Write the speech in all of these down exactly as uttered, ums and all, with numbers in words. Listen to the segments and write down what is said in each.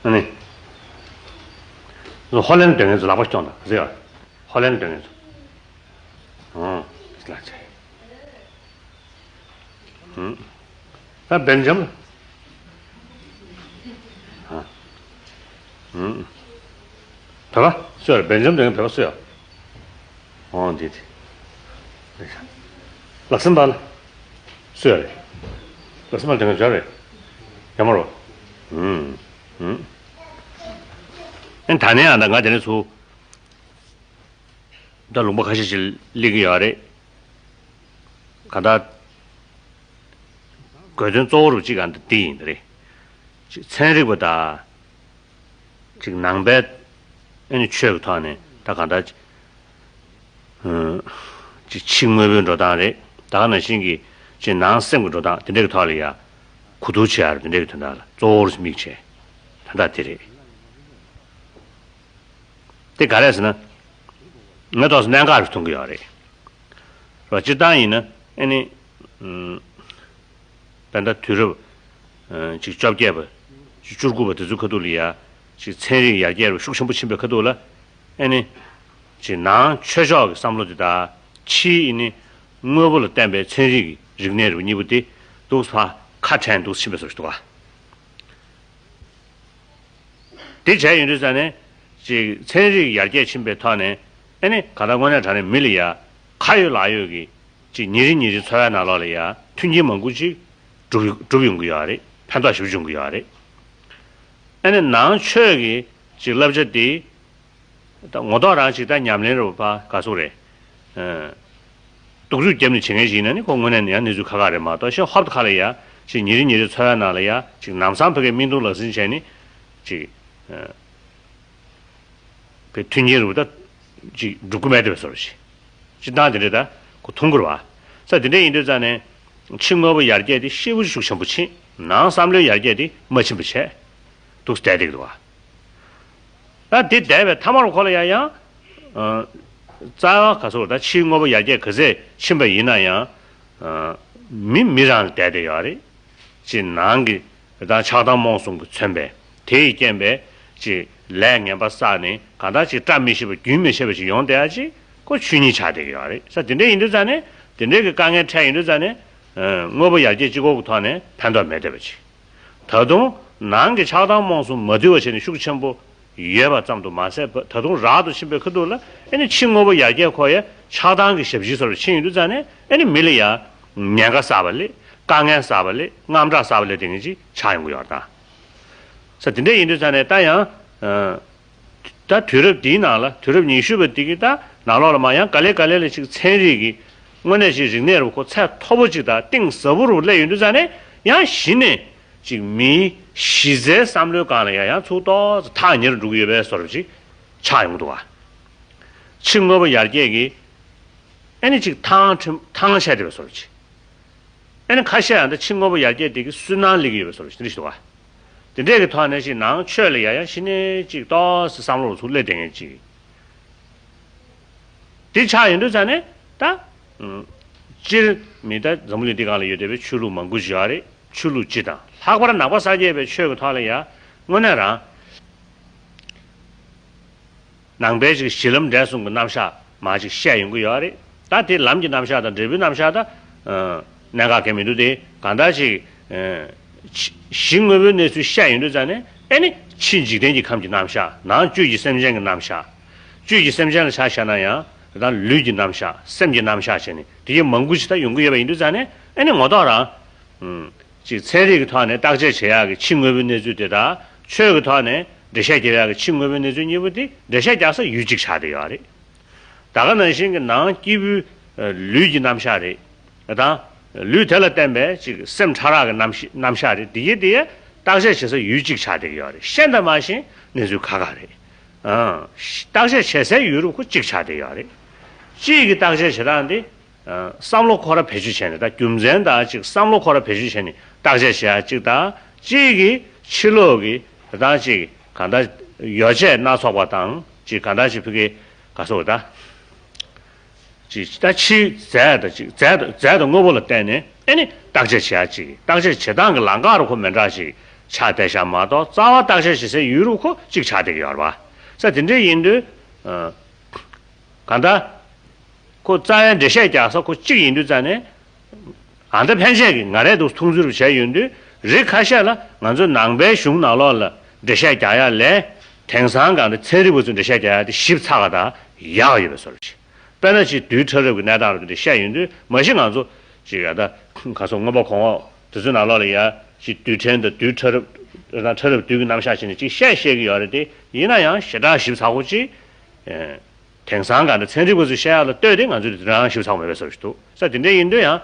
ཨ་ནི། ཧོ་ལན་སྡོད་མཁན་ཚོ་ལག་པ་སྐྱོང་དང་ག་ཚོད་ཡོད། ཧོ་ལན་སྡོད་མཁན་ཚོ། ཨོ། ལགས་ཆེ། ད་སྦེལ་ཇམ། བོད་པ་སུ་ཡོད། སྦེལ་ཇམ་དེ་བོད་པ་སུ་ཡོད། ཨོ་འདི་དེ། ལག་སེམས་པ་ལ་སུ་ཡོད་རེད། ལག་སེམས་པ་དེ་ང་འཇོར་རེད། ཡ་མ་རོ། ཨེ་ད་ནས་ཨ་ད་ང་དེ་ནས་ཚུར། ད་ལུང་པ་ཁ་ཤས་ཤིག་སླེབས་ཀྱི་ཡོད་རེད། ག་ད། དགོས་དོན་གཙོ་བོ་རུ་གཅིག་ག་འདི་འདི་ཡིན་ད་རེད། གཅིག་ཚན་རིག་པ་དང་། གཅིག་ནང་པའི་ཨེ་ནི་ཆོས་ཀྱི་ཐོག་ནས་ད་ག་ད། གཅིག་ཕྱི་དངོས་པོའི་འགྲོ་སྟངས་རེད། ད་ག་ནང་བཞིན་གྱི་གཅིག་ནང་སེམས་ཀྱི་འགྲོ་སྟངས་དེ་འདྲའི་ཐོག་ལ་ཡ། གོ་བསྡུར་བྱེད་ཡ་རེད་དེ་འདྲའི་དོན་དག་ལ་གཙོ་བོ་རུ་དམིགས་བྱས། ད་ད་དེ་རེད། དེ་ག་རེ་ཟེར་ན། ངས་ཏོག་ཙམ་གནད་འགག་རེ་མཐོང་གི་ཡོད་རེད། རོ་སྤྱིར་བཏང་ཡིན་ན་ཨེ་ནི། ད་ལྟ་དུས་རབས་ཅིག་བཅོ་བརྒྱད་པ་ཅིག་བཅུ་དགུ་པ་དེ་ཚོའི་ཁ་ཐུག་ལ་ཡ་ཅིག་ཚན་རིག་ཡར་རྒྱས་རུ་ཤུགས་ཆེན་པོ་ཕྱིན་པའི་ཁ་ཐུག་ལ་ཨེ་ནི། ཅིག་ནང་ཆོས་ཕྱོགས་ཀྱི་བསམ་བློ་དེ་དག་ཕྱིའི་ཨེ་ནི། དངོས་པོ་ལ་བརྟེན་པའི་ཚན་རིག་གི་རིག་གནས་རུ་གཉིས་པོ་དེ་འདུག་ཕ་ཁ་བྲལ་འདུག་ཕྱིན་པའི་བཟོ་ཞིག་འདུག་ག་དེ་བྱས་ཡོང་དུས་ཙ་ནས་ཅིག་ཚན་རིག་ཡར་རྒྱས་ཕྱིན་པའི་ཐོག་ནས་ཨེ་ནི་ག་ད་དངོས་གནས་དྲང་གནས་མི་ལ་ཡ་ཁ་ཡོད་ལག་ཡོད་ཀྱི་ཅིག་ཉིན་རེ་ཉིན་རེ་འཚོ་བའི་ནང་ལོགས་ལ་ཡ་མཐུན་རྐྱེན་མང་པོ་ཅིག་འགྲུབ་འགྲུབ་ཡོང་གི་ཡོད་རེད། ཕན་ཐོགས་ཞེ་པོ་བྱུང་གི་ཡོད་རེད། ཨེ་ནི་ནང་ཆོས་ཀྱི་ཅིག་བསླབ་བྱ་དེ། ད་ངོ་ཐོག་རང་ཅིག་ད་ཉམས་ལེན་རུ་ཕ་ག་ཚོད་རེད། ཨ། སྡུག་རུས་རྒྱབ་ནས་བྱེད་མཁན་ཞིག་ཡིན་ན་ནི་ཁོ་དངོས་གནས་ནི་ཡང་གནས་ཚུལ་ཁག་ཁག་རེད་མ་གཏོགས་ཤེས་ཧོབ་ཁ་ལ་ཡ་ཅིག་ཉིན་རེ་ཉིན་རེ་འཚོ་བའི་ནང་ལ་ཡ་ཅིག་ལམ་སང་ཕ་གིའི་མིག་མཐོང་ལག་ཟིན་བྱས་ནི་ཅིག་ཨ། ཕའི་མཐུན་རྐྱེན་རུ་ད་ཅིག་འགྲུབ་ཀྱི་མེད་དེ་བས་སོར་ཞིག་སྤྱི་བཏང་དེ་འདྲས་ད་ཁོ་མཐོང་གི་རེད་བ། ས་དེ་འདྲས་ཡིན་དུས་ཙང་ནས་ཕྱི་དངོས་པོ་ཡར་རྒྱས་དེ་ཤེས་བུ་ཤུགས་ཆེན་པོ་ཕྱིན། ནང་བསམ་བློའི་ཡར་རྒྱས་དེ་མ་ཕྱིན་པ་བྱས། འདུག་བསྡད་བསྡད་ཀྱི་འདུག་བ། ད་དེ་བསྡད་པའི་མཐའ་མར་ཁོ་ལ་ཡང་ཡང་། ཨ། རྩ་བ་ག་ཚོད་ད་ཕྱིའི་དངོས་པོ་ཡར་རྒྱས་ག་ཚད་ཕྱིན་པ་ཡིན་ན་ཡང་། ཨ། མི་མི་རང་ལ་བསྡད་བསྡད་ཡོད་རེད། ཅེས་ནང་གི་ད་ཆགས་སྡང་རྨོངས་གསུམ་གྱིས་མཚོན་པའི་དེ་ཡི་རྐྱེན་པས་ཅེས་ལས་ངན་པ་བསགས་ནས་གང་ལྟར་ཅིག་བཀྲ་མི་ཤིས་པ་རྒྱུན་མི་ཆད་པ་ཅིག་ཡོང་བསྡད་ཡ་ཅིག་ཁོ་ཆོས་ཉིད་ཆགས་བསྡད་ཀྱི་ཡོད་རེད། ས་དེ་འདྲ་ཡིན་དུས་ཙང་ནས་དེ་འདྲའི་གི་དཀའ་ངལ་འཕྲད་ཡིན་དུས་ཙང་ནས། ཨ། དངོས་པོ་ཡར་རྒྱས་གཅིག་པོ་གི་ཐོག་ནས་ཕན་ཐོགས་མེད་བསྡད་པ་ཅིག་ད་དུང་ནང་གི་ཆགས་སྡང་རྨོངས་གསུམ་མ་དུལ་བ་བྱས་ནས་ཤུགས་ཆེན་པོ་ཡོད་པ་ཙམ་དུ་མ་ཟད་པ་ད་དུང་རག་ཏུ་ཕྱིན་པའི་ཁ་ཐུག་ལ་ཨེ་ནི་ཕྱི་དངོས་པོ་ཡར་རྒྱས་ཁོ་ཡ་ཆགས་སྡང་གི་ཞབས་ཕྱི་སོར་ཕྱིན་ཡོད་དུས་ཙང་ནས་ཨེ་ནི་མི་ལ་ཡ་ཉེན་ཁ་བསགས་པ་ལས་དཀའ་ངལ་བསགས་པ་ལས་དངངས་སྐྲག་བསགས་པ་ལས་དེ་ངན་ཅིག་ཆགས་ཡོང་གི་ཡོད་རེད་ད། ས་དེ་འདྲ་ཡིན་དུས་ཙང་ནས་ད་ཡང་། ད་དུས་རབས་འདིའི་ནང་ལ་དུས་རབས་ཉི་ཤུ་པ་འདི་གི་ད་ནང་ལོགས་ལ་མ་ཡང་ག་ལེ་ག་ལེ་ལ་ཅིག་ཚན་རིག་གི་དངོས་གནས་ཅིག་རིག་གནས་རུ་ཁོ་ཚད་མཐོ་པོ་ཅིག་དང་གཏིང་ཟབ་པོ་རུ་སླེབས་ཡོང་དུས་ཙང་ནས་ཡང་གཞི་ནས་ཅིག་མིའི་གཞི་རྩའི་བསམ་བློའི་སྒང་ལ་ཡང་ཡང་ཚུར་ཏོག་ཙམ་ཐག་ཉེ་རུ་འགྲོ་གི་ཡོད་པའི་བཟོ་འདྲ་ཅིག་ཆགས་ཡོང་གི་འདུག་བ། ཕྱི་དངོས་པོ་ཡར་རྒྱས་ཀྱི་ཨེ་ནི་ཅིག་ཐང་ཁྲིམས་ཐང་ཆད་བསྡད་པའི་བཟོ་འདྲ་ཅིག་ཨེ་ནི་ཁ་ཤས་ཡང་ད་ཕྱི་དངོས་པོ་ཡར་རྒྱས་དེ་གི་སུན་སྣང་སླེབས་ཀྱི་ཡོད་པའི་བཟོ་འདྲ་ཅིག་དེ་འདྲ་ཞིག་འདུག་བ། དེ་འདྲས་ཀྱི་ཐོག་ནས་ཅིག་ནང་ཆོས་ལ་ཡ་ཡང་གཞི་ནས་ཅིག་ཏོག་ཙམ་བསམ་བློ་ཚུར་སླེབས་བསྡད་མཁན་ཅིག་དེ་ཆགས་ཡོང་དུས་ཙང་ནས་ད། སྤྱིར་མི་ད་འཛམ་བུ་གླིང་འདི་སྒང་ལ་ཡོད་བསྡད་པའི་ཆོས་ལུགས་མང་པོ་ཞིག་ཡོད་རེད། ཆོས་ལུགས་སྤྱི་དང་ལྷག་པར་ནང་པ་སངས་རྒྱས་པའི་ཆོས་ཀྱི་ཐོག་ལ་ཡ་དངོས་གནས་རང་། ནང་པའི་ཅིག་གཞི་ལམ་འབྲས་གསུམ་གྱི་རྣམ་གཞག་མ་ཅིག་བཤད་ཡོང་གི་ཡོད་རེད། ད་དེ་ལམ་གྱི་རྣམ་གཞག་དང་འབྲས་བུའི་རྣམ་གཞག་ད། གནད་འགག་གང་མི་འདུག་སྟེ་གང་ལྟར་ཅིག་ཕྱི་དངོས་པོའི་གནས་ཚུལ་བཤད་ཡོང་དུས་ཙང་ནས་ཨེ་ནི་ཕྱི་འཇིག་རྟེན་གྱི་ཁམས་ཀྱི་རྣམ་གཞག་ནང་བཅུད་ཀྱི་སེམས་ཅན་གྱི་རྣམ་གཞག་བཅུད་ཀྱི་སེམས་ཅན་ལ་ཆ་བཞག་ན་ཡང་དེ་དང་ལུས་ཀྱི་རྣམ་གཞག་སེམས་ཀྱི་རྣམ་གཞག་བྱས་ནས་དེ་གའི་མང་པོ་ཞིག་ད་ཡོང་གི་ཡོད་པ་ཡིན་དུས་ཙང་ནས་ཨེ་ནི་ངོ་ཐོག་རང་། ཅིག་ཚན་རིག་གི་ཐོག་ནས་བརྟག་དཔྱད་བྱེད་ཡག་གི་ཕྱི་དངོས་པོའི་གནས་ཚུལ་དེ་དང་ཆོས་ཀྱི་ཐོག་ནས་འགྲེལ་བཤད་རྒྱག་ཡག་གི་ཕྱི་དངོས་པོའི་གནས་ཚུལ་གཉིས་པོ་དེ་འགྲེལ་བཤད་རྒྱག་ས་ཡུལ་གཅིག་ཆགས་བསྡད་ཡོད་རེད། ད་ག་ནང་བཞིན་གྱི་ནང་སྐྱེས་བུའི་ལུས་ཀྱི་རྣམ་གཞག་རེད། དང་། ལུས་དེ་ལ་བརྟེན་པའི་ཅིག་སེམས་ཕྲ་རགས་ཀྱི་རྣམ་ཤེས་རྣམ་གཞག་རེད། དེ་ཡི་དེ་ཡི་བརྟག་དཔྱད་བྱེད་ས་ཡུལ་གཅིག་ཆགས་བསྡད་ཀྱི་ཡོད་རེད། ཤེས་དང་མ་ཤེས་གནས་ཚུལ་ཁག་ཁག་རེད། ཨང་། བརྟག་དཔྱད་བྱེད་སའི་ཡུལ་རུ་ཁོ་གཅིག་ཆགས་བསྡད་ཀྱི་ཡོད་རེད། གཅིག་གི་བརྟག་དཔྱད་བྱེད་སྟངས་དེ། བསམ་བློ་ཁོ་ར་བེད་སྤྱོད་བྱས་ནས་ད་རྒྱུ་མཚན་དང་ཅིག་བསམ་བློ་ཁོ་ར་བེད་སྤྱོད་བྱས་ནས་བརྟག་དཔྱད་བྱེད་ཡ་གཅིག་དང་གཅིག་གིས་ ཕྱི་ལོགས་ཀྱི་ད་ལྟ་ཅིག་གང་ལྟར་ཡོ་བྱད་སྣ་ཚོགས་པ་དང་ཅིག་གང་ལྟར་ཅིག་ཕ་གི་ག་སོགས་ད། ཅིག་ད་ཕྱིའི་རྫས་དང་ཅིག་རྫས་དང་རྫས་དང་དངོས་པོ་ལ་བརྟེན་ནས་ཨེ་ནི་བརྟག་དཔྱད་བྱེད་ཡ་ཅིག་བརྟག་དཔྱད་བྱེད་སྟངས་ཀྱི་ལམ་ཁ་རུ་ཁོ་མི་འདྲ་ཞིག་ཆགས་བསྡད་ཤག་མ་གཏོགས་རྩ་བ་བརྟག་དཔྱད་བྱེད་སའི་ཡུལ་རུ་ཁོ་གཅིག་ཆགས་བསྡད་ཀྱི་ཡོད་རེད་པ། ས་དེ་འདྲ་ཡིན་དུས། གང་ལྟར། ཁོ་རྩ་བའི་འགྲེལ་བཤད་རྒྱག་ས་ཁོ་གཅིག་ཡིན་དུས་རྩ་ནས། ཨ་ད་ཕན་ཆད་ཀྱིས་ང་རས་འདུག་མཐོང་ཚུལ་རུ་བྱས་ཡོང་དུས་རིགས་ཁ་ཤས་ལ་ང་ཚོའི་ནང་པའི་གཞུང་ནང་ལོགས་ལ་འགྲེལ་བཤད་རྒྱག་ཡ་ལས་དེང་སང་གང་ལྟར་ཚན་རིག་པ་ཚོས་འགྲེལ་བཤད་རྒྱག་ཡ་དེ་ཞིབ་ཚགས་པ་དང་ཡག་ཡོད་པའི་བཟོ་འདྲ་ཅིག་དཔེར་ན་ཅིག་རྡུལ་ཕྲ་རབ་ཀྱི་གནས་སྟངས་རུ་དེ་འདྲ་བཤད་ཡོང་དུས་མ་གཞི་ང་ཚོ་ཅིག་ཡ་ད་ག་སོགས་མངོན་པ་གོང་འོག་དེ་ཚོའི་ནང་ལོགས་ལ་ཡ་ཅིག་རྡུལ་ཕྲན་དང་རྡུལ་ཕྲ་རབ་དང་ཕྲ་རབ་རྡུལ་གྱི་རྣམ་གཞག་བྱས་ནས་ཅིག་བཤད་བཤད་ཀྱི་ཡོད་རེད་དེ་ཡིན་ན་ཡང་ཞེ་དྲག་ཞིབ་ཚགས་པོ་ཅིག་དེང་སང་གང་འདྲ་ཚན་རིག་པ་ཚོས་བཤད་ཡག་ལ་ལྟོས་ཏེ་ང་ཚོས་དེ་རང་ཞིབ་ཚགས་མེད་པའི་བཟོ་ཞིག་འདུག་ས་དེ་འདྲ་ཡིན་དུས་ཡང་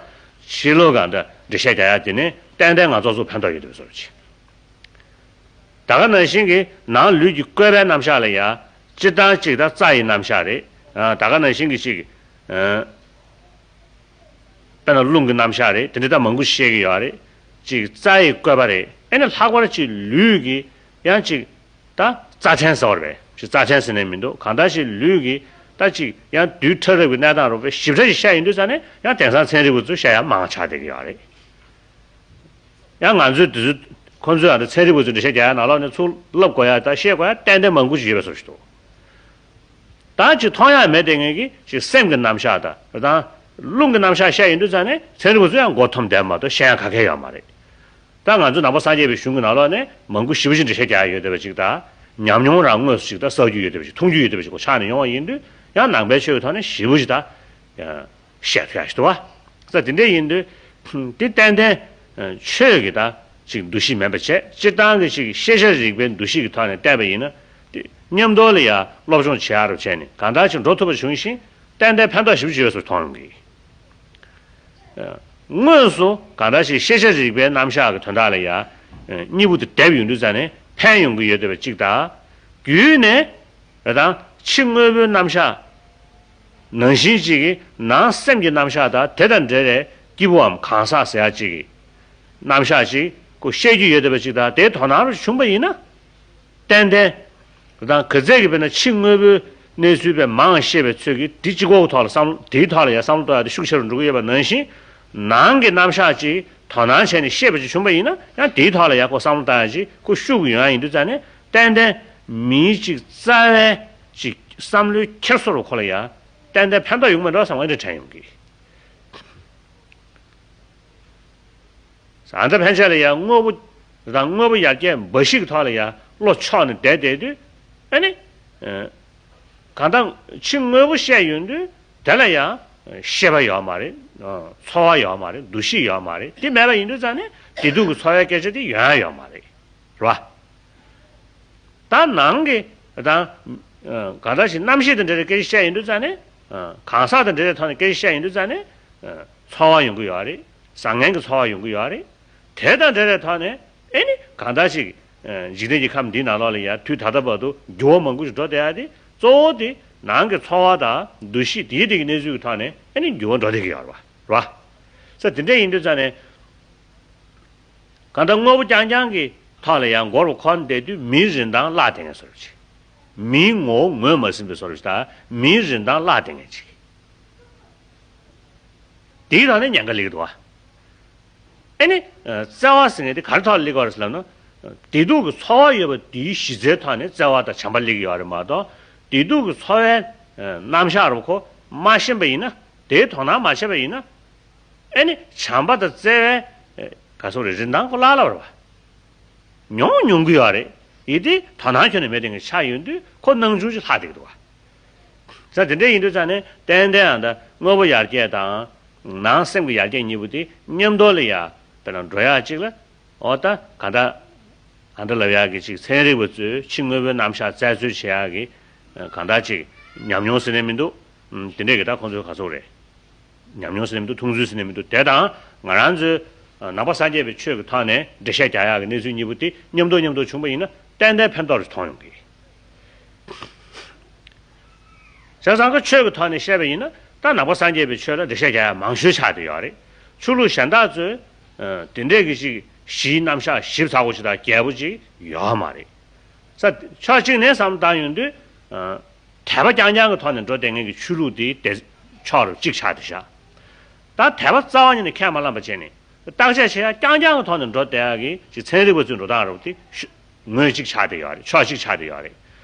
ཕྱི་ལོགས་གང་འདྲ་འགྲེལ་བཤད་རྒྱག་ཡག་དེ་ནི་ཏན་ཏན་ང་ཚོ་ཚོ་ཕན་ཐོགས་ཡོད་པའི་བཟོ་ཅིག་ད་ག་ནང་བཞིན་གྱི་ནང་ལུས་ཀྱི་བཀོད་པའི་རྣམ་གཞག་ལ་ཡང་སྤྱིར་བཏང་གཅིག་ད་རྩ་ཡི་རྣམ་གཞག་རེད། ད་ག་ནང་བཞིན་གྱི་གཅིག་དཔེར་ན་རླུང་གི་རྣམ་གཞག་རེད་དེ་འདྲ་ད་མང་པོ་བཤད་ཀྱི་ཡོད་རེད། གཅིག་རྩ་ཡི་བཀོད་པ་རེད། ཨེ་ནི་ལྷག་པར་གཅིག་ལུས་ཀྱི་ཡང་གཅིག་ད་རྩ་ཕྲན་ཟེར་བ་རེད་ཅིག་རྩ་ཕྲན་ཟེར་ནས་མི་འདུག་གང་ལྟར་ཞིག་ལུས་ཀྱི་ད་གཅིག་ཡང་རྡུལ་ཕྲ་རབ་ཀྱི་གནས་སྟངས་རུ་དཔེ་ཞིབ་ཕྲ་ཞིག་བཤད་ཡོང་དུས་ཙང་ནས་ཡང་དེང་སང་ཚན་རིག་པ་ཚོས་བཤད་ཡ་མང་ཆགས་བསྡད་ཀྱི་ཡོད་རེད། ཡང་ང་ཚོས་དེ་ཚོ་ཁོང་ཚོས་ཨ་ད་ཚན་རིག་པ་ཚོས་འགྲེལ་བཤད་རྒྱག་ཡ་ནང་ལོགས་ནས་ཚུར་ལབ་དགོས་ཡ་ད་བཤད་དགོས་ཡ་ཏན་ཏན་མང་པོ་ཞིག་ཡོད་པའི་བཟོ་ཞིག་འདུག་ད་ཅིག་མཐོང་ཡ་མེད་དེ་ངེད་ཀྱིས་ཅིག་སེམས་ཀྱི་རྣམ་གཞག་དང་རེད་དང་རླུང་གི་རྣམ་གཞག་བཤད་ཡོང་དུས་ཙང་ནས་ཚན་རིག་པ་ཚོས་ཡང་མགོ་འཐོམས་བསྡད་མ་གཏོགས་བཤད་ཡ་ག་གེ་ཡོད་མ་རེད། ད་ང་ཚོ་ནང་པ་སངས་རྒྱས་པའི་གཞུང་གི་ནང་ལོགས་ནས་མང་པོ་ཞེ་པོ་ཅིག་འགྲེལ་བཤད་རྒྱག་ཡ་ཡོད་བསྡད་པ་ཅིག་དང་ཉམས་མྱོང་རང་དངོས་སུ་ཅིག་ད་བསགས་རྒྱུ་ཡོད་བསྡད་པ་ཅིག་མཐོང་རྒྱུ་ཡོད་བསྡད་པ་ཅིག་གོ་ཆགས་ནས་ཡོང་བ་ཡིན་དུས་ཡང་ནང་པའི་ཆོས་ཀྱི་ཐོག་ནས་ཞེ་པོ་ཅིག་ད། བཤད་ཐུབ་ཡ་ཞིག་འདུག་བ། ས་དེ་འདྲ་ཡིན་དུས། དེ་ཏན་ཏན་ཆོས་ཀྱི་ད་ཅིག་འདུ་ཤེས་མིན་པ་བྱས་སྤྱིར་བཏང་གི་ཅིག་ཤེས་བྱ་རིག་པའི་འདུ་ཤེས་ཀྱི་ཐོག་ནས་བལྟས་པ་ཡིན་ན། དེ་མཉམ་དུ་ལ་ཡ་སློབ་སྦྱོང་བྱེད་ཡ་རུ་བྱས་ནས་གང་ལྟར་ཅིག་འགྲོ་ཐུབ་པ་བྱུང་ཞིང་ཏན་ཏན་ཕན་ཐོགས་ཞེ་པོ་ཅིག་ཡོད་པ་མཐོང་ཡོང་གི། དངོས་སུ་གང་ལྟར་ཅིག་ཤེས་བྱ་རིག་པའི་རྣམ་གཞག་གི་དོན་དག་ལ་ཡ། གཉིས་པོ་དེ་བསྡེབས་ཡོང་དུས་ཙང་ནས་ཕན་ཡོང་གི་ཡོད་བསྡད་པ་ཅིག་དང་། བརྒྱུད་ནས། རེད་དང་། ཕྱི་དངོས་པོའི་རྣམ་གཞག་ནང་བཞིན་གཅིག་གི་ནང་སེམས་ཀྱི་རྣམ་གཞག་དང་དེ་དང་འབྲེལ་བའི་སྐྱེས་བུའམ་གང་ཟག་ཟེར་ཡ་གཅིག་གི་རྣམ་གཞག་ཅིག་ཁོ་བཤད་རྒྱུ་ཡོད་བསྡད་པ་ཅིག་དང་དེའི་དོ་སྣང་རུ་བྱུང་པ་ཡིན་ན། ཏན་ཏན། རེད་དང་། ག་ཚད་ཀྱི་དཔེར་ན་ཕྱི་དངོས་པོའི་གནས་ཚུལ་དཔེ་མང་བཤད་པའི་ཚོད་ཀྱིས་དེ་གཅིག་པོའི་ཐོག་ལ་བསམ་བློ་དེའི་ཐོག་ལ་ཡང་བསམ་བློ་གཏོང་ཡ་དེ་ཤུགས་ཆེ་རུ་འགྲོ་གི་ཡོད་པ་ནང་བཞིན། ནང་གི་རྣམ་གཞག་ཅིག་དོ་སྣང་བྱས་ནས་བཤད་པ་ཅིག་བྱུང་པ་ཡིན་ན་ཡང་དེའི་ཐོག་ལ་ཡང་ཁོ་བསམ་བློ་བཏང་ཡ་ཅིག་ཁོ་ཤུགས་ཡོང་ཡ་ཡིན་དུས་ཙང་ནས་ཏན་ཏན་མིའི་ཅིག་རྩ་བའི་ཅིག་བསམ་བློའི་འཁྱེར་སོ་རུ་ཁོ་ལ་ཡང་ཏན་ཏན་ཕན་ཐོགས་ཡོང་མེད་འགྲོ་བསམ་པ་འདི་དྲན་ཡོང་གི། ཨ་ད་ཕན་ཆད་ལ་ཡང་དངོས་པོ་དང་དངོས་པོ་ཡར་རྒྱས་འབའ་ཞིག་གི་ཐོག་ལ་ཡང་བློ་ཕྱོགས་ནས་བསྡད་བསྡད་དུས་ཨ་ནི། གང་ལྟར་ཕྱི་དངོས་པོ་བཤད་ཡོང་དུས་དེ་ལ་ཡང་ཤེས་པ་ཡོད་མ་རེད། ཚོར་བ་ཡོད་མ་རེད། འདུ་ཤེས་ཡོད་མ་རེད། དེ་མེད་པ་ཡིན་དུས་ཙང་ནས་བདེ་སྡུག་གི་ཚོར་བའི་སྐད་ཆ་དེ་ཡོང་ཡ་ཡོད་མ་རེད། རེད་བ། ད་ནང་གི་ད་གང་ལྟར་ཞིག་རྣམ་ཤེས་དང་འབྲེལ་བའི་སྐད་ཆ་བཤད་ཡོང་དུས་ཙང་ནས། གང་ཟག་དང་འབྲེལ་བའི་ཐོག་ནས་སྐད་ཆ་བཤད་ཡོང་དུས་ཙང་ནས། ཚོར་བ་ཡོང་གི་ཡོད་རེད། བཟང་ངན་གྱི་ཚོར་བ་ཡོང་གི་ཡོད་རེད། དེ་དང་འབྲེལ་བའི་ཐོག་ནས་ཨེ་ནི་གང་ལྟར་ཞིག་འཇིག་རྟེན་གྱི་ཁམས་འདིའི་ནང་ལོགས་ལ་ཡང་དུས་ད་ལྟ་བར་དུ་འགྱུར་བ་མང་པོ་ཞིག་འགྲོ་བསྡད་ཡ་དེ་གཙོ་བོ་དེ་ནང་གི་ཚོར་བ་དང་འདུ་ཤེས་དེའི་སྟེང་གི་གནས་ཚུལ་གྱི་ཐོག་ནས་ཨེ་ནི་འགྱུར་བ་འགྲོ་བསྡད་ཀྱི་ཡོད་རེད་བ། རེད་བ། ས་དེ་འདྲ་ཡིན་དུས་ཙང་ནས་གང་ལྟར་དངོས་པོ་རྐྱང་རྐྱང་གི་ཐོག་ལ་ཡང་འགོར་བ་ཁོ་ན་བསྡད་དུས་མིའི་རིན་ཐང་བརླག་བསྡད་མཁན་བཟོ་འདྲ་ཅིག་མིའི་ངོ་བོ་ངོས་མ་ཟིན་པའི་བཟོ་འདྲ་ཅིག་དང་མིའི་རིན་ཐང་བརླག་བསྡད་མཁན་ཅིག་དེའི་ཐོག་ནས་ཉེན་ཁ་སླེབས་ཀྱི་འདུག་བ། ཨེ་ནི། བརྩེ་བ་ཟེར་མཁན་དེ་ག་རེ་ཐོག་ལ་སླེབས་ཀྱི་ཡོད་རེད་ཟེར་ལབ་ན། བདེ་སྡུག་གི་ཚོར་བ་ཡོད་པ་དེའི་གཞི་རྩའི་ཐོག་ནས་བརྩེ་བ་དང་བྱམས་པ་སླེབས་ཀྱི་ཡོད་རེད་མ་གཏོགས། བདེ་སྡུག་གི་ཚོར་བའི་རྣམ་གཞག་རུ་ཁོ་མ་ཤེས་པ་ཡིན་ན། དེའི་དོ་སྣང་མ་བྱས་པ་ཡིན་ན། ཨེ་ནི་བྱམས་པ་དང་བརྩེ་བའི་ག་སོགས་རེད་རིན་ཐང་ཁོ་བརླག་བརླག་རེད་བ། མྱོང་མྱོང་གི་ཡོད་རེད། ཡིན་ཏེ་དོ་སྣང་ཁྱོན་ནས་མེད་དེ་ངས་ཆགས་ཡོང་དུས་ཁོ་སྣང་ཆུང་ཅིག་ལྷག་བསྡད་ཀྱི་འདུག་བ། ས་དེ་འདྲ་ཡིན་དུས་ཙང་ནས་ཏན་ཏན་ཨ་ད་དངོས་པོ་ཡར་རྒྱས་དང་། ནང་སེམས་ཀྱི་ཡར་རྒྱས་གཉིས་པོ་དེ་མཉམ་དུ་ལ་ཡ་དཔེར་ན་འགྲོ་ཡག་ཅིག་ལ། འོ་ད་ག་ད། ཨ་ད་ལབ་ཡག་གི་ཅིག་ཚན་རིག་པ་ཚོས་ཕྱི་དངོས་པོའི་རྣམ་གཞག་རྩད་འཚོལ་བྱེད་ཡག་གི་གང་ལྟར་ཅིག་ཉམས་མྱོང་ཟེར་ནས་མི་འདུག་དེ་འདྲས་ཀྱི་ད་ཁོང་ཚོའི་ག་ཚོད་རེད། ཉམས་མྱོང་ཟེར་ནས་མི་འདུག་མཐོང་ཚུལ་ཟེར་ནས་མི་འདུག་དེ་དང་ང་རང་ཚོའི་ནང་པ་སངས་རྒྱས་པའི་ཆོས་ཀྱི་ཐོག་ནས་འགྲེལ་བཤད་རྒྱག་ཡག་གི་གནས་ཚུལ་གཉིས་པོ་དེ་མཉམ་དུ་མཉམ་དུ་བྱུང་པ་ཡིན་ན་ཏན་ཏན་ཕན་ཐོགས་རེ་མཐོང་ཡོང་གི། བྱས་ཙང་ཁོ་ཆོས་ཀྱི་ཐོག་ནས་བཤད་པ་ཡིན་ན་ད་ནང་པ་སངས་རྒྱས་པའི་ཆོས་ལ་འགྲེལ་བཤད་རྒྱག་ཡག་མང་ཤོས་ཆགས་བསྡད་ཡོད་རེད། ཆོས་ལུགས་གཞན་དག་ཚོས་དེ་འདྲས་ཀྱི་ཅིག་གཞིའི་རྣམ་གཞག་ཞིབ་ཚགས་པོ་ཞིག་དང་རྒྱས་པོ་ཅིག་ཡོད་མ་རེད། ས་ཕྱོགས་གཅིག་ནས་བསམ་བློ་བཏང་ཡོང་དུས། ཨ། དད་པ་རྐྱང་རྐྱང་གི་ཐོག་ནས་འགྲོ་བསྡད་མཁན་གྱི་ཆོས་ལུགས་དེ་དེ་ཕྱོགས་རུ་གཅིག་ཆགས་བསྡད་ཤག་ད་དད་པ་རྩ་བ་ཉིད་ནས་ཁས་མ་བླངས་པ་བྱས་ནས་བརྟག་དཔྱད་བྱེད་ཡ་རྐྱང་རྐྱང་གི་ཐོག་ནས་འགྲོ་བསྡད་ཡ་གི་ཅིག་ཚན་རིག་པ་ཚོའི་འགྲོ་སྟངས་རུ་དེ་ཤུ་ངོས་གཅིག་ཆགས་བསྡད་ཡོད་རེད། ཕྱོགས་གཅིག་ཆགས་བསྡད་ཡོད་རེད།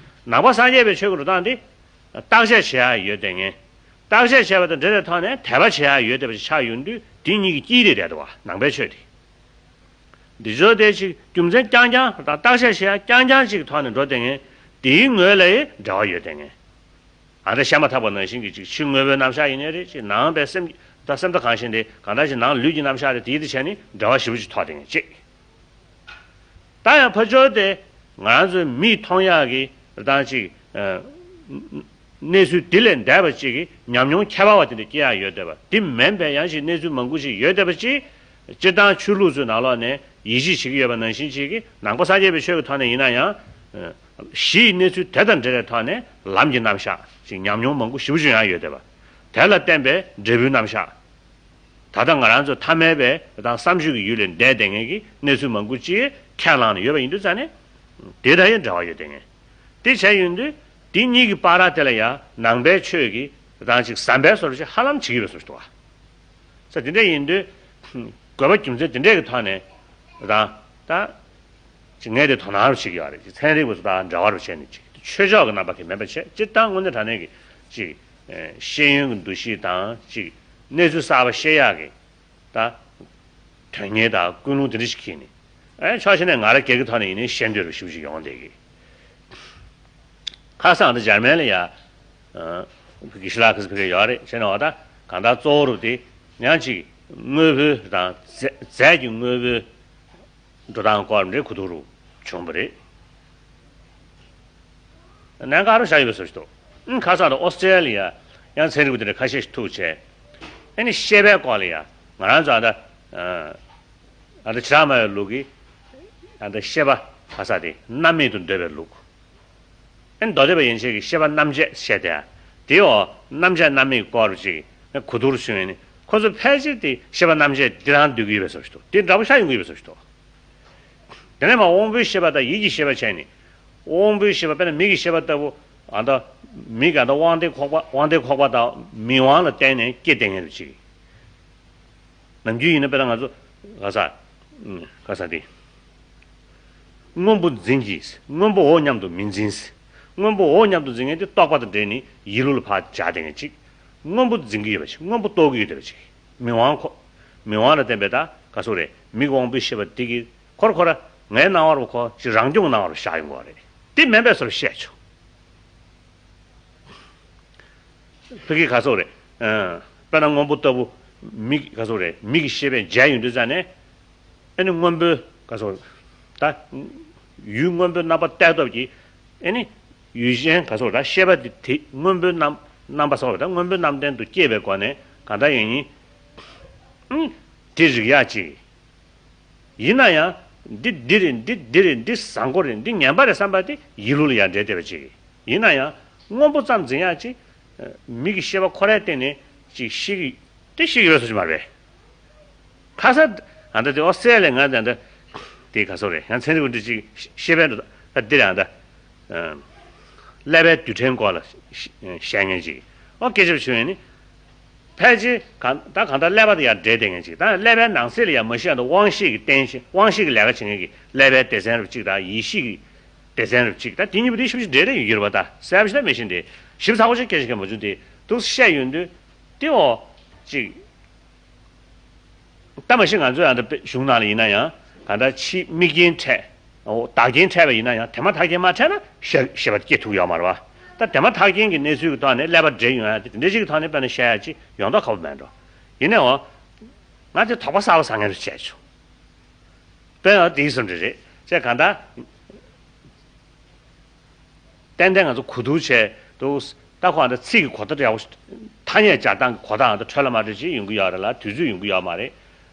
ནང་པ་སངས་རྒྱས་པའི་ཆོས་ཀྱི་འགྲོ་སྟངས་དེ་བརྟག་དཔྱད་བྱེད་ཡ་ཡོད་བསྡད་མཁན། བརྟག་དཔྱད་བྱས་པ་དང་འབྲེལ་བའི་ཐོག་ནས་དད་པ་བྱེད་ཡ་ཡོད་བསྡད་པ་ཞིག་ཆགས་ཡོང་དུས་དེ་གཉིས་ཀྱི་དཀྱིལ་རེད་བསྡད་འདུག་བ། ནང་པའི་ཆོས་དེ། འདི་ཚོ་དེ་ཅིག་རྒྱུ་མཚན་རྐྱང་རྐྱང་དང་བརྟག་དཔྱད་བྱེད་ཡ་རྐྱང་རྐྱང་ཅིག་གི་ཐོག་ནས་འགྲོ་བསྡད་མཁན་དེའི་ངོས་ལ་ཡི་འབྲེལ་བ་ཡོད་བསྡད་མཁན། ཨ་ད་བཤད་མ་ཐག་པ་ནང་བཞིན་གྱི་ཅིག་ཕྱི་དངོས་པོའི་རྣམ་གཞག་ཡིན་ནའི་རེད། ཅིག་ནང་པའི་སེམས་ད་སེམས་ད་གང་ཞིག་འདི་གང་ལྟར་ཅིག་ནང་ལུས་ཀྱི་རྣམ་གཞག་རེད། དེའི་དེ་བྱས་ནི་འབྲེལ་བ་ཞེ་པོ་ཅིག་ཐོགས་བསྡད་མཁན་ཅིག་ད་ཡང་ཕར་ཕྱོགས་དེ་ང་རང་ཚོའི་མིས་མཐོང་ཡག་གི་རེ་སྟངས་ཅིག་ཨ། གནས་ཚུལ་དེ་ལས་འདས་པ་ཅིག་གི་ཉམས་མྱོང་ཁྱད་པར་བ་དེ་འདྲ་སྐྱེ་ཡག་ཡོད་བསྡད་པ། དེ་མིན་པའི་ཡང་ཞིག་གནས་ཚུལ་མང་པོ་ཞིག་ཡོད་བསྡད་པ་ཅིག་སྤྱིར་བཏང་ཆོས་ལུགས་ཚོའི་ནང་ལོགས་ནས་ཡིད་ཆེས་བྱེད་ཀྱི་ཡོད་པ་ནང་བཞིན་ཅིག་གི་ནང་པ་སངས་རྒྱས་པའི་ཆོས་ཀྱི་ཐོག་ནས་ཡིན་ན་ཡང་། ཨ། གཞི་ཡི་གནས་ཚུལ་དེ་དང་འབྲེལ་བའི་ཐོག་ནས་ལམ་གྱི་རྣམ་གཞག་ཅིག་ཉམས་མྱོང་མང་པོ་ཞེ་པོ་ཅིག་ཡང་ཡོད་བསྡད་པ། དེ་ལ་བརྟེན་པའི་འབྲས་བུའི་རྣམ་གཞག་ད་ལྟ་ང་རང་ཚོ་ཐ་མལ་པའི་དང་བསམ་བརྗོད་ཀྱི་ཡུལ་ལས་འདས་བསྡད་མཁན་གྱི་གནས་ཚུལ་མང་པོ་ཅིག་ཁས་བླངས་ནས་ཡོད་པ་ཡིན་དུས་ཙང་ནས། དེ་དང་ཡང་འབྲེལ་བ་ཡོད་བསྡད་མཁན། དེ་བྱས་ཡོང་དུས་དེ་གཉིས་ཀྱི་བར་དེ་ལ་ཡང་ནང་པའི་ཆོས་ཀྱི་རང་ཅིག་ཟམ་པའི་བཟོ་འདྲ་ཅིག་ཧ་ལམ་བྱེད་ཀྱི་ཡོད་པའི་བཟོ་ཞིག་འདུག་བ། ས་དེ་འདྲ་ཡིན་དུས། དགོས་པ་རྒྱུ་མཚན་དེ་འདྲའི་གི་ཐོག་ནས། རང་ད། ཅིག་ངས་དེ་དོ་སྣང་རུ་བྱེད་ཀྱི་ཡོད་རེད། ཅིག་ཚན་རིག་པ་ཚོ་དང་འབྲེལ་བ་རུ་བྱས་ནས་ཅིག་ཆོས་ཕྱོགས་ཀྱི་རྣམ་པ་གི་མིན་པ་བྱས། སྤྱིར་བཏང་དངོས་གནས་དྲང་གནས་ཀྱི་ཅིག་ཨེ། ཤེས་ཡོན་གྱི་འདུ་ཤེས་དང་ཅིག་གནས་ཚུལ་གསར་པ་ཤེས་ཡག་གི་ད་དོན་གཉེར་དང་ཀུན་སློང་དེ་འདྲ་ཞིག་འཁྱེར་ནས། ཨེ། ཕྱོགས་གཞན་ནས་ང་རང་སྒེར་གྱི་ཐོག་ནས་ཡིན་ནའི་ཤེས་འདོད་རུ་ཞེ་པོ་ཞིག་ཡོང་བསྡད་ཀྱི། ཁ་སང་འདི་འཇར་མན་ལ་ཡ། ཨ། ཕ་གི་ཤི་ལ་ཁི་སི་ཕ་གི་ཡོད་རེད། བྱས་ན་འོ་ད་གང་ལྟར་གཙོ་བོ་རུ་དེ་ཡང་ཅིག་དངོས་པོའི་དང་རྫས་རྫས་ཀྱི་དངོས་པོའི་འགྲོ་སྟངས་སྐོར་འདྲའི་གོ་བསྡུར་རུ་བྱུང་བ་རེད། གནད་འགག་རུ་བཞག་ཡོད་པའི་བཟོ་ཞིག་འདུག་ཨང་། ཁ་སང་དུ་ཨོ་སི་ཀྲེ་ལི་ཡ་ཡང་ཚན་རིག་པ་དེ་འདྲ་ཁ་ཤས་ཤིག་ཐུག་བྱས། ཨ་ནི་ཤེས་པའི་སྐོར་ལ་ཡ་ང་རང་ཚོ་ཨ་ད། ཨ་ད་ཕྱི་ལ་མ་ཡོད་ལུགས་ཀྱི་ཨ་ད་ཤེས་པ་ཁ་ས་དེ་རྣམ་མེད་དུ་འདོད་པའི་ལུགས། ཨ་ནི་མདོ་སྡེ་པ་ཡན་ཆད་ཀྱིས་ཤེས་པ་རྣམ་བཅད་བཤད་དེ། དེའོ་རྣམ་བཅད་རྣམ་དབྱེ་སྐོར་ཅིག་གོ་བསྡུར་བྱུང་ཡིན་ནི་ཁོ་ཚོ་ཕལ་ཆེར་དེ་ཤེས་པ་རྣམ་བཅད་འདི་རང་འདོད་ཀྱི་ཡོད་པའི་བཟོ་ཞིག་འདུག་དེ་འདྲ་པོ་ཤ་ཡོང་གི་ཡོད་པའི་བཟོ་ཞིག་འདུག་དེ་ནས་མ་དབང་པོའི་ཤེས་པ་དང་ཡིད་ཀྱི་ཤེས་པ་བྱས་ནས། དབང་པོའི་ཤེས་པ་དཔེར་ན་མིག་གི་ཤེས་པ་ལྟ་བུ། ཨ་ད། མིག་ཨ་ད་དབང་ལྡན་ཁོག་པ་དབང་ལྡན་ཁོག་པ་དང་མིག་དབང་ལ་བརྟེན་ནས་སྐྱེ་བསྡད་མཁན་རུ་ཅིག་ནམ་རྒྱུན་ཡིན་ན་དཔེར་ན་ང་ཚོ་ག་ས། ག་ས་དེ། སྔོན་པོ་འཛིན་གྱི། སྔོན་པོའོ་སྙམ་དུ་མི་འཛིན། སྔོན་པོའོ་སྙམ་དུ་འཛིན་མཁན་དེ་རྟོག་པ་དང་འབྲེལ་ནས་ཡིད་བློ་ལ་ཕར་འཇགས་བསྡད་མཁན་ཅིག་སྔོན་པོ་འཛིན་གྱི་ཡོད་པ་ཅིག་སྔོན་པོ་རྟོགས་ཀྱི་ཡོད་བསྡད་པ་ཅིག་མིག་དབང་ཁོ། མིག་དབང་ལ་བརྟེན་པའི་ད་ག་སོགས་རེད། མིག་དབང་པོའི་ཤེས་པ་དེ་གིས་ཁོར་ཁོ་ར་ངའི་སྣང་བར་ཁོ་ཅིག་རང་སྐྱོང་གི་སྣང་བར་བཞག་ཡོང་གི་རེད། དེ་མིན་པའི་བཟོ་འདྲ་བཤད་ཆོག་ཕ་གི་ག་སོགས་རེད། ཨ། དཔེར་ན་སྔོན་པོ་ལྟ་བུ། མིག་ག་སོགས་རེད། མིག་གི་ཤེས་པས་མཇལ་ཡོང་དུས་ཙང་ནས། ཨ་ནི་སྔོན་པོའི་ག་སོགས། ད། ཡུལ་སྔོན་པོའི་རྣམ་པ་གཏད་སྟོབས་ཀྱིས། ཨ་ནི། ཡུལ་གཞན་ག་སོགས་ད་ཤེས་པ་དེ་དེ་སྔོན་པོའི་རྣམ་རྣམ་པ་སོགས་རེད། ད་སྔོན་པོའི་རྣམ་ལྡན་དུ་སྐྱེས་པའི་སྒོ་ནས་གང་ལྟར་ཡིན་ཡིན། ཨང་། དེ་རིག་ཡག་ཅིག་ཡིན་ན་ཡང་། འདི་འདི་རེད། འདི་འདི་རེད། འདི་བཟང་པོ་རེད། འདི་ངན་པ་རེད་བསམ་པ་དེ་ཡིད་བློ་ལ་ཡར་འདྲེས་བསྡད་པ་ཅིག་ཡིན་ན་ཡང་། སྔོན་པོ་ཙམ་འཛིན་ཡག་ཅིག་མིག་གི་ཤེས་པ་ཁོ་རའི་སྟེང་ནས་ཅིག་ཤེས་ཀྱི། དེ་ཤེས་ཀྱི་ཡོད་བཟོ་ཅིག་མ་རེད། ཁ་ས། ཨ་ད་དེ་ཨོ་སི་ཀྲེ་ལི་ཡ་ང་ད་ད། དེ་ག་སོགས་རེད། ཡང་ཚན་རིག་པ་འདི་ཅིག་ཤེས་པའི་འགྲོ་ད་འདིར་ཨ་ད། ཀླད་པའི་རྡུལ་ཕྲན་སྐོར་ལ་བཤད་མཁན་ཅིག་ཨོ་སྐད་ཆ་བྱུང་ཡོད་ནི། ཕལ་ཆེར་གང་ད་གང་ལྟར་ཀླད་པ་དང་ཡང་འབྲེལ་བསྡད་མཁན་ཅིག་ད་ཀླད་པའི་ནང་གསེས་ལ་ཡང་མ་གཞི་ཡང་ད་དབང་ཤེས་ཀྱི་རྟེན་གཞི། དབང་ཤེས་ཀྱི་ལས་ཀ་བྱེད་མཁན་གྱི་ཀླད་པའི་སྡེ་ཚན་རབ་གཅིག་དང་ཡིད་ཤེས་ཀྱི་སྡེ་ཚན་རབ་གཅིག་ད་དེ་གཉིས་པོ་དེ་ཞིབ་ཞིབ་འབྲེལ་རེ་ཡོད་ཀྱི་རེད་པ། ད་གསལ་པོ་ཞིག་ད་མེད་བཞིན་དེ་ཞིབ་ཚགས་པོ་ཞིག་སྐད་ཆ་བཤད་མ་བྱུང་། དེ་འདུག་བཤད་ཡོང་དུས་དེ་འོ་ཅིག་ད་མ་གཞི་ང་ཚོའི་ཨ་ད་དཔེ་གཞུང་ནང་ལ་ཡིན་ན་ཡང་གང་ལྟར་ཕྱིའི་དམིགས་རྐྱེན་འཕྲད། འོ་བདག་རྐྱེན་འཕྲད་པ་ཡིན་ན་ཡང་དེ་མ་ཐག་རྐྱེན་མ་འཕྲད་ན་ཤེས་ཤེས་པ་སྐྱེ་ཐུབ་ཡོད་མ་རེད་པ། ད་དེ་མ་ཐག་རྐྱེན་གྱི་གནས་ཚུལ་གྱི་ཐོག་ནས་ཀླད་པ་འདྲེས་ཡོང་ཡ་དེ་དེ་འདྲ་ཞིག་གི་ཐོག་ནས་དཔེར་ན་བཤད་ཡ་ཅིག་ཡོང་མདོག་ཁ་པོ་མེད་འགྲོ། ཡིན་ནའང་ང་དེ་དོགས་པ་གསར་པ་ཟ་མཁན་རེད་བྱས་བྱུང་། དཔེར་ན་དེའི་བཟོ་འདྲ་རེད་བྱས་གང་ལྟར། ཏན་ཏན་ང་ཚོ་གོ་བསྡུར་བྱས་འདུག་ད་ཁོ་ཨ་ད་ཚིག་གི་གོ་བརྡ་ཡག་པོ་ཐ་སྙད་སྦྱར་སྟངས་ཀྱི་གོ་བརྡའང་ད་འཕྲོད་ལ་མ་འཕྲོད་ཅིག་ཡོང་གི་ཡོད་རེད་ལ། དུས་ཚོད་ཡོང་གི་ཡོད་མ་རེད།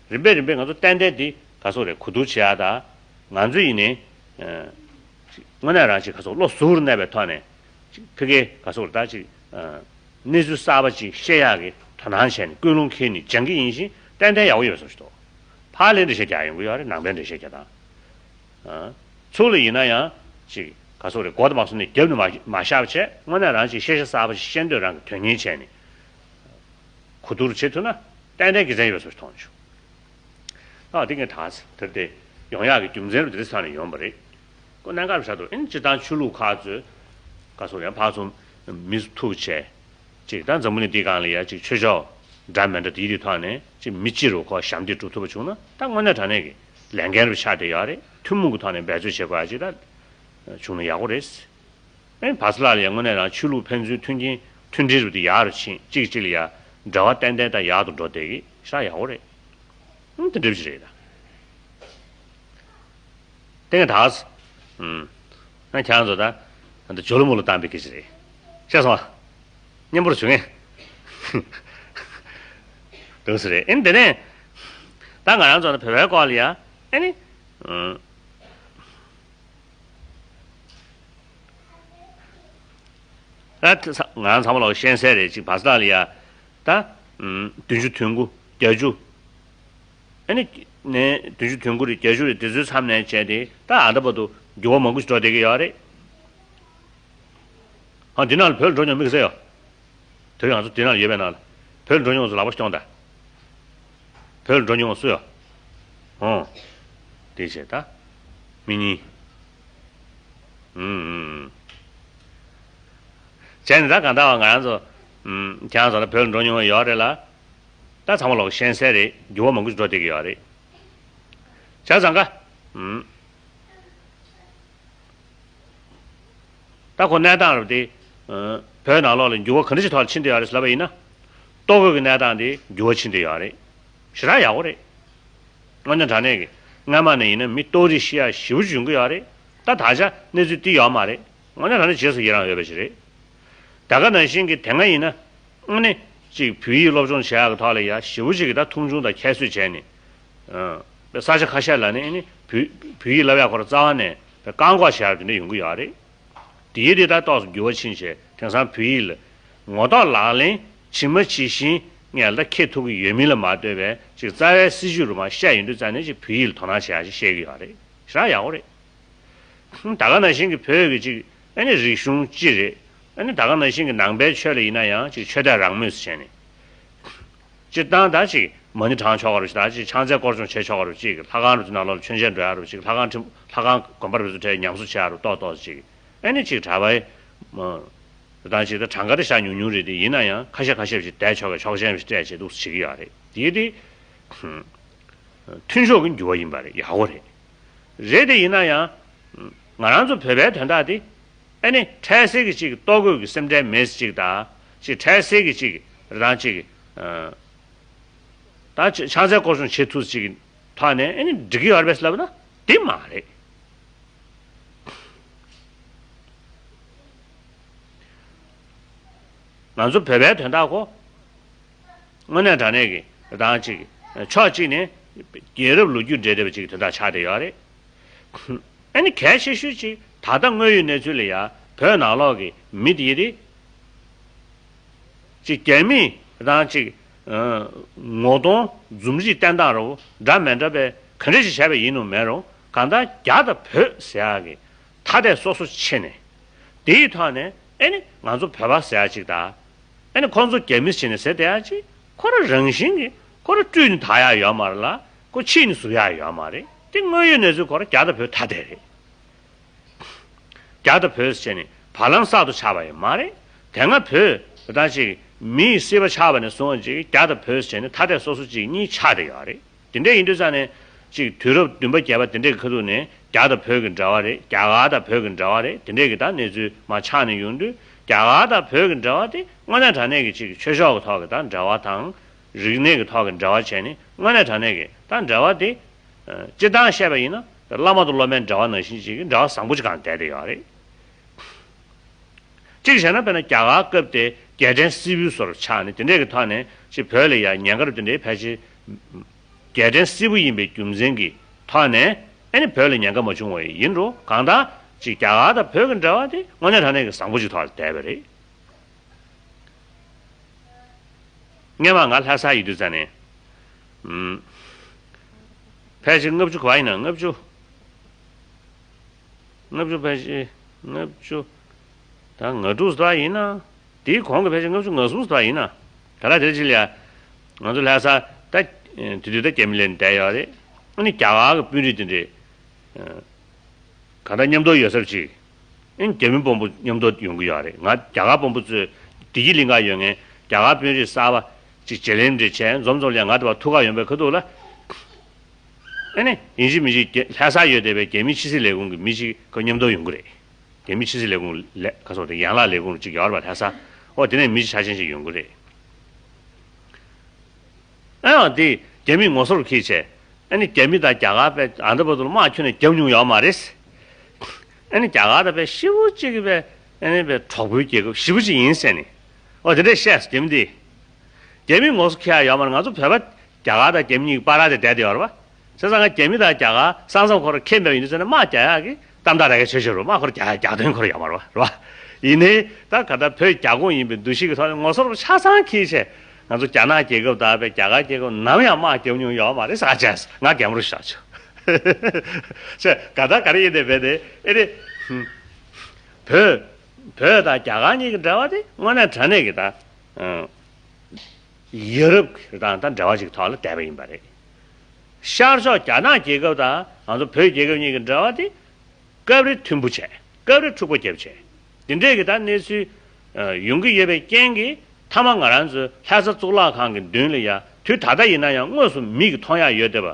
རིམ་པས་རིམ་པས་ང་ཚོ་ཏན་ཏན་འདི་ག་སོགས་རེད། གོ་བསྡུར་བྱེད་ཡ་ད་ང་ཚོ་ཡིན་ནའི་དངོས་གནས་རང་ཅིག་ག་སོགས་བློ་གཟུ་བོར་གནས་པའི་ཐོག་ནས་ཅིག་ཕ་གིའི་ག་སོགས་རེད། ད་ཅིག་གནས་ཚུལ་གསར་པ་ཅིག་ཤེས་ཡག་གི་དོ་སྣང་བྱས་ནས་ཀུན་སློང་འཁྱེར་ནས་སྦྱང་གི་ཡིན་ཞིང་ཏན་ཏན་ཡག་པོ་ཡོད་པའི་བཟོ་ཞིག་འདུག་ཧ་ལས་འགྲེལ་བཤད་རྒྱག་ཡོང་གི་ཡོད་རེད། ནང་པའི་འགྲེལ་བཤད་རྒྱག་སྟངས། ཨ། ཚུར་ལ་ཡིན་ན་ཡང་ཅིག་ག་སོག་རེད། མགོ་དང་མ་སོང་ནས་རྒྱབ་ནས་མ་མ་བཞག་པ་བྱས། དངོས་གནས་རང་ཅིག་ཤེས་བྱ་གསར་པ་ཞིག་ཤེས་འདོད། རང་གི་དོན་གཉེར་བྱས་ནས་གོ་བསྡུར་བྱེད་ཐུབ་ན་ཏན་ཏན་དགེ་མཚན་ཡོད་པ་བཟོ་ཞིག་མཐོང་བྱུང་། ཨ། དེ་ངས་ད་དེར་དེ་ཡོང་ཡག་གི་རྒྱུ་མཚན་རུ་དེ་རིང་ས་ནས་ཡོང་པ་རེད། ཁོ་གནད་འགག་ཆགས་འདུག་ཨིན་སྤྱིར་བཏང་ཆོས་ལུགས་ཁག་ཚོས་ག་སོག་ཡང་ཕར་ཚུར་མི་ཐུག་བྱས། ཅིག་ད་འཛམ་བུ་གླིང་འདིའི་སྒང་ལ་ཡ་ཅིག་ཆོས་ཕྱོགས་འདྲ་མི་འདྲ་དེའི་དེའི་ཐོག་ནས་ཅིག་མི་གཅིག་རུ་ཁོ་ཞབས་འདེགས་སྒྲུབ་ཐུབ་པ་བྱུང་ན། ད་དངོས་གནས་དྲང་གནས་ཀྱི་ལས་འགན་རུ་ཆགས་བསྡད་ཡོད་རེད། ཐུན་མོང་གི་ཐོག་ནས་འབད་རྩོལ་བྱེད་དགོས་ཡ་ཅིག་ད་བྱུང་ན་ཡག་པོ་རེད། ཨེ། བར་སྐབས་ལ་ཡ་དངོས་གནས་རང་ཆོས་ལུགས་ཕན་ཚུན་མཐུན་རྐྱེན་མཐུན་སྒྲིལ་རུ་དེ་ཡག་རུ་ཕྱིན། གཅིག་གཅིག་ལ་ཡ་འབྲེལ་བ་ཏན་ཏན་ད་ཡག་ཏུ་འགྲོ་བསྡད་ཀྱི་ཤ་ཡག་པོ་རེད། ཨང་། དེ་འདྲ་ཞིག་རེད་ད། དེ་ངས་ད། ཨུམ། ཨ། ཁྱེད་རང་ཚོ་ད་ད་ཇོ་ལུ་མོ་ལུ་བཏང་པའི་སྐད་ཆ་རེད། ཤེས་སོང་ཨ། སྙན་པོར་བྱུང་ངས། འདུག་སེ་རེད། ཨེ། དེ་ནས་ད་ང་རང་ཚོ་ནི་བོད་པའི་སྐོར་ལ་ཡ། ཨེ་ནི། ཨུམ། ད་ང་རང་ཚང་མ་ལོག་ཤེས་གསལ་རེད། ཅིག་བར་སྐབས་ལ་ཡ། ད། ཨུམ། བདུན་ཅུ་དོན་དགུ། བརྒྱད་ཅུ། ཨ་ནི། ནས་བདུན་ཅུ་དོན་དགུ་རེད། བརྒྱད་ཅུ་རེད། དེ་ཚོའི་མཚམས་ནས་བྱས་ཏེ་ད་ཨ་ད་བར་དུ་འགྱུར་བ་མང་པོ་ཞིག་འགྲོ་བསྡད་ཀྱི་ཡོད་རེད། ཨ། འདི་ནང་ལ་བོད་ལ་འགྲོ་མྱོང་མི་ག་ཚོད་ཡོད། དེ་རིང་ང་ཚོ་འདི་ནང་ལ་ཡོད་པའི་ནང་ལ་བོད་ལ་འགྲོ་མྱོང་ཚོ་ལག་པ་ཞིག་སྟོན་དང་། བོད་ལ་འགྲོ་མྱོང་སུ་ཡོད། ཨོ། དེ་བྱས་ད། མི་གཉིས། ཨུམ་ཨུམ་ཨུམ། བྱས་ནས་ད་གང་ལྟར་བ་ང་རང་ཚོ། ཨུམ། ཁྱེད་རང་ཚོ་ལ་བོད་ལ་འགྲོ་མྱོང་ཡོད་རེད་ལ། ད་ཚང་མ་ལོག་ཤེས་གསལ་རེད། འགྱུར་བ་མང་པོ་ཞིག་འགྲོ་བསྡད་ཀྱི་ཡོད་རེད། བྱས་ཙང་ཀ། ཨུམ། ད་ཁོ་གནས་སྟངས་རབ་དེ། ཨ། བོད་ནང་ལོགས་ལ་འགྱུར་བ་ག་འདྲ་ཞིག་ཐོག་ལ་ཕྱིན་བསྡད་ཡོད་རེད་ཟེར་ལབ་པ་ཡིན་ན། ལྟོ་གོས་ཀྱི་གནས་སྟངས་དེ་འགྱུར་བ་ཕྱིན་བསྡད་ཡོད་རེད། ཞེ་དྲག་ཡག་པོ་རེད། དངོས་གནས་དྲང་གནས་ཀྱི་སྔ་མ་ནས་ཡིན་ན་མི་ལྟོ་རིགས་ཤི་ཡག་ཞེ་པོ་ཅིག་ཡོང་གི་ཡོད་རེད། ད་ད་ཆ་གནས་ཚུལ་དེ་ཡོད་མ་རེད། དངོས་གནས་དྲང་གནས་རྗེས་སུ་ཡི་རང་ཡོད་པ་ཞིག་རེད། ད་ག་ནང་བཞིན་གྱི་དེ་སྔ་ཡིན་ན། ཨ་ནི། ཅིག་བོད་ཡིག་སློབ་སྦྱོང་བྱེད་ཡག་གི་ཐོག་ལ་ཡ་ཞེ་པོ་ཅིག་གི་ད་མཐོང་ཆུང་དང་ཁྱད་གསོད་བྱས་ནས། ཨ། ས་ཆ་ཁ་ཤས་ལ་ནི་ཨ་ནི་བོད་བོད་ཡིག་བསླབ་ཡག་ཁོ་ར་རྩ་བ་ནས་བཀག་འགོག་བྱེད་ཡག་དེ་འདྲ་ཡོང་གི་ཡོད་རེད། དེའི་དེ་ད་ཏོག་ཙམ་འགྱུར་བ་ཕྱིན་བྱས། དེང་སང་བོད་ཡིག་ལ་ངོ་ཐོག་ལག་ལེན་ཇི་མ་ཇི་བཞིན་ངས་ད་འཁྱེར་ཐུབ་ཀྱི་ཡོད་མིན་ལ་མ་ལྟོས་པའི་ཅིག་རྩ་བའི་སྲིད་བྱུས་རུ་མ་བཤད་ཡོང་དུས་ཙང་ནས་ཅིག་བོད་ཡིག་ལ་དོ་སྣང་བྱེད་ཡག་ཅིག་བཤད་ཀྱི་ཡོད་རེད། ཞེ་དྲག་ཡག་པོ་རེད། ད་ག་ནང་བཞིན་གྱི་བོད་ཀྱི་ཅིག་ཨ་ནི་རིག་གཞུང་སྤྱི་རེད། ཨ་ནི་ད་ག་ནང་བཞིན་གྱི་ནང་པའི་ཆོས་ལ་ཡིན་ན་ཡང་ཅིག་ཆོས་དད་རང་མོས་སུ་བྱས་ནས། སྤྱིར་བཏང་ད་ཅིག་མ་ཎི་བགྲང་ཆོག་ག་རུ་ཞིག་ད་ཅིག་ཕྱག་འཚལ་སྐོར་སྦྱོང་བྱེད་ཆོག་ག་རུ་ཅིག་ལྷ་ཁང་རུ་དེ་ནང་ལོགས་ལ་མཆོད་མཇལ་འགྲོ་ཡག་རུ་ཅིག་ལྷ་ཁང་ཁྲི་ལྷ་ཁང་དགོན་པ་རུ་ཚོ་གྲས་ཉམས་གསོ་བྱེད་ཡག་རུ་ཏོག་ཏོག་ཅིག་ཨ་ནི་ཅིག་གྲྭ་པའི། མ། ད་ཅིག་ད་གྲངས་ཀ་དེ་ཤ་ཉུང་ཉུང་རེད་དེ། ཡིན་ན་ཡང་ཁ་ཤས་ཁ་ཤས་ཤིག་བསྡད་ཆོག་གི་ཆོག་མཆན་ཞིག་སྤྲད་བྱེད་འདུག་བྱེད་ཀྱི་ཡོད་རེད། དེ་དེ། མཐུན་ཕྱོགས་ཀྱི་འགྱུར་བ་ཡིན་པ་རེད། ཡག་པོ་རེད། རེད་དེ་ཡིན་ན་ཡང་། ང་རང་ཚོ་བོད་པའི་དོན་དག་དེ། ཨ་ནི་འཕྲལ་སེལ་གྱི་ཅིག་ལྟོ་གོས་ཀྱི་སེམས་ཁྲལ་མེད་ཅིག་དང་། ཅིག་འཕྲལ་སེལ་གྱི་ཅིག་རང་ཅིག་ཨ། ད་ཅིག་ཕྱག་འཚལ་སྐོར་སྦྱོང་བྱེད་ཐུབ་ཅིག་ཐོག་ནས་ཨ་ནི་འགྲིག་གི་ཡོད་རེད་པས་ལབ་ན་དེ་མ་རེད། ང་ཚོ་བོད་པའི་དོན་དག་ཁོ། དངོས་གནས་དྲང་གནས་ཀྱི་རང་ཅིག་ཕྱོགས་གཅིག་ནས་རྒྱལ་རབས་ལོ་རྒྱུས་འབྲེལ་བསྡད་པ་ཅིག་གི་དོན་དག་ཆགས་བསྡད་ཡོད་རེད། ཨ་ནི་གལ་ཆེ་ཤོས་ཅིག་ད་ལྟ་དངོས་ཡོད་གནས་ཚུལ་ལ་ཡ་བོད་ནང་ལོགས་ཀྱི་མི་དེ་རེད། ཅིག་རྒྱ་མིས་རང་ཅིག་ངོ་གདོང་འཛུམ་རིས་བསྟན་སྟངས་རུ་འདྲ་མི་འདྲ་བའི་ག་འདྲ་ཞིག་བྱས་པ་ཡིན་ནོ་མེད་རུང་། གང་ལྟར་རྒྱ་དང་བོད་ཟེར་ཡག་གི་ཐ་དད་སོ་སོ་ཕྱེ་ནས། དེའི་ཐོག་ནས་ཨེ་ནི་ང་ཚོ་བོད་པ་ཟེར་ཡག་ཅིག་དང་། ཨེ་ནི་ཁོང་ཚོ་རྒྱ་མི་ཟེར་ནས་ཟེར་བསྡད་ཡག་ཅིག་ཁོ་རང་རང་བཞིན་གྱིས་ཁོ་རང་བཀྲུས་ནས་དག་ཡག་ཡོད་མ་རེད་ལ། ཁོ་ཕྱིས་ནས་ཟུག་ཡག་ཡོད་མ་རེད། དེ་དངོས་ཡོད་གནས་ཚུལ་ཁོ་རང་རྒྱ་དང་བོད་ཐ་དད་རེད། རྒྱ་དང་བོད་ཟེར་ནས་བར་ལམ་གསར་དུ་ཆགས་པ་ཡང་མ་རེད། དེ་སྔ་བོད་ད་ཅིག་མིའི་སྲིད་པ་ཆགས་པ་ནས་བཟུང་ཅིག་རྒྱ་དང་བོད་ཟེར་ནས་ཐ་དད་སོ་སོ་ཅིག་གཉིས་ཆགས་བསྡད་ཡོད་རེད། དེ་འདྲ་ཡིན་དུས་ཙང་ནས་ཅིག་དུས་རབས་བདུན་པ་བརྒྱད་པ་དེ་འདྲའི་ཁ་ཐུག་ནས་རྒྱ་དང་བོད་ཀྱི་འབྲེལ་བ་རེད། རྒྱ་གར་དང་བོད་ཀྱི་འབྲེལ་བ་རེད། དེ་འདྲའི་གི་ད་གནས་ཚུལ་མར་ཆགས་ནས་ཡོང་དུས། རྒྱ་གར་དང་བོད་ཀྱི་འབྲེལ་བ་དེ་དངོས་གནས་དྲང་གནས་ཀྱི་ཅིག་ཆོས་ཕྱོགས་ཀྱི་ཐོག་གི་ད་འབྲེལ་བ་དང་། རིག་གནས་ཀྱི་ཐོག་གི་འབྲེལ་བ་བྱས་ནས་དངོས་གནས་དྲང་གནས་ཀྱི་ད་འབྲེལ་བ་དེ། ཨ། སྤྱིར་བཏང་བཤད་པ་ཡིན་ན་བླ་མ་དང་སློབ་མའི་འབྲེལ་བ་ནང་བཞིན་ཅིག་གི་འབྲེལ་བ་བཟང་པོ་ཅིག་གང་བསྡད་བསྡད་ཡོད་རེད། གཅིག་བྱས་ན་དཔེར་ན་རྒྱ་གར་སྐབས་དེ་རྒྱལ་ཕྲན་སིལ་བུའི་བཟོ་འདྲ་ཆགས་ནས། དེ་འདྲས་ཀྱི་ཐོག་ནས་ཅིག་བོད་ལ་ཡང་ཉེན་ཁ་རུ་དེ་འདྲའི་ཕལ་ཆེར་རྒྱལ་ཕྲན་སིལ་བུ་ཡིན་པའི་རྒྱུ་མཚན་གྱི་ཐོག་ནས། ཨེ་ནི་བོད་ལ་ཉེན་ཁ་མ་བྱུང་བ་ཡིན་རུང་། གང་ལྟར་ཅིག་རྒྱ་གར་དང་བོད་ཀྱི་འབྲེལ་བ་དེ་དངོས་གནས་དྲང་གནས་ཀྱི་བཟང་པོ་ཅིག་ཐོག་ལ་བསྡད་པ་རེད། སྔོན་མ་ང་ལྷ་ས་ཡོད་དུས་ཙང་ནས། ཨུམ། ཕལ་ཆེར་ལྔ་བཅུ་ག་བ་ཡིན་ན་ལྔ་བཅུ། ལྔ་བཅུ་ཕལ་ཆེར་ལྔ་བཅུ། ད་ང་དྲུག་ཙམ་ཡིན་ན། དེའི་གོང་གི་ཕལ་ཆེར་ལྔ་བཅུ་ང་གསུམ་ཙམ་ཡིན་ན། ད་ལྟ་དེ་ཅི་ལ་ཡ། ང་ཚོ་ལྷ་ས་ད། དེ་དུས་ད་རྒྱ་མི་ལས་བསྡད་ཡོད་རེད། ཨ་ནི་རྒྱ་གར་གྱི་དཔོན་རིགས་དེ་འདྲས། གང་ལྟར་མཉམ་དུ་ཡོད་ས་ཅིག་ཨ་ནི་རྒྱ་མི་དཔོན་པོ་མཉམ་དུ་ཡོང་གི་ཡོད་རེད། ང་རྒྱ་གར་དཔོན་པོ་ཚོས་བདེ་སྐྱིད་གླིང་ག་ཡོད་མཁན་རྒྱ་གར་དཔོན་རིགས་གསར་པ་ཅིག་བརྗེ་ལེན་འདྲ་བྱས་འཛོམས་འཛོམས་ལ་ང་དེ་བར་ཐུག་ག་ཡོང་པའི་ཁ་ཐུག་ལ། ཨ་ནི་ཡིན་གཅིག་མིན་གཅིག་རྒྱ་ལྷ་ས་ཡོད་བསྡད་པའི་རྒྱ་མི་ཕྱི་སྲིད་ལས་ཁུངས་ཀྱི་མི་གཅིག་ཁོ་མཉམ་དུ་ཡོང་གི་རེད། རྒྱ་མི་ཕྱི་སྲིད་ལས་ཁུངས་ལས་ཁ་སོགས་དེ་ཡན་ལག་ལས་ཁུངས་གཅིག་ཡོད་རེད་པ་ལྷ་ས། ཨོ་དེ་ནས་མི་གཅིག་ཆ་ཆེན་ཞིག་ཡོང་གི་རེད། ཨ་ཡང་དེ་རྒྱ་མིས་ངོ་སོར་འཁྱེར་བྱས། ཨ་ནི་རྒྱ་མི་དང་རྒྱ་གར་པས་ཨ་འདྲ་བར་དུ་དམག་ཁྱོན་ནས་བརྒྱབ་མྱོང་ཡོད་མ་རེད། ཨ་ནི་རྒྱ་གར་དང་པས་ཞེ་པོ་ཅིག་པས་ཨ་ནི་པས་གྲོགས་པོའི་རྒྱལ་ཁབ་ཞེ་པོ་ཅིག་ཡིན་ཟེར་ནས། ཨོ་དེ་འདྲས་བཤད་སོང་རྒྱ་མི་དེ། རྒྱ་མི་ངོ་སོ་འཁྱེར་ཡ་ཡོད་མ་རེད། ང་ཚོ་བོད་པ་རྒྱ་གར་དང་རྒྱ་མི་གཉིས་ཀྱི་བར་དེ་བསྡད་དེ་ཡོད་རེད་པ། བྱས་ཙང་ང་རྒྱ་མི་དང་རྒྱ་གར་ས་མཚམས་ཁོ་ར་ཁེལ་མེད་པ་ཡིན་དུས་ཙང་ནས་དམག་རྒྱག་ཡག་གི་གཏམ་བདག་ར་གས་བྱོས་བྱོས་རོགས་དམག་ཁོ་ར་རྒྱག་ཡག་རྒྱག་དོན་ཁོ་ར་ཡོད་མ་རེད་པ་རེད་པ། ཡིན་ནའི་ད་ག་ད་བོད་རྒྱ་ཁོངས་ཡིན་པའི་འདུ་ཤེས་ཀྱི་ཐོག་ནས་ངོ་སོ་ར་ཆ་ཚང་འཁྱེར་བྱས་ང་ཚོ་རྒྱ་ནག་རྒྱལ་ཁབ་དང་བས་རྒྱ་གར་རྒྱལ་ཁབ་ནམ་ཡང་དམག་རྒྱབ་མྱོང་ཡོད་མ་རེད་ཟེར་བྱས་ང་རྒན་མོ་རུ་བཞག་ཆོག་བྱས་ག་ད་ག་རེ་ཡིན་དེ་བས་དེ་ཨེ་རེད། བོད་བོད་དང་རྒྱ་གར་གཉིས་ཀྱི་འབྲེལ་བ་དེ་དངོས་གནས་དྲང་གནས་ཀྱི་ད། ཡ་རབས་ཀྱི་རང་དང་འབྲེལ་བ་ཞིག་ཐོག་ལ་བསྡད་པ་ཡིན་པ་རེད། ཤར་ཕྱོགས་རྒྱ་ནག་རྒྱལ་ཁབ་དང་ང་ཚོ་བོད་རྒྱལ་ཁབ་གཉིས་ཀྱི་འབྲེལ་བ་དེ་སྐབས་རེ་མཐུན་པོ་བྱས་སྐབས་རེ་འཁྲུག་པ་བརྒྱབ་བྱས། དེ་འདྲས་ཀྱི་ད་གནས་ཚུལ་ཡོང་གི་ཡོད་པའི་རྐྱེན་གྱིས་མཐའ་མ་ང་རང་ཚོའི་ལྷ་ས་གཙུག་ལག་ཁང་གི་མདུན་ལ་ཡ་དུས་ད་ལྟ་ཡིན་ན་ཡང་དངོས་སུ་མིག་གིས་མཐོང་ཡག་ཡོད་བསྡད་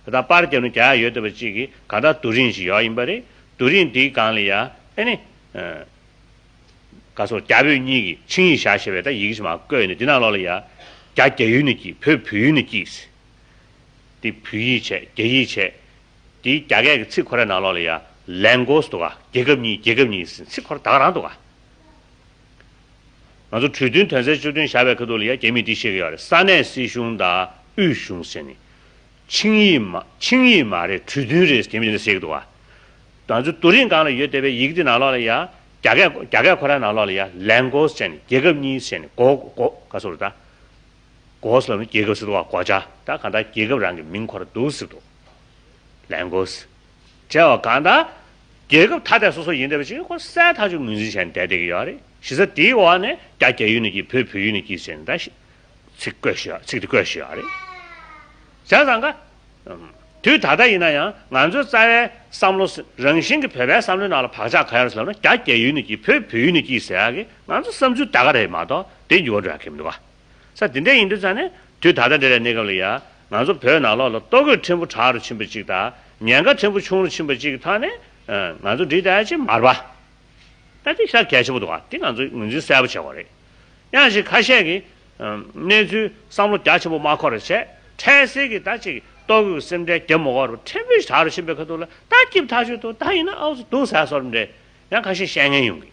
པ་ད་པར་རྒྱབ་ནས་རྒྱག་ཡག་ཡོད་བསྡད་པ་གཅིག་གིས་གང་ལྟར་རྡོ་རིང་ཞིག་ཡོད་ཡིན་པ་རེད། རྡོ་རིང་འདིའི་སྒང་ལ་ཡ་ཨེ་ནི། ག་སོ་རྒྱ་བོད་གཉིས་ཀྱི་ཆིངས་ཡིག་བཞག་ཞེས་པའི་ད་ཡི་གེ་ཞིག་མར་བཀོད་ནས་འདི་ནང་ལོགས་ལ་ཡ། རྒྱ་རྒྱ་ཡུལ་ནས་སྐྱིད་བོད་བོད་ཡུལ་ནས་སྐྱིད། འདི་བོད་ཡིག་བྱས་རྒྱ་ཡིག་བྱས། འདིའི་རྒྱ་སྐད་ཀྱི་ཚིག་ཁོ་རའི་ནང་ལོགས་ལ་ཡ། ལན་གོ་སི་འདུག་ག་རྒྱལ་ཁབ་གཉིས་རྒྱལ་ཁབ་གཉིས་ཟེར་ཚིག་ཁོ་ར་ད་ག་རང་འདུག་ག་ང་ཚོ་གྲོས་མཐུན་དོན་ཚན་བཅུ་བདུན་བཞག་པའི་ཁ་ཐུག་ལ་ཡ་རྒྱ་མིས་འདི་བཤད་ཀྱི་ཡོད་རེད། ས་གནས་སྲིད་གཞུང་དང་དབུས་གཞུང་ཟེར་ནས། ཆིངས་ཡིག་མ་ཆིངས་ཡིག་མ་རེད་གྲོས་མཐུན་རེད་ཟེར་མི་འདི་འདྲ་ཟེར་གྱི་འདུག་ག་ང་ཚོ་རྡོ་རིང་སྒང་ལ་ཡོད་བསྡད་པའི་ཡི་གེ་འདི་ནང་ལོགས་ལ་ཡ། རྒྱ་སྐད་རྒྱ་སྐད་ཁོ་རའི་ནང་ལོགས་ལ་ཡ་ལན་གོ་སི་ཟེར་ནས་རྒྱལ་ཁབ་གཉིས་ཟེར་ནས་གོ་གོ་ག་སོ་རེད་ད། གོ་སི་ལབ་ནི་རྒྱལ་ཁབ་ཟེར་འདུག་ག་གོ་ཆ་ད་གང་ལྟར་རྒྱལ་ཁབ་རང་གི་མིང་ཁོ་ར་འདུག་ཟེར་འདུག་ལན་གོ་སི། བྱས་པ་གང་ལྟར། རྒྱལ་ཁབ་ཐ་དད་སོ་སོ་ཡིན་བསྡད་པ་ཅིག་ཁོ་གསལ་ཐག་ཆོད་ངོས་འཛིན་བྱས་ནས་བསྡད་བསྡད་ཀྱི་ཡོད་རེད། གཞི་རྩ་དེའི་འོག་ནས་རྒྱ་རྒྱ་ཡུལ་ནས་ཀྱི་བོད་བོད་ཡུལ་ནས་ཀྱི་ཟེར་ནས་ད་ཤི། ཚིག་བཀོད་ཞུ་ཡ་ཚིག་དེ་བཀོད་ཞུ་ཡ་རེད། བྱས་ཙང་ཀ། ཨམ། དུས་ད་ལྟ་ཡིན་ན་ཡང་ང་ཚོའི་རྩ་བའི་བསམ་བློ་ཟེར་རང་བཞིན་གྱི་བོད་པའི་བསམ་བློའི་ནང་ལ་བག་ཆགས་ག་ཡོད་ཟེར་ལབ་ན་རྒྱ་རྒྱ་ཡུལ་ནས་ཀྱི་བོད་བོད་ཡུལ་ནས་ཀྱི་ཟེར་ཡ་གི་ང་ཚོ་བསམ་ཚུལ་ད་ག་རེད་མ་གཏོགས་དེ་འགྱུར་བ་འགྲོ་ཡ་གི་མི་འདུག་ག་ས་དེ་འདྲ་ཡིན་དུས་ཙང་ནས་དུས་ད་ལྟ་འདྲ་བའི་གནས་སྐབས་ལ་ཡ་ང་ཚོ་བོད་ནང་ལོགས་ལ་ལྟོ་གོས་ཕྲན་བུ་དྲག་རུ་ཕྱིན་པ་གཅིག་དང་ཉེན་ཁ་ཕྲན་བུ་ཆུང་རུ་ཕྱིན་པ་གཅིག་གི་ཐོག་ནས་ང་ཚོ་འགྲིག་བསྡད་ཡ་ཅིག་མ་རེད་པ། ད་དེ་ཤ་གལ་ཆེན་པོ་འདུག་ག་དེ་ང་ཚོས་ངོས་འཛིན་གསལ་པོ་བྱེད་དགོས་རེད། ཡང་ཞིག་ཁ་ཤས་ཀྱིས་གནས་ཚུལ་བསམ་བློ་རྒྱ་ཆེན་པོ་མ་འཁོར་བ་བྱས་འཕྲལ་སེལ་གྱི་ད་ཅིག་ལྟོ་གོས་སེམས་ཁྲལ་རྒྱབ་མ་དགོས་རུ་ཕྲན་བུ་ཞིག་དྲག་རུ་ཕྱིན་པའི་ཁ་ཐུག་ལ་ད་སྐྱིད་ཐག་ཆོད་འདུག་ད་ཡིན་ན་ཨའུ་ཚོ་འདུག་ཟེར་བཟོ་འདྲ་ཡང་ཁ་ཤས་བཤད་མཁན་ཡོང་གི་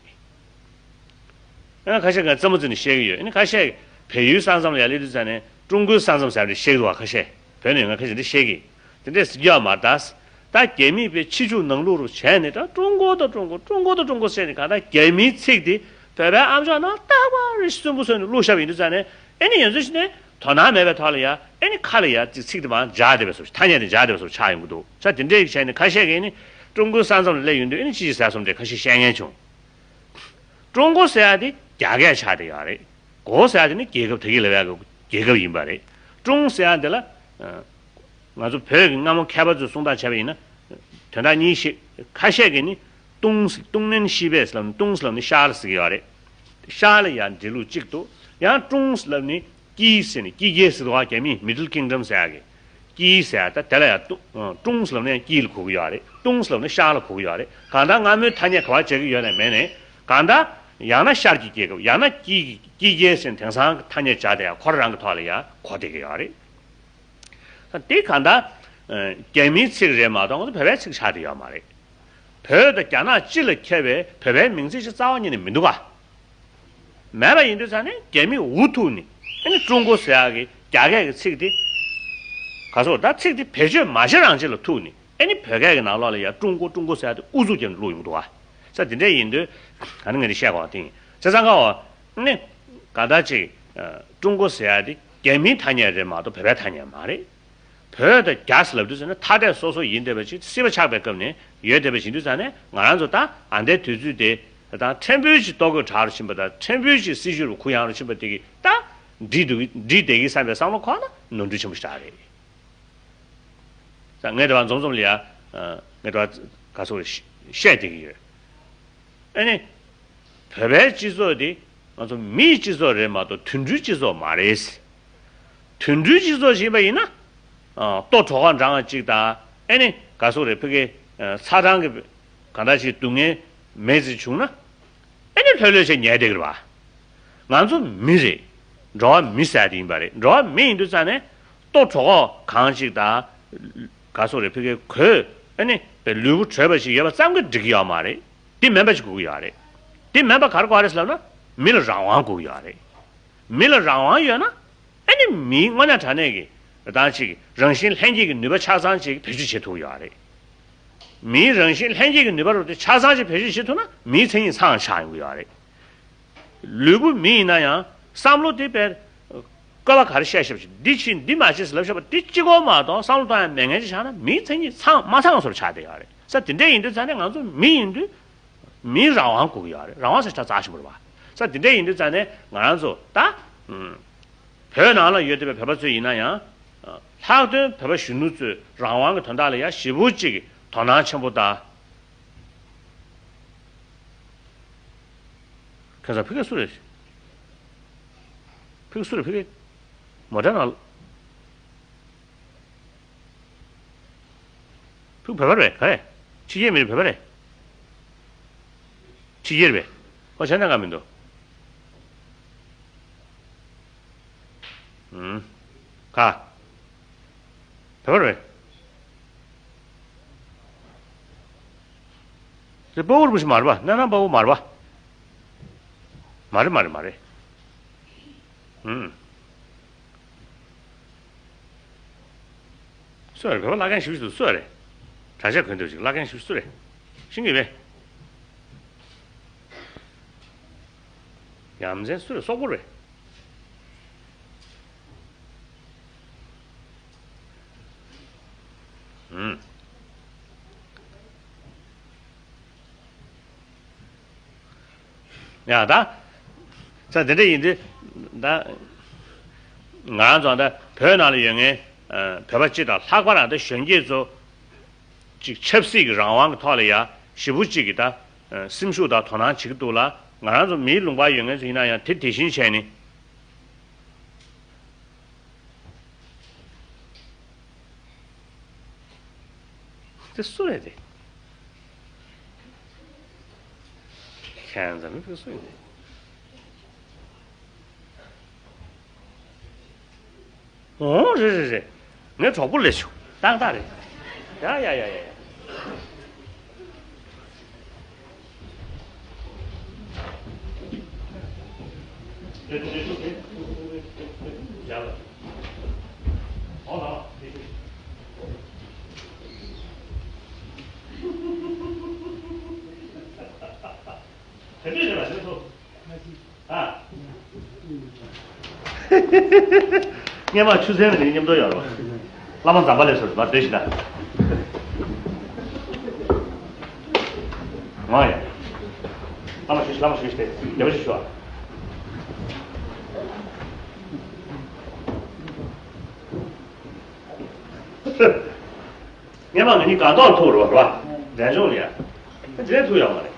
ཡང་ཁ་ཤས་ཀྱིས་རྩེད་མོ་རྩེ་ནས་བཤད་ཀྱི་ཡོད། ཨ་ནི་ཁ་ཤས་བལ་ཡུལ་ས་མཚམས་ལ་ཡར་སླེབས་དུས་ཙང་ནས་ཀྲུང་གོའི་ས་མཚམས་ཟེར་བ་འདྲ་བཤད་ཀྱི་འདུག་བ། ཁ་ཤས་བོད་ནས་ཡོང་མཁན་ཁ་ཤས་འདི་བཤད་ཀྱི་དེ་འདྲས་ཟེར་གྱི་ཡོད་མ་རེད་ད། ད་རྒྱ་མིས་པའི་ཕྱི་འཇུག་ནང་བླུག་རུ་བྱས་ནས་ད་ཀྲུང་གོ་དང་ཀྲུང་གོ་ཀྲུང་གོ་དང་ཀྲུང་གོ་ཟེར་ནས་གང་ལྟར་རྒྱ་མིའི་ཚིག་དེ་བོད་པའི་ཨམ་ཅོག་ནང་རྟག་པར་རེ་སུན་པོ་སོན་ནས་བླུགས་བཞག་པ་ཡིན་དུས་ཙང་ནས་ཨེ་ནི་ཡོད་ཚོད་ཞིག་ནས་དོ་སྣང་མེད་པའི་ཐོག་ལ་ཡ་ཨེ་ནི་ཁ་ལ་ཡ་ཚིག་ཚིག་དེ་མར་འཇགས་བསྡད་པའི་བཟོ་ཐ་སྙད་དེ་འཇགས་བསྡད་པའི་བཟོ་ཆགས་ཡོང་གི་འདུག་ས་དེ་འདྲས་བྱས་ནས་ཁ་ཤས་ཀྱིས་ཨེ་ནི་ཀྲུང་གོའི་ས་མཚམས་ལ་སླེབས་ཡོང་དུས་ཨེ་ནི་ཅི་ཞིག་ཟེར་སོང་འདྲས་ཁ་ཤས་བཤད་མཁན་བྱུང་། ཀྲུང་གོ་ཟེར་ཡ་དེ་རྒྱ་སྐད་ཆགས་བསྡད་ཡོད་རེད། གོ་ཟེར་ཡ་དེ་ནི་རྒྱལ་ཁབ་ད་གིན་ལབ་ཡ་གི་རྒྱལ་ཁབ་ཡིན་པ་རེད། ཀྲུང་ཟེར་ཡ་དེ་ལ། ང་ཚོ་བོད་ཀྱི་སྔ་མོ་མཁས་པ་ཚོས་གསུང་སྟངས་བྱས་པ་ཡིན་ན། དོན་དག་གཉིས་ཤིག་ཁ་ཤས་ཀྱིས་ནི་ཏུང་ཟེར་ཏུང་ནན་ཤི་པེ་ཟེར་ལབ་ནི་ཏུང་ཟེར་ལབ་ནི་ཤར་ཟེར་གྱི་ཡོད་རེད། ཤར་ལ་ཡ་འབྲི་ལུགས་གཅིག་འདུག་ཡང་ཀྲུང་ཟེར་ལབ་ནི་ཀྱི་ཟེར་ནི་ཀྱི་རྒྱལ་ཟེར་བ་རྒྱ་མིས་Middle Kingdom ཟེར་ཡ་གི་ཀྱི་ཟེར་ཡ་ད་དེ་ལ་ཡ་ཏུ་ཀྲུང་ཟེར་ལབ་ནི་ཡང་ཀྱི་ལ་གོ་གི་ཡོད་རེད། ཏུང་ཟེར་ལབ་ནི་ཤར་ལ་གོ་གི་ཡོད་རེད། གང་ལྟར་སྔ་མོའི་ཐ་སྙད་ག་པར་བྱེད་ཀྱི་ཡོད་ནའི་མེད་ནའི་གང་ལྟར་ཡང་ན་ཤར་གྱི་རྒྱལ་ཁབ་ཡང་ན་ཀྱི་ཀྱི་རྒྱལ་ཟེར་ནི་དེང་སང་ཐ་སྙད་སྦྱར་དེ་ཡང་ཁོ་རང་གི་ཐོག་ལ་ཡ་གོ་བསྡད་ཀྱི་ཡོད་རེད། ད་དེ་གང་ལྟར། རྒྱ་མིའི་ཚིག་རེད་མ་གཏོགས་ང་ཚོ་བོད་པའི་ཚིག་ཆགས་བསྡད་ཡོད་མ་རེད། བོད་དང་རྒྱ་ནག་སྤྱི་ལ་ཁྱབ་པའི་བོད་པའི་མིང་ཚིག་ཅིག་རྩ་བ་ཉིད་ནས་མི་འདུག་ག་མེད་པ་ཡིན་དུས་ཙང་ནས་རྒྱ་མིས་འུ་ཐུག་ནས་ཨ་ནི་ཀྲུང་གོ་ཟེར་ཡག་གི་རྒྱ་སྐད་ཀྱི་ཚིག་དེ། ག་སོགས་ད་ཚིག་དེ་བེད་སྤྱོད་མ་བྱེད་རང་བྱེད་ལ་ཐུག་ནས་ཨ་ནི་བོད་སྐད་ཀྱི་ནང་ལོགས་ལ་ཡ་ཀྲུང་གོ་ཀྲུང་གོ་ཟེར་ཡག་དེ་ཨུ་ཚུགས་བརྒྱབ་ནས་བླུགས་ཡོང་གི་འདུག་ག་ས་དེ་འདྲ་ཡིན་དུས་ག་ནི་ངས་དེ་བཤད་དགོས་པ་དེ་ཡིན། བྱས་ཙང་ཀ་བ་ནི་ག་ད་ཅིག་ཀྲུང་གོ་ཟེར་ཡག་དེ་རྒྱ་མིའི་ཐ་སྙད་རེད་མ་གཏོགས་བོད་པའི་ཐ་སྙད་མ་རེད། བོད་དང་རྒྱ་ཟེར་ལབ་དུས་ཙམ་ནས་ཐ་དད་སོ་སོ་ཡིན་བསྡད་པ་ཅིག་སྲིད་པ་ཆགས་པའི་སྐབས་ནས་ཡོད་བསྡད་པ་ཡིན་དུས་ཙམ་ནས། ང་རང་ཚོ་ད་ཨ་འདའི་དུས་ཚོད་དེ་ད་ཕྲན་བུ་ཅིག་ལྟོ་གོས་དྲག་རུ་ཕྱིན་པ་དང་། ཕྲན་བུ་ཅིག་སྲི་ཞུ་རུ་གུ་ཡངས་རུ་ཕྱིན་པ་དེ་གིས་ད་འགྲིག་འདུག་འགྲིག་བསྡད་ཀྱི་བསམ་པའི་བསམ་བློ་འཁོར་ན་ནོར་འཁྲུལ་ཆེན་པོ་ཞིག་རེད། ས་ངས་དེ་བ་འཛོམས་འཛོམས་ལ་ཡ། ངས་དེ་བ་ག་སོགས་བཤད་བསྡད་ཀྱི་ཡོད། ཨ་ནི། བོད་པའི་སྤྱི་ཚོགས་འདི་ང་ཚོ་མིའི་སྤྱི་ཚོགས་རེད་མ་གཏོགས་དུད་འགྲོའི་སྤྱི་ཚོགས་མ་རེད། དུད་འགྲོའི་སྤྱི་ཚོགས་ཞིག་ཡིན་པ་ཡིན་ན། ལྟོ་གྲོགས་ཁ་འདྲ་ཅིག་དང་། ཨ་ནི་ག་སོགས་རེད། ཕ་གི་ཚ་གྲང་གི་གང་འདྲ་ཞིག་སྡུག་བསྔལ་མེད་ཅིག་བྱུང་ན། ཨ་ནི་ལྷོད་ལྷོད་བྱས་ཉལ་བསྡད་ཀྱི་རེད་པ། ང་ཚོ་མི་རེད། འགྲོ་བ་མི་ཟེར་དེ་ཡིན་པ་རེད། འགྲོ་བ་མི་ཡིན་དུས་ཙང་ནས་ལྟོ་གྲོགས་ཁ་གང་ཅིག་དང་། ག་སོགས་རེད། ཕ་གི་གོས། ཨ་ནི་པའི་ལུས་པོ་དྲོད་པ་ཞིག་ཡོད་པ་ཙམ་གྱིས་འགྲིག་གི་ཡོད་མ་རེད། དེ་མིན་པ་ཞིག་དགོས་ཀྱི་ཡོད་རེད། དེ་མིན་པ་ག་རེ་དགོས་རེད་ཟེར་ལབ་ན། མི་ལ་རང་དབང་དགོས་ཀྱི་ཡོད་རེད། མི་ལ་རང་དབང་ཡོད་ན། ཨ་ནི་མིའི་དངོས་གནས་དྲང་གནས་ཀྱི་ད་ཅིག་རང་བཞིན་ལྷན་སྐྱེས་ཀྱི་ནུས་པ་ཆ་ཚང་ཅིག་བེད་སྤྱོད་བྱེད་ཐུབ་ཀྱི་ཡོད་རེད། མིའི་རང་བཞིན་ལྷན་སྐྱེས་ཀྱི་ནུས་པ་རུ་དེ་ཆ་ཚང་ཅིག་བེད་སྤྱོད་བྱེད་ཐུབ་ན། མིའི་མཚན་ཉིད་ཚང་ཆགས་ཡོང་གི་ཡོད་རེད། ལུས་པོ་མི་ཡིན་ན་ཡང་བསམ་བློ་དེ་དཔེ་བཀོད་པ་ག་རེ་བཤད་བཤད་པ་ཞིག་འདི་བྱེད་འདི་མ་བྱེད་ཟེར་ལབ་བཤད་པ་དེ་གཅིག་པོ་མ་གཏོགས་བསམ་བློ་གཏོང་ཡ་མེད་མཁན་ཅིག་ཆགས་ན། མིའི་མཚན་ཉིད་ཚང་མ་ཚང་བཟོ་འདྲ་ཆགས་བསྡད་ཡོད་རེད། ས་དེ་འདྲ་ཡིན་དུས་ཙང་ནས་ང་ཚོ་མི་ཡིན་དུས་མིའི་རང་དབང་དགོས་ཀྱི་ཡོད་རེད། རང་དབང་ཟེར་ཆ་ཚང་ཞིག་མ་རེད་པ། ས་དེ་འདྲ་ཡིན་དུས་ཙང་ནས་ང་རང་ཚོ་ད་བོད་ནང་ལ་ཡོད་བསྡད་པའི་བོད་པ་ཚོ་ཡིན་ན་ཡང་། ལྷག་དོན་བོད་པ་གཞོན་ནུ་ཚོས་རང་དབང་གི་དོན་དག་ལ་ཡ་ཞེ་པོ་ཅིག་དོ་སྣང་ཆེན་པོ་དང་། ཁ་སང་ཕ་གི་སུ་རེད། ཕ་གི་སུ་རེད། ཕ་གི་མོ་ཊ་ནང་། ཕ་གི་བོད་པ་རེད། ག་རེ། ཕྱི་རྒྱལ་མི་རེད། བོད་པ་རེད། ཕྱི་རྒྱལ་རེད་པས། ཁོ་བྱས་ན་ག་མི་འདུག་ཨུམ། ག་བོད་པ་རེད། དེ་དཔའ་བོ་རིན་པོ་ཆེ་མ་རེད་པ། སྣ་ནམ་དཔའ་བོ་མ་རེད་པ། མ་རེད། མ་རེད། མ་རེད། ཨུམ། སུ་རེད། བོད་པ་བླ་རྒན་ཞིག་ཏུ་སུ་རེད། གྲྭ་ཆས་གོན་འདུག་ཅིག་བླ་རྒན་ཞིག་སུ་རེད། ཤེས་ཀྱི་ཡོད་པས། ཡ་མཚན་སུ་རེད། སོག་པོ་རེད། ཨུམ། ཡ་ད། ས་དེ་འདྲ་ཡིན་དུས་ད། ང་རང་ཚོ་ད་བོད་ནང་ལ་ཡོད་མཁན་བོད་པ་སྤྱི་དང་ལྷག་པར་ད་གཞོན་སྐྱེས་ཚོ། ཅིག་ཆབ་སྲིད་ཀྱི་རང་དབང་གི་ཐོག་ལ་ཡ་ཞེ་པོ་ཅིག་གི་ད་སེམས་ཤུགས་དང་དོ་སྣང་བྱེད་ཀྱི་འདུག་ལ། ང་རང་ཚོ་མིའི་ལུང་པར་ཡོད་མཁན་ཚོ་ཡིན་ན་ཡང་དེ་དེ་བཞིན་བྱས་ནས། དེ་སུ་རེད་དེ། ཁྱེད་ཚོ་མི་ཕེབས་སུ་ཡིན་དེ། འོང་། རེད་རེད་རེད། ངའི་གྲོགས་པོ་ལས་བྱུང་། ཏག་ཏག་རེད། ཡ་ཡ་ཡ་ཡ་ཡ། དེ་འདྲས་རེད་པ། དེ་ཚོ། ཨ། སྔས་མ་ཆུ་ཚན་ལ་ངའི་མཉམ་དུ་ཡོད་རེད་པ། བླ་མ་ཛམ་བྷ་ལས་སོ་རེད་པ། བསྡད་ཤིག་ད། ང་ཡ། བླ་མ་ཞུ་ཞིག་བླ་མ་ཞུ་ཞིག་སྟེ། བདེ་བ་ཞིག་ཞུ་ཨ། སྔས་མ་ང་གཉིས་སྒང་ཏོག་ལ་ཐུག་རེད་པ། རེད་པ། འབྲས་ལྗོངས་ལ་ཡ། ད་དེ་ནས་ཐུག་ཡོད་མ་རེད།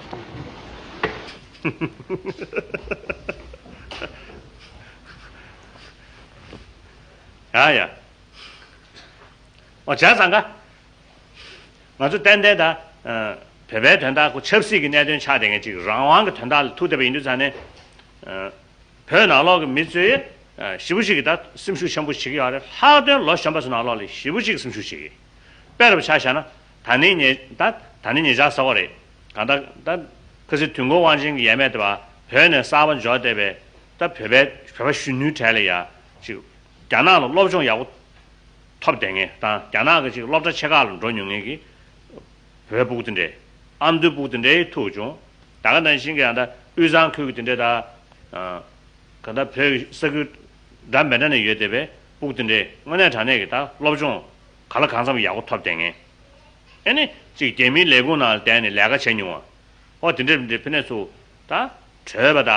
ཡ་ཡ། ཨོ་བྱས་ཙང་ཀ། ང་ཚོ་ཏན་ཏན་ད། ཨ། བོད་པའི་དོན་དག་ཁོ་ཆབ་སྲིད་ཀྱི་གནད་དོན་ཆགས་བསྡད་མཁན་ཅིག་རང་དབང་གི་དོན་དག་ལ་ཐུག་བསྡད་པ་ཡིན་དུས་ཙང་ནས། ཨ། བོད་ནང་ལོགས་ཀྱི་མི་ཚོས། ཨ། ཞེ་པོ་ཅིག་གིས་ད་སེམས་ཤུགས་ཆེན་པོ་བྱེད་ཀྱི་ཡོད་རེད། ལྷག་དོན་ལོ་གཞོན་པ་ཚོ་ནང་ལོགས་ལ་ཞེ་པོ་ཅིག་གིས་སེམས་ཤུགས་བྱེད་ཀྱི། དཔེ་རུ་ཆ་བཞག་ན། ད་ནི་ཉེ། ད་ད་ནི་ཉེ་ཆར་ཟེར་བ་རེད། གང་ལྟར་ད་ཁ་སང་དུས་འཁོར་དབང་ཆེན་གྱི་ཡས་མས་དེ་བ་བོད་ནས་གསར་པ་འབྱོར་བསྡད་པའི་ད་བོད་པའི་བོད་པ་གཞོན་ནུའི་གྲས་ལ་ཡ་ཅིག་རྒྱ་ནག་ལ་སློབ་སྦྱོང་ཡག་པོ་ཐོབ་བསྡད་མཁན་དང་། རྒྱ་ནག་གི་ཅིག་སློབ་གྲྭ་ཆེ་ཁག་ལ་འགྲོ་མྱོང་མཁན་གྱི་བོད་ཕྲུག་དེ་འདྲས། ཨ་མདོའི་ཕྲུ་གུ་དེ་འདྲས་ཐུག་བྱུང་། ད་ག་ནང་བཞིན་གྱི་ཡང་ད་དབུས་གཙང་ཁུལ་གྱི་དེ་འདྲས་ད། ཨ། གང་ལྟར་བོད་ས་ཁུལ་འདྲ་མི་འདྲ་ནས་ཡོད་བསྡད་པའི་ཕྲུ་གུ་དེ་འདྲས་དངོས་གནས་དྲང་གནས་ཀྱི་ད་སློབ་སྦྱོང་ ག་ལ་གང་འཚམ་ཡག་པོ་ཐོབ་བསྡད་མཁན། ཨེ་ནི་ཅིག་རྒྱ་མིའི་ལས་ཁུངས་ནང་བསྡད་ནས་ལས་ཀ་བྱེད་མྱོང་བ། ཨོ་དེ་འདྲ་འདྲ་ཕི་ནས་ཚུར་ད་བྲོས་པ་ད།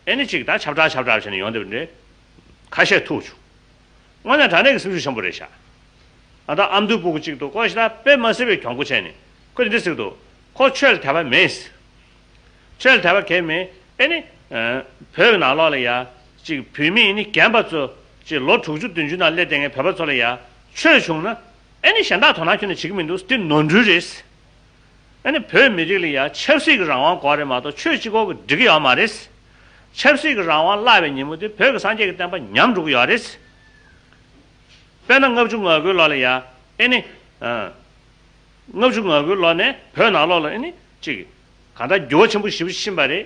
ཨེ་ནི་ཅིག་ད་ཆབ་བྲག་ཆབ་བྲག་བྱས་ནས་ཡོང་བསྡད་པ་འདྲ་ཁ་ཤས་ཐུག་བྱུང་། དངོས་གནས་དྲང་གནས་ཀྱི་སེམས་ཤུགས་ཆེན་པོ་རེད་ཤག་ཨ་ད་ཨ་མདོའི་སྤུ་གུ་གཅིག་འདུག་ཁོ་ཞེ་དྲག་དཔེ་མ་སྲིད་པའི་གྱོང་པོ་བྱས་ནས་ཁོ་དེ་འདྲ་ཟེར་གི་འདུག་ཁོ་ཆོས་ལ་དད་པ་མེད། ཆོས་ལ་དད་པ་གང་ཡང་མེད། ཨེ་ནི། ཨ། བོད་ཀྱི་ནང་ལོགས་ལ་ཡ། ཅིག་བོད་མི་ཡིན་ནི་རྒན་པ་ཚོ། ཅིག་ལོ་དྲུག་ཅུ་བདུན་ཅུ་ནང་སླེབས་བསྡད་མཁན་བོད་པ་ཚོ་ལ་ཡ། ཆོས་བྱུང་ན། ཨེ་ནི་གཞན་དག་དོ་སྣང་ཁྱོན་ནས་བྱེད་ཀྱི་མི་འདུག་འདི་ནོར་འཁྲུལ་རེད། ཨེ་ནི་བོད་མི་རིགས་ལ་ཡ་ཆབ་སྲིད་ཀྱི་རང་དབང་དགོས་རེད་མ་གཏོགས་ཆོས་གཅིག་པོ་གིས་འགྲིག་གི་ཡོད་མ་རེད། ཆབ་སྲིད་ཀྱི་རང་དབང་བརླག་པའི་ཉིན་མོ་དེ་བོད་ཀྱི་སངས་རྒྱས་ཀྱི་བསྟན་པ་ཉམས་འགྲོ་གི་ཡོད་རེད། དཔེར་ན་ལྔ་བཅུ་ང་དགུའི་ལོ་ལ་ཡ། ཨེ་ནི། ཨ། ལྔ་བཅུ་ང་དགུའི་ལོ་ནས་བོད་ནང་ལོགས་ལ་ཨེ་ནི་ཅིག་གང་ལྟར་འགྱུར་བ་ཆེན་པོ་ཞེ་པོ་ཕྱིན་པ་རེད།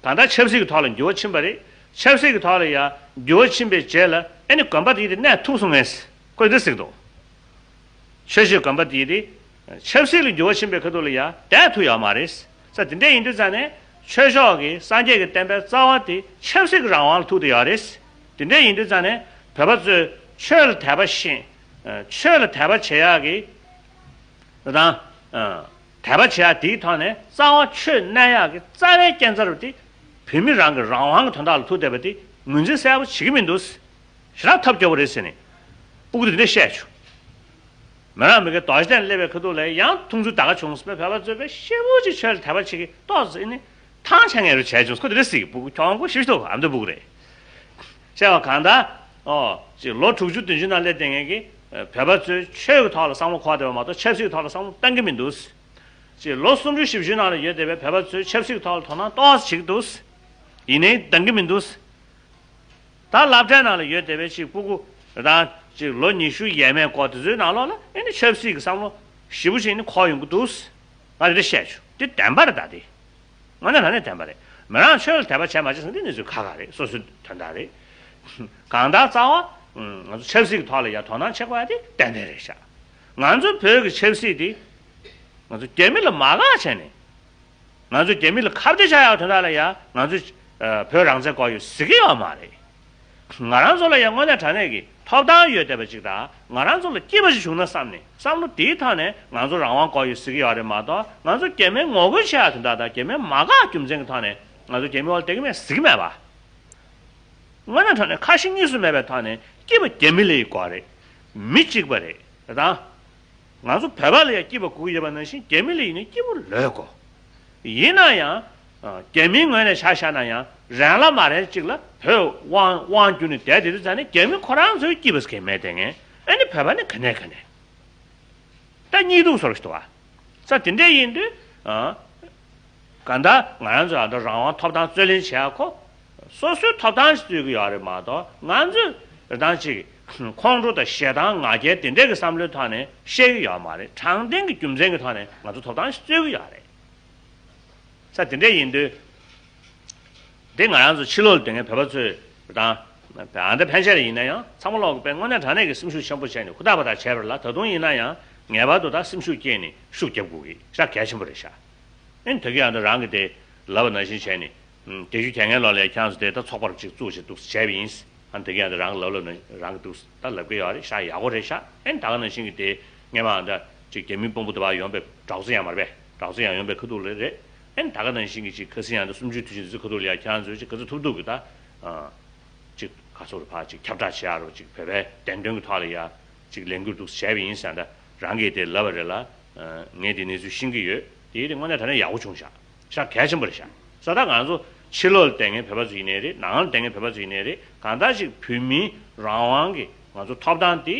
གང་ལྟར་ཆབ་སྲིད་ཀྱི་ཐོག་ལ་འགྱུར་བ་ཕྱིན་པ་རེད། ཆབ་སྲིད་ཀྱི་ཐོག་ལ་ཡང་འགྱུར་བ་ཕྱིན་པའི་རྗེས་ལ་ཨེ་ནི་དགོན་པ་དེ་དེ་གནས་ཐུབ་སོང་ངས། ཁོས་འདི་ཟེར་འདུག་ཆོས་ཆོས་དགོན་པ་དེ་དེ་ཆབ་སྲིད་ལ་འགྱུར་བ་ཕྱིན་པའི་ཁ་ཐུག་ལ་ཡང་བསྡད་ཐུབ་ཡོད་མ་རེད། ས་དེ་འདྲ་ཡིན་དུས་ཙང་ནས་ཆོས་ཕྱོགས་ཀྱི་སངས་རྒྱས་ཀྱི་བསྟན་པའི་རྩ་བ་དེ་ཆབ་སྲིད་ཀྱི་རང་དབང་ལ་ཐུག་བསྡད་ཡོད་རེད། དེ་འདྲ་ཡིན་དུས་ཙང་ནས་བོད་པ་ཚོས་ཆོས་ལ་དད་པ་ཤེས། ཆོས་ལ་དད་པ་བྱེད་ཡག་གི་དང་། དད་པ་བྱེད་ཡག་དེའི་ཐོག་ནས་རྩ་བ་ཆོས་གནས་ཡག་གི་རྩ་བའི་རྐྱེན་རྩ་རུ་དེ་བོད་མི་རང་གི་རང་དབང་གི་དོན་དག་ལ་ཐུག་བསྡད་པ་དེ་ངོས་འཛིན་གསལ་པོ་བྱེད་ཀྱི་མི་འདུག་ཞེ་དྲག་ཐབས་སྐྱོ་པོ་རེད་ཟེར་ནས་སྤུ་གུ་དེ་འདྲས་བཤད་བྱུང་། མི་རང་མི་གི་རྡོ་རྗེ་གདན་སླེབས་པའི་ཁ་ཐུག་ལ་ཡང་ཐུགས་ཚུར་ད་ག་བྱུང་ཟེར་བའི་བོད་པ་ཚོས་པའི་ཤེས་བུ་ཅིག་ཆོས་ལ་དད་པ་བྱེད་ཀྱི་ཏོག་ཙམ་ནི་ཐང་ཆད་ངེས་རུ་བྱས་བྱུང་ཁོ་དེ་འདྲས་ཟེར་གི་སྤུ་གུ་གྱོང་པོ་ཞིག་འདུག་ཨ་མདོ་སྤུ་གུ་རེད། བཤད་པ་གང་ལྟར། ཨོ། ཅིག་ལོ་དྲུག་ཅུ་བདུན་ཅུ་ནང་སླེབས་བསྡད་མཁན་གྱི་བོད་པ་ཚོས་ཆོས་ཀྱི་ཐོག་ལ་བསམ་བློ་འཁོར་བསྡད་པ་མ་གཏོགས་ཆབ་སྲིད་ཀྱི་ཐོག་ལ་བསམ་བློ་གཏང་གི་མི་འདུག་ཅིག་ལོ་སུམ་ཅུ་བཞི་བཅུ་ནང་ལ་ཡོད་བསྡད་པའི་བོད་པ་ཚོས་ཆབ་སྲིད་ཀྱི་ཐོག་ལ་དོ་སྣང་ཏོག་ཙམ་བྱེད་ཀྱི་འདུག་ཡིན་ནའི་འདང་གི་མི་འདུག་ད་སློབ་གྲྭའི་ནང་ལ་ཡོད་བསྡད་པའི་ཅིག་སྤུ་གུ་དང་ཅིག་ལོ་ཉི་ཤུ་ཡས་མས་སྐོར་དེ་ཚོའི་ནང་ལོགས་ལ་ཨེ་ནི་ཆབ་སྲིད་ཀྱི་བསམ་བློ་ཞེ་པོ་ཅིག་ནི་འཁོར་ཡོང་གི་འདུག་ང་དེ་འདྲ་བཤད་བྱུང་། དེ་བདེན་པ་རེད་ད་དེ། དངོས་གནས་དྲང་གནས་བདེན་པ་རེད། མི་རང་ཆོས་ལ་དད་པ་བྱས་མ་བྱས་ཟེར་ན་འདི་གནས་ཚུལ་ཁག་ཁག་རེད། སོ་སོའི་དོན་དག་རེད། གང་ལྟར་རྩ་བ། ང་ཚོ་ཆབ་སྲིད་ཀྱི་ཐོག་ལ་ཡ་དོ་སྣང་བྱེད་དགོས་ཡ་དེ་ཏན་ཏན་རེད་ཤག་ང་ཚོ་བོད་ཀྱི་ཆབ་སྲིད་དེ། ང་ཚོ་རྒྱ་མི་ལ་མ་དགའ་བྱས་ནས། ང་ཚོ་རྒྱ་མི་ལ་ཁ་གཏད་བྱ་ཡག་དོན་དག་ལ་ཡ་ང་ཚོ་བོད་རང་བཙན་དགོས་ཡོད་ཟེར་གྱི་ཡོད་མ་རེད། ང་རང་ཚོ་ལ་ཡང་དངོས་གནས་དྲང་གནས་ཀྱི་ཐོབ་ཐང་ཡོད་བསྡད་པ་ཅིག་དང་ང་རང་ཚོ་ལ་སྐྱིད་པ་ཞིག་བྱུང་ན་བསམ་ནས་བསམ་བློ་དེའི་ཐོག་ནས་ང་ཚོ་རང་དབང་དགོས་ཡོད་ཟེར་གྱི་ཡོད་རེད་མ་གཏོགས་ང་ཚོ་རྒྱ་མིའི་ངོ་རྒོལ་བྱེད་ཡག་དོན་དག་དང་རྒྱ་མིའི་མ་དགའ་རྒྱུ་མཚན་གྱི་ཐོག་ནས་ང་ཚོ་རྒྱ་མི་འོག་ལ་བསྡད་ཀྱི་མེད་ཟེར་གྱི་མེད་པ། དངོས་གནས་དྲང་གནས་ཁ་ཞེ་གཉིས་སུ་མེད་པའི་ཐོག་ནས་སྐྱིད་པ་རྒྱ་མི་ལ་ཡི་དགོས་རེད། མི་གཅིག་པ་རེད་དང་། ང་ཚོ་བོད་པ་ལ་ཡང་སྐྱིད་པ་དགོས་ཀྱི་ཡོད་པ་ནང་བཞིན་རྒྱ་མི་ལ་ཡིན་ན་སྐྱིད་པོ་ལོས་དགོས། ཡིན་ན་ཡང་། རྒྱ་མིའི་ངོས་ནས་ཆ་བཞག་ན་ཡང་རན་ལ་མ་རན་གཅིག་ལ་བོད་དབང་དབང་བསྒྱུར་ནས་བསྡད་དེ་དུས་ཙང་ནས་རྒྱ་མི་ཁོ་རང་ཚོའི་སྐྱིད་པ་ཟེར་མཁན་མེད་དེ་ངས་ཨ་ནི་བོད་པ་ནི་ག་ནས་ག་ནས། ད་གཉིས་འདུག་སོར་ཞིག་འདུག་བ། ས་དེ་འདྲ་ཡིན་དུས། གང་ལྟར་ང་རང་ཚོ་ཨ་ད་རང་དབང་ཐོབ་ཐང་རྩོད་ལེན་བྱེད་ཡག་ཁོ། སོ་སོའི་ཐོབ་ཐང་ཞིག་རྩོད་ཀྱི་ཡོད་རེད་མ་གཏོགས་ང་ཚོས་རེ་སྟངས་ཅིག་ཁོང་ཁྲོ་དང་ཞེ་སྡང་ང་རྒྱལ་དེ་འདྲས་ཀྱི་བསམ་བློའི་ཐོག་ནས་བཤད་ཀྱི་ཡོད་མ་རེད། དྲང་བདེན་གྱི་རྒྱུ་མཚན་གྱི་ཐོག་ནས་ང་ཚོ་ཐོབ་ཐང་ཞིག་རྩོད་ཀྱི་ཡོད་རེད། ས་དེ་འདྲས་ཡིན་དུས། འདི་ང་རང་ཚོ་ཕྱི་ལོགས་ལ་སྡོད་མཁན་བོད་པ་ཚོས་དང་། ཨ་ད་ཕན་ཆད་ལ་ཡིན་ན་ཡང་ཚང་མ་ལོག་གི་དཔེ་དངོས་གནས་དྲང་གནས་ཀྱི་སེམས་ཤུགས་ཆེན་པོ་བྱས་ནས་ཧུར་ཐག་པ་ཐག་བྱས་པ་རེད་ལ་ད་དུང་ཡིན་ན་ཡང་ངེས་པར་དུ་ད་སེམས་ཤུགས་བསྐྱེད་ནས་ཤུགས་རྒྱབ་དགོས་ཀྱི་ཤ་གལ་ཆེན་པོ་རེད་ཤག་ཨེ་ད་གི་ཡང་ད་རང་གི་དེ་ལབ་པ་ནང་བཞིན་བྱས་ནས་དེ་ཤུགས་རྒྱག་མཁན་ལོག་ལ་ཡ་ཁྱེད་རང་ཚོ་དེ་ད་ཚོགས་པ་རུ་གཅིག་བཙུགས་བྱས་འདུག་བྱས་པ་ཡིན། ཨ་ནི་དེ་ག་ཡང་དེ་རང་ལབ་ལབ་ནས་རང་གི་འདུག་ད་ལབ་གི་ཡོད་རེད་ཤག་ཡག་པོ་རེད་ཤག་ཨེ་ད་ག་ནང་བཞིན་གྱི་དེ་སྔས་མ་ཨ་ད་ཅིག་རྒྱ་མི་དཔོན་པོ་དེ་བ་ཡོང་པའི་གྲོགས་ཚོ་ཡང་མ་རེད་པས། གྲོགས་ཚོ་ཡང་ཡོང་པའི་ཁ་ཐུག་ལ་རེད། ཨེ་ད་ག་ནང་བཞིན་གྱི་ཅིག་ཁ་སང་ཡང་ད་གསུམ་བཅུའི་དུས་ཆེན་དེ་ཚོའི་ཁ་ཐུག་ལ་ཡ་ཁྱེད་རང་ཚོས་ཅིག་ག་ཚོད་ཐུབ་ཐུབ་གི་ད་ཅིག་ག་ཚོད་རུ་ཕར་ཅིག་ཁྱབ་བསྒྲགས་བྱེད་ཡག་རུ་ཅིག་བོད་པའི་བདེན་དོན་གྱི་ཐོག་ལ་ཡ་ཅིག་ལས་འགུལ་འདུག་བྱས་པ་ཡིན་ཟེར་ད་རང་གིས་དེ་ལབ་པ་རེད་ལ། ངས་དེ་གནས་ཚུལ་ཤེས་ཀྱི་ཡོད། དེ་དེ་དངོས་གནས་ད་ནས་ཡག་པོ་བྱུང་ཤག་ཤག་གལ་ཆེན་པོ་རེད་ཤག་ས་ད་ང་ཚོ་ཕྱི་ལོགས་ལ་བསྡད་མཁན་བོད་པ་ཚོ་ཡིན་ནའི་རེད། ནང་ལ་བསྡད་མཁན་བོད་པ་ཚོ་ཡིན་ནའི་རེད། གང་ལྟར་ཞིག་བོད་མིའི་རང་དབང་གི་ང་ཚོ་ཐོབ་ཐང་དེ་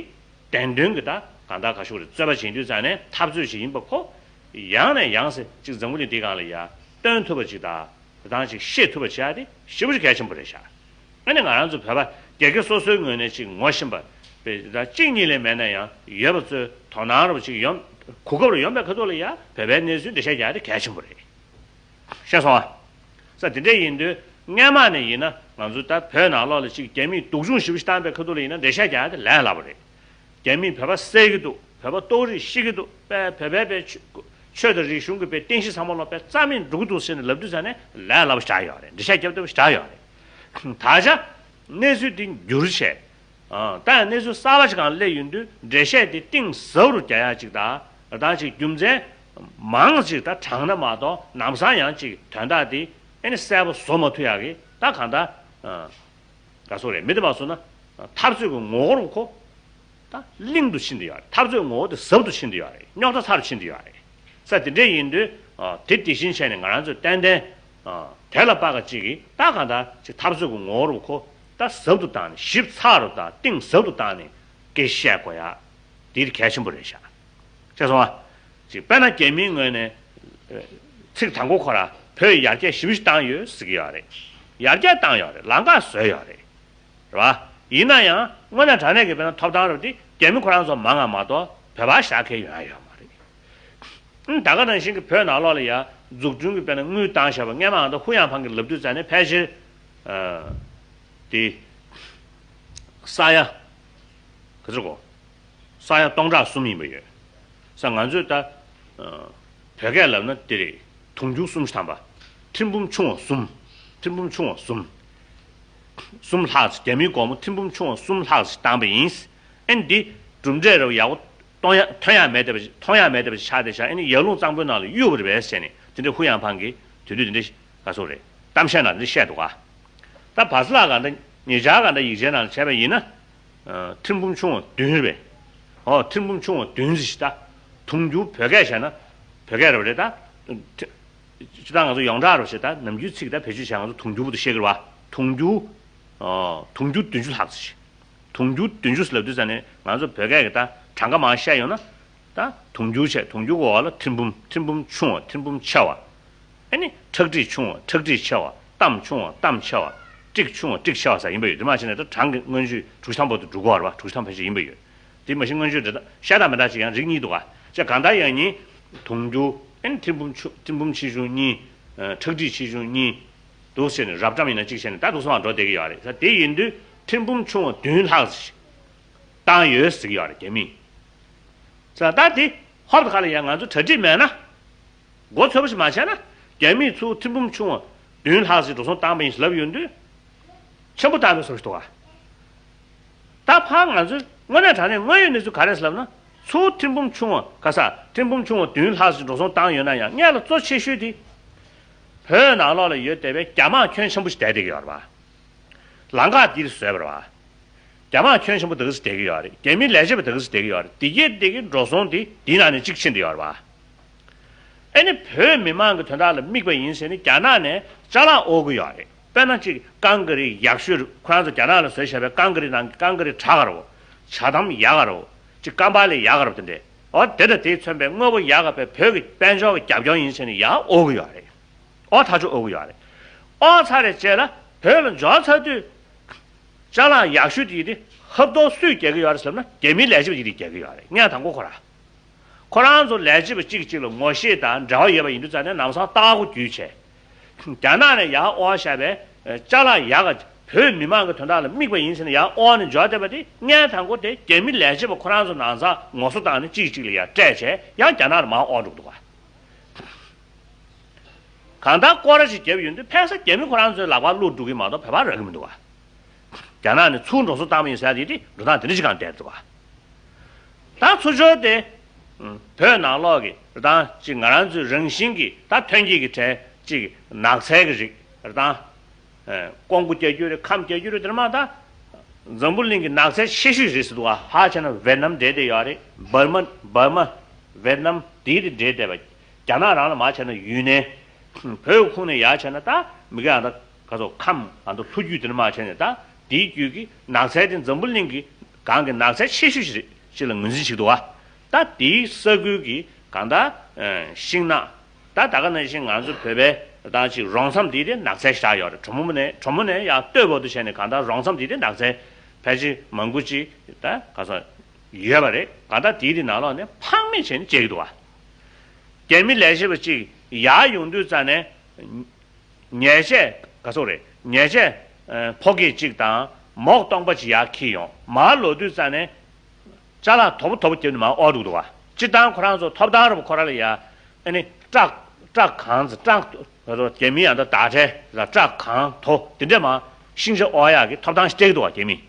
བདེན་དོན་གྱི་ད་གང་ལྟར་ག་ཤོག་རེད་རྩོད་པ་བྱེད་དུས་ཙང་ནས་འཐབ་རྩོད་ཞིག་ཡིན་པ་ཁོ། ཡང་ནས་ཡང་སེ་ཅིག་འཛམ་བུ་གླིང་འདིའི་སྒང་ལ་ཡ་སྟོན་ཐུབ་པ་ཅིག་དང་། དེ་དང་ཅིག་ཤེས་ཐུབ་པ་བྱེད་ཡ་དེ་ཞེ་པོ་ཅིག་གལ་ཆེན་པོ་རེད་ཤག་ཨ་ནི་ང་རང་ཚོ་བོད་པ་སྒེར་སྒེར་སོ་སོའི་ངོས་ནས་ཅིག་ངོ་ཤེས་པ་དཔེ་ད་གཅིག་གཉིས་ལས་མེད་ན་ཡང་ཡོད་པ་ཚོས་དོ་སྣང་རོབ་ཅིག་ཡོང་གོ་སྐབས་རུ་ཡོང་པའི་ཁ་ཐུག་ལ་ཡ་བོད་པའི་གནས་ཚུལ་འགྲེལ་བཤད་རྒྱག་ཡ་དེ་གལ་ཆེན་པོ་རེད། ཤེས་སོང་ཨ། ས་དེ་འདྲ་ཡིན་དུས་སྔས་མ་ནས་ཡིན་ན་ང་ཚོ་ད་བོད་ནང་ལོགས་ལ་ཅིག་རྒྱ་མིས་སྡུག་སྦྱོང་ཞེ་པོ་ཞིག་བཏང་པའི་ཁ་ཐུག་ལ་ཡིན་ན་འགྲེལ་བཤད་རྒྱག་ཡ་དེ་ལས་སླ་པོ་རེད། རྒྱ་མིས་བོད་པ་བསད་ཀྱི་འདུག་བོད་པ་ལྟོགས་རིས་ཤི་གི་འདུག་དཔེ་བོད་པའི་དཔེ་ཆོས་དང་རིག་གཞུང་གི་དཔེ་རྟེན་གཞི་ཚང་མ་ལོག་དཔེ་རྩ་མེད་འགྲོ་གི་འདུག་ཟེར་ནས་ལབ་དུས་ཙང་ནས་ལས་སླ་པོ་ཞེ་དྲག་ཡོད་རེད། འགྲེལ་བཤད་རྒྱབ་ཐུབ་པ་ཞེ་དྲག་ཡོད་རེད། ད་ཆ་གནས་ཚུལ་འདི་འགྱུར་བྱས། ཨ། ད་ཡང་གནས་ཚུལ་གསར་པ་ཞིག་གང་སླེབས་ཡོང་དུས་འགྲེལ་བཤད་དེ་གཏིང་ཟབ་རུ་རྒྱག་ཡག་ཅིག་དང་། ད་ཅིག་རྒྱུ་མཚན་མང་ཅིག་ད་དྲངས་ན་མ་གཏོགས་ལམ་སང་ཡང་ཅིག་དོན་དག་དེ་ཨེ་ནི་གསལ་པོ་བཟོ་མ་ཐུབ་ཡག་གི། ད་གང་ལྟར། ཨ། ག་སོག་རེད། མི་དེ་མ་སོང་ན་འཐབ་རྩོད་ཀྱི་ངོ་བོ་རུ་ཁོ་ད་གླིང་དུ་ཕྱིན་བསྡད་ཡོད་རེད། འཐབ་རྩོད་ངོ་བོ་དེ་ཟབ་ཏུ་ཕྱིན་བསྡད་ཡོད་རེད། རྙོག་དྲ་ཚ་རུ་ཕྱིན་བསྡད་ཡོད་རེད། ས་དེ་འདྲས་ཡིན་དུས། ཨ། དེ་དེ་བཞིན་བྱས་ནས་ང་རང་ཚོས་ཏན་ཏན། ཨ། དེ་ལ་དཔག་ག་ཅིག་གིས་ད་གང་ལྟར་ཅིག་འཐབ་རྩོད་ཀྱི་ངོ་བོ་རུ་ཁོ་ད་ཟབ་ཏུ་བཏང་ནས་ཞིབ་ཚགས་རུ་དང་གཏིང་ཟབ་ཏུ་བཏང་ནས་སྐད་བཤད་དགོས་ཡག་དེ་གལ་ཆེན་པོ་རེད་ཤག་ཤེས་སོང་ཨ། ཅིག་དཔེར་ན་རྒྱ་མིའི་ངོས་ནས། ཨ། ཚིག་དང་པོ་ཁོ་རང་བོད་ཡར་རྒྱས་ཞེ་པོ་ཞིག་བཏང་ཡོད་ཟེར་གྱི་ཡོད་རེད། ཡར་རྒྱས་བཏང་ཡོད་རེད། ལམ་ཁ་བཟོས་ཡོད་རེད། རེད་བ། ཡིན་ན་ཡང་དངོས་གནས་དྲང་གནས་ཀྱི་དཔེར་ན་ཐོབ་ཐང་རབ་དེ་རྒྱ་མི་ཁོ་རང་ཚོ་མང་ང་མ་གཏོགས་བོད་པ་ཤ་ཁའི་ཡོང་ཡ་ཡོད་མ་རེད། ཨང་། ད་ག་ནང་བཞིན་གྱི་བོད་ནང་ལོགས་ལ་ཡ་འཛུགས་སྐྲུན་གྱི་དཔེར་ན་དངུལ་བཏང་བཞག་པ་སྔས་མ་ཨ་ད་ཧུ་ཡང་ཕང་གི་ལབ་དུས་ཙང་ནས་ཕལ་ཆེར། ཨ། དེ། ས་ཡ། ག་ཚོད་གོ། ས་ཡ་སྟོང་ཕྲག་གསུམ་ཡིན་པ་ཡོད། ས་ང་ཚོས་ད། ཨ། བོད་སྐད་ལབ་ན་དེ་རེད། དུང་ཕྱུར་གསུམ་ཐམ་པ། ཐེར་འབུམ་ཆུང་བ་གསུམ། ཐེར་འབུམ་ཆུང་བ་གསུམ། གསུམ་ལྷག་ཙམ། རྒྱ་མིའི་སྒོར་མོ་ཐེར་འབུམ་ཆུང་བ་གསུམ་ལྷག་ཙམ་བཏང་པ་ཡིན། ཨེ་འདི་གྲུབ་འབྲས་རབ་ཡག་པོ་གཏོང་ཡ་ཐོན་ཡ་མེད་བསྡད་པ་ཞིག་མཐོང་ཡ་མེད་བསྡད་པ་ཞིག་ཆགས་བསྡད་ཤག་ཨེ་ནི་ཡར་ཀླུང་གཙང་པོའི་ནང་ལ་གཡུགས་པ་རེད་པས་ཟེར་ནས་དེ་འདྲ་ཧུ་ཡང་ཕང་གིས་དེ་དུས་དེ་འདྲ་ག་ཚོད་རེད། གཏམ་བཤད་ནང་དེ་འདྲ་བཤད་འདུག་ག་ད་བ་ཚ་ལགས་ག་འདྲ་ཉེ་ཆར་ག་འདྲ་ཡིག་ཆའི་ནང་ལ་བྱས་པ་ཡིན་ན། ཨ། ཐེར་འབུམ་ཆུང་བ་བདུན་རེད་པས། ཨོ། ཐེར་འབུམ་ཆུང་བ་བདུན་ཟེར་ཞིག་ད། དུང་ཕྱུར་བོད་སྐད་བྱས་ན། བོད་སྐད་རེད་པ་རེད་ད། སྤྱིར་བཏང་ང་ཚོ་ཡོངས་གྲགས་རེད་པ་ཞིག་ད་ནམ་རྒྱུན་ཚིག་ད་བེད་སྤྱོད་བྱས་ང་ཚོ་དུང་ཕྱུར་བུ་དུ་བཤད་ཀྱི་རེད་བ། དུང་ཕྱུར། ཨོ། དུང་ཕྱུར་བདུན་ཅུ་ལྷག་ཙམ་ཞིག་དུང་ཕྱུར་བདུན་ཅུ་ལབ་དུས་ཙ་ནས་ང་ཚོ་བོད་སྐད་ཀྱི་ད་གྲངས་ཀ་མང་བཤད་ཡོང་ན། ད་དུང་ཕྱུར་བྱས། དུང་ཕྱུར་གྱི་འོག་ལ་ཐེར་འབུམ། ཐེར་འབུམ་ཆུང་བ། ཐེར་འབུམ་ཆེ་བ། ཨ་ནི་ཁྲག་ཁྲིག་ཆུང་བ། ཁྲག་ཁྲིག་ཆེ་བ། གཏམ་ཆུང་བ། གཏམ་ཆེ་བ། ཀྲིག་ཆུང་བ། ཀྲིག་ཆེ་བ་ཟེར་ཡིན་པ་ཡོད། དེ་མ་བྱས་ནས་ད་གྲངས་ཀྱི་མངོན་བརྗོད་དྲུག་ཅུ་ཐམ་པ་དུ་འགྲོ་གི་ཡོད་རེད་བ། དྲུག་ཅུ་ཐམ་པ་ཕལ་ཆེར་ཡིན་པ་ཡོད། དེ་མ་གཞི་མངོན་བརྗོད་འདྲ་ཤ་སྟག་མི་འདྲ་ཅིག་ཡང་རིགས་གཉིས་འདུག་ག་ཅེས་གང་ལྟར་ཡང་ཉིན་དུང་ཕྱུར། ཨ་ནི་ཐེར་འབུམ་ཆུ། ཐེར་འབུམ་ཆེ་ཆུང་གཉིས། ཨ། ཁྲག་ཁྲིག་ཆེ་ཆུང་གཉིས། འདུག་བྱས་ནས་རབ་འབྲམ་ཡིན་ན་གཅིག་བྱས་ནས་ད་འདུག་སེ་མར་འགྲོ་བསྡད་ཀྱི་ཡོད་རེད། ས་དེ་ཡིན་དུས་ཐེར་འབུམ་ཆུང་བ་བདུན་ལྷག་ཙམ་ཞིག་བཏང་ཡོད་ཟེར་གྱི་ཡོད་རེད་རྒྱ་མིས། ས་ད་དེ་ཧོབ་ཏེ་ཁ་ལ་ཡ་ང་ཚོ་གྲ་སྒྲིག་མེད་ན། མགོ་ཚོས་པོ་ཞིག་མ་བྱས་ན། རྒྱ་མིས་ཚུར་ཐེར་འབུམ་ཆུང་བ་བདུན་ལྷག་ཙམ་འགྲོ་སོང་བཏང་པ་ཡིན་ཞེས་ལབ་ཡོང་དུས། ཆེན་པོ་བཏང་པའི་བཟོ་ཞིག་འདུག་ག་ད་ཕར་ང་ཚོས་དངོས་གནས་དྲང་གནས་དངོས་ཡོད་གནས་ཚུལ་ག་རེ་ཟེར་ལབ་ན། ཚུར་ཐེར་འབུམ་ཆུང་བ་ག་ས་ཐེར་འབུམ་ཆུང་བ་བདུན་ལྷག་ཙམ་འགྲོ་སོང་བཏང་ཡོད་ན་ཡང་སྔོན་ལ་གཙོ་ཆེ་ཤོས་དེ། བོད་ནང་ལོགས་ལ་ཡོད་བསྡད་པའི་རྒྱ་དམག་ཁྱོན་ཆེན་པོ་ཞིག་བསྡད་བསྡད་ཀྱི་ཡོད་རེད་བ། ལམ་ཁ་འདིར་བཟོས་པ་རེད་བ། རྒྱ་དམག་ཁྱོན་ཆེན་པོ་དེ་ག་ཚོད་བསྡད་ཀྱི་ཡོད་རེད། རྒྱ་མིའི་ལས་བྱེད་པ་དེ་ག་ཚོད་བསྡད་ཀྱི་ཡོད་རེད། དེ་གའི་དེ་གའི་འགྲོ་སོང་དེ་འདི་ནང་ནས་གཅིག་ཕྱིན་བསྡད་ཡོད་རེད་བ། ཨ་ནི་བོད་མི་མང་གི་དོན་དག་ལ་དམིགས་པ་ཡིན་ཟེར་ནས་རྒྱ་ནག་ནས་ཅ་ལག་དབོར་གྱི་ཡོད་རེད། དཔེར་ན་གཅིག་ཀང་ཀ་རི་ཡག་ཤོས་རེད། ཁོ་རང་ཚོ་རྒྱ་ནག་ལ་བཟོས་བཞག་པའི་ཀང་ཀ་རི་ནང་གི་ཀང་ཀ་རི་དྲག་ག་རེད་བ། ཇ་དམ་ཡག་ག་རེད་བ། གཅིག་ཀམ་པ་ལི་ཡག་ག་རེད་བ། དེ་འདྲས། འོ་དེ་དང་དེས་མཚོན་པའི་དངོས་པོ་ཡག་ག་བའི་བོད་ཀྱི་དཔལ་འབྱོར་གྱི་རྒྱབ་ལྗོངས་ཡིན་ཟེར་ནས་ཡར་དབོར་གྱི་ཡོད་རེད། ཨོ་ཐག་ཆོད་དབོར་གྱི་ཡོད་རེད། ཨོ་ཚར་རེ་རྗེས་ལ་བོད་ལ་འབྱོར་ཚར་དུས། ཅ་ལག་ཡག་ཤོས་དེ་དེ་ཧབ་ཐོབ་སུས་རྒྱག་གི་ཡོད་རེད་ཟེར་ན་རྒྱ་མིའི་ལས་བྱེད་པ་དེ་དེ་རྒྱག་གི་ཡོད་རེད། ངས་དང་པོ་ཁོ་ར། ཁོ་རང་ཚོ་ལས་བྱེད་པ་གཅིག་གཅིག་ལ་ངོ་ཤེས་དང་འབྲེལ་བ་ཡོད་པ་ཡིན་དུས་ཙང་ནས་ལམ་སང་ལྟ་བ་རྒྱུས་བྱས། རྒྱ་ནག་ནས་ཡར་དབོར་བཞག་པའི་ཅ་ལག་ཡག་ག་བོད་མི་མང་གི་དོན་དག་ལ་དམིགས་པ་ཡིན་ཟེར་ནས་ཡར་དབོར་ནས་འབྱོར་བསྡད་པ་དེ་ངས་དང་པོ་དེ་རྒྱ་མི་ལས་བྱེད་པ་ཁོ་རང་ཚོ་ནང་ཚང་ངོ་སོ་བཏང་ནས་གཅིག་གཅིག་ལ་ཡར་སྤྲད་བྱས་ཡང་རྒྱ་ནག་ལ་མར་དབོར་འགྲོ་གི་འདུག་ག་གང་ལྟར་སྐོར་ར་ཞིག་བརྒྱབ་ཡོང་དུས་ཕལ་ཆེར་རྒྱ་མི་ཁོ་རང་ཚོའི་ལག་པར་བླུགས་འགྲོ་གི་མ་གཏོགས་བོད་པར་རག་གི་མི་འདུག་ག་རྒྱ་ནག་ནས་ཚུར་འགྲོ་སོང་བཏང་བ་ཡིན་ཟེར་ཡ་དེ་དེ་འགྲོ་སྟངས་དེ་འདྲ་ཞིག་གང་བསྡད་འདུག་ག་ད་ཚུར་ཕྱོགས་དེ། བོད་ནང་ལོགས་ཀྱི་རེད་དང་ཅིག་ང་རང་ཚོའི་རང་བཞིན་གྱི་ད་ཐོན་སྐྱེད་ཀྱི་གྲས་ཅིག་ནགས་ཚལ་གྱི་རིགས་རེད་དང་། ཀོང་བུ་རྒྱག་རྒྱུ་རེད། ཁམས་རྒྱག་རྒྱུ་རེད། དེ་མ་ད། འཛམ་བུ་གླིང་གི་ནགས་ཚལ་ཆེ་ཤོས་རེད་ཟེར་འདུག་ག་ཧ་བྱས་ན་ཝེ་ཏི་ནམ་འདྲེས་བསྡད་ཡོད་རེད། འབར་མ། འབར་མ། ཝེ་ཏི་ནམ་དེའི་དེ་འདྲེས་བསྡད་པ། རྒྱ་ནག་རང་ལ་མ་བྱས་ན་ཡུན་ནན། བོད་ཁོངས་ནས་ཡར་བྱས་ན་ད་མི་ག་ཡང་ད་ག་ཚོད་ཁམས་ཨ་མདོ་ལྷོ་རྒྱུད་དེ་ནས་མ་བྱས་ནས་ད་དེའི་རྒྱུད་ཀྱི་ནགས་ཚལ་དེ་འཛམ་བུ་གླིང་གི་སྒང་གི་ནགས་ཚལ་ཆེ་ཤོས་ཤིག་རེད་ཅེས་ལ་ངོས་འཛིན་བྱེད་ཀྱི་འདུག་ག་ད་དེའི་ས་ཁུལ་གྱི་གང་ལྟར་ཤིང་ནགས། ད་ད་ག་ནང་བཞིན་ང་ཚོ་བོད་པའི་ད་ཅིག་རོང་མཚམས་དེ་དེ་ནགས་ཚལ་ཞིག་ཆགས་ཡོད་རེད། གྲོ་མོ་ནས་གྲོ་མོ་ནས་ཡང་སྟོད་བར་དུ་བྱས་ནས་གང་ལྟར་རོང་མཚམས་དེ་དེ་ནགས་ཚལ་ཕལ་ཆེར་མང་པོ་ཅིག་ད་ག་ས་ཡོད་པ་རེད། གང་ལྟར་དེ་དེ་ནང་ལོགས་ནས་ཕངས་མེད་བྱས་ནས་སྐྱེ་གི་འདུག་ག་རྒྱ་མི་ལས་བྱེད་པ་ཅིག་ཡར་ཡོང་དུས་ཙང་ནས། ཉལ་ཆས་ག་ཚོད་རེད། ཉལ་ཆས་ཨ་ཕོ་སྐྱེས་གཅིག་དང་མོག་སྟོང་པ་གཅིག་ཡར་འཁྱེར་ཡོང་། མར་ལོག་དུས་ཙང་ནས་ཅ་ལག་དོ་པོ་དོ་པོ་བརྒྱབ་ནས་མར་དབོར་འདུག་འདུག་ག་སྤྱིར་བཏང་ཁོ་རང་ཚོ་ཐོབ་ཐང་རུ་ཁོ་རང་ལ་ཡ་ཨ་ནི་ཊྲག་ཊྲག་གང་ཙམ་ཊྲག་ག་ཚོད་རྒྱ་མི་ཡང་ད་བརྡ་ཁྲལ་ལ་ཊྲག་གང་དོ་དེ་འདྲས་མར་ཤིང་ཆ་དབོར་ཡག་གི་ཐོབ་ཐང་ཞིག་སྤྲད་ཀྱི་འདུག་ག་རྒྱ་མིས།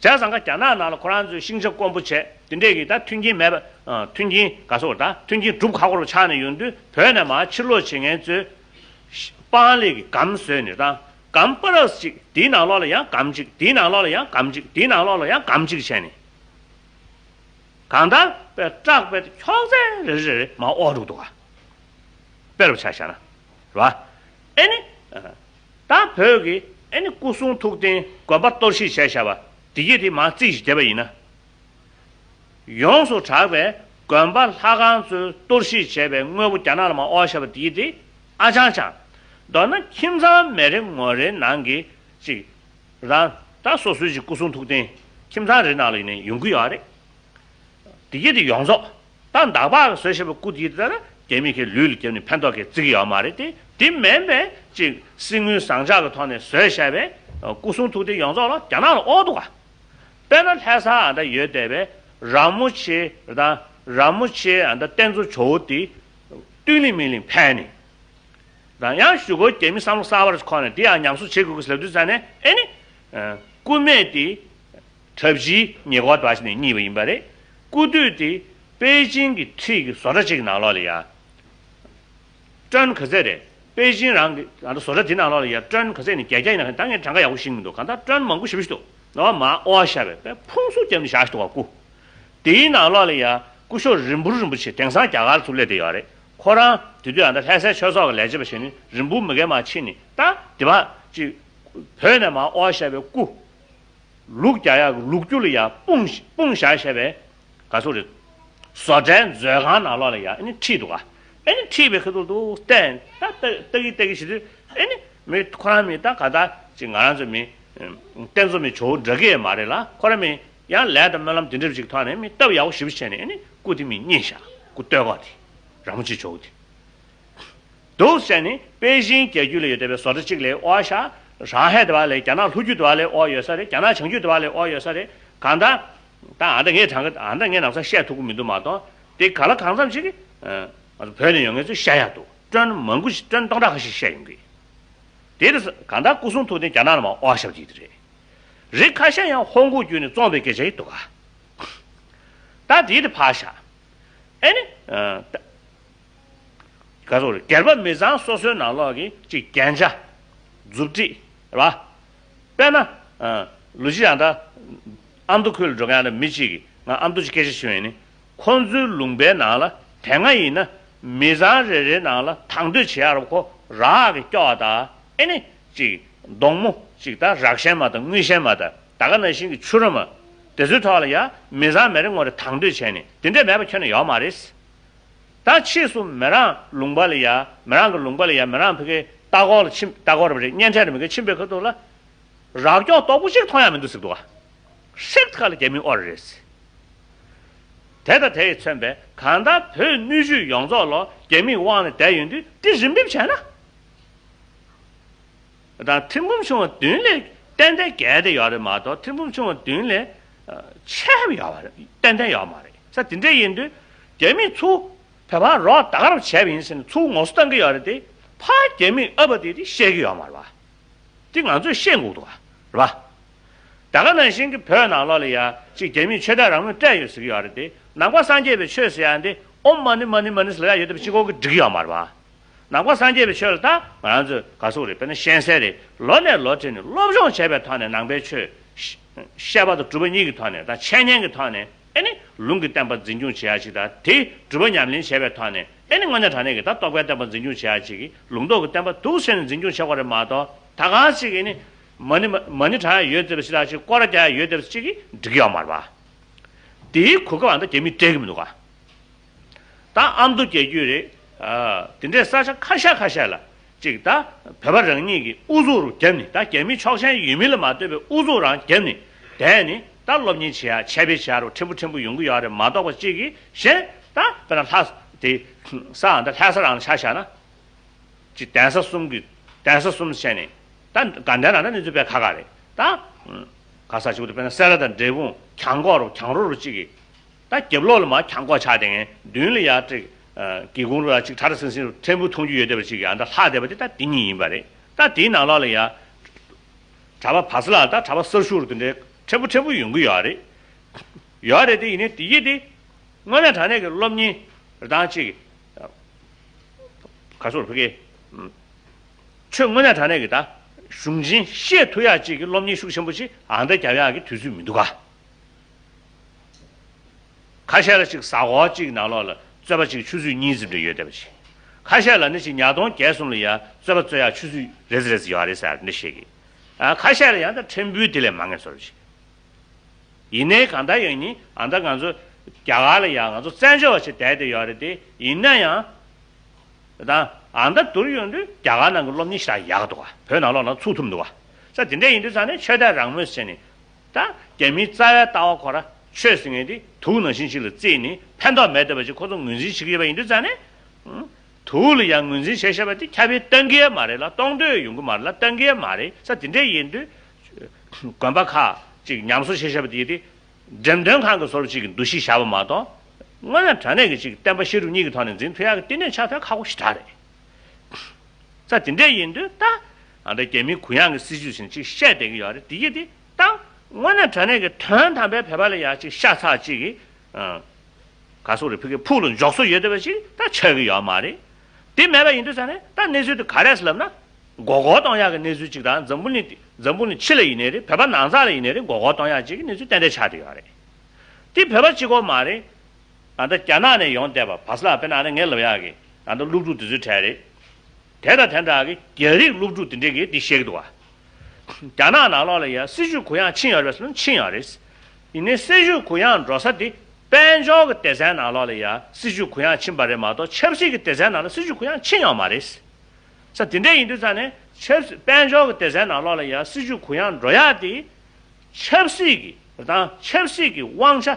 བྱས་ཙང་ཀ་རྒྱ་ནག་ནང་ལ་ཁོ་རང་ཚོའི་ཤིང་ཆ་དཀོན་པོ་བྱས་དེ་འདྲས་ཀྱི་ད་མཐུན་རྐྱེན་མེད་པ། ཨ། མཐུན་རྐྱེན་ག་སོགས་ད་མཐུན་རྐྱེན་སྒྲུབ་ཁག་པོ་ལ་ཆགས་ནས་ཡོང་དུས་བོད་ནས་མར་ཕྱིར་ལོག་བྱེད་མཁན་ཚོའི་སྤང་ལེབ་ཀྱི་སྒམ་བཟོས་ནས་ད་སྒམ་པ་རབས་གཅིག་དེའི་ནང་ལོགས་ལ་ཡང་སྒམ་གཅིག་དེའི་ནང་ལོགས་ལ་ཡང་སྒམ་གཅིག་དེའི་ནང་ལོགས་ལ་ཡང་སྒམ་གཅིག་བྱས་ནས། གང་ལྟར་པའི་བཀྲག་པའི་ཁྱོག་ཚད་རེ་རེ་རེ་མར་དབོར་འདུག་འདུག་ག་དཔེ་རུ་ཆ་བཞག་ན། རེད་བ། ཨེ་ནི། ད་བོད་ཀྱི་ཨེ་ནི་སྐུ་གསུང་ཐུགས་རྟེན་དགོན་པ་གཏོར་བཤིག་བྱས་བཞག་པ་དེ་གྱིས་དེ་མར་རྩིས་ཤིག་བརྒྱབ་པ་ཡིན་ན། ཡོངས་སུ་གྲགས་པའི་དགོན་པ་ལྷ་ཁང་ཚོའི་གཏོར་བཤིག་བྱས་པའི་དངོས་པོ་རྒྱ་ནག་ལ་མར་དབོར་བཞག་པ་དེ་གྱིས་དེ་ཨ་ཅང་ཅང་། མདོར་ན་ཁྱིམ་ཚང་མི་རེ་ངོ་རེའི་ནང་གི་ཅིག་རང་ད་སོ་སོའི་ཅིག་སྐུ་གསུང་ཐུགས་རྟེན་ཁྱིམ་ཚང་རེ་ནང་ལ་ཡིན་ནའི་ཡོང་གི་ཡོད་རེད། དེ་གྱིས་དེ་ཡོངས་རྫོགས་ད་འདག་པ་གིས་བཟོས་བཞག་པའི་སྐུ་དེ་ད་རྒྱ་མི་གི་ལུས་ལ་བརྒྱབ་ནས་ཕན་ཐོགས་གི་བརྩི་གི་ཡོད་མ་རེད་དེ། དེ་མིན་པའི་ཅིག་གསེར་དངུལ་ཟངས་ལྕགས་ཀྱི་ཐོག་ནས་བཟོས་བཞག་པའི་སྐུ་གསུང་ཐུགས་རྟེན་ཡོངས་རྫོགས་ལ་རྒྱ་ནག་ལ་དབོར་འདུག་ག་དཔེར་ན་ལྷ་ས་ཨ་འདྲ་ཡོད་བསྡད་པའི་ར་མོ་ཆེ་དང་ར་མོ་ཆེ་ཨ་འདྲ་རྟེན་གཙོ་ཇོ་བོ་དེ་བཏུལ་ལིང་མི་ལིང་ཕན་ནས། དང་ཡང་གཞུག་གུ་རྒྱ་མི་བསམ་བློ་གསར་པ་རེ་ཁོ་ནས་འདི་ཡང་ཉམས་གསོ་བྱེད་དགོས་ཀྱི་ལབ་དུས་ཙང་ནས་ཨེ་ནི། ཨ། སྐུ་སྨད་དེ་གྲྭ་བཞིའི་ཉེ་འཁོར་འདྲ་ཞིག་ནས་རྙེད་པ་ཡིན་པ་རེད། སྐུ་དུད་དེ་པེ་ཅིང་གི་འཁྲིས་ཀྱི་བཟོ་གྲྭ་གཅིག་གི་ནང་ལོགས་ལ་ཡ། ཊོན་ག་ཚད་རེད། པེ་ཅིང་རང་གི་ང་ཚོ་བཟོ་གྲྭ་དེ་ནང་ལོགས་ལ་ཡ་ཊོན་ག་ཚད་ནས་བརྒྱ་བརྒྱ་ཡིན་ན་ད་ངས་གྲངས་ཀ་ཡག་པོ་ཤེས་ཀྱི་མི་འདུག་གང་ལྟར་ཊོན་མང་པོ་ཞེ་པོ་ཞིག་འདུག་ནོར་བ་མར་དབོར་བཞག་པའི་དཔེ་ཕུང་སུ་བརྒྱབ་ནས་བཞག་ཞིག་འདུག་ག་སྐུ། དེའི་ནང་ལོགས་ལ་ཡ་སྐུ་ཞབས་རིན་པོ་རིན་པོ་ཆེ་དེང་སང་རྒྱ་གར་ཚུར་སླེབས་བསྡད་ཡོད་རེད། ཁོ་རང་དེ་དུས་ཨ་ད་ལྷ་སའི་ཆོས་ཚོགས་ཀྱི་ལས་བྱེད་པ་བྱས་ནས་རིན་པོ་མི་སྒེར་མ་ཕྱིན་ནས་ད་དེ་བ་ཅིག་བོད་ནས་མར་དབོར་བཞག་པའི་སྐུ། ལུག་རྒྱག་ཡག་གི་ལུག་རྒྱུ་ལ་ཡ་སྤུངས་སྤུངས་བཞག་བཞག་པའི་ག་ཚོད་རེད། བཟོ་གྲྭའི་མཛོད་ཁང་ནང་ལོགས་ལ་ཡ་ཨ་ནི་ཁྲིད་འདུག་ག་ཨ་ནི་ཁྲིད་པའི་ཁ་ཐུག་ཏུ་བསྟན་ད་ལྟ་ལྟ་གི་ལྟ་གི་བྱེད་དུས་ཨ་ནི་མི་ཁོ་རང་མི་ད་ག་ད་ཅིག་ང་རང་ཚོ་མི་བསྟན་འཛོམས་མི་ཇོ་བོ་འདྲ་གི་མ་རེད་ལ། ཁོ་རང་མི་ཡང་ལས་དང་སྨོན་ལམ་དེ་འདྲ་ཅིག་ཐོག་ནས་མི་སྟབས་ཡག་པོ་ཞེ་པོ་བྱས་ནས་ཨ་ནི་སྐུ་དེ་མི་རྙེད་བཞག་སྐུ་སྟོད་གོག་དེ་ར་མོ་ཆེ་ཇོ་བོ་དེ། འདུག་ཟེར་ནས་པེ་ཅིང་རྒྱལ་རྒྱུད་ལ་ཡོད་བསྡད་པའི་བཟོ་གྲྭ་གཅིག་ལ་དབོར་ཤག་རང་ཧེ་དེ་བ་ལས་རྒྱ་ནག་ལྷོ་རྒྱུད་དེ་བ་ལས་དབོར་ཡོད་ས་རེད། རྒྱ་ནག་བྱང་རྒྱུད་དེ་བ་ལས་དབོར་ཡོད་ས་རེད། གང་ལྟར་ད་ཨ་འདྲ་ངས་གྲངས་ཀ་ཨ་འདྲ་ངས་ནམ་ས་བཤད་ཐུབ་ཀྱི་མི་འདུག་མ་གཏོགས་དེ་ག་ལ་གང་འཚམ་ཞིག་གི་ང་ཚོ་བོད་ནས་ཡོང་མཁན་ཚོས་བཤད་ཡག་འདུག་ཊོན་མང་པོ་ཞིག་ཊོན་སྟོང་ཕྲག་ཁ་ཤས་བཤད་ཡོང་གི། དེ་དུས་གང་ལྟར་སྐུ་གསུང་ཐུགས་རྟེན་རྒྱ་ནག་ལ་མར་དབོར་ཤག་དེ་རེད། རིགས་ཁ་ཤས་ཡང་ཧོང་ཀོང་བརྒྱུད་ནས་བཙོངས་པའི་སྐད་ཆ་ཡིན་འདུག་ག་ད་དེ་དེ་ཕར་བཞག་ཨེ་ནི། ཨ། ད་ག་ཚོད་རེད། སྒེར་པ་མི་ཚང་སོ་སོའི་ནང་ལོགས་ཀྱི་ཅིག་རྒྱན་ཆ། མཛུབ་དཀྲིས། རེད་བ། དཔེར་ན། ཨ། ལོ་གཅིག་ཡང་ད་ཨ་མདོ་ཁུལ་ལ་འགྲོ་མཁན་ཡང་ད་མི་གཅིག་གིས་ང་ཨ་མདོ་ཅིག་སྐད་ཆ་ཞུས་ཡིན་ནི། ཁོང་ཚོའི་ལུང་པའི་ནང་ལ་དེ་སྔ་ཡིན་ན་མི་ཚང་རེ་རེའི་ནང་ལ་དང་དོད་བྱེད་ཡག་རུ་ཁོ་རག་གི་སྐྱོགས་དང་ཨེ་ནི་ཅིག་མདོང་མོ་ཅིག་ད་རག་ཤན་མ་དང་དངུལ་ཤན་མ་དང་ད་ག་ནང་བཞིན་གྱི་ཆུ་ར་མ། དེ་ཚོའི་ཐོག་ལ་ཡ་མི་ཚང་མི་རེ་ངོ་རེ་དང་དོད་བྱས་ནས་དེ་འདྲས་མེད་པ་ཁྱོན་ནས་ཡོད་མ་རེད། ད་ཕྱིས་སུ་མི་རང་ལུང་པ་ལ་ཡ་མི་རང་གི་ལུང་པ་ལ་ཡ་མི་རང་ཕ་གིའི་ལྟ་སྐོར་ལ་ཕྱིན། ལྟ་སྐོར་རེད་པ་རེད། གཉེན་འཕྲད་རེད་མི་གི་ཕྱིན་པའི་ཁ་ཐུག་ལ་རག་སྐྱོགས་རྡོག་པོ་གཅིག་མཐོང་ཡ་མི་འདུག་ཟེར་འདུག་ག་ཧྲིག་ཁ་ལ་རྒྱ་མི་དབོར་རེད། དེ་དང་དེ་ཡིས་མཚོན་པའི་གང་ལྟར་བོད་སྣོད་བཅུད་ཡོངས་རྫོགས་ལོ་རྒྱ་མིས་དབང་ནས་བསྡད་ཡོང་དུས་དེ་རིམ་འབེབས་བྱས་ན། དང་ཐེར་འབུམ་ཆུང་བ་བདུན་ལས་ཏན་ཏན་བརྒལ་ཏེ་ཡོད་རེད་མ་གཏོགས་ཐེར་འབུམ་ཆུང་བ་བདུན་ལས་ཆེ་བ་ཡོད་པ་རེད། ཏན་ཏན་ཡོད་མ་རེད། ས་དེ་འདྲ་ཡིན་དུས་རྒྱ་མིས་ཚུར་བོད་པ་རོགས་ད་ག་རང་བྱས་པ་ཡིན་ཟེར་ནས་ཚུར་ངོ་སོ་བཏང་གི་ཡོད་རེད་དེ། ཕར་རྒྱ་མིས་ཨ་པ་དེ་དེ་བཤད་ཀྱི་ཡོད་མ་རེད་པ། དེ་ང་ཚོས་ཤེས་དགོས་འདུག་ག་རེད་པ། ད་ག་ནང་བཞིན་གྱི་བོད་ནང་ལོགས་ལ་ཡ་གཅིག་རྒྱ་མིས་ཆོས་དད་རང་མོས་སྤྲད་ཡོད་ཟེར་གྱི་ཡོད་རེད་དེ། ནང་པ་སངས་རྒྱས་པའི་ཆོས་ཟེར་ཡ་འདི་ཨོཾ་མ་ཎི་མ་ཎི་མ་ཎི་ཟེར་ཡ་ཡོད་དེ་གཅིག་པོ་གིས་འགྲིག་གི་ཡོད་མ་རེད་པ། ནང་པ་སངས་རྒྱས་པའི་ཆོས་ལ་ད་ང་རང་ཚོས་ག་ཟེར་དགོས་རེད། དཔེར་ན་གཤེན་གསལ་རེད། ལོ་ནས་ལོ་བགྲེས་ནས་སློབ་སྦྱོང་བྱས་པའི་ཐོག་ནས་ནང་པའི་ཆོས་བཤད་པ་དང་སྒྲུབ་པ་གཉིས་ཀྱི་ཐོག་ནས་ད་འཆད་ཉན་གྱི་ཐོག་ནས་ཨེ་ནི་ལུང་གི་བསྟན་པ་འཛིན་སྐྱོང་བྱེད་ཡ་ཅིག་དང་དེ་སྒྲུབ་པ་ཉམས་ལེན་བྱས་པའི་ཐོག་ནས་ཨེ་ནི་དངོས་གནས་དྲང་གནས་ཀྱི་ད་རྟོགས་པའི་བསྟན་པ་འཛིན་སྐྱོང་བྱེད་ཡ་ཅིག་གི་ལུང་རྟོགས་ཀྱི་བསྟན་པ་འདུག་ཟེར་ནས་འཛིན་སྐྱོང་བྱེད་དགོས་རེད་མ་གཏོགས་ད་གང་ཞིག་ཨེ་ནི་མ་ཎི་མ་ཎི་བགྲང་ཡ་ཡོད་ཚད་པ་ཞིག་དང་ཅིག་སྐོར་ར་རྒྱག་ཡ་ཡོད་ཚད་པ་ཅིག་གིས་འགྲིག་གི་ཡོད་མ་རེད་པ། དེའི་གོ་སྐབས་ཨ་ད་རྒྱ་མིས་སྤྲད་ཀྱི་མི་འདུག་ག་ད་ཨ་མདོ་རྒྱལ་རྒྱུད་རེད། ཨ། དེ་འདྲའི་ས་ཆ་ཁ་ཤས་ཁ་ཤས་ལ་ཅིག་ད་བོད་པ་རང་ཉིད་ཀྱི་ཨུ་ཚུགས་རུ་བརྒྱབ་ནས་ད་རྒྱ་མི་ཆོག་མཆན་ཡོད་མིན་ལ་མ་ལྟོས་པའི་ཨུ་ཚུགས་རང་བརྒྱབ་ནས་བསྡད་ནས་ད་སློབ་གཉེར་བྱེད་ཡ་འཆད་སྤེལ་བྱེད་ཡ་རུ་ཕྲན་བུ་ཕྲན་བུ་ཡོང་གི་ཡོད་རེད་མ་གཏོགས་པ་གཅིག་གིས་གཞན་ད་དཔེར་ན་ལྷ་དེ་ས་ཨ་ད་ལྷ་ས་རང་ལ་ཆ་བཞག་ན། ཅིག་གདན་ས་གསུམ་གྱི་གདན་ས་གསུམ་བྱས་ནས་ད་དགའ་ལྡན་རང་ད་གནས་ཚུལ་དཔེ་ཁག་ཁག་རེད་ད། ག་ས་ཞིག་ཏུ་དཔེར་ན་སེ་ར་དང་འབྲས་སྤུངས་གྱང་གོག་རུ་གྱང་རོ་རུ་གཅིག་གིས་ད་རྒྱབ་ལོགས་ལ་མར་གྱང་གོག་ཆགས་བསྡད་མཁན་མདུན་ལ་ཡར་ཅིག་སྒེའུ་ཁུང་རུ་ལ་ཅིག་ཁྲ་ཁྲ་སིང་སིང་རུ་ཕྲན་བུ་མཐོང་རྒྱུ་ཡོད་བསྡད་པ་ཅིག་གིས་ཨ་ད་ལྷག་བསྡད་པ་དེ་ད་དེ་གཉིས་ཡིན་པ་རེད། ད་དེའི་ནང་ལོགས་ལ་ཡ་གྲྭ་པ་བ་སི་ལ་ད་གྲྭ་པ་གསར་ཞུགས་རུ་དེ་འདྲའི་ ཕྲན་བུ་ཕྲན་བུ་ཡོང་གི་ཡོད་རེད། ཡོད་རེད་དེ། ཡིན་ནའི་དེ་ཡིན་དེ། དངོས་གནས་དྲང་གནས་ཀྱི་སློབ་གཉེར་རེད་དང་གཅིག་ག་སོགས་ཕ་གི། ཆོས་དངོས་གནས་དྲང་གནས་ཀྱི་ད་གཞུང་ཆེན་ཤེས་ཐུབ་ཡག་ཅིག་གི་སློབ་གཉེར་ཤུགས་ཆེན་པོ་ཅིག་ཨ་མདའ་རྒྱབ་ཡག་གི་དུས་ཚོད་མི་འདུག་ག་ཁ་ཤས་ལ་ཅིག་གཟའ་འཁོར་གཅིག་ནང་ལོགས་ལ་རྩོད་པ་ཅིག་ཆུ་ཚོད་གཉིས་ཙམ་རེ་ཡོད་བསྡད་པ་ཅིག་ཁ་ཤས་ལ་ནི་ཅིག་ཉ་སྟོང་བརྒྱད་གསུམ་ལ་ཡ་རྩོད་པ་རྩོད་ཡག་ཆུ་ཚོད་རེ་ཙམ་རེ་ཙམ་ཡོད་རེད་ཟེར་འདི་བཤད་གི་ཨ་ཁ་ཤས་ལ་ཡང་ད་ཕྲན་བུའི་དེ་ལས་མང་ངེས་བཟོ་འདྲ་ཅིག་ཡིན་ནའི་གང་ལྟར་ཡང་ནི་ཨ་མདའ་ང་ཚོ་རྒྱ་གར་ལ་ཡང་ང་ཚོ་བཙན་བྱོལ་བ་ཞིག་བསྡད་བསྡད་ཡོད་རེད་དེ། ཡིན་ན་ཡང་ད་ཨ་མདའ་བསྡུར་ཡོང་དུས་རྒྱ་གར་ནང་གི་སློབ་གཉེར་ཞེ་དྲག་ཡག་འདུག་ག་བོད་ནང་ལོགས་ནང་ཚུགས་ཐུབ་འདུག་ག་ས་དེ་འདྲ་ཡིན་དུས་ཙང་ནས་ཆོས་དད་རང་མོས་བྱས་ནས་ད་རྒྱ་མིའི་རྩ་བའི་ལྟ་བ་ཁོ་ར་ཆོས་ཟེར་མཁན་དེ་དུག་ནང་བཞིན་ཞིག་ལ་བརྩིས་ནས་ཕན་ཐོགས་མེད་བསྡད་པ་ཅིག་ཁོ་ཚོ་ངོས་འཛིན་བྱེད་ཀྱི་ཡོད་པ་ཡིན་དུས་ཙང་ནས། དུག་ལ་ཡང་ངོས་འཛིན་བྱས་བཞག་པ་དེ་ཁྱབ་སྤེལ་གཏོང་གི་ཡོད་མ་རེད་ལ། གཏོང་འདོད་ཡོང་གི་མ་རེད་ལ། གཏོང་གི་ཡོད་མ་རེད། ས་དེ་འདྲ་ཡིན་དུས་དགོན་པ་ཁག་ཅིག་ཉམས་གསོ་བྱས་བཞག་པ་དེ་དེ་འགྲེམས་སྟོན་ཁང་གི་བཟོ་འདྲ་ཅིག་གི་འདུ་ཤེས་བཞག་པ་མ་གཏོགས། དངོས་གནས་དྲང་གནས་ཀྱི་ཅིག་བསྟན་པ་བཤད་སྒྲུབ་གཉིས་ཀྱི་ཐོག་ནས་འཛིན་ཐུབ་ཡག་གི་བསྟི་གནས་ཆགས་ཐུབ་ཁག་པོ་ཞེ་དྲག་རེད། ས་དེ་འདྲ་ཡིན་དུས་ད་ཨ་འདྲ་རྒྱ་མིའི་གུ་ཡངས་ཀྱི་སྲིད་ཇུས་ཟིན་ཅིག་བཤད་བསྡད་ཀྱི་ཡོད་རེད། དེ་ཡིན་དུས་ད་དངོས་གནས་དྲང་གནས་ཀྱི་དོན་དམ་པའི་བོད་པ་ལ་ཡ་ཅིག་ཤ་ཚ་ཅིག་གི་ག་སོག་རེ་ཕ་གི་ཕུགས་ལ་འཇོག་སྲོལ་ཡོད་བསྡད་པ་ཞིག་ད་ཆགས་ཀྱི་ཡོད་མ་རེད། དེ་མེད་པ་ཡིན་དུས་ཙང་ནས་ད་གནས་ཚུལ་དེ་ག་རེ་ལབ་ན། མགོ་སྐོར་གཏོང་ཡག་གི་གནས་ཚུལ་ཅིག་དང་། འཛམ་བུ་གླིང་འཛམ་བུ་གླིང་ཕྱི་ལ་ཡིན་ནའི་རེད། བོད་པ་ནང་ཚང་ལ་ཡིན་ནའི་རེད། མགོ་སྐོར་གཏོང་ཡག་ཅིག་གི་གནས་ཚུལ་ཏན་ཏན་ཆགས་བསྡད་ཡོད་རེད། དེ་བོད་པ་གཅིག་པོ་མ་རེད། ད་ལྟ་རྒྱ་ནག་ནས་ཡོང་བསྡད་པ་བ་སི་ལ་དཔེར་ན་ཨ་ནི་ངས་ལབ་ཡག་གི་ད་ལྟ་སློབ་ཕྲུག་དེ་ཚོའི་གྲས་རེད། དེ་དང་དེ་འདྲ་གི་རྒྱ་རིགས་སློབ་ཕྲུག་དེ་འདྲས་ཀྱིས་དེ་བཤད་ཀྱི་འདུག་བ། རྒྱ་ནག་ནང་ལོགས་ལ་ཡ་སྲིད་བྱུས་གུ་ཡངས་ཕྱིན་ཡོད་རེད་ཟེར་ན་ཕྱིན་ཡོད་རེད། ཡིན་ནའི་སྲིད་བྱུས་གུ་ཡངས་འགྲོ་ས་དེ་དཔལ་འབྱོར་གྱི་སྡེ་ཚན་ནང་ལོགས་ལ་ཡ་སྲིད་བྱུས་གུ་ཡངས་ཕྱིན་པ་རེད་མ་གཏོགས་ཆབ་སྲིད་ཀྱི་སྡེ་ཚན་ནང་ལ་སྲིད་བྱུས་གུ་ཡངས་ཕྱིན་ཡོད་མ་རེད། ས་དེ་འདྲ་ཡིན་དུས་ཙང་ནས་ཆབ་སྲིད་དཔལ་འབྱོར་གྱི་སྡེ་ཚན་ནང་ལོགས་ལ་ཡ་སྲིད་བྱུས་གུ་ཡངས་འགྲོ་ཡག་དེ་ཆབ་སྲིད་ཀྱི་དང་ཆབ་སྲིད་ཀྱི་དབང་ཆ་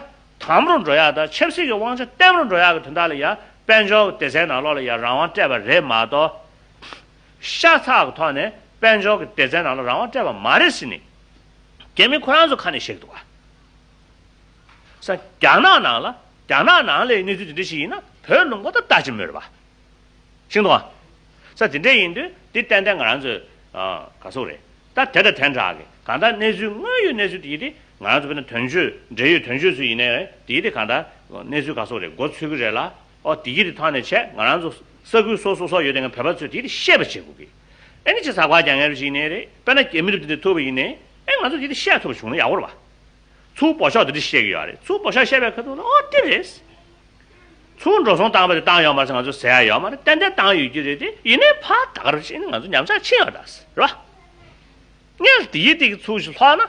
དམ་རུ་འགྲོ་ཡག་དང་ཆབ་སྲིད་ཀྱི་དབང་ཆ་བརྟན་རུ་འགྲོ་ཡག་གི་དོན་དག་ལ་ཡ་དཔལ་འབྱོར་གྱི་སྡེ་ཚན་ནང་ལོགས་ལ་ཡ་རང་དབང་སྤྲད་པ་རེད་མ་གཏོགས། ཤ་ཚ་གི་ཐོག་ནས་དཔལ་འབྱོར་གྱི་སྡེ་ཚན་ནང་ལ་རང་དབང་སྤྲད་པ་མ་རེད་ཟེར་ནས་རྒྱ་མི་ཁོ་རང་ཚོ་ཁ་ནས་བཤད་ཀྱི་འདུག་ག་ས་རྒྱ་ནག་ནང་ལ་རྒྱ་ནག་ནང་ལའི་གནས་ཚུལ་དེ་འདྲ་ཞིག་ཡིན་ན་བོད་ལུང་པ་ད་ལྟ་ཅི་མོད་རེད་པ། ཤེས་འདུག་ག་ས་དེ་འདྲ་ཡིན་དུས་དེ་ཏན་ཏན་ང་རང་ཚོས་ཨ་ག་སོག་རེད། ད་དེ་དང་དེ་འདྲ་གི་གང་ལྟར་གནས་ཚུལ་དངོས་ཡོད་གནས་ཚུལ་དེ་ཡིན་ཏེ་ང་རང་ཚོ་དཔེར་ན་དོན་གཅོད་འབྲེལ་ཡོད་དོན་གཅོད་ཚོ་ཡིན་ནའི་དེ་ཡིན་ཏེ་གང་ལྟར་གནས་ཚུལ་ག་སོག་རེད་མགོ་ཚོད་ཀྱི་རེད་ལ། ཨོ་དེ་ཡིན་ཏེ་ཐོག་ནས་བྱས་ང་རང་ཚོ་ས་ཁུལ་སོ་སོ་སོ་ཡོད་དེ་ང་བོད་པ་ཚོས་དེ་ཡིན་ཏེ་ཤེས་པ་བྱེད་དགོས་གི་ཨེ་ནི་ཅི་ཟ་ཁ་རྒྱག་མཁན་རེ་ཞིག་ཡིན་ནའི་རེད། དཔེར་ན་རྒྱ་མི་རིགས་དེ་འདྲ་ཐུག་པ་ཡིན་ནའི་ཨེ་ང་ཚོ་དེ་ཡིན་ཏེ་བཤད་ཐུབ་པ་བྱུང་ན་ཡག་པོ་རེད་པ། ཚུར་འབོ་ཤོག་དེ་འདྲ་བཤད་ཀྱི་ཡོད་རེད། ཚུར་འབོ་ཤོག་བཤད་པའི་ཁ་ཐུག་ལ་ཨོ་དེ་རེད། ཚུར་འགྲོ་སོང་བཏང་བ་དེ་བཏང་ཡོད་མ་རེད་ཟེར་ང་ཚོས་ཟེར་ཡ་ཡོད་མ་རེད། ཏན་ཏན་བཏང་ཡོད་ཀྱི་རེད་དེ། ཡིན་ནའི་ཕར་ད་ག་རེ་བྱས་ནས་ང་ཚོ་ཉམས་ཆག་ཕྱིན་ཡོད་ད་ཟེར་རེད་པ། ངས་དེ་ཡི་དེ་གི་ཚུར་ཞིག་ལྷོག་ན།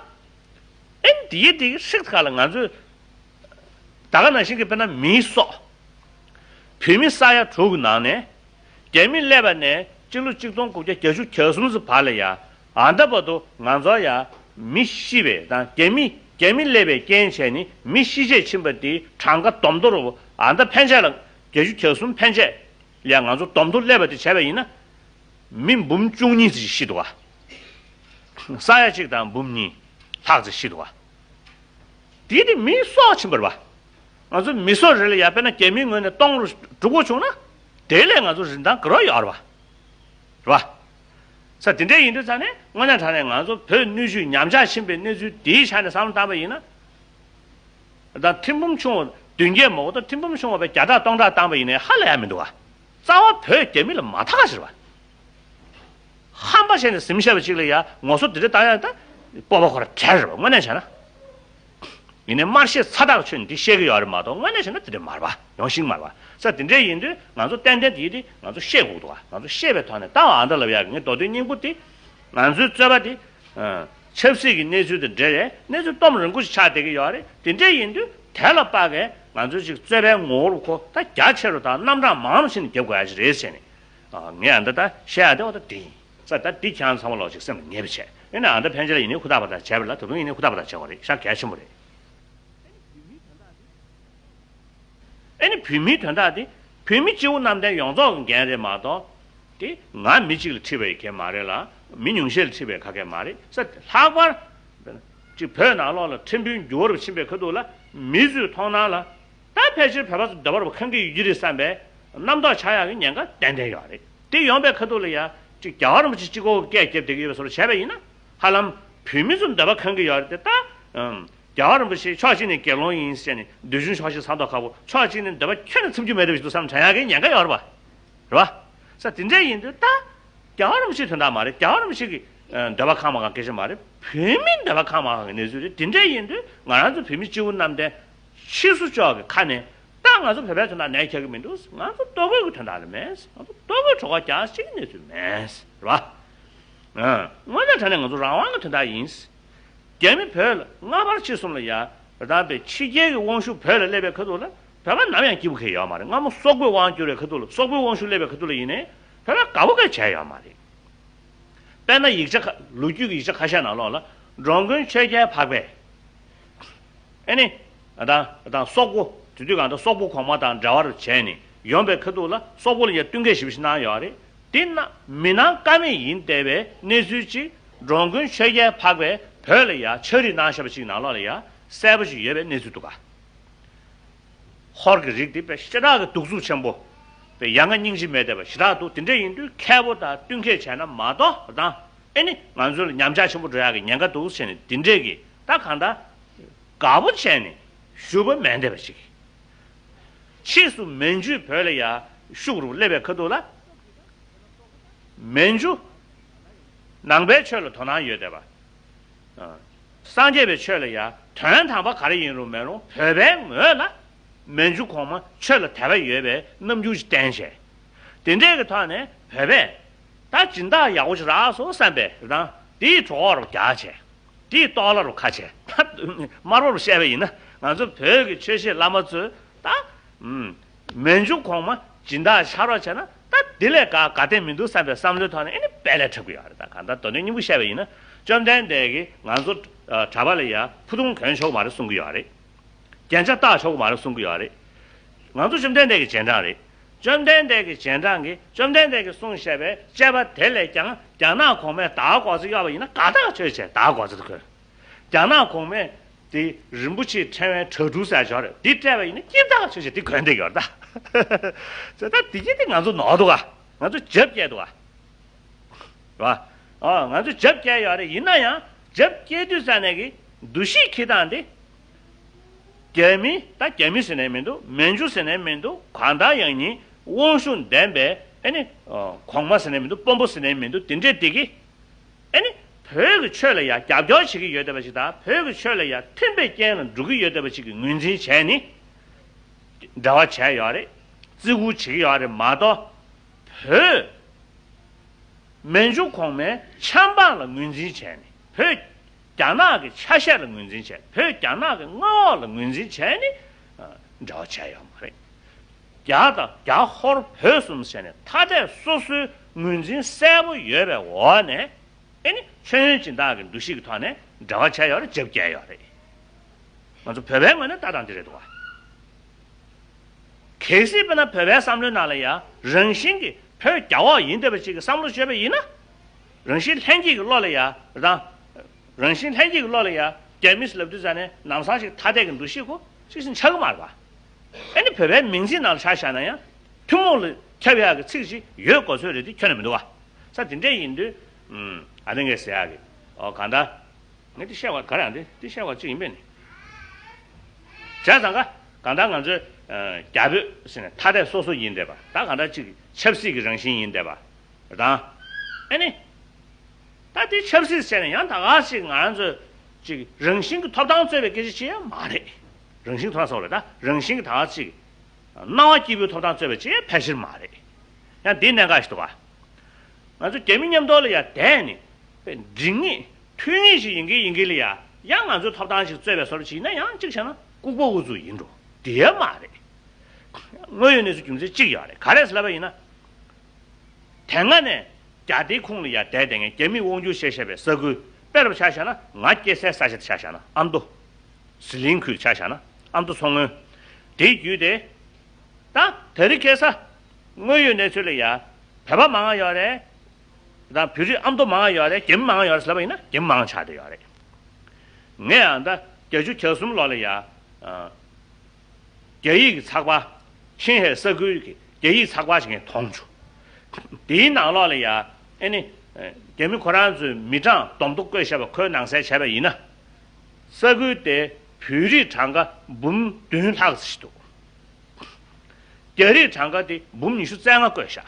ཨེ་དེ་ཡི་དེ་གི་ཧྲིག་ཁ་ལ་ང་ཚོས་ད་ག་ནང་བཞིན་གྱི་དཔེར་ན་མིའི་སྲོག་བོད་མི་ས་ཡ་དྲུག་གི་ནང་ནས། རྒྱ་མི་སླེབས་པ་ནས་སྤྱི་ལོ་གཅིག་སྟོང་དགུ་བརྒྱ་བརྒྱད་ཅུ་གྱ་གསུམ་ཙམ་བར་ལ་ཡ། ཨ་མདའ་བར་དུ་ང་ཚོ་ཡ་མི་ཤི་བའི་དང་རྒྱ་མི་རྒྱ་མི་སླེབས་པའི་རྐྱེན་བྱས་ནས་མི་ཤི་རྗེས་ཕྱིན་པ་དེ་གྲངས་ཀ་བསྡོམས་ཐོར་ཨ་མདའ་ཕན་ཆད་ལ་བརྒྱད་ཅུ་གྱ་གསུམ་ཕན་ཆད་ལ་ང་ཚོ་བསྡོམས་ཐོར་སླེབས་པ་དེ་བྱས་པ་ཡིན་ན། མི་འབུམ་བཅུ་གཉིས་ཙམ་ཤི་འདུག་ག་ས་ཡ་གཅིག་དང་འབུམ་གཉིས་ལྷག་ཙམ་ཤི་འདུག་ག་དེ་དེ་མིའི་སྲོག་ཕྱིན་པ་རེད་པ། ང་ཚོ་མི་སྲོག་རེ་ལ་ཡ་དཔེར་ན་རྒྱ་མིའི་ངོས་ནས་སྟོང་རུ་འགྲོ་དགོས་བྱུང་ན། དེ་ལས་ང་ཚོ་རིན་ཐང་ག་རེ་ཡོད་རེད་པ། རེད་པ། ས་དེ་འདྲ་ཡིན་དུས་ཙང་ནས་དངོས་གནས་དྲང་གནས་ང་ཚོ་བོད་སྣོད་བཅུད་ཉམས་ཆག་ཕྱིན་པའི་གནས་ཚུལ་དེའི་ཆ་ནས་བསམ་བློ་བཏང་པ་ཡིན་ན། ད་ཐེར་འབུམ་ཆུང་བ་བདུན་བརྒྱ་མ་གཏོགས་ཐེར་འབུམ་ཆུང་བ་བས་བརྒྱ་ཕྲག་སྟོང་ཕྲག་བཏང་པ་ཡིན་ནའི་ཧ་ལས་ཡ་མི་འདུག་ག་རྩ་བ་བོད་རྒྱ་མི་ལ་མ་ཐག་ཞིག་རེད་པ། ཧམ་པ་བྱས་ནས་ཟིན་བཤད་པ་ཅིག་ལ་ཡ་ངོ་སོ་དེ་འདྲ་བཏང་ཡ་ད་སྤོབས་པ་ཁོ་ར་བྲལ་རེད་པ། དངོས་གནས་བྱས་ན། ཡིན་ནའི་དམར་ཤད་ཚ་ཐག་ཆོད་ནས་འདི་བཤད་ཀྱི་ཡོད་རེད་མ་གཏོགས་དངོས་གནས་བྱས་ན་དེ་འདྲ་མ་རེད་པ། ཡོང་ཤིང་མ་རེད་པ། ས་དེ་འདྲ་ཡིན་དུས་ང་ཚོ་ཏན་ཏན་དེ་དེ་ང་ཚོ་བཤད་དགོས་འདུག་ག་ང་ཚོ་བཤད་པའི་ཐོག་ནས་ད་ཨ་མདའ་ལབ་ཡག་གི་ངའི་མདོ་དོན་སྙིང་པོ་དེ། ང་ཚོའི་རྩོད་པ་དེ། ཆབ་སྲིད་ཀྱི་གནས་ཚུལ་དང་འབྲེལ་བའི་གནས་ཚུལ་སྟོབས་རིང་པོ་ཞིག་ཆགས་བསྡད་ཀྱི་ཡོད་རེད། དེ་འདྲ་ཡིན་དུས་དེ་ལ་དཔག་གིས་ང་ཚོས་ཅིག་རྩོད་པའི་ངོ་བོ་ཁོ་ད་རྒྱ་ཆེ་རུ་དང་རྣམ་གྲངས་མང་རུ་ཕྱིན་ནས་རྒྱབ་དགོས་ཡ་ཞིག་རེད་ཟེར་ནས། ངས་ཨ་མདའ་ད་བཤད་ཡ་དེ་འོ་ད་དེ་ཡིན། ས་ད་འདི་ཁྱེད་རང་ཚང་མ་ལོག་ཅིག་སེམས་ལ་ངེས་པ་བྱས། ཨེ་ནས་ཨ་མདའ་ཕན་ཆད་ལ་ཡིན་ནའི་ཧུར་ཐག་པ་ཐག་བྱས་པ་ལ་ད་དུང་ཡིན་ནའི་ཧུར་ཐག་པ་ཐག་བྱས་པ་རེད། ཤག་གལ་ཆེན་པོ་རེད། ཨེ་ནི་བོད་མིའི་དོན་དག་དེ་བོད་མི་སྤྱི་བོ་གནམ་བསྟན་ཡོངས་རྫོགས་ཀྱི་འགན་རེད་མ་གཏོགས། དེ་ང་མི་གཅིག་ལ་འཁྲི་བའི་གལ་མ་རེད་ལ། མི་ཉུང་ཤས་ལ་འཁྲི་བའི་ག་གེ་མ་རེད། ས་ལྷག་པར་ཅིག་བོད་ནང་ལོགས་ལ་ཕྲན་བུའི་འགྱུར་བ་རུ་ཕྱིན་པའི་ཁ་ཐུག་ལ་མི་ཚོའི་མཐོང་སྣང་ལ། ད་ཕལ་ཆེར་བོད་པ་ཚོ་འདོད་པ་རུ་ཁེངས་ཀྱི་ཡོད་ཀྱི་རེད་བསམ་པའི་རྣམ་རྟོག་ཆགས་ཡག་གི་ཉེན་ཁ་ཏན་ཏན་ཡོད་རེད། དེ་ཡོང་པའི་ཁ་ཐུག་ལ་ཡ་ཅིག་རྒྱལ་བ་རིན་པོ་ཆེ་གཅིག་པོ་གིས་སྐད་བརྒྱབ་བསྡད་ཀྱི་ཡོད་པ་བཟོ་འདྲ་བྱས་པ་ཡིན་ན། ཧ་ལམ་བོད་མི་ཚོ་འདོད་པ་ཁེངས་ཀྱི་ཡོད་རེད་དེ། ད་ ཨམ། རྒྱལ་བ་རིན་པོ་ཆེ་ཕྱོགས་གཅིག་ནས་དགེ་སློང་ཡིན་ཟེར་ནས་འདོད་ཆུང་ཆོག་ཤེས་ཚང་མདོག་ཁ་པོ། ཕྱོགས་གཅིག་ནས་འདོད་པ་ཁྱོན་ནས་ཚིམ་རྒྱུ་མེད་པ་ཞིག་འདུག་བསམ་དྲན་ཡག་གི་ཉེན་ཁ་ཡོད་རེད་པ། རེད་པ། ས་དེ་འདྲ་ཡིན་དུས་ད་རྒྱལ་བ་རིན་པོ་ཆེའི་དོན་དག་མ་རེད། རྒྱལ་བ་རིན་པོ་ཆེ་གི་ཨ་འདོད་པ་ཁེངས་པ་གང་སྐད་ཆ་མ་རེད། བོད་མིའི་འདོད་པ་ཁེངས་པ་གང་གི་གནས་ཚུལ་རེད། དེ་འདྲ་ཡིན་དུས་ང་རང་ཚོ་བོད་མི་སྤྱི་བོ་གནམ་བསྟན་ཕྱིས་སུ་ཕྱོགས་ཀྱི་ཁ་ནས། ད་ང་ཚོ་བོད་པའི་དོན་དག་ནད་ཁྱབ་ཀྱི་མི་འདུག་ང་ཚོ་ལྟོ་གོས་ཀྱི་དོན་དག་ལ་མེད། ང་ཚོ་ལྟོ་གོས་གྲོད་ཁོག་རྒྱགས་ཤིག་གི་གནས་ཚུལ་མེད། རེད་པ། ཨ། དངོས་གནས་དྲང་གནས་ང་ཚོ་རང་དབང་གི་དོན་དག་ཡིན། རྒྱ་མི་བོད་ལ་སྔ་བར་ཕྱི་གསུམ་ལ་ཡ་རང་པའི་ཕྱི་རྒྱལ་གྱི་དབང་ཤུགས་བོད་ལ་སླེབས་པའི་ཁ་ཐུག་ལ་བོད་པ་ནམ་ཡང་སྐྱིད་པོ་གང་ཡོད་མ་རེད། སྔ་མོ་སོག་པོའི་དབང་བསྒྱུར་བའི་ཁ་ཐུག་ལ། སོག་པོའི་དབང་ཤུགས་སླེབས་པའི་ཁ་ཐུག་ལ་ཡིན་ནའི་བོད་པ་དགའ་པོ་གང་བྱས་ཡོད་མ་རེད། དཔེར་ན་ཡིག་ཆ་ཁ་ལོ་རྒྱུས་ཀྱི་ཡིག་ཆ་ཁ་ཤས་ནང་ལོགས་ལ་འགྲོ་མགོན་ཆོས་རྒྱལ་འཕགས་པས། ཨེ་ནི། ད་ད་སོག་པོ་དེ་དུས་གང་ལྟར་སོག་པོ་གོང་མ་དང་འབྲེལ་བ་རུ་བྱས་ནས་ཡོང་པའི་ཁ་ཐུག་ལ་སོག་པོ་ལ་ཡ་བསྟུན་མཁས་ཞེ་པོ་ཞིག་གནང་ཡོད་རེད། དེ་ན་མི་གནང་ཀ་མེད་ཡིན་བསྡད་པའི་གནས་ཚུལ་ཅིག་འགྲོ་མགོན་ཆོས་རྒྱལ་འཕགས་པས་བོད་ལ་ཡ་ཕྱག་བྲིས་གནང་བཞག་པ་ཅིག་ནང་ལོགས་ལ་ཡ་གསལ་པོ་ཞིག་ཡོད་པའི་གནས་ཚུལ་འདུག་ག་ཧོར་གྱི་རིགས་དེ་དཔེ་ཞེ་དྲག་གི་གདུག་རྩུབ་ཆེན་པོ། དཔེ་ཡ་ང་སྙིང་རྗེ་མེད་བསྡད་པ་ཞེ་དྲག་འདུག་དེ་འདྲ་ཡིན་དུས་མཁས་པོ་དང་བསྟུན་མཁས་བྱས་ན་མ་གཏོགས་དང་། ཨེ་ནི་ང་ཚོ་ལ་ཉམས་ཆག་ཆེན་པོ་འགྲོ་ཡག་གི་ཉེན་ཁ་འདུག་བྱས་ནས་དེ་འདྲས་ཀྱི་ད་གང་ལྟར་དགའ་པོ་བྱས་ནས་བཞུགས་པ་མེད་བསྡད་པ་ཞིག་ཕྱིས་སུ་མན་ཇུ་བོད་ལ་ཡ་ཤུགས་རུ་སླེབས་པའི་ཁ་ཐུག་ལ། མན་ཇུ་ནང་པའི་ཆོས་ལ་དོ་སྣང་ཡོད་བསྡད་པ། ཨ། སངས་རྒྱས་པའི་ཆོས་ལ་ཡ་དོན་དམ་པ་ག་རེ་ཡིན་རུང་མེད་རུང་བོད་པའི་ངོས་ལ་མན་ཇུ་གོང་མ་ཆོས་ལ་དད་པ་ཡོད་པའི་རྣམ་འགྱུར་ཞིག་བསྟན་བྱས། དེ་འདྲས་ཀྱི་ཐོག་ནས་བོད་པས་ད་སྦྱིན་བདག་ཡག་པོ་ཞིག་རག་སོང་བསམ་པའི་རང་དེའི་གྲོགས་རུ་རྒྱག་བྱས། དེའི་ལྟོ་ལ་རུ་ཁ་བྱས། ད་དམར་པོ་རུ་བཤད་པ་ཡིན་ན་ང་ཚོ་བོད་ཀྱི་ཆོས་བཤད་བླ་མ་ཚོས་ད། ཨུམ། མན་ཇུ་གོང་མ་སྦྱིན་བདག་ཆགས་རོགས་བྱས་ན་ད་དེ་ལས་དགའ་དགའ་དེ་མི་འདུག་བསམ་པའི་བསམ་བློའི་ཐོག་ནས་ཨེ་ནི་དཔེ་ལས་འཁྲབ་ཀྱི་ཡོད་རེད། ད་གང་ལྟར་དོན་དངོས་སྙིང་པོ་བཤད་པ་ཡིན་ན་བཅོམ་ལྡན་འདས་ཀྱིས་ང་ཚོ་ཨ་གྲྭ་པ་ལ་ཡ་ཕུ་ཐུང་གོན་ཆོག་མ་རེད་གསུང་གི་ཡོད་རེད། རྒྱན་ཆ་བཏགས་ཆོག་མ་རེད་གསུང་གི་ཡོད་རེད། ང་ཚོ་བཅོམ་ལྡན་འདས་ཀྱི་རྗེས་འབྲང་རེད། བཅོམ་ལྡན་འདས་ཀྱི་རྗེས་འབྲང་གིས་བཅོམ་ལྡན་འདས་ཀྱིས་གསུངས་བཞག་པའི་དཔྱད་པ་དེ་ལས་ཀྱང་རྒྱ་ནག་གོང་མས་དར་གོ་ཚེ་གཡོག་པ་ཡིན་ན་དགའ་ཐག་ཆོད་བྱས་དར་གོ་ཚེ་དེ་གོན། རྒྱ་ནག་གོང་མས་དེ་རིན་པོ་ཆེའི་ཕྲེང་བའི་གྲྭ་ཕྲུག་ཟེར་ཆོག་རེད། འདི་སྤྲད་པ་ཡིན་ན་སྐྱིད་ཐག་ཆོད་བྱས་དེ་གོན་བསྡད་ཡོད་རེད་ད། ད་དེ་གྱིས་དེ་ང་ཚོ་ནོར་འདུག་ག་ང་ཚོ་རྒྱབ་བསྐྱལ་འདུག་ག་རེད་པ། ཨ། ང་ཚོ་རྒྱབ་བསྐྱལ་ཡོད་རེད། ཡིན་ན་ཡང་རྒྱབ་བསྐྱལ་དུས་ཙ་ནས་ཀྱི་འདུ་ཤེས་འཁྱེར་སྟངས་དེ། རྒྱ་མི་ད་རྒྱ་མི་ཟེར་ནས་མི་འདུག་མན་ཇུ་ཟེར་ནས་མི་འདུག་གང་ལྟར་ཡང་ཉིད་དབང་ཤུགས་ལྡན་པའི་ཨེ་ནི་ཨ་གོང་མ་ཟེར་ནས་མི་འདུག་དཔོན་པོ་ཟེར་ནས་མི་འདུག་དེ་འདྲས་དེ་གི་ཨེ་ནི་བོད་ཀྱི་ཆོས་ལ་ཡང་རྒྱབ་སྐྱོར་བྱེད་ཀྱི་ཡོད་བསྡད་པ་ཞིག་དང་བོད་ཀྱི་ཆོས་ལ་ཡང་མཐུན་པའི་རྐྱེན་ལ་འགྲོ་གི་ཡོད་བསྡད་པ་ཞིག་གི་ངོས་འཛིན་བྱས་ནས་འབྲེལ་བ་བྱས་ཡོད་རེད། བརྩི་བཀུར་བྱེད་ཀྱི་ཡོད་རེད་མ་གཏོགས། བོད་མན་ཇུ་གོང་མའི་ཆབ་འབངས་ལ་ངོས་འཛིན་བྱས་ནས་བོད་རྒྱ་ནག་གི་ཆ་ཤས་ལ་ངོས་འཛིན་བྱས། བོད་རྒྱ་ནག་གི་མངའ་འོག་ལ་ངོས་འཛིན་བྱས་ནས་ཨ་འབྲེལ་བ་བྱས་ཡོད་མ་རེད། རྒྱ་དང་རྒྱ་ཧོར་བོད་གསུམ་ཟེར་ནས་ཐ་དད་སོ་སོའི་ངོས་འཛིན་གསལ་པོ་ཡོད་པའི་འོག་ནས་ཨེ་ནི་མཆོད་ཡོན་སྦྱིན་བདག་གི་འདུ་ཤེས་ཀྱི་ཐོག་ནས་འབྲེལ་བ་བྱས་ཡོད་རེད། རྒྱབ་བསྐྱལ་ཡོད་རེད། ང་ཚོ་བོད་པའི་ངོས་ནས་ལྟ་སྟངས་འདི་རེད་འདུག་ག་གལ་སྲིད་དཔེར་ན་བོད་པའི་བསམ་བློའི་ནང་ལ་ཡ་རང་བཞིན་གྱིས་བོད་རྒྱ་འོག་ཡིན་བསྡད་པ་ཅིག་གི་བསམ་བློ་བྱས་པ་ཡིན་ན། རང་བཞིན་ལྷན་སྐྱེས་ཀྱི་བློ་ལ་ཡ་རང་། རང་བཞིན་ལྷན་སྐྱེས་ཀྱི་བློ་ལ་ཡ་རྒྱ་མི་ཟེར་ལབ་དུས་ཙ་ནས་ནམ་སང་ཞིག་ཐ་དད་ཀྱི་འདུ་ཤེས་ཁོ་ཅིག་ཟིན་ཆགས་ཀྱི་མ་རེད་པ། ཨ་ནི་བོད་པའི་མིང་ཚིག་ནང་ལ་ཆ་བཞག་ན་ཡང་ཐུན་མོང་ལ་ཁྱབ་ཡག་གི་ཚིག་ཅིག་ཡོད་དགོས་ཚོད་རེད་དེ་ཁྱོན་ནས་མི་འདུག་ག་ས་དེ་འདྲས་ཡིན་དུས། ཨ་ནི་ངས་ཟེར་ཡག་གི་ཨོ་གང་ལྟར། ངས་འདི་བཤད་པ་ག་རེ་ཡང་འདི་འདི་བཤད་པ་གཅིག་ཡིན་པས་ནི། བྱས་ཙང་ཀ་གང་ལྟར་ང་ཚོས་ཨ་རྒྱ་བོད་ཟེར་ནས་ཐ་དད་སོ་སོ་ཡིན་བསྡད་པ། ད་གང་ལྟར་གཅིག་ཆབ་སྲིད་ཀྱི་རང་བཞིན་ཡིན་བསྡད་པ་དང་། ཨ་ནི། ད་འདི་ཆབ་སྲིད་ཟེར་ནས་ཡང་ད་ག་ཅིག་ང་རང་ཚོས་ཅིག་རང་བཞིན་གྱི་ཐོབ་ཐང་རྩོད་པའི་སྐད་ཆ་ཅིག་ཡང་མ་རེད། རང་བཞིན་ཐོབ་ཐང་ཟེར་བ་རེད། ད་རང་བཞིན་གྱི་ད་ག་ཅིག་སྣང་བ་སྐྱིད་པོའི་ཐོབ་ཐང་རྩོད་པ་ཅིག་ཡང་ཕལ་ཆེར་མ་རེད། ཡང་འདི་གནད་འགག་ཞིག་འདུག་ག་ང་ཚོ་རྒྱ་མི་མཉམ་དུ་ལ་ཡ་བསྡད་ནས་འགྲིག་ངེས་མཐུན་ངེས་ཤིག་ཡིན་གི་ཡིན་གི་ལ་ཡ་ཡང་ང་ཚོའི་ཐོབ་ཐང་ཞིག་རྩོད་པའི་བཟོ་འདྲ་ཞིག་ཡིན་ན་ཡང་གཅིག་བྱས་ན་ལྐུགས་པ་ཨུ་ཚུགས་ཡིན་འགྲོ། དེ་ཡང་མ་རེད། དངོས་ཡོད་གནས་ཚུལ་རྒྱུ་མཚན་གཅིག་ཡོད་རེད། ག་རེ་ཟེར་ལབ་པ་ཡིན་ན། དེ་སྔ་ནས་རྒྱ་སྡེའི་ཁོངས་ལ་ཡ་བསྡད་བསྡད་མཁན་རྒྱ་མིས་དབང་སྒྱུར་བྱས་བཞག་པའི་ས་ཁུལ་དཔེ་རུ་ཆ་བཞག་ན་ང་སྐྱེས་སའི་ས་ཆ་དེ་ཆ་བཞག་ན་ཨ་མདོ། ཟི་ལིང་ཁུལ་ཆ་བཞག་ན་ཨ་མདོ་མཚོ་སྔོན། དེའི་བརྒྱུད་དེ། ད་དེ་རིང་ཁ་སང་དངོས་ཡོད་གནས་ཚུལ་ལ་ཡ། བོད་པ་མང་ང་ཡོད་རེད། ད་བོད་རིགས་ཨ་མདོ་མང་ང་ཡོད་རེད། རྒྱ་མི་མང་ང་ཡོད་རེད་ཟེར་ལབ་པ་ཡིན་ན་རྒྱ་མི་མང་ཆགས་བསྡད་ཡོད་རེད། ངས་ཡང་ད་བརྒྱད་ཅུ་གྱ་གསུམ་ལོ་ལ་ཡ། ཨ། རྒྱ་ཡིག་གི་ཚགས་པར། ཆིན་ཧེ་ས་ཁུལ་གྱི་རྒྱ་ཡིག་ཚགས་པར་ཞིག་ངས་མཐོང་བྱུང་། དེའི་ནང་ལོགས་ལ་ཡ། ཨེ་ནི། རྒྱ་མི་ཁོ་རང་ཚོའི་མི་གྲངས་སྡོམ་ཐོ་བཀོད་བཞག་པ་ཁོའི་ནང་གསལ་བྱས་པ་ཡིན་ན། ས་ཁུལ་དེ་བོད་རིགས་གྲངས་ཀ་འབུམ་བདུན་ལྷག་ཙམ་ཞིག་འདུག་རྒྱ་རིགས་གྲངས་ཀ་དེ་འབུམ་ཉི་ཤུ་རྩ་ལྔ་བཀོད་བཞག་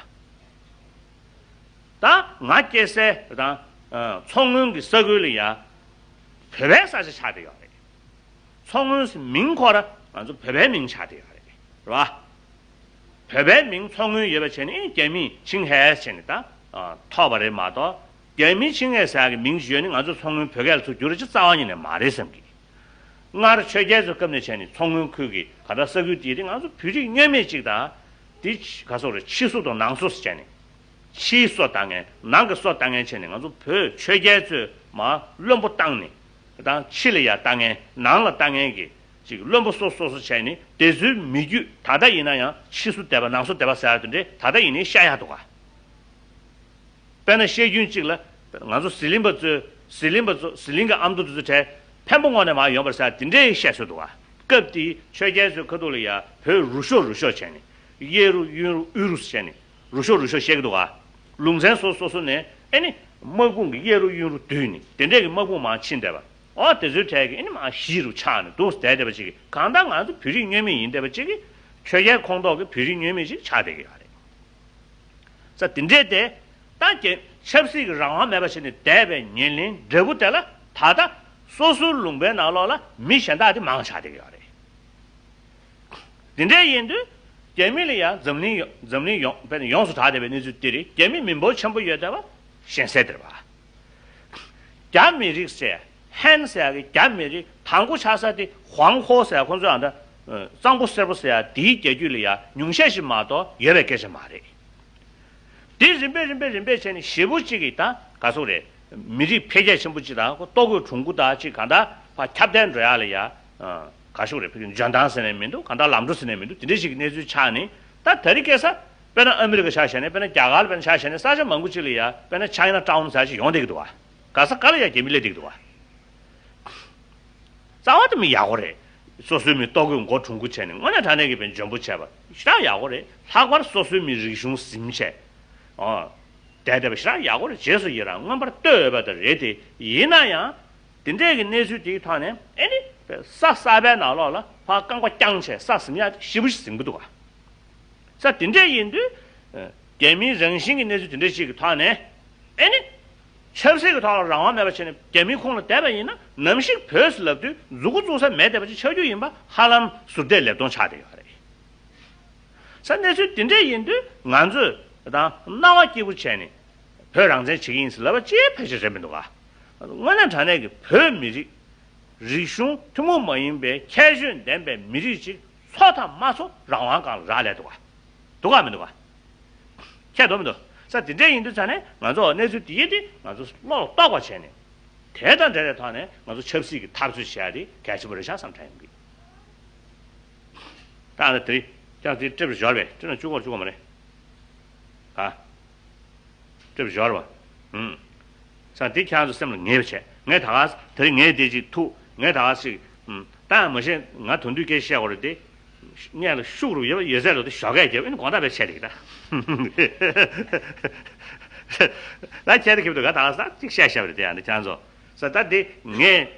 ད་ང་སྐྱེས་སའི་དང་མཚོ་སྔོན་གྱི་ས་ཁུལ་ལ་ཡ་བོད་པའི་ས་ཆ་ཆགས་བསྡད་ཡོད་རེད། མཚོ་སྔོན་ཟེར་མིང་ཁོ་ར་ང་ཚོ་བོད་པའི་མིང་ཆགས་བསྡད་ཡོད་རེད། རེད་བ། བོད་པའི་མིང་མཚོ་སྔོན་ཡོད་པ་བྱས་ནས་ཨེ་རྒྱ་མིས་ཆིང་ཧེ་བྱས་ནས་ད་ཐོབ་པ་རེད་མ་གཏོགས། རྒྱ་མིའི་ཆིང་ཧེ་ཟེར་ཡག་གི་མིང་ཞིག་ཡོད་ནི་ང་ཚོ་མཚོ་སྔོན་བོད་སྐད་ལ་ཚུར་བསྒྱུར་རེ་ཅིག་རྩ་བ་ཉིད་ནས་མ་རེད་བསམ་གི། སྔར་ཆོས་རྒྱལ་ཚོའི་སྐབས་ནས་བྱས་ནས་མཚོ་སྔོན་ཁུལ་གྱི་ག་ད་ས་ཁུལ་དེ་དེ་ང་ཚོ་བོད་རིགས་བསྙོན་མེད་ཅིག་དང་། དེ་ག་སོག་རེད། ཕྱི་སོ་དང་ནང་སོ་ཟེར་བྱས་ནས། ཕྱིའི་སོ་ལྟ་མཁན་ནང་གི་སོ་ལྟ་མཁན་བྱས་ནས་ང་ཚོ་བོད་ཆོས་རྒྱལ་ཚོས་མར་བློན་པོ་བཏང་ནས། དང་ཕྱི་ལ་ཡ་ལྟ་མཁན་ནང་ལ་ལྟ་མཁན་གྱི་ཅིག་བློན་པོ་སོ་སོ་སོ་བྱས་ནས་དེ་ཚོའི་མི་རྒྱུད་ད་ལྟ་ཡིན་ན་ཡང་ཕྱི་སོ་སྡེ་པ་ནང་སོ་སྡེ་པ་ཟེར་ཡག་དེ་འདྲས་ད་ལྟ་ཡིན་ནའི་བཤད་ཡག་འདུག་ག་དཔེར་ན་བཤད་རྒྱུན་གཅིག་ལ། ང་ཚོ་ཟི་ལིང་པ་ཚོས་ཟི་ལིང་པ་ཚོ་ཟི་ལིང་གི་ཨ་མདོ་དེ་ཚོ་གྲས་འཕན་པོ་ངོས་ནས་མར་ཡོང་པར་ཟེར་དེ་འདྲའི་བཤད་སྲོལ་འདུག་ག་སྐབས་དེའི་ཆོས་རྒྱལ་ཚོའི་ཁ་ཐུག་ལ་ཡ་བོད་རུ་ཤོ་རུ་ཤོ་བྱས་ནས་གཡས་རུ་གཡོན་རུ་དབུས་རུ་བྱས་ནས་རུ་ཤོ་རུ་ཤོ་བཤད་ཀྱི་འདུག་ག་ལུང་ཚན་སོ་སོ་སོ་ནས་ཨེ་ནི་དམག་དཔུང་གི་གཡས་རུ་གཡོན་རུ་བསྡུས་ནས་དེ་འདྲས་ཀྱི་དམག་དཔུང་མར་ཕྱིན་བསྡད་པ། ཨོ་དེ་ཚོའི་གྲས་ཀྱི་ཨེ་ནི་མར་གཞིས་རུ་ཆགས་ནས་འདུག་བསྡད་བསྡད་པ་ཅིག་གི་གང་ལྟར་ང་ཚོ་བོད་རིགས་བསྙོན་མེད་ཡིན་བསྡད་པ་ཅིག་གི་ཆོས་རྒྱལ་ཁོངས་གཏོགས་ཀྱི་བོད་རིགས་བསྙོན་མེད་ཅིག་ཆགས་བསྡད་ཀྱི་ཡོད་རེད། ས་དེ་འདྲས་དེ། ད་ཀྱེ་ཆབ་སྲིད་ཀྱི་རང་དབང་མེད་པ་བྱས་ནས་བསྡད་པའི་ཉེར་ལེན་འབྲས་བུ་དེ་ལ་ད་ལྟ་སོ་སོའི་ལུང་པའི་ནང་ལོགས་ལ་མི་གཞན་དག་དེ་མང་ཆགས་བསྡད་ཀྱི་ཡོད་རེད། དེ་འདྲས་ཡིན་དུས་རྒྱ་མི་ལ་ཡང་འཛམ་གླིང་ཡོ་འཛམ་གླིང་ཡོངས་དཔེར་ན་ཡོངས་སུ་གྲགས་བསྡད་པའི་གནས་ཚུལ་འདི་རེད། རྒྱ་མི་མི་འབོར་ཆེན་པོ་ཡོད་བསྡད་པ་གཞན་སེལ་དེ་རེད་པ། རྒྱ་མི་རིགས་ཟེར། ཧན་ཟེར་ཡག་གི་རྒྱ་མི་རིགས་དང་པོ་ཆགས་ས་དེ་ཧུའང་ཧོ་ཟེར་ཡག་ཁོང་ཚོའི་ཨ་ད། གཙང་པོ་སེར་པོ་ཟེར་ཡག་དེའི་རྒྱལ་རྒྱུད་ལ་ཡ་ཉུང་ཤས་ཤིག་མ་གཏོགས་ཡོད་པའི་སྐད་ཆ་མ་རེད། དེ་རིམ་པས་རིམ་པས་རིམ་པས་བྱས་ནས་ཞེ་པོ་གཅིག་གིས་ད་ག་སོག་རེད། མི་རིགས་འཕེལ་རྒྱས་ཆེན་པོ་གཅིག་དང་ལྟོ་གོས་གྲུང་པོ་དང་གཅིག་གང་ལྟར་ཕར་ཁྱབ་གདལ་འགྲོ་ཡག་ལ་ཡ། ག་ཤོག་རེད། ཕ་གི་འཇོན་ཐང་ཟེར་ནས་མི་འདུག་གང་ལྟར་ལམ་འགྲོ་ཟེར་ནས་མི་འདུག་དེ་འདྲ་ཞིག་གི་གནས་ཚུལ་ཆགས་ནས་ད་དེ་རིང་ཁ་སང་དཔེར་ན་ཨ་མི་རི་ཀ་ཆ་བཞག་ནས་དཔེར་ན་རྒྱ་གར་དཔེར་ན་ཆ་བཞག་ནས་ས་ཆ་མང་པོ་ཅིག་ལ་ཡ་དཔེར་ན་ཆའི་ན་ཊའུན་ཟེར་ཞིག་ཡོང་བསྡད་ཀྱི་འདུག་བ། ག་ས་ག་ལ་ཡ་རྒྱ་མི་སླེབས་བསྡད་ཀྱི་འདུག་བ། རྩ་བ་དེ་མི་ཡག་པོ་རེད། སོ་སོའི་མི་ལྟོ་གོས་མགོ་གྲུང་པོ་བྱས་ནས་དངོས་གནས་དྲང་གནས་ཀྱི་དཔེ་འཇོན་པོ་བྱས་པ་ཞེ་དྲག་ཡག་པོ་རེད། ལྷག་པར་སོ་སོའི་མི་རིག་གཞུང་ཟིན་བྱས། ཨོ། བསྡད་བསྡད་པ་ཞེ་དྲག་ཡག་པོ་རེད། རྗེས་སུ་ཡི་རང་མངོན་པར་བསྟོད་འོས་པ་དེ་རེད་དེ། ཡིན་ན་ཡང་། དེ་འདྲས་ཀྱི་གནས་ཚུལ་དེའི་ཐོག་ནས་ཨེ་ནི། ས་གསར་པའི་ནང་ལོགས་ལ་ཕར་རྐང་པ་བརྐྱངས་བྱས་ས་ཟིན་ཡག་ཞེ་པོ་ཞིག་ཟིན་གྱི་འདུག་ག་ས་དེ་འདྲས་ཡིན་དུས། རྒྱ་མིའི་རང་བཞིན་གྱི་གནས་ཚུལ་དེ་འདྲས་ཞིག་གི་ཐོག་ནས་ཨེ་ནི། ཆབ་སྲིད་ཀྱི་ཐོག་ལ་རང་དབང་མེད་པ་བྱས་ནས་རྒྱ་མིའི་ཁོངས་ལ་བསྡད་པ་ཡིན་ན་ནམ་ཞིག་བོད་ཟེར་ལབ་དུས་མཛུ་གུ་བཙུགས་ས་མེད་བསྡད་པ་ཅིག་ཆགས་རྒྱུ་ཡིན་པ་ཧ་ལམ་ཟུར་བལྟས་ལེབ་མཐོང་ཆགས་བསྡད་ཡོད་རེད། ས་གནས་ཚུལ་དེ་འདྲས་ཡིན་དུས་ང་ཚོས་དང་སྣང་བ་སྐྱིད་པོ་བྱས་ནས་བོད་རང་བཙན་བྱེད་ཀྱི་ཡིན་ཟེར་ལབ་པ་ཅིའི་ཕལ་ཆེར་རེད་མི་འདུག་ག་དངོས་གནས་དྲང་གནས་ཀྱི་བོད་མི་རིགས་རིག་གཞུང་ཐུན་མོང་མ་ཡིན་པའི་ཁྱད་ཆོས་ལྡན་པའི་མི་རིགས་ཅིག་འཚོ་དང་མ་འཚོ་རང་དབང་སྒང་ལ་རག་ལས་འདུག་ག་འདུག་ག་མི་འདུག་ག་ཁྱད་དུ་མི་འདུག་ས་དེ་འདྲས་ཡིན་དུས་ཙང་ནས་ང་ཚོ་གནས་ཚུལ་དེ་ཡིན་ཏེ་ང་ཚོ་བློ་ལ་རྟོགས་པ་བྱས་ནས་དེ་དང་འབྲེལ་བའི་ཐོག་ནས་ང་ཚོ་ཆབ་སྲིད་ཀྱི་འཐབ་རྩོད་བྱེད་ཡ་དེ་གལ་ཆེན་པོ་རེད་ཤག་བསམ་དྲན་ཡོང་གི། ད་ང་ཚོ་དེ་རིང་ཀྱང་དེ་སྤྲེབ་ཞོར་བས་སྤྲེབ་ན་བཅུ་སྐོར་བཅུ་སྐོར་མ་རེད། ཨ། སྤྲེབ་ཞོར་བ། ཨུམ། ས་དེ་ཁྱེད་རང་ཚོ་སེམས་ལ་ངེས་པ་བྱས། ངས་ད་ག་ས་དེ་རིང་ངས་དེ་ཅིག་ཐུག་ངས་ད་ག་ས་ཅིག་ཨུམ། ད་ཡང་མ་བཤད། ང་དོན་དུས་སྐད་བཤད་དགོས་རེད་དེ། སྙད་ལ་ཤུགས་རུ་ཡོད་པ་ཡོད་ཚད་ལོ་དེ་ཞོགས་ཀས་རྒྱབ་ཨེ་ནི་དགོང་དག་བས་བཤད་དེ་གི་ད། ད་ཁྱེད་དེ་ཁེབ་ཏུ་ག་ད་ག་ས་ཅིག་བཤད་བཤད་པ་རེད་དེ་ཡང་དེ་ཁྱེད་རང་ཚོ། ས་ད་དེ་ངས་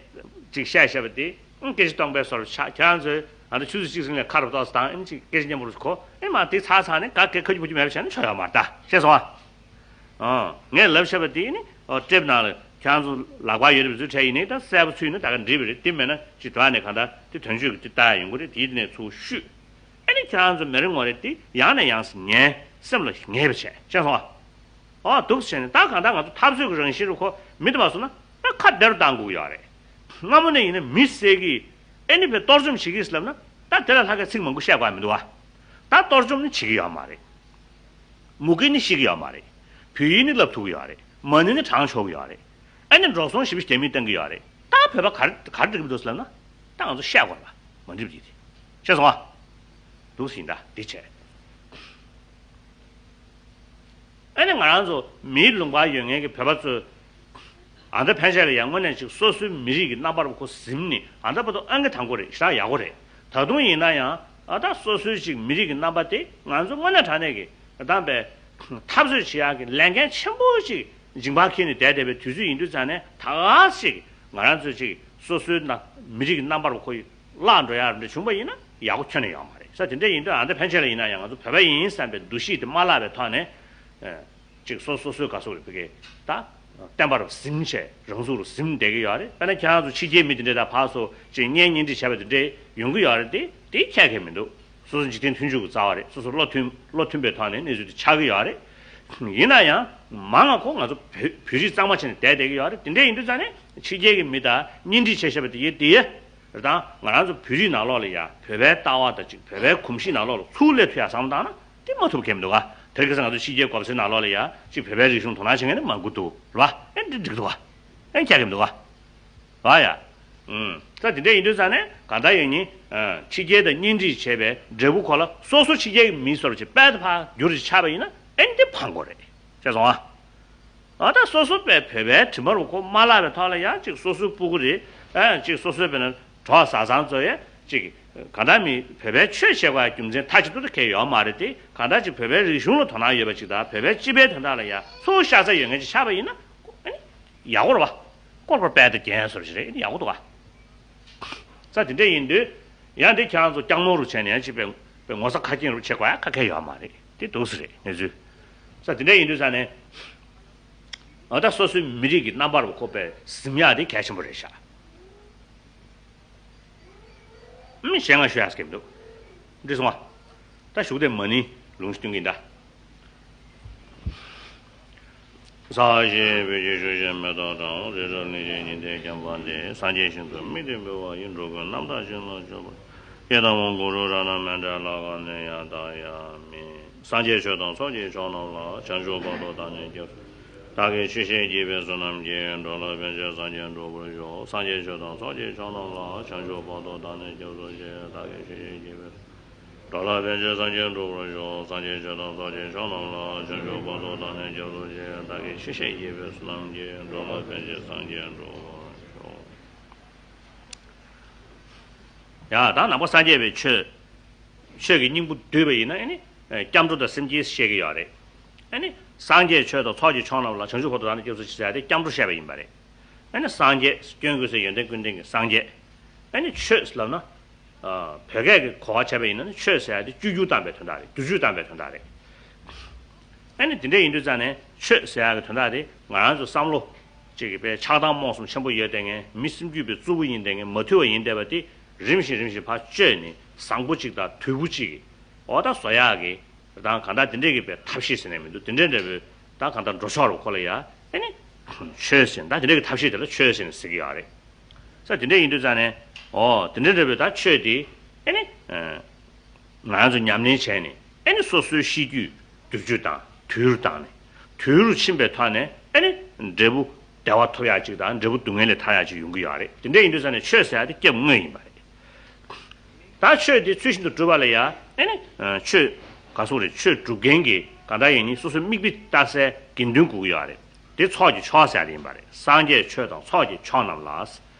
ཅིག་བཤད་བཤད་པ་དེ་ཨང་སྐད་ཆ་སྟོང་པའི་སོར་ཆགས། ཁྱེད་རང་ཚོས་ཨ་ད་ཆུ་ཚོད་གཅིག་ཟིན་ནས་ཁ་རུ་ཏོག་ཙམ་དང་ཨེ་ནི་ཅིག་སྐད་ཆ་སྙན་པོ་རུ་གོ་ཨེ་མ་དེ་ཚར་ཚར་ནས་ག་གེ་ཁ་རྒྱུ་ཕ་རྒྱུ་མེད་པ་བྱས་ན་ཆོག་ཡོད་མ་རེད་ད། ཤེས་སོང་ཨ། ཨང་། ངས་ལབ་བྱས་པ་དེ་ནི་ཨོ་ཊེབ་ནང་ལ་ཁྱེད་རང་ཚོ་ལག་པ་ཡོད་རེད་པ་ཚུལ་བྲལ་ཡིན་ནའི་ད་གསལ་པོ་ཚུལ་ནི་ད་ག་འགྲིག་པ་རེད། དེ་མེད་ན་ཅི་དོན་ནས་གང་ལྟར་དེ་དོན་གཅོད་ཀྱི་དེ་ལྟ་ཡ་ཡོང་གི་རེད། དེའི་དེ་ནས་ཚུར་བཤུས། ཨ་ནི་ཁྱེད་རང་ཚོ་མེ་རི་ངོ་རེ་དེ་ཡང་ནས་ཡང་སེ་ཉན་སེམས་ལ་ངེས་པ་བྱས། ཤེས་སོང་ཨ། ཨོ་འདུག་བྱས་ནས་ད་གང་ལྟར་ང་ཚོ་འཐབ་རྩོད་ཀྱི་རང་བཞིན་རུ་ཁོ་མི་དེ་མ་སོང་ན་ད་ཁ་བདེ་རུ་བཏང་དགོས་ཀྱི་ཡོད་རེད། སྔ་མོ་ནས་ཡིན་ན་མི་བསད་ཀྱི་ཨ་ནི་བས་གཏོར་བཅོམ་བྱེད་ཀྱི་ལབ་ན་ད་དེ་ལ་ལྷག་ག་ཚིག་མང་པོ་བཤད་དགོས་ཡ་མི་འདུག་ཨ། ད་གཏོར་བཅོམ་ནི་བྱེད་ཀྱི་ཡོད་མ་རེད། མུ་གེ་ནི་ཤི་གི་ཡོད་མ་རེད། བོད་ཡིག་ནི་བསླབ་ཐུབ་ཀྱི་ཡོད་རེད། མ་ཎི་ནི་བགྲང་ཆོག་གི་ཡོད་རེད། ཨ་ནི་འགྲོ་སོང་ཞེ་པོ་རྒྱ་མིས་བཏང་གི་ཡོད་རེད། ད་བོད་པ་ག་རེ་ག་རེ་འགྲིག་གི་འདུག་ཟེར་ལབ་ན། ད་ང་ཚོ་བཤད་དགོས་པ་མ་འགྲིག་པ་དེ་རེད། ཤེས་སོང་ཨ། འདུག་ཟིན་ད་འདི་བྱས། ཨ་ནི་ང་རང་ཚོ་མིའི་ལུང་པར་ཡོད་མཁན་གྱི་བོད་པ་ཚོས། ཨ་ད་ཕན་ཆད་ལ་ཡང་དངོས་གནས་ཅིག་སོ་སོའི་མི་རིགས་ཀྱི་རྣམ་པར་ཁོ་ཟིན་ནས་ཨ་ད་བར་དུ་ཨང་ཀི་དང་པོ་རེད། ཞེ་དྲག་ཡག་པོ་རེད། ད་དུང་ཡིན་ན་ཡང་ཨ་ད་སོ་སོའི་ཅིག་མི་རིགས་ཀྱི་རྣམ་པ་དེ་ང་ཚོ་དངོས་གནས་དྲང་གནས་ཀྱི་ཨ་ད་བའི་འཐབ་རྩོད་བྱེད་ཡག་གི་ལས་འགན་ཆེན་པོ་ཅིག་མཇིང་པར་འཁྱེར་ནས་བསྡད་བསྡད་པའི་དུས་ཚོད་ཡིན་དུས་ཙང་ནས་ད་ག་ཞིག་ང་རང་ཚོ་ཅིག་ སོ་སོའི་ན་མི་རིགས་ཀྱི་རྣམ་པར་ཁོ་བརླག་འགྲོ་ཡག་འདྲ་བྱུང་པ་ཡིན་ན་ཡག་པོ་ཁྱོན་ནས་ཡོད་མ་རེད། ས་དེ་འདྲ་ཡིན་དུས་ཨ་འདི་ཕན་ཆད་ལ་ཡིན་ན་ཡང་ང་ཚོ་བོད་པ་ཡིན་བསམ་པའི་འདུ་ཤེས་དེ་མ་བརླག་པའི་ཐོག་ནས། ཅིག་སོ་སོ་སོའི་ག་སོགས་རེད་བི་ཀའི་ད་བསྟན་པ་རུ་ཟིན་བྱས་རང་ཚུགས་རུ་ཟིན་བསྡད་ཀྱི་ཡོད་རེད། དཔེར་ན་ཁྱེད་རང་ཚོ་ཕྱི་རྒྱལ་མི་དེ་འདྲས་ད་ཕར་ཚུར་ཅིག་བརྙན་བརྙན་འཕྲིན་བྱས་པ་དེ་འདྲས་ཡོང་གི་ཡོད་རེད། དེ་དེ་ཁྱད་ཁྱད་མི་འདུག་སོ་སོ་འཇིག་རྟེན་མཐུན་འཇུག་གི་རྩ་བ་རེད། སོ་སོ་བློ་མཐུན་བློ་མཐུན་པའི་ཐོག་ནས་གནས་ཚུལ་དེ་ཆགས་ཀྱི་ཡོད་རེད། ཡིན་ན་ཡང་མང་ང་ཁོ་ང་ཚོ་བོད་བོད་རིགས་གཙང་མ་བྱས་ནས་བསྡད་བསྡད་ཀྱི་ཡོད་རེད། དེ་འདྲས་ཡིན་དུས་ཙང་ནས་ཕྱི་རྒྱལ་གྱི་མི་དང་བརྙན་འཕྲིན་བྱས་བཞག་པ་དེ་ཡིན་དེ། རེད་དང་ང་རང་ཚོ་བོད་རིགས་ནང་ལོགས་ལ་ཡ་བོད་པའི་ལྟ་བ་དང་ཅིག་བོད་པའི་གོམས་གཤིས་ནང་ལོགས་ལ་ཚུར་སླེབས་ཐུབ་ཡ་བསམ་བློ་བཏང་ན་དེ་མ་ཐུབ་མཁན་མི་འདུག་ག་དེར་ཁ་སང་ང་ཚོ་ཕྱི་རྒྱལ་གོ་ས་ནང་ལོགས་ལ་ཡ་ཅིག་བོད་པའི་རིག་གཞུང་དོ་སྣང་བྱེད་མཁན་དེ་མང་པོ་འདུག་རེད་བ། ཨེ་འདི་འགྲིག་འདུག་ག་ཨེ་ཁྱད་མི་འདུག་ག་རེད་བ་ཡ། ཨུམ། ས་དེ་འདྲ་ཡིན་དུས་ཙང་ནས་གང་ལྟར་ཡིན་ནི། ཕྱི་རྒྱལ་དང་གཉེན་སྒྲིག་བྱས་པའི་འབྲས་བུ་ཁོ་ལ་སོ་སོ་ཕྱི་རྒྱལ་གྱི་མི་སོར་ཅིག་དཔལ་དུ་ཕར་འགྱུར་ཅིག་ཆགས་པ་ཡིན་ན་ཨེ་འདི་ཕངས་དགོས་རེད། ཤེས་སོང་ཨ། ཨ་ད་སོ་སོ་པའི་བོད་པའི་དྲི་མ་རུ་ཁོ་མ་བརླག་པའི་ཐོག་ལ་ཡང་ཅིག་སོ་སོའི་སྤུ་གུ་རེད། ཨ་ཅིག་སོ་སོའི་བོད་ན་གྲོགས་བཟའ་ཚང་ཚོ་ཡང་ཅིག་གང་ལྟར་མི་བོད་པའི་ཆོས་བྱེད་དགོས་རྒྱུ་མཚན་མཐའ་གཅིག་ཏུ་ད་གལ་ཡོད་མ་རེད་དེ། གང་ལྟར་ཅིག་བོད་པའི་རིག་གཞུང་ལ་དོ་སྣང་ཡོད་པ་ཅིག་དང་བོད་པའི་སྤྱི་པའི་དོན་དག་ལ་ཡང་ཚུར་ཤ་ཚ་ཡོད་མཁན་ཅིག་ཆགས་པ་ཡིན་ན་ཨ་ནི་ཡག་པོ་རེད་བ། སྐོར་པར་དཔལ་དང་རྒྱན་སོར་ཞིག་རེད། ཨ་ནི་ཡག་པོ་འདུག་བ། ས་དེ་འདྲ་ཡིན་དུས་ཡང་དེ་ཁྱེད་རང་ཚོ་སྐྱག་མོ་རུ་བྱས་ནས་ཡང་ཅིག་པའི་པའི་ངོ་ཚ་ཁ་སྐྱེངས་རུ་བྱེད་དགོས་ཡ་ཁ་ཁ་ཡོད་མ་རེད། དེ་འདུག་སེ་རེད་གནས་ཚུལ། ས་དེ་འདྲ་ཡིན་དུས་ས་ནས། ཨ་ད་སོ་སོའི་མི་རིགས་ཀྱི་རྣམ་པར་བཀོད་པའི་གཟིམ་ཡག་དེ་གལ་ཆེན་པོ་རེད་ཤག་ཨུམ་གཞན་ང་ཞུ་ཡག་སྐད་མི་འདུག་འདི་སོང་བ། ད་ཞུགས་དེ་མ་ནི་ལུང་སྟོན་གྱིན་ད། ས་གཞི་བོད་ཀྱི་ཆུ་བཞི་མེ་ཏོག་དང་། རི་རབ་གླིང་བཞི་ཉི་ཟླའི་རྒྱན་པ་འདི། སངས་རྒྱས་ཞིང་དུ་དམིགས་ཏེ་འབུལ་བ་ཡིས། འགྲོ་ཀུན་རྣམ་དག་བྱིན་རླབས་སྤྱོད་པར། ཡི་དམ་དབང་བསྐུར་རབ་རྣམས་མཎྜལ་ལ་གང་ནས་ཡང་དག་ཡང་མིན། སངས་རྒྱས་ཆོས་དང་ཚོགས་ཀྱི་མཆོག་རྣམས་ལ། བྱང་ཆུབ་བར་དུ་བདག་ནི་སྐྱབས་སུ། བདག་གིས་ཆོས་བཤད་བགྱིས་པའི་བསོད་ནམས་ཀྱིས། འགྲོ་ལ་ཕན་ཕྱིར་སངས་རྒྱས་འགྲུབ་པར་ཤོག་སངས་རྒྱས་ཆོས་དང་ཚོགས་ཀྱི་མཆོག་རྣམས་ལ། བྱང་ཆུབ་བར་དུ་བདག་ནི་སྐྱབས་སུ་མཆི། བདག་གིས་ཆོས་བཤད་བགྱིས་པའི། འགྲོ་ལ་ཕན་ཕྱིར་སངས་རྒྱས་འགྲུབ་པར་ཤོག་སངས་རྒྱས་ཆོས་དང་ཚོགས་ཀྱི་མཆོག་རྣམས་ལ། བྱང་ཆུབ་བར་དུ་བདག་ནི་སྐྱབས་སུ་མཆི། བདག་གིས་ཆོས་བཤད་བགྱིས་པའི་བསོད་ནམས་ཀྱིས། འགྲོ་ལ་ཕན་ཕྱིར་སངས་རྒྱས་འགྲུབ་པར་ཤོག་ཡང་ད་ནང་པ་སངས་རྒྱས་པའི་ཆོས། ཆོས་ཀྱི་སྙིང་པོ་བསྡུས་པ་ཡིན་ན་ཨ་ནི། སྐྱབས་འགྲོ་དང་སེམས་བསྐྱེད་བཤད་ཀྱི་ཡོད་རེད། ཨ་ནི། སངས་རྒྱས་ཆོས་དང་ཚོགས་ཀྱི་མཆོག་རྣམས་ལ། བྱང་ཆུབ་བར་དུ་བདག་ནི་སྐྱབས་སུ་མཆི་ཟེར་ཡ་དེ་སྐྱབས་འགྲོ་བཤད་པ་ཡིན་པ་རེད། ཨ་ནི་སངས་རྒྱས་སྐྱོན་ཀུན་ཟད་ཡོན་ཏན་ཀུན་ལྡན་གྱི་སངས་རྒྱས། ཨ་ནི་ཆོས་ལབ་ན། ཨ་བོད་སྐད་ཀྱི་གོ་བ་བྱས་པ་ཡིན་ན་ནི་ཆོས་ཟེར་ཡ་དེ་བཅོས་བསྒྱུར་བཏང་པའི་དོན་དག་རེད། བསྒྱུར་བཅོས་བཏང་པའི་དོན་དག་རེད། ཨ་ནི་དེ་འདྲ་ཡིན་དུས་ཙང་ནས་ཆོས་ཟེར་ཡ་གི་དོན་དག་དེ་ང་རང་ཚོ་བསམ་བློ་གཅིག་གི་དཔེ་ཆགས་སྡང་རྨོངས་གསུམ་ཆེན་པོ་ཡོད་བསྡད་མཁན་མི་སེམས་རྒྱུད་པའི་རྩུབ་པོ་ཡིན་བསྡད་མཁན་མ་དུལ་བ་ཡིན་བསྡད་པ་དེ་རིམ་བཞིན་རིམ་བཞིན་ཕར་བཅོས་ནས་བཟང་པོ་གཅིག་དང་དུལ་པོ་གཅིག་གི་འོ་ད་བཟོ་ཡག་གི་དང་གང་ལྟར་དེ་འདྲས་ཀྱི་དཔེ་ཐབས་ཤེས་ཟེར་ནས་མི་འདུག་དེ་འདྲས་འདྲ་པོའི་ད་གང་ལྟར་འགྲོ་ཕྱོགས་རུ་ཁོ་ལ་ཡ་ཨ་ནི་ཆོས་ཟེར་ད་དེ་འདྲས་ཀྱི་ཐབས་ཤེས་དེ་ལ་ཆོས་ཟེར་ནས་ཟེར་གྱི་ཡོད་རེད། ས་དེ་འདྲ་ཡིན་དུས་ཙང་ནས་འོ་དེ་འདྲ་འདྲ་པོའི་ད་ཆོས་དེ་ཨ་ནི་ང་རང་ཚོ་ཉམས་ལེན་བྱས་ནས་ཨ་ནི་སོ་སོའི་གཤིས་རྒྱུད་བསྒྱུར་བཅོས་དང་དུལ་བཏང་ནས་དུལ་རུ་ཕྱིན་པའི་ཐོག་ནས་ཨ་ནི་འབྲས་བུ་བདེ་བ་ཐོབ་ཡག་ཅིག་དང་འབྲས་བུ་སྡུག་བསྔལ་ལས་ཐར་ཡག་ཅིག་ཡོང་གི་ཡོད་རེད། དེ་འདྲ་ཡིན་དུས་ཙང་ནས་ཆོས་ཟེར་ཡག་དེ་སྐྱབས་དངོས་ཡིན་པ་རེད། ད་ཆོས་དེ་ཚུལ་བཞིན་དུ་སྒྲུབ་པ་ལ་ཡ་ཨ་ནི་ཆོས་ག་སོགས་རེད། ཆོས་སྒྲུབ་མཁན་གྱི་ག་འདྲ་ཡིན་ནི་སོ་སོའི་མིག་དཔེ་ལྟ་སའི་དགེ་འདུན་དགོས་ཀྱི་ཡོད་རེད། དེ་ཚོགས་ཀྱི་མཆོག་ཟེར་ཡ་དེ་ཡིན་པ་རེད། སངས་རྒྱས་ཆོས་དང་ཚོགས་ཀྱི་མཆོག་རྣམས་ལ། བྱས་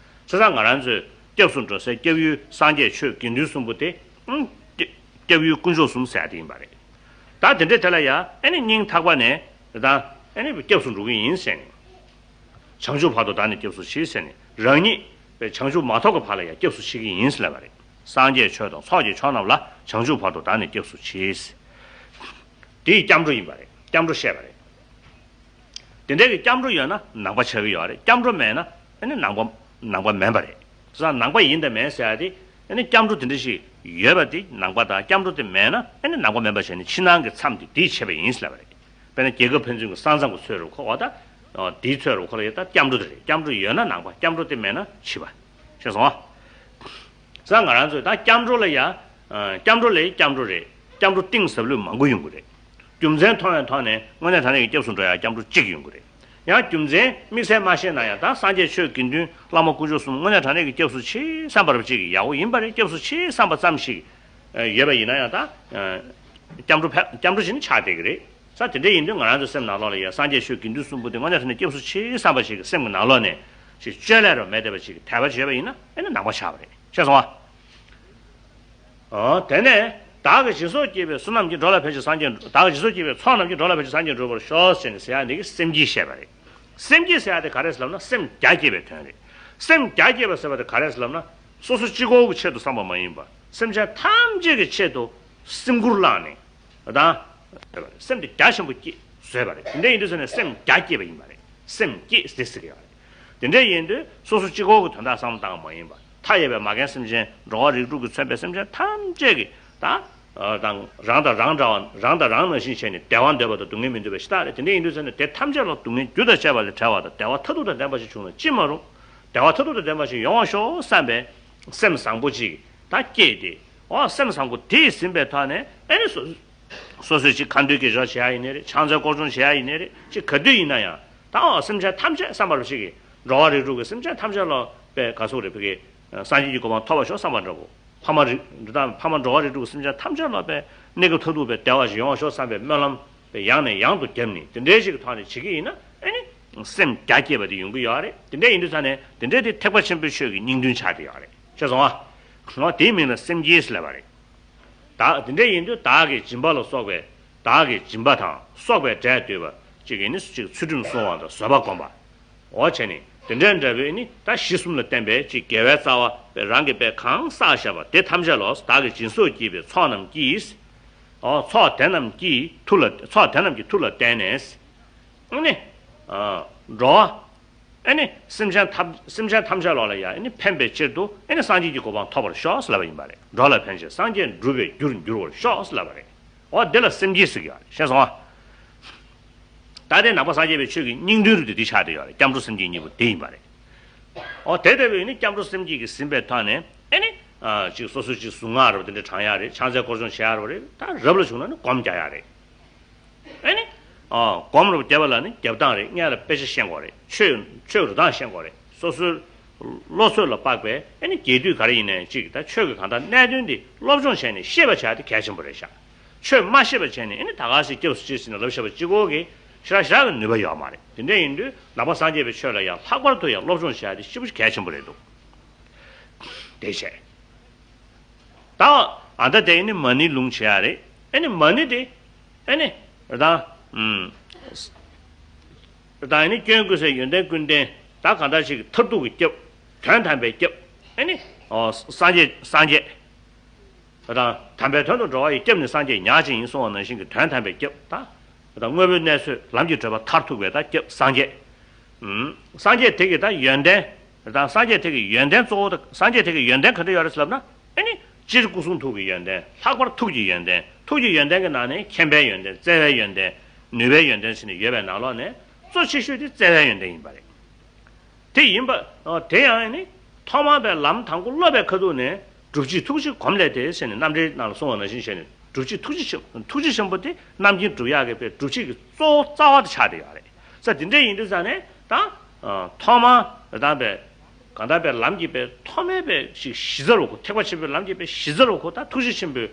ཙང་ང་རང་ཚོས་སྐྱབས་སུ་འགྲོ་སའི་སྐྱབས་ཡུལ་སངས་རྒྱས་ཆོས་དགེ་འདུན་གསུམ་པོ་དེ་ཨང་སྐྱབས་ཡུལ་དཀོན་མཆོག་གསུམ་ཟེར་ཡ་དེ་ཡིན་པ་རེད། ད་དེ་འདྲའི་དེ་ལ་ཡ་ཨ་ནི་སྙིང་ཐག་པ་ནས་ད་ཨ་ནི་སྐྱབས་སུ་འགྲོ་གི་ཡིན་ཟེར་ནས། བྱང་ཆུབ་བར་དུ་བདག་ནི་སྐྱབས་སུ་མཆི་ཟེར་ནས་རང་ཉིད་བྱང་ཆུབ་མ་ཐོབ་ཀྱི་བར་ལ་ཡང་སྐྱབས་སུ་མཆི་གི་ཡིན་ཟེར་ལབ་པ་རེད། སངས་རྒྱས་ཆོས་དང་ཚོགས་ཀྱི་མཆོག་རྣམས་ལ་བྱང་ཆུབ་བར་དུ་བདག་ནི་སྐྱབས་སུ་མཆི་ཟེར། དེ་ཡི་སྐྱབས་འགྲོ་ཡིན་པ་རེད། སྐྱབས་འགྲོ་བཤད་པ་རེད། དེ་འདྲའི་གི་སྐྱབས་འགྲོ་ཡོད་ན་ནང་པ་ཆགས་ཀྱི་ཡོད་རེད། སྐྱབས་འགྲོ་མེད་ན་ཨ་ནི་ནང་པ་ནང་པ་མིན་པ་རེད། བྱས་ཙང་ནང་པ་ཡིན་དང་མིན་ཟེར་ཡ་དེ་ཨ་ནི་སྐྱབས་འགྲོ་དེ་འདྲ་ཞིག་ཡོད་པ་དེ་ནང་པ་དང་སྐྱབས་འགྲོ་དེ་མེད་ན་ཨ་ནི་ནང་པ་མིན་པ་བྱས་ནས་ཕྱི་ནང་གི་མཚམས་དེ་དེས་ཕྱེ་བ་ཡིན་ཟེར་ལབ་པ་རེད། དཔེར་ན་རྒྱལ་ཁབ་ཕན་ཚུན་གྱི་ས་མཚམས་ཀྱི་ཚོད་རུ་ཁོ་བ་ད། དེའི་ཚོད་རུ་ཁོ་ལ་ཡ་ད་སྐྱབས་འགྲོ་དེ་རེད། སྐྱབས་འགྲོ་ཡོད་ན་ནང་པ། སྐྱབས་འགྲོ་དེ་མེད་ན་ཕྱི་པ། ཤེས་སོང་ཨ། ས་ང་རང་ཚོས་ད་སྐྱབས་འགྲོ་ལ་ཡ། སྐྱབས་འགྲོ་ལས་སྐྱབས་འགྲོ་རེད། སྐྱབས་འགྲོ་གཏིང་ཟབ་ལོས་མང་པོ་ཡོང་གི་རེད། རྒྱུ་མཚན་མཐོང་བའི་ཐོག་ནས་དངོས་གནས་དྲང་གནས་ཀྱི་སྐྱབས་སུ་འགྲོ་ཡ་སྐྱབས་འགྲོ་གཅིག་ཡོང་གི་རེད། ཡང་རྒྱུ་མཚན་དམིགས་བསལ་མ་ཤེས་ན་ཡང་ད་སངས་རྒྱས་ཆོས་དགེ་འདུན་བླ་མ་དཀོན་མཆོག་གསུམ་དངོས་གནས་དྲང་གནས་ཀྱི་སྐྱབས་སུ་མཆི་བསམ་པ་རབ་གཅིག་གི་ཡག་པོ་ཡིན་པ་རེད། སྐྱབས་སུ་མཆི་བསམ་པ་ཙམ་ཞིག་ཡོད་པ་ཡིན་ན་ཡང་ད། སྐྱབས་འགྲོ་ཕ་སྐྱབས་འགྲོ་ཞིག་ནི་ཆགས་བསྡད་ཀྱི་རེད། ས་དེ་འདྲ་ཡིན་དུས་ང་རང་ཚོའི་སེམས་ནང་ལོགས་ལ་ཡ་སངས་རྒྱས་ཆོས་དགེ་འདུན་གསུམ་པོ་དེ་དངོས་གནས་དྲང་གནས་སྐྱབས་སུ་མཆི་བསམ་པ་ཞིག་གི་སེམས་ཀྱི་ནང་ལོགས་ནས་ཞིག་བཅོས་ལས་རོ་མེད་བསྡད་པ་ཞིག་གི་དད་པ་བྱས་པ་ཡིན་ན་ཨེ་ནི་ནང་པ་ཆགས་པ་རེད། ཤེས་སོང་ཨ། ཨོ་དེ་ནས་བདག་གིས་སྦྱིན་སོགས་བགྱིས་པའི་བསོད་ནམས་ཀྱིས། འགྲོ་ལ་ཕན་ཕྱིར་སངས་རྒྱས་འགྲུབ། བདག་གིས་སྦྱིན་སོགས་བགྱིས་པའི་ཚོགས་རྣམས་ཀྱིས། འགྲོ་ལ་ཕན་ཕྱིར་སངས་རྒྱས་འགྲུབ་པར་ཤོག་ཟེར་ནས་ཟེར་ཡ་འདི་གི་སེམས་བསྐྱེད་བཤད་པ་རེད། སེམས་བསྐྱེད་ཟེར་ཡ་དེ་ག་རེ་ཟེར་ལབ་ན་སེམས་རྒྱ་བསྐྱེད་པའི་དོན་རེད། སེམས་རྒྱ་བསྐྱེད་པ་ཟེར་བ་དེ་ག་རེ་ཟེར་ལབ་ན། སོ་སོ་གཅིག་པོ་གི་ཆེད་དུ་བསམ་པ་མ་ཡིན་པར་སེམས་ཅན་ཐམས་ཅད་ཀྱི་ཆེད་དུ་སེམས་ཁུར་བླངས་ནས་དང་། སེམས་དེ་རྒྱ་ཆེན་པོ་བསྐྱེད་བཟོས་པ་རེད། དེ་འདྲ་ཡིན་དུས་ཙ་ནས་སེམས་རྒྱ་བསྐྱེད་པ་ཡིན་པ་རེད། སེམས་བསྐྱེད་ཟེར་ཟེར་གྱི་ཡོད་རེད། དེ་འདྲ་ཡིན་དུས་སོ་སོ་གཅིག་པོ་གི་དོན་དག་བསམ་བློ་བཏང་བ་མ་ཡིན་པར་མཐའ་ཡས་པའི་མ་རྒན་སེམས་ཅན་འགྲོ་བ་རིགས་དྲུག་གིས་མཚོན་པའི་སེམས་ཅན་ཐམས་ཅད་ཀྱི་དང་། དང་། རང་དང་རང་འདྲ་བ། རང་དང་རང་ནང་བཞིན་བྱས་ནས་བདེ་བ་འདོད་པ་དང་སྡུག་བསྔལ་མི་འདོད་པ་ཞེ་དྲག་རེད། དེ་འདྲ་ཡིན་དུས་ཙ་ནས་དེ་ཐམས་ཅད་ལ་སྡུག་བསྔལ་རྒྱུ་དང་བཅས་པ་ལས་བྲལ་བ་དང་བདེ་བ་མཐར་ཐུག་དང་ལྡན་པ་ཞིག་བྱུང་ན་ཅི་མ་རུང་། བདེ་བ་མཐར་ཐུག་དང་ལྡན་པ་ཞིག་ཡོང་བར་ཤོག་བསམ་པའི་སེམས་བཟང་པོ་ཅིག་ད་སྐྱེས་ཏེ། འོ་སེམས་བཟང་པོ་དེས་ཟིན་པའི་ཐོག་ནས་ཨེ་ནི་སོ་སོ་སོས་ཅིག་ཁ་འདོན་གྱི་རོགས་བྱེད་ཡ་ཡིན་ནའི་རེད། ཕྱག་འཚལ་སྐོར་སྦྱོང་བྱེད་ཡ་ཡིན་ནའི་རེད། ཅིག་ག་དུས་ཡིན་ན་ཡང་ད་འོ་སེམས་ཅན་ཐམས་ཅད་བསམ་པ་རུ་ཞིག་གིས་འགྲོ་བ་རིགས་དྲུག་གི་སེམས་ཅན་ཐམས་ཅད་ལ་དཔེ་ག་ཟེར་རེད། ཕ་གི་སངས་རྒྱས་ཀྱི་གོ་འཕང་ཐོབ་པར་ཤོག་བསམ་པ་འདྲ་བོ། ཕ་མ་རིགས་འདི་དང་ཕ་མ་འགྲོ་བ་རིགས་དྲུག་གི་སེམས་ཅན་ཐམས་ཅད་ལ་དཔེ་གནས་སྐབས་མཐར་ཐུག་པའི་བདེ་བ་ཞིག་ཡོང་བ་ཤོག་བསམ་པའི་སྨོན་ལམ་དཔེ་ཡང་ནས་ཡང་དུ་བརྒྱབ་ནས་དེ་འདྲའི་ཞིག་གི་ཐོག་ནས་བྱེད་ཀྱི་ཡིན་ན་ཨེ་ནི་སེམས་རྒྱ་བསྐྱེད་པ་དེ་ཡོང་གི་ཡོད་རེད། དེ་འདྲ་ཡིན་དུས་ཙ་ནས་དེ་འདྲ་དེ་ཐེག་པ་ཆེན་པོའི་ཆོས་ཀྱི་སྙིང་དོན་ཆགས་བསྡད་ཡོད་རེད། ཤེས་སོང་ཨ། འོ་དེའི་མིང་ལ་སེམས་བསྐྱེད་ཟེར་ལབ་པ་རེད། བདག་དེ་འདྲ་ཡིན་དུས་བདག་གི་སྦྱིན་པ་ལ་སོགས་པའི་བདག་གི་སྦྱིན་པ་དང་སོགས་པའི་འབྲས་ལྟོས་པ་ཅིག་ཨེ་ནི་ཅིག་ཚུལ་ཁྲིམས་བསྲུང་བ་དང་བཟོད་པ་སྒོམ་པ། འོ་བྱས་ནས་དེ་འདྲའི་འདྲ་བའི་ནི་ད་གཞི་གསུམ་ལ་བརྟེན་པའི་ཅིག་དགེ་བའི་རྩ་བ་རང་གིས་དཔེ་གང་བསགས་བཞག་པ་དེ་ཐམས་ཅད་ལ་བདག་གིས་སྦྱིན་སོགས་བགྱིས་པའི་ཚོགས་རྣམས་ཀྱིས། འོ་ཚོགས་དེ་རྣམས་ཀྱི་མཐུ་ལ་ཚོགས་དེ་རྣམས་ཀྱི་མཐུ་ལ་བརྟེན་ནས། ཨ་ནི། ཨ། འགྲོ་བ། ཨ་ནི་སེམས་ཅན་ཐམས་སེམས་ཅན་ཐམས་ཅད་ལ་ཡང་ཨ་ནི་ཕན་པའི་ཕྱིར་དུ་ཨ་ནི་སངས་རྒྱས་ཀྱི་གོ་འཕང་ཐོབ་པར་ཤོག་ཟེར་ལབ་པ་ཡིན་པ་རེད། འགྲོ་ལ་ཕན་ཕྱིར་སངས་རྒྱས་འགྲུབ་པའི་རྒྱུར་འགྱུར་བར་ཤོག་ཟེར་ལབ་པ་རེད། འོ་དེ་ལ་སེམས་བསྐྱེད་ཟེར་གྱི་ཡོད་རེད། ཤེས་སོང་ཨ། ད་ལྟའི་ནང་པ་སངས་རྒྱས་པའི་ཆོས་ཀྱི་སྙིང་དོན་རུ་དེ་འདི་ཆགས་བསྡད་ཡོད་རེད། སྐྱབས་འགྲོ་སེམས་བསྐྱེད་གཉིས་པོ་དེ་ཡིན་པ་རེད། འོ་དེ་ལྟ་བུའི་ནི་སྐྱབས་འགྲོ་སེམས་བསྐྱེད་ཀྱིས་ཟིན་པའི་ཐོག་ནས་ཨེ་ནི། ཨ་ཅིག་སོ་སོ་ཅིག་གཟུངས་སྔགས་རུ་དེ་འདྲ་བགྲང་ཡག་རེད། ཕྱག་འཚལ་སྐོར་སྦྱོང་བྱེད་ཡག་རུ་རེད། ད་རབ་ལ་བྱུང་ན་ནི་སྒོམ་རྒྱག་ཡག་རེད། ཨེ་ནི། ཨ་སྒོམ་རུ་བརྒྱབ་པ་ལ་ནི་རྒྱབ་སྟངས་རེད། སྔོན་ལ་དཔེ་ཆ་ཤེས་དགོས་རེད། ཆོས་ཆོས་རུ་སྟངས་ཤེས་དགོས་རེད། སོ་སོའི་བློ་ཚོད་ལ་དཔག་པའི་ཨེ་ནི་རྒྱས་བསྡུས་ག་རེ་ཡིན་ནའི་ཅིག་ད་ཆོས་ཀྱི་གང་ལྟར་གནད་དོན་འདི་སློབ་སྦྱོང་བྱས་ནས་ཤེས་པ་བྱ་དེ་གལ་ཆེན་པོ་རེད་ཤག་ཆོས་མ་ཤེས་པ་བྱས་ནས་ཨེ་ནི་ད་ག་སེ་སྐྱབས་སུ་མཆི་ཟེར་ནས་ལབ་བཞག་པ་གཅིག་པོ་གིས་ཞེ་དྲག་ཞེ་དྲག་གི་ནུས་པ་ཡོད་མ་རེད། དེ་འདྲ་ཡིན་དུས་ནང་པ་སངས་རྒྱས་པའི་ཆོས་ལ་ཡང་ལྷག་པར་དུ་ཡང་སློབ་སྦྱོང་བྱ་ཡག་དེ་ཞེ་པོ་ཅིག་གལ་ཆེན་པོ་རེད་འདུག་དེ་བྱས། ད་ཨ་ད་དེ་ཨེ་ནི་མ་ཎི་ལུང་བྱེད་ཡག་རེད། ཨེ་ནི་མ་ཎི་དེ་ཨེ་ནི་ད་ཨུམ་ད་ཨེ་ནི་སྐྱོན་ཀུན་ཟད་ཡོན་ཏན་ཀུན་ལྡན་ད་གང་ལྟར་ཞིག་མཐར་ཐུག་གི་སྐྱབས། དོན་དམ་པའི་སྐྱབས། ཨེ་ནི་ཨོ་སངས་རྒྱས་སངས་རྒྱས། ད་དམ་པའི་དོན་དུ་འགྲོ་བ་ཡི་སྐྱབས་ནི་སངས་རྒྱས་ཉག་གཅིག་ཡིན་གསུངས་པ་ནང་བཞིན་གྱི་དོན་དམ་པའི་སྐྱབས་དང་། ད་དངོས་པོའི་གནས་ཚུལ་ལམ་གྱི་བགྲོད་པ་མཐར་ཐུག་པའི་ད་སྐྱབས་སངས་རྒྱས། ཨུམ། སངས་རྒྱས་དེ་གི་ད་ཡོན་ཏན། ད་སངས་རྒྱས་དེ་གི་ཡོན་ཏན་གཙོ་བོ་ད་སངས་རྒྱས་དེ་གི་ཡོན་ཏན་ག་འདྲ་ཡོད་རེད་ཟེར་ལབ་ན། ཨེ་ནི། སྤྱིར་སྐུ་གསུང་ཐུགས་ཀྱི་ཡོན་ཏན། ལྷག་པར་ཐུགས་ཀྱི་ཡོན་ཏན། ཐུགས་ཀྱི་ཡོན་ཏན་གྱི་ནང་ནས་མཁྱེན་པའི་ཡོན་ཏན། བརྩེ་བའི་ཡོན་ཏན། ནུས་པའི་ཡོན་ཏན་ཟེར་ནས་ཡོད་པའི་ནང་ལོགས་ནས་གཙོ་ཆེ་ཤོས་དེ་བརྩེ་བའི་ཡོན་ཏན་ཡིན་པ་རེད། དེ་ཡིན་པ། ཨ། དེ་ཡང་ནི། ཐོག་མར་པའི་ལམ་དང་པོ་སློབ་པའི་ཁ་ཐུག་ནས་སྒྲུབ་བྱེད་ཐུགས་རྗེ་གོམས་ལས་ཏེ་ཟེར་ནས་རྣམ་འགྲེལ་ནང་ལ་གསུངས་པ་ནང་བཞིན་བྱས་ནས་སྒྲུབ་བྱེད་ཐུགས་རྗེ་ཆེན། ཐུགས་རྗེ་ཆེན་པོ་དེ་རྣམ་མཁྱེན་སྒྲུབ་ཡག་གི་དཔེ་སྒྲུབ་བྱེད་ཀྱི་གཙོ་བོ་རྩ་བ་དེ་ཆགས་བསྡད་ཡོད་རེད། ས་དེ་འདྲ་ཡིན་དུས་ཙང་ནས་ད། ཨ། ཐོག་མར་དང་པའི། གང་དག་པའི་ལམ་གྱི་པའི་ཐོག་མའི་པའི་ཞིག་གཞི་རྩ་རུ་ཁོ། ཐེག་པ་ཆེན་པོའི་ལམ་གྱི་པའི་གཞི་རྩ་རུ་ཁོ་ད་ཐུགས་རྗེ་ཆེན་པོའི།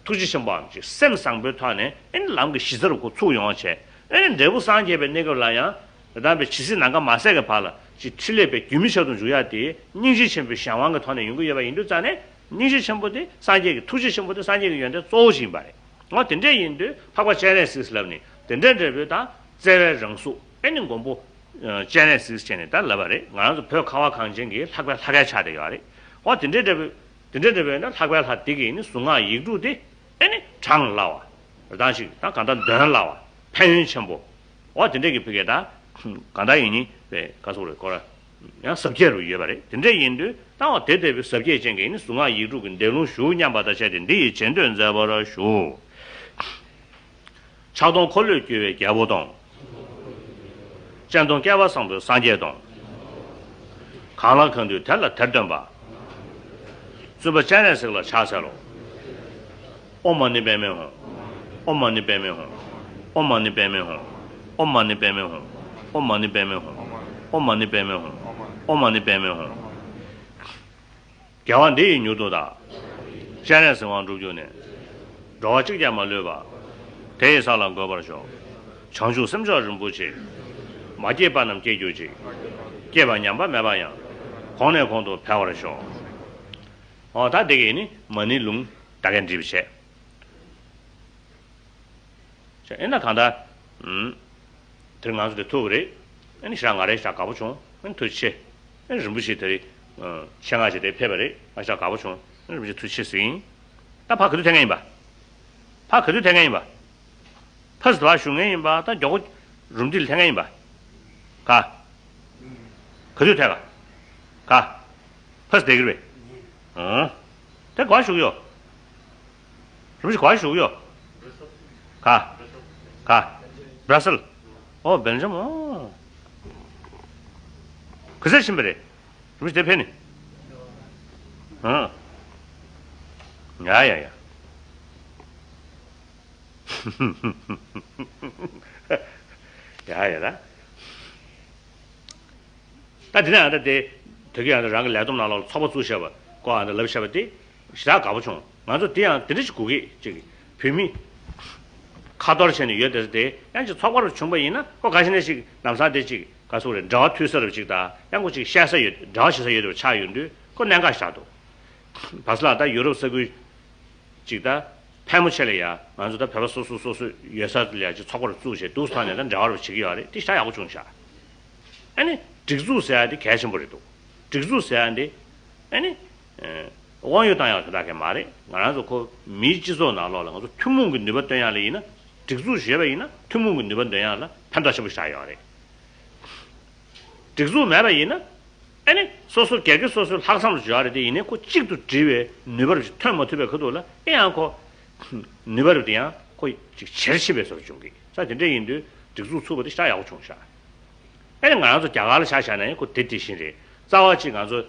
ཐུགས་རྗེ་ཆེན་པོའམ་ཅིག་སེམས་བཟང་པོའི་ཐོག་ནས་ཨེ་ནི་ལམ་གྱི་གཞི་རྩ་རུ་ཁོ་ཚུགས་ཡོང་བ་བྱས། ཨེ་ནི་འབྲས་བུ་སངས་རྒྱས་པའི་གནས་སྐབས་ལ་ཡང་། དེ་དང་པའི་ཇི་སྲིད་ནམ་མཁའ་མ་ཟད་ཀྱི་བར་ལ་ཅིག་ཕྲིན་ལས་པའི་རྒྱུན་མི་ཆད་དུ་འཇུག་ཡག་དེ་སྙིང་རྗེ་ཆེན་པོའི་གཞན་དབང་གི་ཐོག་ནས་ཡོང་གི་ཡོད་པ་ཡིན་དུས་ཙང་ནས་སྙིང་རྗེ་ཆེན་པོ་དེ་སངས་རྒྱས་ཀྱི། ཐུགས་རྗེ་ཆེན་པོ་དེ་སངས་རྒྱས་ཀྱི་ཡོན་ཏན་གཙོ་བོ་ཞིག་ཡིན་པ་རེད། འོ་དེ་འདྲ་ཡིན་དུས་འཕགས་པ་སྤྱན་རས་གཟིགས་ལབ་ནི་དེ་འདྲ་འདྲ་བོའི་ད་བརྩེ་བའི་རང་གཟུགས་ཨེ་ནི་མགོན་པོ་སྤྱན་རས་གཟིགས་བྱས་ནས་ད་ལབ་པ་རེད། ང་རང་ཚོ་བོད་ཁ་བ་གངས་ཅན་གྱི་ལྷག་པའི་ལྷ་སྐལ་ཆགས་བསྡད་ཡོད་རེད། འོ་དེ་འདྲ་འདྲ་བོའི། དེ་འདྲ་འདྲ་བས་ན་ལྷག་པའི་ལྷ་དེ་གིས་ནི་གཟུངས་སྔགས་ཡིག་དྲུག་དེ་ཨེ་ནི་བགྲང་སླ་བ། རང་ཞིག་ད་གང་ལྟར་འདོན་སླ་བ། ཕན་ཡོན་ཆེན་པོ། འོ་དེ་འདྲ་གི་ཕ་གི་ད་གང་ལྟར་ཡིན་ནི་བས་ག་ཚོད་རེད་ཁོ་ར། ཡང་ཟབ་རྒྱས་རུ་ཡོད་པ་རེད། དེ་འདྲ་ཡིན་དུས་ད་འོ་དེ་ལྟ་བུའི་ཟབ་རྒྱས་ཅན་གྱི་ནི་གཟུངས་སྔགས་ཡིག་དྲུག་གི་འདོན་ལུང་ཞུ་སྙམ་པ་དང་བཅས་ཏེ་འདི་ཡི་རྗེས་ཟློས་མཛད་པར་ཞུ། ཕྱག་སྟོང་འཁོར་ལོས་སྒྱུར་བའི་རྒྱལ་པོ་དང་། སྤྱན་སྟོང་བསྐལ་པ་བཟང་པོའི་སངས་རྒྱས་དང་། གང་ལ་གང་འདུལ་དེ་ལ་དེར་སྟོན་པ། བཙུན་པ་སྤྱན་རས་གཟིགས་ལ་ཕྱག་འཚལ་ལོ། ཨོཾ་མ་ཎི་པདྨེ་ཧཱུྃ། ཨོཾ་མ་ཎི་པདྨེ་ཧཱུྃ། ཨོཾ་མ་ཎི་པདྨེ་ཧཱུྃ། ཨོཾ་མ་ཎི་པདྨེ་ཧཱུྃ། ཨོཾ་མ་ཎི་པདྨེ་ཧཱུྃ། ཨོཾ་མ་ཎི་པདྨེ་ཧཱུྃ། དགེ་བ་འདི་ཡིས་མྱུར་དུ་བདག། སྤྱན་རས་གཟིགས་དབང་འགྲུབ་གྱུར་ནས། འགྲོ་བ་གཅིག་ཀྱང་མ་ལུས་པ། དེ་ཡི་ས་ལ་འགོད་པར་ཤོག། བྱང་ཆུབ་སེམས་མཆོག་རིན་པོ་ཆེ། མ་སྐྱེས་པ་རྣམས་སྐྱེ་གྱུར་ཅིག། སྐྱེས་པ་ཉམས་པ་མེད་པ་ཡང་། གོང་ནས་གོང་དུ་འཕེལ་བར་ཤོག། འོ་ད་འདི་གི་ནི་མ་ཎི་ལུང་ད་གིན་འབྲི་བ་བྱས། ཨེ་ན་གང་ལྟར། ཨུམ། དེར་ང་ཚོ་དེ་ཐུག་གི་རེད། ཨེ་ནི་ཞག་ང་རེ་ཞག་དགའ་པོ་བྱུང་། ཨེ་ནི་ཐུགས་རྗེ་ཆེ། རིན་པོ་ཆེ་དེ་རིང་ཆེད་མངགས་བྱས་དེ་ཕེབས་པ་རེད། ཨ་ཅག་དགའ་པོ་བྱུང་། རིན་པོ་ཆེ་ཐུགས་རྗེ་ཆེ་ཟེར་གྱི་ཡིན། ད་ཕར་ག་དུས་ཐད་མཁན་ཡིན་པ། ཕར་ག་དུས་ཐད་མཁན་ཡིན་པ། ཕར་ཚུར་བཞུགས་མཁན་ཡིན་པ། ད་མགྱོགས་པོ་རུམ་འདི་ལ་ཐད་མཁན་ཡིན་པ། ག་ག་དུས་ཐད་ག་ག་ཕར་ཚུར་བསྡད་ཀྱི་རེད། ཨང་། དེ་ག་བཞུགས་ཡོད། རིན་པོ་ཆེ་ག་བཞུགས་ཡོད། ག་ག་བྷ་ར་སེལ། ཨོ་སྦེལ་ཇམ། ཨོ་ག་ཚོད་ཕྱིན་པ་རེད། རིན་པོ་ཆེ་དེ་ཕེབས་ནས། ཨང་། ཡ་ཡ་ཡ། ཡ་ཡ་ད། ད་དེ་ནས་ཨ་ད་དེ་དོལ་རྒྱལ་ཨ་ད་རང་གི་ལས་བསྡོམས་ནང་ལོགས་ལ་ཚོགས་པ་བཙུགས་བཞག་པ་ཀོ་ཨ་ད་ལབ་བཞག་པ་དེ་ཞེ་དྲག་དགའ་པོ་བྱུང་། ང་ཚོ་དེ་ཡང་དེ་འདྲ་ཞིག་དགོས་ཀྱི་ཅིག་བོད་མི་ཁ་གཏོར་བྱས་ནས་ཡོད་དེ་དེ་ཡང་ཅིག་ཚོགས་པ་རུ་བྱུང་པ་ཡིན་ན་ཁོ་ག་ཞིག་ནས་ཞིག་ལམ་སང་དེ་ཅིག་ག་སོག་རེད། འབྲེལ་བ་མཐུད་ས་རུ་ཅིག་དང་ཡང་ཁོ་ཅིག་བཤད་ས་ཡོད། འབྲེལ་བ་བྱེད་ས་ཡོད་དེ་ཆགས་ཡོང་དུས་ཁོ་གནད་འགག་ཞིག་ཆགས་འདུག་བྷ་སེལ་ལ་ད་ཡུ་རོབ་ས་ཁུལ་ཅིག་ད་ཕལ་མོ་ཆེ་ལ་ཡ་ང་ཚོ་ད་བོད་པ་སོ་སོ་སོ་སོ་ཡོད་ས་ལ་ཡ་ཅིག་ཚོགས་པ་རུ་བཙུགས་བྱས་འདུག་སེ་ཐོག་ནས་ད་འབྲེལ་བ་རུ་བྱེད་ཀྱི་ཡོད་རེད། དེ་ཞེ་དྲག་ཡག་པོ་བྱུང་ཤག་ཨ་ནི་སྒྲིག་འཛུགས་ཟེར་ཡ་དེ་གལ་ཆེན་པོ་རེད་འདུག་སྒྲིག་འཛུགས་ཟེར་ཡ་དེ་ཨ་ནི་དབང་ཡོད་བཏང་ཡག་དེ་དག་གས་མ་རེད། ང་རང་ཚོ་ཁོ་མིའི་སྤྱི་ཚོགས་ནང་ལོགས་ལ་ང་ཚོ་ཐུན་མོང་གི་ནུས་པ་བཏོན་ཡག་ལ་ཡིན་ན། སྒྲིག་འཛུགས་ཡོད་པ་ཡིན་ན་ཐུན་མོང་གི་ནུས་པ་འདོན་ཡག་ལ་ཕན་ཐོགས་ཆེན་པོ་ཞིག་ཆགས་ཡོད་རེད། སྒྲིག་འཛུགས་མེད་པ་ཡིན་ན། ཨ་ནི་སོ་སོ་སྒེར་གྱི་སོ་སོའི་ལྷག་བསམ་ལ་འཇོག་ཡག་རེད་དེ། ཡིན་ནའི་ཁོ་གཅིག་ཏུ་སྒྲིལ་བའི་ནུས་པ་རུ་ཞིག་ཐོན་མ་ཐུབ་པའི་ཁ་ཐུག་ལ་ཨེ་ཡང་ཁོ་ནུས་པ་རུ་དེ་ཡང་ཁོ་ཅིག་ཇེ་ཆེ་བའི་བཟོ་འདྲ་བྱུང་གི། ས་དེ་འདྲ་ཡིན་དུས་སྒྲིག་འཛུགས་ཚུགས་པ་དེ་ཞེ་དྲག་ཡག་པོ་བྱུང་ཤག་ཨ་ནི་ང་རང་ཚོ་རྒྱ་གར་ལ་ཆ་བཞག་ན་ཡང་ཁོ་དེ་དེ་བཞིན་རེད། རྩ་བ་གཅིག་ང་ཚོ་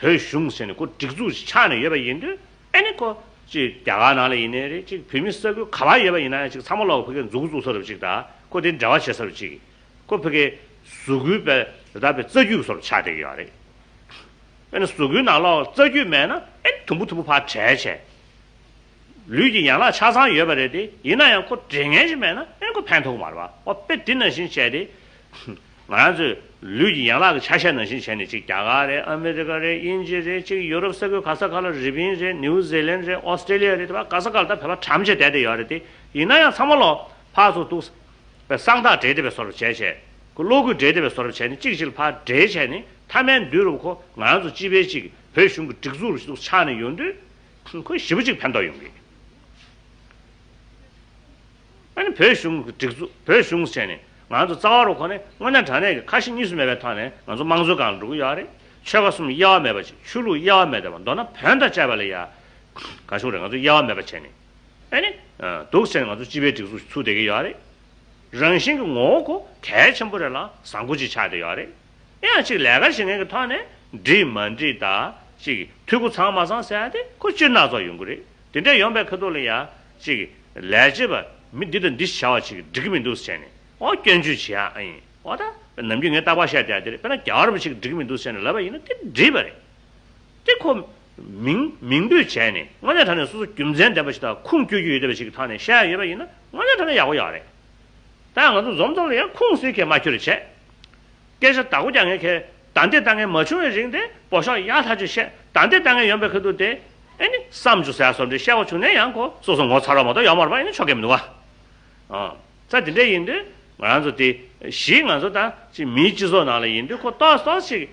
བོད་གཞུང་ཟེར་ནས་ཁོ་སྒྲིག་འཛུགས་ཤིག་ཆགས་ནས་ཡོད་པ་ཡིན་དུས་ཨ་ནི་ཁོ་ཅིག་རྒྱ་གར་ནང་ལ་ཡིན་ནའི་རེད། ཅིག་བོད་མི་ས་ཁུལ་ག་པར་ཡོད་པ་ཡིན་ན་ཡང་ཅིག་ཚང་མ་ལོག་ཕ་གིར་མཛུབ་གུ་བཙུགས་ས་རུ་ཅིག་དང་ཁོ་དེ་འབྲེལ་བ་བྱེད་ས་རུ་ཅིག་ཁོ་ཕ་གིའི་གཟུགས་སྐུའི་པའི་རི་དྭགས་པའི་རྩ་རྒྱུད་སོགས་ཆགས་བསྡད་ཀྱི་ཡོད་རེད། ཨ་ནི་གཟུགས་སྐུའི་ནང་ལོགས་རྩ་རྒྱུད་མེད་ན་ཨེ་དུམ་བུ་དུམ་བུ་ཕར་བྲལ་བྱས། ལུས་ཀྱི་ཡན་ལག་ཆ་ཚང་ཡོད་པ་རེད་དེ། ཡིན་ན་ཡང་ཁོ་འབྲེལ་མཁན་ཞིག་མེད་ན་ཨེ་ཁོ་ཕན་ཐོགས་ཀྱི་མ་རེད་པ། ཨོ་དཔེ་དེ་ནང་བཞིན་བྱས་ཏེ། ང་རང་ཚོས་ལུས་ཀྱི་ཡན་ལག་གི་ཆ་ཤས་ནང་བཞིན་བྱས་ནས་ཅིག་རྒྱ་གར་རེད། ཨ་མི་རི་ཀ་རེད། དབྱིན་ཇི་རེད། ཅིག་ཡུ་རོབ་ས་ཁུལ་ག་ས་ག་ལ། རི་པིན་རེད། ནིའུ་ཛི་ལན་རེད། ཨོ་སི་ཀྲེ་ལི་ཡ་རེད། དེ་བ་ག་ས་ག་ལ་ད་བོད་པ་གྲམ་བྱས་བསྡད་བསྡད་ཡོད་རེད་དེ། ཡིན་ན་ཡང་ཚང་མ་ལོག་ཕར་ཚུར་འདུག་པའི་གསང་ཐག་སྦྲེལ་བསྡད་པའི་བཟོ་འདྲ་བྱས་བྱས། ཁོ་བློ་འགུལ་སྦྲེལ་བསྡད་པའི་བཟོ་འདྲ་བྱས་ནས་གཅིག་གཅིག་ལ་ཕར་སྦྲེལ་བྱས་ནས་མཐའ་མའི་མདུན་རུ་ཁོ་ང་རང་ཚོ་སྤྱི་པའི་ཅིག་བོད་གཞུང་གི་སྒྲིག་འཛུགས་རུ་ཆགས་ནས་ཡོང་དུས་ཁོ་ཞེ་པོ་ཅིག་ཕན་ཐོགས་ཡོང་གི། ཨ་ནི་བོད་གཞུང་གི་སྒྲིག་འཛུགས། བོད་གཞུང་ཟེར་ནས་ང་ཚོ་རྩ་བ་རུ་ཁོ་ནས་དངོས་གནས་དྲང་གནས་ཀྱི་ཁ་ཞེ་གཉིས་སུ་མེད་པའི་ཐོག་ནས་ང་ཚོ་དམངས་གཙོའི་སྒང་ལ་འགྲོ་གི་ཡོད་རེད། ཆོལ་ཁ་གསུམ་དབྱེ་བ་མེད་པ་ཅིག་ཆོས་ལུགས་དབྱེ་བ་མེད་པ། མདོར་ན་བོན་དང་བཅས་པ་ལ་ཡ་ག་ཞུ་རེད། ང་ཚོ་དབྱེ་བ་མེད་པ་བྱས་ནས། ཨ་ནི་འདུག་ཟེར་ནས་ང་ཚོ་སྤྱི་པའི་སྒྲིག་འཛུགས་ཤིག་ཚུགས་བསྡད་ཀྱི་ཡོད་རེད། རང་བཞིན་གྱི་ངོ་བོ་ཁོ་གལ་ཆེན་པོ་རེད་ལ་བཟང་པོ་ཅིག་ཆགས་བསྡད་ཡོད་རེད། ཡང་ཅིག་ལས་ཀ་བྱེད་མཁན་གྱི་ཐོག་ནས་འགྲིག་མ་འགྲིག་དང་ཅིག་འཐུས་སྒོ་ཚང་མ་ཚང་ཟེར་ཡ་དེ་ཁོ་སྤྱིར་སྣ་ཚོགས་ཡོང་གི་རེད། དེ་འདྲ་ཡོང་པའི་ཁ་ཐུག་ལ་ཡ་ཅིག་ལས་བྱེད་པ་མི་འདི་དང་འདི་བྱ་བ་ཅིག་འགྲིག་གི་མི་འདུག་ཟེར་ནས་ཨོ་སྐྱོན་བརྗོད་བྱེད་ཡ་ཨ་ཡིན། ཨོ་ད་ནམ་རྒྱུན་ངས་རྟག་པར་བཤད་བསྡད་ཡ་དེ་རེད། དཔེར་ན་རྒྱལ་བ་རིན་པོ་ཆེ་གིས་འགྲིག་གི་མི་འདུག་ཟེར་ནས་ལབ་པ་ཡིན་ན་དེ་འགྲིག་པ་རེད། དེ་ཁོ་མིང་མིང་འབོད་བྱས་ནས་དངོས་གནས་དྲང་གནས་སོ་སོ་རྒྱུ་མཚན་ལྡན་པ་ཞིག་དང་ཁུངས་སྐྱེལ་རྒྱུ་ཡོད་བསྡད་པ་ཞིག་གི་ཐོག་ནས་བཤད་ཡ་ཡོད་པ་ཡིན་ན་དངོས་གནས་དྲང་གནས་ཡག་པོ་ཡོད་རེད། ད་ང་ཚོ་འཛོམས་འཛོམས་ལ་ཡང་ཁུངས་སུས་ཁས་མ་འཁྱོལ་བྱས། སྐད་ཆ་བདག་པོ་རྒྱག་མཁན་གྱིས་བདའ་འདེད་བཏང་མཁན་མ་བྱུང་བའི་རིང་དེ་འབོ་ཤོག་ཡག་ཐག་ཆོད་བཤད། བདའ་འདེད་བཏང་མཁན་ཡོང་པའི་ཁ་ཐུག་དེ་ཨེ་ནི་བསམ་བྱུང་ཟེར་ཡ་བཟོ་འདྲ་བཤད་དགོས་བྱུང་ན་ཡང་ཁོ་སོ་སོ་ངོ་ཚ་རོགས་མ་གཏོགས་ཡོད་མ་རེད་པ། ཨེ་ནི་ཆོ་ག་མི་འདུག་ག་ཨ། ས་དེ་འདྲ་ཡིན་དུས་ང་རང་ཚོ་དེ་གཞི་ང་ཚོ་ད་ཅིག་མིའི་སྤྱི་ཚོགས་ནང་ལ་ཡིན་དུས་ཁོ་ཏོག་ཙམ་ཅིག་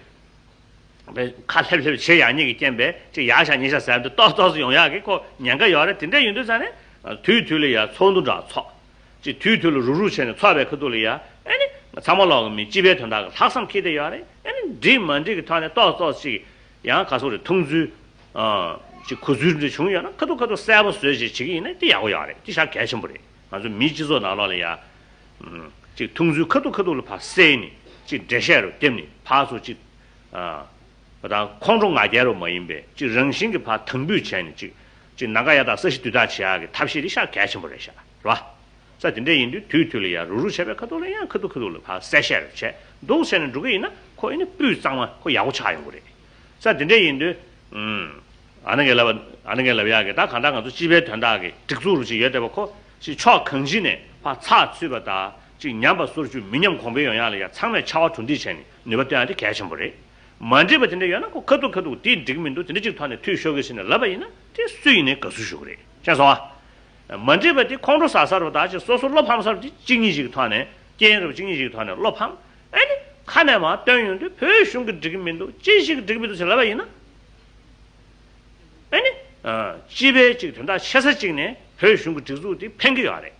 ཁ་ལྷེབ་ལྷེབ་བྱེད་ཡག་ཉེས་ཀྱི་རྐྱེན་པས་ཅིག་ཡག་ཤག་ཉེས་ཤག་ཟེར་དུས་ཏོག་ཏོག་ཙམ་ཡོང་ཡག་གི་ཁོ་ཉེན་ཁ་ཡོད་རེད། དེ་འདྲ་ཡིན་དུས་ཙང་ནས་དུས་དུས་ལ་ཡ་ཚོགས་འདུ་འདྲ་ཚོགས། ཅིག་དུས་དུས་ལ་རུག་རུག་བྱས་ནས་ཚོགས་པའི་ཁ་ཐུག་ལ་ཡ་ཨེ་ནི་ཚང་མ་ལོག་གི་མི་སྤྱི་པའི་དོན་དག་གི་ལྷག་བསམ་འཁྱེར་བསྡད་ཡོད་རེད། ཨེ་ནི་འགྲིག་མ་འགྲིག་གི་ཐོག་ནས་ཏོག་ཙམ་ཅིག་ཡང་ག་སོག་རེད། མཐོང་ཚུལ་ཨ་ཅིག་གོ་ཚུལ་འདྲ་བྱུང་ཡོད་ན་ཁ་ཐུག་ཁ་ཐུག་གསལ་པོ་བཟོས་ཅིག་བྱེད་ཀྱི་ཡིན་ན་དེ་ཡག་པོ་ཡོད་རེད། དེ་ཞེ་དྲག་གལ་ཆེན་པོ་རེད། ང་ཚོ་མིའི་སྤྱི་ཚོགས་ནང་ལོགས་ལ་ཡ་ཅིག་མཐོང་ཚུལ་ཁ་ཐུག་ཁ་ཐུག་ལ་ཕར་གསལ་ནས་ཅིག་འགྲེལ་བཤད་རུ་བརྒྱབ་ནས་ཕར་ཚུར་ཅིག་ཨ་ད་ཁོང་ཁྲོ་ང་རྒྱལ་རུ་མ་ཡིན་པའི་ཅིག་རང་བཞིན་གྱི་ཕར་དམ་འབུད་བྱས་ནས་ཅིག་ཅིག་ནམ་མཁའ་གཡའ་དག་ས་གཞི་རྡུལ་དག་བྱེད་ཡག་གི་ཐབས་ཤེས་དེ་ཞེ་དྲག་གལ་ཆེན་པོ་རེད་ཤག་རེད་བ། ས་དེ་འདྲ་ཡིན་དུས་དུས་དུས་ལ་ཡ་རུག་རུག་བྱས་པའི་ཁ་ཐུག་ལ་ཡང་ཁ་ཐུག་ཁ་ཐུག་ལ་ཕར་གསལ་བཤད་རུ་བྱས་འདུག་ཟེར་ནས་འགྲོ་གི་ཡིན་ན་ཁོ་ཨེ་ནི་སྤུས་གཙང་མ་ཁོ་ཡག་པོ་ཆགས་ཡོང་གི་རེད། ས་དེ་འདྲ་ཡིན་དུས་ཨ་ནི་ངས་ལབ་པ་ཨ་ནི་ངས་ལབ་ཡག་གི་ད་གང་ལྟར་ང་ཚོ་སྤྱི་པའི་དོན་དག་གི་སྒྲིག་འཛུགས་རུ་ཅིག་ཡོད་བསྡད་པ་ཁོ་ཅིག་ཕྱོགས་གང་ཅི་ནས་ཕར་ཚགས་ཚུད་པ་དང་ཅིག་ཉམས་པ་སོར་ཆུད་མི་ཉམས་གོང་འཕེལ་ཡོང་ཡག་ལ་ཡ་ཚང་མས་ཕྱར་བ་གྲུ་འདེགས་བྱས་ནས་ནུས་པ་བཏོན་ཡག་དེ་གལ་ཆེན་པོ་རེད། མ་འགྲིག་པ་དེ་འདྲ་ཡོད་ན་ཁོ་ཁ་ཐུག་ཁ་ཐུག་དེ་འགྲིག་མི་འདུག་དེ་འདྲ་ཅིག་ཐོག་ནས་འཐུས་ཤོར་གི་ཟེར་ནས་ལབ་པ་ཡིན་ན་དེ་སུ་ཡིན་ནའི་དགའ་བསུ་ཞུ་གི་རེད། ཤེས་སོང་ཨ། མ་འགྲིག་པ་དེ་ཁོང་ཁྲོ་ཟ་ས་རུ་ད་ཅིག་སོ་སོ་བློ་ཕམ་ས་རུ་དེ་གཅིག་གཉིས་ཤིག་གི་ཐོག་ནས་རྐྱེན་རུ་གཅིག་གཉིས་ཤིག་གི་ཐོག་ནས་བློ་ཕམ། ཨེ་ནི་ ཁ་ནས་མར་བཏོན་ཡོང་དུས་བོད་གཞུང་གིས་འགྲིག་གི་མི་འདུག་ཅི་ཞིག་གིས་འགྲིག་གི་མི་འདུག་ཟེར་ལབ་པ་ཡིན་ན། ཨ་ནི། སྤྱི་པའི་ཅིག་དོན་དག་ཆེ་ས་ཅིག་ནས་བོད་གཞུང་གི་སྒྲིག་འཛུགས་དེ་ཕན་གྱི་ཡོད་རེད།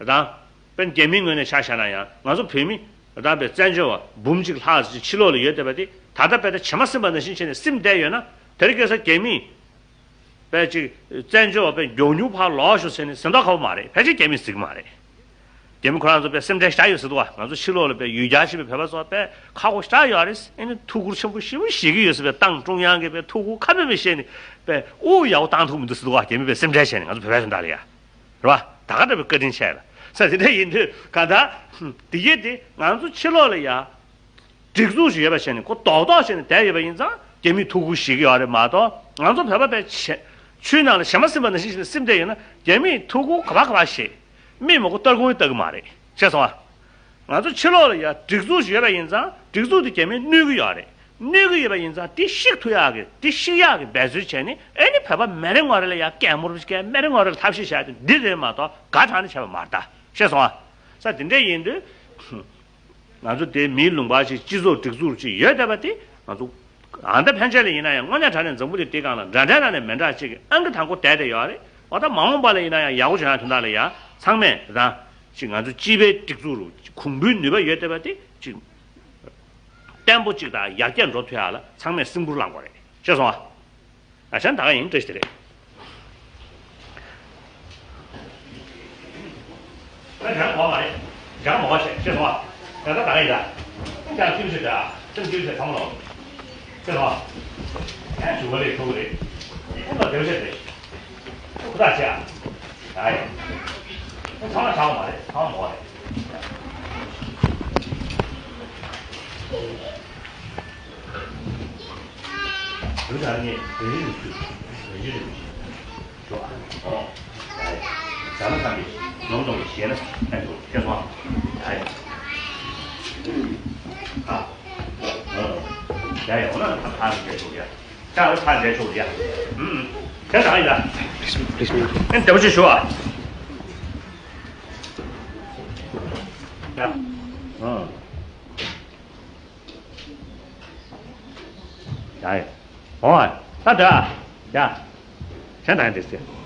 དང་། དཔེར་ན་རྒྱ་མིའི་ངོས་ནས་ཆ་བཞག་ན་ཡང་ང་ཚོ་བོད་མི་དང་པའི་བཙན་བྱོལ་བ་འབུམ་གཅིག་ལྷག་ཅིག་ཕྱི་ལོགས་ལ་ཡོད་བསྡད་པ་དེ་ད་ལྟ་དཔེ་ད་བྱེ་མ་ཟིན་པ་ནང་བཞིན་བྱས་ནས་སིམ་བསྡད་ཡོད་ན། དེ་རིང་ཁ་སང་རྒྱ་མིས་དཔེ་ཅིག་བཙན་བྱོལ་བ་དཔེ་མགྱོགས་མྱུར་ཕར་ལོག་ཤོག་ཟེར་ནས་ཟིན་ཐོ་ཁ་པོ་མ་རེད། ཕལ་ཆེར་རྒྱ་མིས་ཟིན་གི་མ་རེད། རྒྱ་མི་ཁོ་རང་ཚོ་དཔེ་སེམས་ཁྲལ་བཞག་ཡོད་ཟེར་འདུག་བ། ང་ཚོ་ཕྱི་ལོགས་ལ་དཔེ་ཡུལ་གྱར་ཞིག་པའི་བོད་པ་ཚོ་དཔེ་ཁག་པོ་ཞེ་དྲག་ཡོད་རེད། ཨེ་ནི་ཐུགས་ཁུར་ཆེན་པོ་ཞེ་པོ་བཞེས་ཀྱི་ཡོད་ཟེར། དཔེ་ཏང་ཀྲུང་དབྱང་གིས་དཔེ་ཐུགས་ཁུར་ཁ་མེད་པ་བཞེས་ནས་དཔེ་དབུགས་ཡག་པོ་བཏང་ཐུབ་མི་འདུག་ཟེར་འདུག་བ། རྒྱ་མི་དཔེ་སེམས་ཁྲལ་བྱས་ནས་ང་ཚོ་བོད་པའི་དོན་དག་ལ་ཡ། རེད་བ། ད་ག་འདྲ་བའི་བཀའ་དྲིན་ཆེ་ལ། ས་དེ་འདྲ་ཡིན་དུས་གང་ལྟར། དེ་གས་དེ་ང་ཚོ་ཕྱི་ལོགས་ལ་ཡ། སྒྲིག་འཛུགས་ཤིག་ཡོད་པ་བྱས་ནས་ཁོ་རྡོག་རྡོག་བྱས་ནས་བསྡད་ཡོད་པ་ཡིན་ཙང་རྒྱ་མིས་ཐུགས་ཁུར་བཞེས་ཀྱི་ཡོད་རེད་མ་གཏོགས། ང་ཚོ་བོད་པ་དཔེ་བྱེ་ཆུའི་ནང་ལ་བྱེ་མ་ཟིན་པ་ནང་བཞིན་བྱས་ནས་སིམ་བསྡད་ཡོད་ན་རྒྱ་མིས་ཐུགས་ཁུར་ག་པར་ག་པར་བཞེས། མིག་མ་སྒུར་སྟར་ཁུང་ཡང་ལྟ་གི་མ་རེད། ཤེས་སོང་ཨ། ང་ཚོ་ཕྱི་ལོགས་ལ་ཡ་སྒྲིག་འཛུགས་ཤིག་ཡོད་པ་ཡིན་ཙང་སྒྲིག་འཛུགས་དེ་རྒྱ་མིས་གནོད་ཀྱི་ཡོད་རེད། གནོད་ཀྱི་ཡོད་པ་ཡིན་ཙང་དེ་བཤིག་ཐུབ་ཡག་གི་དེ་བཤིག་ཡག་གི་འབད་རྩོལ་བྱས་ནས་ཨེ་ནི་བོད་པ་མེ་རེ་ངོ་རེ་ལ་ཡ་སྐད་མོར་བྱས་མེ་རེ་ངོ་རེ་ལ་ཐབས་ཤེས་བྱ་ཡག་དེ་འདི་རེད་མ་གཏོགས་དགའ་དྲགས་ནས་བྱས་པ་མ་རེད་ད། ཤེས་སོང་ཨ། ས་དེ་འདྲ་ཡིན་དུས། ང་ཚོ་དེ་མིའི་ལུང་པ་ཞིག་སྤྱི་ཚོགས་སྒྲིག་འཛུགས་ཅིག་ཡོད་བསྡད་པ་དེ་ང་ཚོ་ཨ་ད་ཕན་ཆད་ལ་ཡིན་ན་ཡང་དངོས་གནས་དྲང་གནས་འཛམ་བུ་གླིང་འདིའི་སྒང་ལ་འདྲ་འདྲ་ནང་ནས་མི་འདྲ་ཅིག་གི་ཨང་ཀི་དང་པོ་བསྡད་བསྡད་ཡོད་རེད། འོ་ད་མ་འོངས་པ་ལ་ཡིན་ན་ཡང་ཡག་པོ་བྱུང་ཡག་དོན་དག་ལ་ཡ་ཚང་མས་རང་ཅིག་ང་ཚོ་སྤྱི་པའི་སྒྲིག་འཛུགས་རུ་གོང་བུའི་ནུས་པ་ཡོད་བསྡད་པ་དེ་ཅིག་བརྟན་པོ་ཅིག་དང་ཡར་རྒྱས་འགྲོ་ཐུབ་ཡག་ལ་ཚང་མས་སེམས་ཁུར་བླངས་དགོས་རེད། ཤེས་སོང་ཨ། ཨ་ཅག་ད་ག་ཡིན་བཀྲ་ཤིས་བདེ་ལེགས། ཨ་ཅག་གོ་མ་རེད། ཅག་མོ་ག་ཤེས་ཤེས་སོང་ཨ། ད་ད་ད་ག་ཡིན་ད། ཨ་ཅག་ཁྱིམ་ཤེས་ད། ཁྱིམ་ཁྱིམ་ཤེས་ཚང་མ་ལོ། ཤེས་སོང་ཨ། ཨ་ཅུ་ག་རེད་ཁྱོ་ག་རེད། ཨ་ལོ་བདེ་བོ་བྱས་ཏེ། ཨ་ཁུ་ད་ཅག་ཨ་ཡ། ཨ་ཚང་མ་ཅག་མ་རེད་ཚང་མ་མོ་ག་རེད། བུ་དང་ངས་རེ་རེ་ནས་ཞུ། རེ་རེ་ནས་ཞུ། ཞུ་ཨ། ཨོ། ཡ་ཡ། བྱ་མ་ཚང་གི་ནོར་གཏོང་གི་ཞེ་ན་ཕན་ཐོགས་ཤེས་སོང་ཨ། ཡ་ཡ། ཨ། ཨོ། ཡ་ཡ། འོ་ན་ད་ཕར་རེ་རྒྱག་ཆོག་ཡ། ཅག་རེ་ཕར་རྒྱག་ཆོག་ཡ། ཨུམ། དེ་ད་ཡིན་ད། ཨེ་བདེ་པོ་ཞིག་ཞུ་ཨ། ཡ། ཨོ། ཡ་ཡ། འོ། ད་འདྲ། ཡ། གཞན་དང་འདྲ་ཟེར།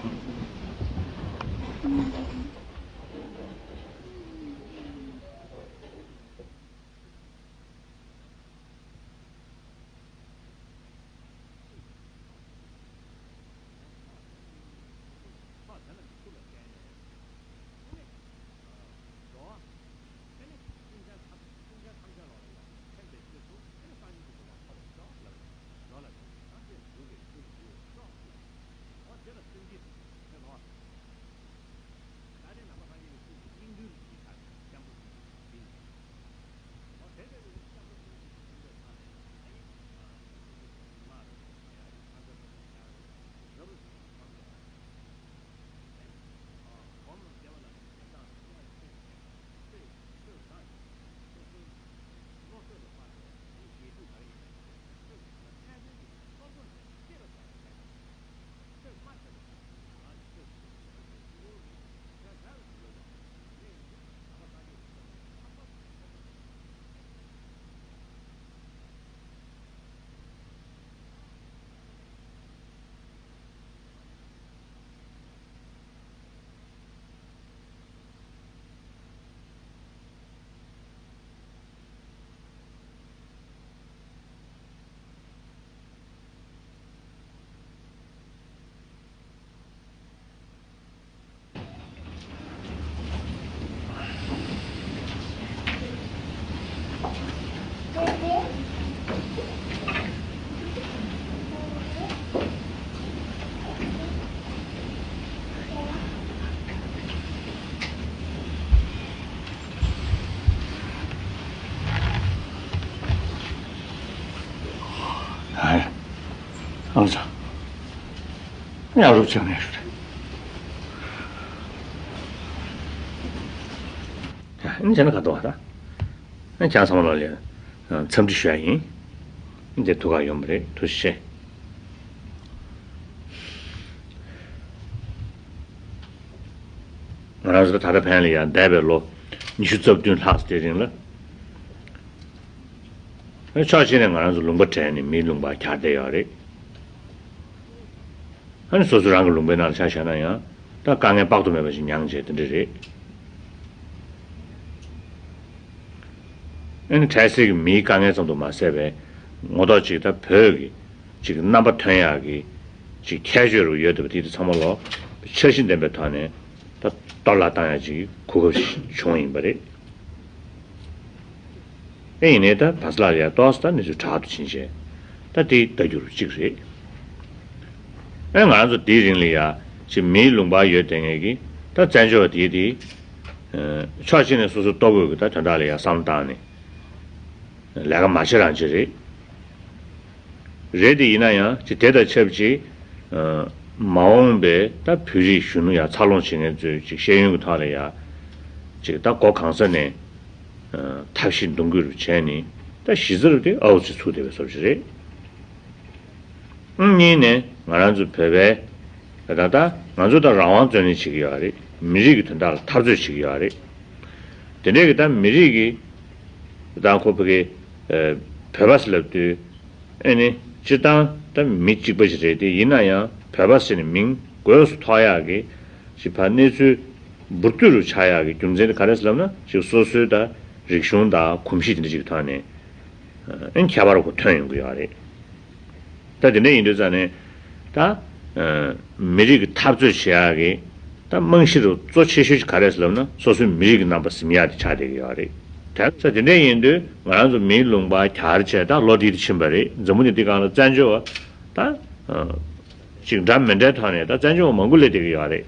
ཨ་ལ་ཙང་། ཡ་རུབ་ཅིག་ནས་ཞུ་རེད། ཡ་ཨིན་བྱས་ན་ག་འདུག་བ་ད། ཨ་ཅག་ཚང་མ་ལོ་ལ་འཚམས་འདྲི་ཞུ་ཡ་ཡིན། འདིར་ཐུག་ག་ཡོང་བ་རེད། ཐུགས་རྗེ་ཆེ། ང་རང་ཚོ་ད་ལྟ་ཕན་ལ་ཡང་འདས་པའི་ལོ་ཉི་ཤུ་རྩ་བདུན་ལྷག་ཙམ་དེའི་རིང་ལ། ཕྱོགས་གཅིག་ནས་ང་རང་ཚོ་ལུང་པ་བྲལ་ནས་མིའི་ལུང་པར་གྱར་བསྡད་ཡོད་རེད། ཨ་ནི་སོ་སོ་རང་གི་ལུང་པའི་ནང་ལ་ཆ་བཞག་ན་ཡང་ད་དཀའ་ངལ་དཔག་ཏུ་མེད་པ་ཞིག་མྱངས་བྱས་དེ་འདྲ་རེད། ཨ་ནི་འཕྲལ་སེལ་གྱི་མིའི་དཀའ་ངལ་ཙམ་དུ་མ་ཟད་པའི་ངོ་ཐོག་ཅིག་ད་བོད་ཀྱི་ཅིག་རྣམ་པ་ཐོན་ཡག་གི་ཅིག་ཁྱད་ཆོས་རུ་ཡོད་བསྡད་པ་དེ་དེ་ཚང་མ་ལོ་འཆར་གཞི་ལྡན་པའི་ཐོག་ནས་ད་གཏོར་བརླག་བཏང་ཡག་ཅིག་གོ་སྐབས་ཤིག་བྱུང་ཡིན་པ་རེད། ཨེ་ཡིན་ནའི་ད་བར་སླག་ལ་ཡ་ཏོག་ཙམ་ད་གནས་ཚུལ་དྲག་ཏུ་ཕྱིན་བྱས་ད་དེ་ལྟ་རྒྱུ་རུ་གཅིག་རེད། ཨེ་ང་རང་ཚོ་དེའི་རིང་ལ་ཡ་ཅིག་མིའི་ལུང་པར་ཡོད་བསྡད་མཁན་གྱི་ད་བཙན་བྱོལ་བ་དེ་དེ་ཕྱོགས་གཅིག་ནས་སོ་སོ་ལྟོ་གོས་ཀྱི་ད་དོན་དག་ལ་ཡ་བསམ་བློ་བཏང་ནས་ལས་ཀ་མ་བྱེད་རང་བྱེད་རེད། རེད་དེ་ཡིན་ན་ཡང་ཅིག་དེ་དང་ཆབས་ཅིག་མ་འོངས་པའི་ད་བོད་རིགས་གཞོན་ནུ་ཡ་འཚར་ལོངས་བྱེད་མཁན་ཚོའི་ཅིག་ཤེས་ཡོན་གྱི་ཐོག་ལ་ཡ་ཅིག་ད་སྒོ་གང་ས་ནས་ཐབས་ཤེས་འདོན་དགོས་རུ་བྱས་ནས་ད་གཞི་རྩར་དེ་ཨའུ་ཚེ་ཚུགས་བསྡད་པའི་བཟོ་ཅིག་རེད། གཉིས་ནས་ང་རང་ཚོ་བོད་པའི་ད་ལྟ་ང་ཚོ་ད་རང་དབང་རྩོད་ལེན་བྱེད་ཀྱི་ཡོད་རེད། མི་རིགས་ཀྱི་དོན་དག་ལ་འཐབ་རྩོད་བྱེད་ཀྱི་ཡོད་རེད། དེ་འདྲའི་གི་ད་མི་རིགས་ཀྱི་ད་ཁོ་བོད་ཀྱི་བོད་པ་ཟེར་ལབ་དུས་ཨེ་ནི་སྤྱིར་བཏང་ད་མི་གཅིག་པ་ཞིག་རེད་དེ་ཡིན་ན་ཡང་བོད་པ་ཟེར་ནས་མིང་དགོས་སུ་ཐོགས་ཡག་གི་ཞིག་ཕ་གནས་ཚུལ་འབུར་དོད་རུ་ཆགས་ཡག་གི་རྒྱུ་མཚན་དེ་ག་རེ་ཟེར་ལབ་ན་ཞིག་སོ་སོའི་ད་རིག་གཞུང་དང་གོམས་གཤིས་དེ་འདྲ་ཞིག་གི་ཐོག་ནས་ཨེ་ཁྱད་པར་གོ་ཐོན་ཡོང་གི་ཡོད་རེད། ད་དེ་འདྲ་ཡིན་དུས་ཙང་ནས་ད་མི་རིགས་ཀྱི་འཐབ་རྩོད་བྱེད་ཡག་གི་ད་རྨང་གཞི་རུ་གཙོ་ཆེ་ཤོས་ཅིག་ག་རེ་ཟེར་ལབ་ན་སོ་སོའི་མི་རིགས་ཀྱི་རྣམ་པ་ཟིན་ཡག་དེ་ཆགས་བསྡད་ཀྱི་ཡོད་རེད། དེ་ཚོ་དེ་འདྲ་ཡིན་དུས་ང་རང་ཚོ་མིའི་ལུང་པ་གྱར་བྱས་ད་ལོ་འདི་དུ་ཕྱིན་པ་རེད། འཛམ་བུ་གླིང་འདི་སྒང་ལ་བཙན་བྱོལ་བ་ད་ཅིག་འདྲ་མི་འདྲའི་ཐོག་ནས་ད་བཙན་བྱོལ་བ་མང་པོ་སླེབས་བསྡད་ཀྱི་ཡོད་རེད།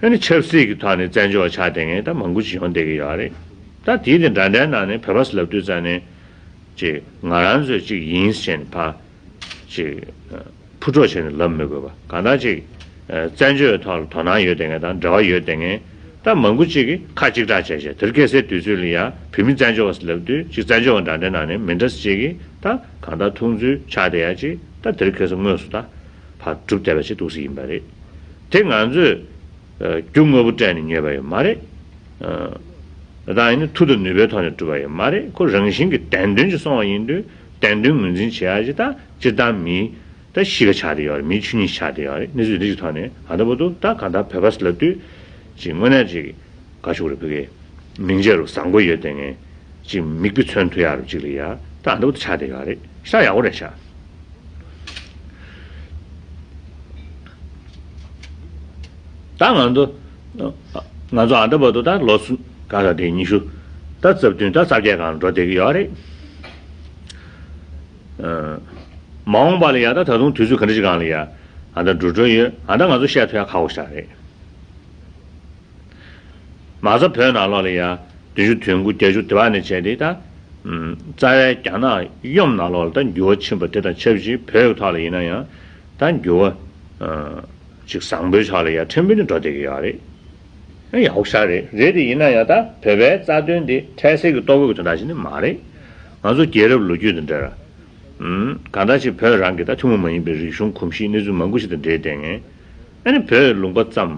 ཨ་ནི་ཆབ་སྲིད་ཀྱི་ཐོག་ནས་བཙན་བྱོལ་བ་ཆགས་བསྡད་མཁན་ད་མང་པོ་ཅིག་ཡོང་བསྡད་ཀྱི་ཡོད་རེད། ད་དེའི་དེ་འདྲ་འདྲའི་ནང་ནས་བོད་པ་ཟེར་ལབ་དུས་ཙང་ནས་ཅིག་ང་རང་ཚོས་ཅིག་ཡིན་ཟེར་ནས་ཕར་ཅིག་ཕུ་འཕྲོག་བྱས་ནས་ལབ་མི་དགོས་པ་གང་ལྟར་ཅིག་བཙན་བྱོལ་ཐོག་ལ་དོ་སྣང་ཡོད་བསྡད་མཁན་དང་འབྲེལ་བ་ཡོད་བསྡད་མཁན་ད་མང་པོ་ཅིག་གིས་ཁ་གཅིག་གྲགས་བྱས་བྱས་དེར་ཁ་སའི་དུས་ཚོད་ལ་ཡ་བོད་མི་བཙན་བྱོལ་བ་ཟེར་ལབ་དུས་ཅིག་བཙན་བྱོལ་བ་འདྲ་འདྲའི་ནང་ནས་མི་འདྲ་ཅིག་གིས་ད་གང་ལྟར་མཐོང་ཚུལ་ཆགས་བསྡད་ཡ་ཅིག་ད་དེར་ཁ་ས་དངོས་སུ་ད་ཕར་གྲུབ་བསྡད་པ་ཞིག་འདུག་སེ་ཡིན་པ་རེད། དེ་ང་ཚོས་རྒྱུ་དངོས་པོ་སྤྲད་ནས་ཉོས་པ་ཡོད་མ་རེད། ད་ཡིན་ན་མཐུ་དང་ནུས་པའི་ཐོག་ནས་གྲུབ་པ་ཡོད་མ་རེད། ཁོ་རང་བཞིན་གྱི་བདེན་དོན་ཅིག་སོང་བ་ཡིན་དུས་བདེན་དོན་ངོས་འཛིན་བྱེད་ཡ་ཅིག་ད་སྤྱིར་བཏང་མིའི་ད་གཤིས་ཀ་ཆགས་བསྡད་ཡོད་རེད། མིའི་ཆོས་ཉིད་ཆགས་བསྡད་ཡོད་རེད། གནས་ཚུལ་འདི་ཅིག་ཐོག་ནས་ད་ལྟ་བར་དུ་ད་གང་ལྟར་བོད་པ་ཟེར་ལབ་དུས་ཅིག་དངོས་གནས་ཅིག་ག་ཞུ་རེད། བོད་ཀྱི་མིང་ཆད་རུ་བཟང་པོ་ཡོད་བསྡད་མཁན་ཅིག་མིག་དཔེ་མཚོན་ཐུབ་ཡག་རུ་ཅིག་ལ་ཡ་ད་ཨ་འདྲ་བོ་དེ་ཆགས་བསྡད་ཡོད་རེད། ཤ་ཡག་པོ་རེད་ཤག་ད་ང་ཚོ་ང་ཚོ་ཨ་འདྲ་བར་དུ་ད་ལོ་ག་ལ་དེ་ཉི་ཤུ་ད་རྩ་བདུན་ད་རྩ་བརྒྱད་སྒང་ལ་འགྲོ་བསྡད་ཀྱི་ཡོད་རེད། མ་འོངས་པ་ལ་ཡ་ད་ད་དུང་དུས་ཚོད་ག་འདྲ་ཞིག་སྒང་ལ་ཡ་ཨ་ད་འགྲོ་འགྲོ་ཡོད། ཨ་ད་ང་ཚོ་བཤད་ཐུབ་ཡ་ཁག་པོ་ཞིག་རེད། མ་རྩ་བོད་ནང་ལོགས་ལ་ཡ་བདུན་ཅུ་དོན་དགུ་བརྒྱད་ཅུ་དེ་བར་ནས་བྱས་ཏེ་ད་རྩ་བའི་རྒྱ་ནག་གཡོམ་ནང་ལོགས་ལ་ད་འགྱུར་བ་ཕྱིན་པ་དེ་དང་ཆབས་ཅིག་བོད་ཀྱི་ཐོག་ལ་ཡིན་ན་ཡང་ད་འགྱུར་བ་ཅིག་བཟང་པོའི་ཕྱོགས་ལ་ཡ་ཕྲན་བུ་ནས་འགྲོ་བསྡད་ཀྱི་ཡོད་རེད། ཡག་པོ་ཞེ་དྲག་རེད། རེད་དེ་ཡིན་ན་ཡང་ད་བོད་པའི་རྩ་དོན་དེ་འཕྲལ་སེལ་གྱི་ལྟོ་གོས་ཀྱི་དོན་དག་ཞིག་ནི་མ་རེད། ང་ཚོ་རྒྱལ་རབས་ལོ་རྒྱུས་དང་འབྲེལ་གང་ལྟར་ཅིག་བོད་རང་གི་ད་ཐུན་མོང་མ་ཡིན་པའི་རིག་གཞུང་གོམས་གཤིས་གནས་ཚུལ་མང་པོ་ཞིག་དང་འབྲེལ་བསྡད་མཁན། ཨ་ནི་བོད་ལུང་པ་ཙམ།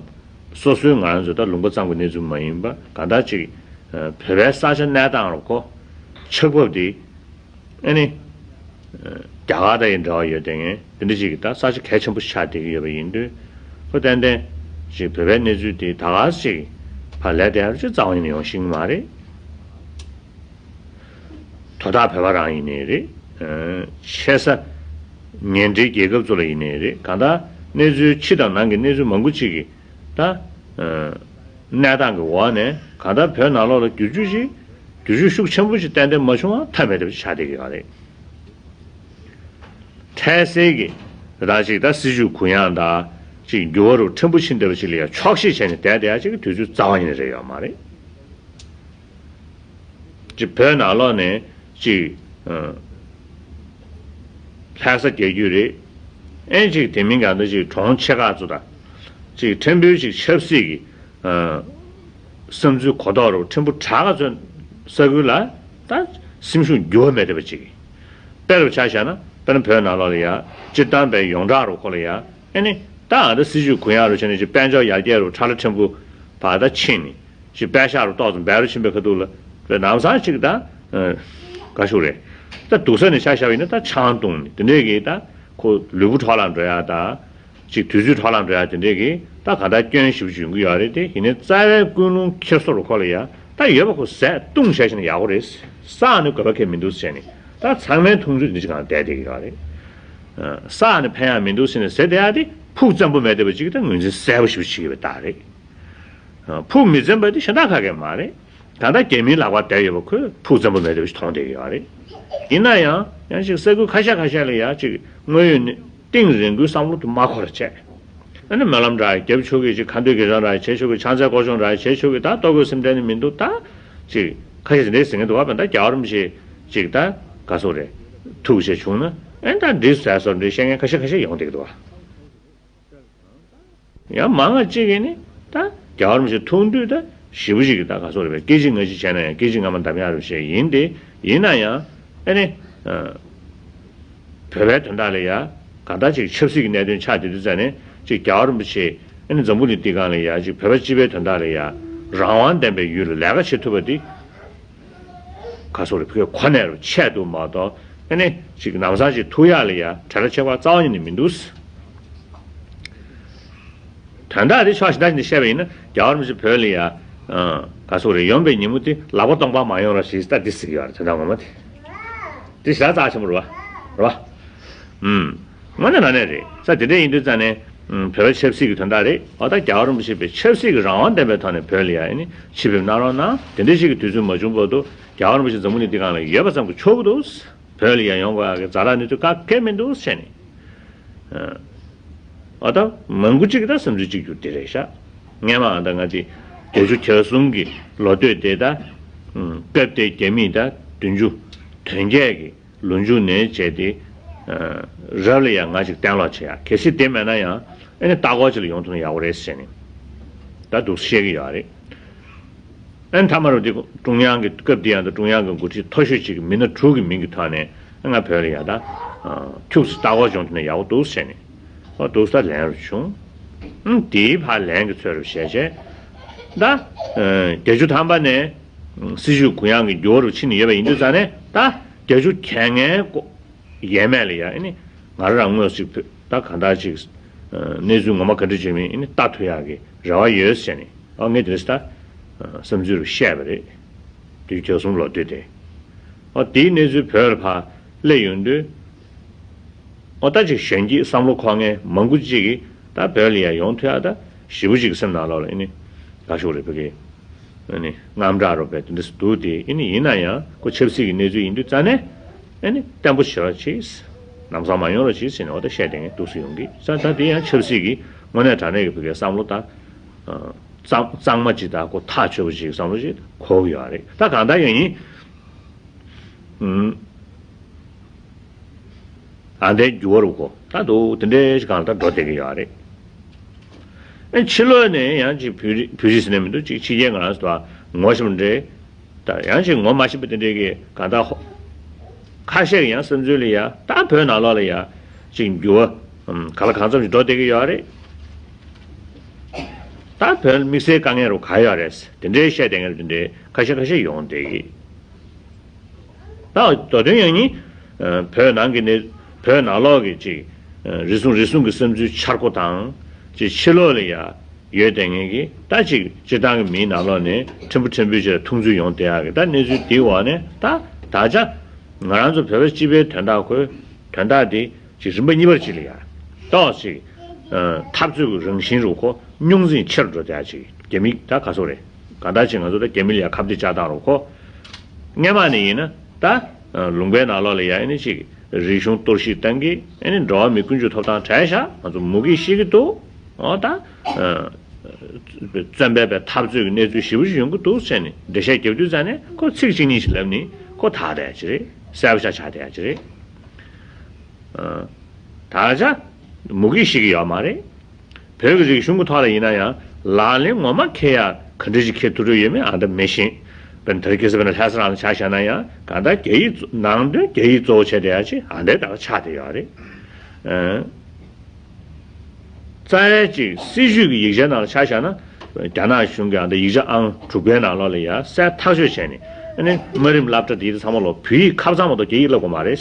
སོ་སོའི་ང་རང་ཚོའི་ད་ལུང་པ་ཙམ་གྱི་གནས་ཚུལ་མ་ཡིན་པ་གང་ལྟར་ཅིག་བོད་པའི་ས་ཆ་གནས་སྟངས་རུ་ཁོ་ཆགས་བབ་དེ་ཨ་ནི་རྒྱ་གར་དང་ཡང་འབྲེལ་བ་ཡོད་བསྡད་མཁན་དེ་འདྲ་ཅིག་གི་ད་ས་ཆ་གལ་ཆེན་པོ་ཆགས་བསྡད་ཀྱི་ཡོད་པ་ཡིན་དུས་ཁོ་ཏན་ཏན་ཅིག་བོད་པའི་གནས་ཚུལ་དེ་ད་ག་ཅིག་ཕར་ལས་དེ་ཧ་ཅང་རྩ་བ་ཉིད་ནས་ཡོང་ཤེས་ཀྱི་མ་རེད། དོ་བདག་བོད་པ་རང་ཡིན་ནའི་རེད། ཆེ་ས་ཉེ་འབྲེལ་རྒྱལ་ཁབ་ཚོ་ལ་ཡིན་ནའི་རེད། གང་ལྟར་གནས་ཚུལ་ཕྱི་དང་ནང་གི་གནས་ཚུལ་མང་པོ་ཅིག་གིས་ད་གནས་སྟངས་ཀྱི་འོག་ནས་གང་ལྟར་བོད་ནང་ལོགས་ལ་བསྒྱུར་བཅོས་ཤིག་བསྒྱུར་བཅོས་ཤུགས་ཆེན་པོ་ཞིག་ཏན་ཏན་མ་བྱུང་བ་ཐབས་མེད་པ་ཞིག་ཆགས་བསྡད་ཀྱི་ཡོད་རེད། འཕྲལ་སེལ་གྱི་རང་ཅིག་ད་སྲིད་བྱུས་གུ་ཡངས་དང་ཅིག་འགྱུར་བ་རུ་ཕྲན་བུ་ཕྱིན་བསྡད་པ་ཞིག་ལ་ཡང་ཆོག་ཤེས་བྱས་ནས་བསྡད་བསྡད་ཡ་ཅིག་གི་དུས་ཚོད་རྩ་བ་ཉིད་ནས་རེད་ཡོད་མ་རེད། ཅིག་བོད་ནང་ལོགས་ནས་ཅིག་ཨ་ལྷ་ས་རྒྱལ་རྒྱུད་རེད། ཨེ་ཅིག་དེ་མིན་གང་འདྲ་ཅིག་གྲོང་ཆེ་ཁག་ཚོ་དང་ཅིག་ཕྲན་བུ་ཅིག་ཆབ་སྲིད་ཀྱི་ཨ་བསམ་ཚུལ་གོ་རྟོགས་རུ་ཕྲན་བུ་དྲག་ག་ཚོད་ས་ཁུལ་ལ་ད་སེམས་ཤུགས་འགྱུར་བ་མེད་བསྡད་པ་ཅིག་དཔེ་རུ་ཆ་བཞག་ན་དཔེར་ན་བོད་ནང་ལོགས་ལ་ཡ་སྤྱིར་བཏང་བའི་ཡོངས་གྲགས་རུ་ཁོ་ལ་ཡ་ཨེ་ནི་ད་ཨ་ད་སྲིད་བྱུས་གུ་ཡངས་རུ་བྱས་ནས་ཅིག་དཔལ་འབྱོར་ཡར་རྒྱས་རུ་ཁྲ་ལ་ཕྲན་བུ་བར་ད་ཕྱིན་ནས་ཅིག་པད་ཤག་རུ་ཏོག་ཙམ་སྦས་རུ་ཕྱིན་པའི་ཁ་ཐུག་ལ་བོད་ནམ་སང་ཅིག་ད་ཨ་ ག་ཞུ་རེད། ད་སྡུག་ས་ནས་ཆ་བཞག་པ་ཡིན་ན་ད་ཆང་བཏུང་ནས་དེ་འདྲས་ཀྱིས་ད་ཁོ་ལུས་པོ་འཕྲོ་བརླག་འགྲོ་ཡ་ད། ཅིག་དུས་ཚོད་འཕྲོ་བརླག་འགྲོ་ཡ་དེ་འདྲས་ཀྱིས་ད་ག་ད་སྐྱོན་ཞེ་པོ་ཅིག་ཡོང་གི་ཡོད་རེད་དེ། ཡིན་ནའི་རྩ་བའི་ཀུན་སློང་འཁྱེར་སོ་རུ་ཁོ་ལ་ཡ་ད་ཡོད་པ་ཁོ་ཟས་བཏུང་བྱས་ཤིང་ཡག་པོ་རེད། བསགས་ནས་དགོས་པ་ཁས་མི་འདུག་ཟེར་ནས་ད་ཚང་མའི་འཐུང་ཆུ་འདི་ཅིག་གང་བསྡད་བསྡད་ཀྱི་ཡོད་རེད། བསགས་ནས་ཕན་ཡ་མི་འདུག་ཟེར་ནས་ཟེར་བསྡད་ཡ་དེ་ཕུགས་བཙན་པོ་མེད་བསྡད་པ་ཅིག་ད་ངོས་འཛིན་གསལ་པོ་ཞེ་པོ་བྱེད་ཀྱི་ཡོད་པའི་རྟགས་རེད། ཕུགས་མི་བཙན་པ་དེ་གཞན་དག་ག་གེ་མ་རེད། ད་ལྟ་རྒྱ་མིའི་ལག་པར་བསྡད་ཡོད་པ་ཁོས་ཕུགས་བཙན་པོ་མེད་པ་ཞིག་མཐོང་བསྡད་ཀྱི་ཡོད་རེད། ཡིན་ན་ཡང་ཡང་ཅིག་ས་ཁུལ་ཁ་ཤས་ཁ་ཤས་ལ་ཡང་ཅིག་དངོས་ཡོད་ནས་གཏིང་རིང་པོའི་བསམ་བློ་དེ་མ་འཁོར་བྱས། ཨ་ནི་སྨོན་ལམ་འདྲ་རྒྱབ་ཆོག་གི་ཅིག་ཁ་འདོན་གྱི་རང་འདྲ་བྱེད་ཆོག་གི་ཕྱག་འཚལ་སྐོར་སྦྱོང་འདྲ་བྱེད་ཆོག་གི་ད་ལྟོ་གོས་སེམས་ཁྲལ་ནི་མི་འདུག་ད་ཅིག་ཁ་ཤས་ཅིག་འདྲའི་ཟེར་མཁན་འདུག་བ། བན་ད་རྒྱལ་བ་རིན་པོ་ཆེ་ཅིག་ད་ག་སོག་རེད། ཐུག་བྱས་བྱུང་ན་ཨ་ནི་ད་འདྲིས་ཟས་སོགས་འདྲའི་བཤད་མཁན་ཁ་ཤས་ཁ་ཤས་ཡོང་བསྡད་ཀྱི་འདུག་བ། ཡང་མང་ང་གཅིག་གིས་ནི་ད་རྒྱལ་བ་རིན་པོ་ཆེ་མཐོང་དུས་ད་ཞེ་པོ་ཞིག་གིས་ད་ག་སོག་རེད་པས། སྐད་ཅིག་ང་ཅིག་བྱས་ན་ཡང་སྐད་ཅིག་རྔ་མ་འདམ་ཡག་རེད་བཤད་ཡིན་ཏེ། ཡིན་ན་ཡང་ཨ་ནི་བོད་པའི་དོན་དག་ལ་ཡ་གང་ལྟར་ཅིག་ཆབ་སྲིད་ཀྱི་གནད་དོན་ཆགས་བསྡད་དུས་ཙ་ནས་ཅིག་རྒྱལ་བ་རིན་པོ་ཆེ་ཨ་ནི་འཛམ་བུ་གླིང་འདི་སྒང་ལ་ཡ་ཅིག་བོད་པ་སྤྱི་པའི་དོན་དག་ལ་ཡ་རང་དབང་ལྡན་པའི་ཡུལ་ལ་ལས་ཀ་བྱེད་ཐུབ་པ་འདི། ག་སོག་རེད་བོད་ཁོ་ནས་རུ་ཆད་འདུག་མ་གཏོགས་ཨ་ནི་ཅིག་ལམ་སང་ཅིག་ཐུག་ཡག་ལ་ཡ་བྲེལ་བ་ཆེ་བ་རྩ་བ་ཉིད་ནས་མི་འདུག་དོན་དག་དེ་ཕྱོགས་གཞན་དག་ཅིག་ནས་བཤད་པ་ཡིན་ན་རྒྱལ་བ་རིན་པོ་ཆེ་བོད་ལ་ཡ་ག་སོག་རེད་ཡོང་པའི་ཉིན་མོ་དེ་ལག་པ་སྟོང་པ་མ་ཡོང་རོགས་ཞེས་ད་འདི་ཟེར་གྱི་ཡོད་རེད། དོན་དག་ངོ་མ་དེ་དེ་ཞེ་དྲག་རྩ་ཆེན་པོ་རེད་བ། རེད་བ། ཨུམ། དངོས་གནས་རང་ནས་རེད། ས་དེ་འདྲ་ཡིན་དུས་ཙང་ནས་ཨུམ་བོད་པའི་ཆབ་སྲིད་ཀྱི་དོན་དག་རེད། འོ་ད་རྒྱལ་བ་རིན་པོ་ཆེ་པའི་ཆབ་སྲིད་ཀྱི་རང་དབང་ལྡན་པའི་ཐོག་ནས་བོད་ལ་ཡ་ཨ་ནི་ཆེད་ཕེབས་གནང་རོགས་གནང་། དེ་འདྲ་ཞིག་གི་དུས་ཚོད་མ་བྱུང་བར་དུ་རྒྱལ་བ་རིན་པོ་ཆེ་འཛམ་བུ་གླིང་འདི་སྒང་ལ་ཡོད་པ་ཙམ་གྱིས་ཆོག་གི་འདུག་བོད་ལ་ཡ་ཡོང་དགོས་ཡག་གི་ཛ་དྲག་གནས་ཚུལ་ག་གེ་མི་འདུག་བྱས་ནས། འོ་ད་མང་པོ་ཅིག་གི་ད་བསམ་ཚུལ་གཅིག་གྱུར་དེ་རེད་ཤག་སྔས་མ་ཨ་ད་ང་ཚོ་བརྒྱད་ཅུ་གྱ་གསུམ་གྱི་ལོ་སྟོད་དེ་ད་སྐབས་དེ་རྒྱ་མིས་ད་བདུན་ཅུ་དོན་བརྒྱད་ཀྱི་ལོ་མཇུག་ནས་བྱས་ཏེ། རབ་ལ་ཡང་ང་ཅིག་གཏན་ལོག་བྱེད་ཡ་གལ་སྲིད་དེ་མེད་ན་ཡང་ཨ་ནི་ལྟ་སྐོར་ཅིག་ལ་ཡོང་ཐུབ་ན་ཡག་པོ་རེད་ཟེར་ནས་ད་འདུག་བཤད་ཀྱི་ཡོད་རེད། ཨ་ནི་མཐའ་མ་རུ་དེ་ཀྲུང་དབྱང་གི་སྐབས་དེ་ཡང་ད་ཀྲུང་དབྱང་གི་འགོ་ཁྲིད་མཐོ་ཤོས་ཅིག་གི་མི་སྣ་དྲུག་གི་མིང་གི་ཐོག་ནས་ང་བོད་ལ་ཡ་ད་ཁྱུག་ཙམ་ལྟ་སྐོར་བྱུང་ཐུབ་ན་ཡག་པོ་འདུག་ཟེར་ནས་ཨོ་འདུག་ས་ལན་རུ་བྱུང་། ཨང་དེའི་ཕར་ལན་གྱི་ཚོད་རུ་བྱས་བྱས་ད་བརྒྱད་ཅུ་ཐམ་པ་ནས་སྲིད་བྱུས་གུ་ཡངས་ཀྱི་འགྱུར་བ་རུ་ཕྱིན་ནས་ཡོད་པ་ཡིན་དུས་ཙང་ནས་ད་བརྒྱད་ཅུ་གྱ་ལྔའི་སྐོར། ཡས་མས་ལ་ཡ་ཨ་ནི་ང་རང་དངོས་སུ་ཅིག་ཕེབས་ད་གང་ལྟར་ཅིག་གནས་ཚུལ་ངོ་མ་ག་འདྲ་བྱེད་མིན་ཨ་ནི་ལྟ་ཐུབ་ཡག་གི་རེ་བ་ཡོད་ཟེར་ནས་ཨ་ངས་དེ་རེས་ད་བསམ་ཚུལ་རུ་བཤད་པ་རེད། དུས་བྱས་གསུམ་ལོ་དུས་དེ་ཨ་དེའི་གནས་ཚུལ་བོད་ལ་ཕར་སླེབས་ཡོང་དུས་ཨ་ད་ཅིག་གཞོན་སྐྱེས་བསམ་བློ་འཁོར་མཁན་མང་པོ་ཅིག་གིས་ད་བོད་ལ་ཡ་ཡོང་ཐུབ་ཡག་ད་ཞེ་པོ་ཅིག་གི་སེམས་ནང་ལོགས་ལ་ཨ་ནི་ག་ཞུ་རེད་བོད་སྐད། ཨ་ནི་དངངས་སྐྲག་རོ་བས་དེ་འདྲ་སུ་འདུག་སྟེ་ཨ་ནི་ཡིན་ན་ཡང་ཁོ་ཆབ་སྲིད་ཀྱི་གནས་ཚུལ་ཡིན་དུས་ཙང་ནས་ཨ་ནི་བརྟན་པོ་བྱེད་རོགས་གྱིས། ལམ་སང་མ་ཡོང་རོགས་གྱིས་ཟེར་ནས་འོ་ད་བཤད་བསྡད་མཁན་འདུག་སེ་ཡོང་གི་ཙང་ད་དེ་ཡང་ཆབ་སྲིད་ཀྱི་དངོས་གནས་དྲང་གནས་ཀྱི་བོད་སྐད་བསམ་བློ་དང་། གཙང་གཙང་མ་ཅིག་དང་ཁོ་ཐག་ཆོད་པོ་ཅིག་བསམ་བློ་ཅིག་འཁོར་གི་ཡོད་རེད། ད་གང་ལྟར་ཡང་ཡིན། ཨ་འདའི་འགྱུར་བ་རུ་གོ་ད་འདུག་དེ་འདྲའི་ཞིག་གང་ལྟར་འགྲོ་བསྡད་ཀྱི་ཡོད་རེད། ཨ་ཕྱི་ལོགས་ནས་ཡང་ཅིག་བོད་རིགས་བོད་རིགས་ཟེར་ནས་མི་འདུག་ཅིག་ཕྱི་རྒྱལ་ང་རང་ཚོ་དང་ངོ་ཤེས་པ་འདྲ། ད་ཡང་ཅིག་ངོ་མ་ཤེས་པ་དེ་འདྲའི་གི་གང་ལྟར་ཧོ། ཁ་ཤས་ཀྱི་ཡང་བསམ་ཚུལ་ལ་ཡ་ད་བོད་ནང་ལོགས་ལ་ཡ་ཅིག་འགྱུར་བ་ག་ལ་གང་འཚམ་ཞིག་འགྲོ་བསྡད་ཀྱི་ཡོད་རེད། ད་བོད་དམིགས་བསལ་དཀའ་ངལ་རུ་ག་ཡོད་རེད་དེ་འདྲའི་བཤད་བསྡད་མཁན་རུ་དེ་འདྲའི་ཁ་ཤས་ཁ་ཤས་ཡོང་བསྡད་ཀྱི། ད་མདོ་དོན་ཡང་ནི། བོད་ནང་གི་ནི་བོད་ནང་ལོགས་ཀྱི་ཅིག་རིག་གཞུང་རིག་གཞུང་གི་བསམ་ཚུལ་འཆར་སྒོ་དང་ཅིག་ཕྱི་ལོགས་ལ་ཡ་ཡོད་བསྡད་མཁན་གྱི་ད་ཅིག་སྤྱིར་བཏང་གི་མིའི་ནང་ལོགས་ནས་ཕྲན་བུ་ཕྲན་བུ་ཅིག་ལ་མཐོང་ཚུལ་ཡོང་བསྡད་ཡག་གི་ད་གནས་ཚུལ་འདིའི་འོག་ནས་ད་ད་ཆ་ང་རང་ཚོ་བོད་པ་སྤྱི་པའི་དོན་དག་ཁོའི་དོན་དག་འདི་ཅིག་རིམ་པ་གཉིས་པར་ཅིག་ལ་ཡ་ཏོག་ཅིག་འཐབ་རྩོད་ཀྱི་རང་བཞིན་རུ་ཁོ་རྙོག་འཛིང་ཆེ་རུ་འགྲོ་བསྡད་ཡག་ཅིག་རྒྱ་མི་ད་ག་སོ་རེད། གང་ལྟར་ཅིག་ང་ཚོ་ད་རྒྱ་མི་ལ་ཡ་ཁ་གཏད་བཅག་སྟངས་རུ་ཁོ། སྔས་མ་ནས་ཡིན་ན་ད་ལུང་པའི་ནང་ལོགས་ལ་ཡ་ཨ་ནི་ཅིག་རིག་གཞུང་གཏོར་བཤིག་བཏང་གི་ཨ་ནི་འགྲོ་བ་མི་ཀུན་སྤྱོད་ཐོབ་ཐང་བྲལ་ཤག་ང་ཚོ་མུ་གེ་ཤི་གི་འདུག་འོ་ད་བཙན་པོའི་པའི་འཐབ་རྩོད་ཀྱི་གནས་ཚུལ་ཞེ་པོ་ཞིག་ཡོང་གི་འདུག་ཟེར་ནས་འགྲེལ་བཤད་རྒྱབ་དུས་ཙང་ནས་ཁོ་ཚིག་གཅིག་གཉིས་ཤིག་ལབ་ནས་ཁོ་ཐག་བསྡད་ཡག་ཅིག་རེད། གསལ་པོ་ཆགས་ཆགས་བསྡད་ཡག་ཅིག་རེད། ད་ཆ་མུ་གེ་ཤི་གི་ཡོད་མ་རེད། བོད་ཀྱི་རིག་གཞུང་གི་ཐོག་ལ་ཡིན་ན་ཡང་ལག་ལེན་ངོ་མ་འཁེལ་ཡག་ག་འདྲ་ཞིག་འཁེལ་ཐུབ་རྒྱུ་ཡོད་མེད་ཨ་འདྲ་མི་ཤེས། དཔེར་ན་དེ་རིང་ཁ་སང་དཔེར་ན་ལྷ་ས་རང་ལ་ཆ་བཞག་ན་ཡང་གང་ལྟར་རྒྱ་ཡིག་གཙོ་ནང་དོན་རྒྱ་ཡིག་གཙོ་བོ་བྱས་བསྡད་ཡག་ཅིག་ཨ་འདྲའི་ད་ག་ཆགས་བསྡད་ཡོད་རེད། ཨང་། རྩ་བའི་ཅིག་སྲིད་བྱུས་ཀྱི་ཡིག་ཆའི་ནང་ལ་ཆ་བཞག་ན་རྒྱ་ནག་གཞུང་གིས་ཨ་འདྲ་ཡིག་ཆ་ཨང་དྲུག་པའི་ནང་ལོགས་ལ་ཡང་གསལ་ཐག་ཆོད་བྱས་ནས་ ཨ་ནི་དམའ་རིམ་སློབ་གྲྭ་དེ་ཚང་མ་ལོ་བོད་ཡིག་ཁབ་ཚང་མ་གཏོགས་རྒྱ་ཡིག་བསླབ་དགོས་མ་རེད།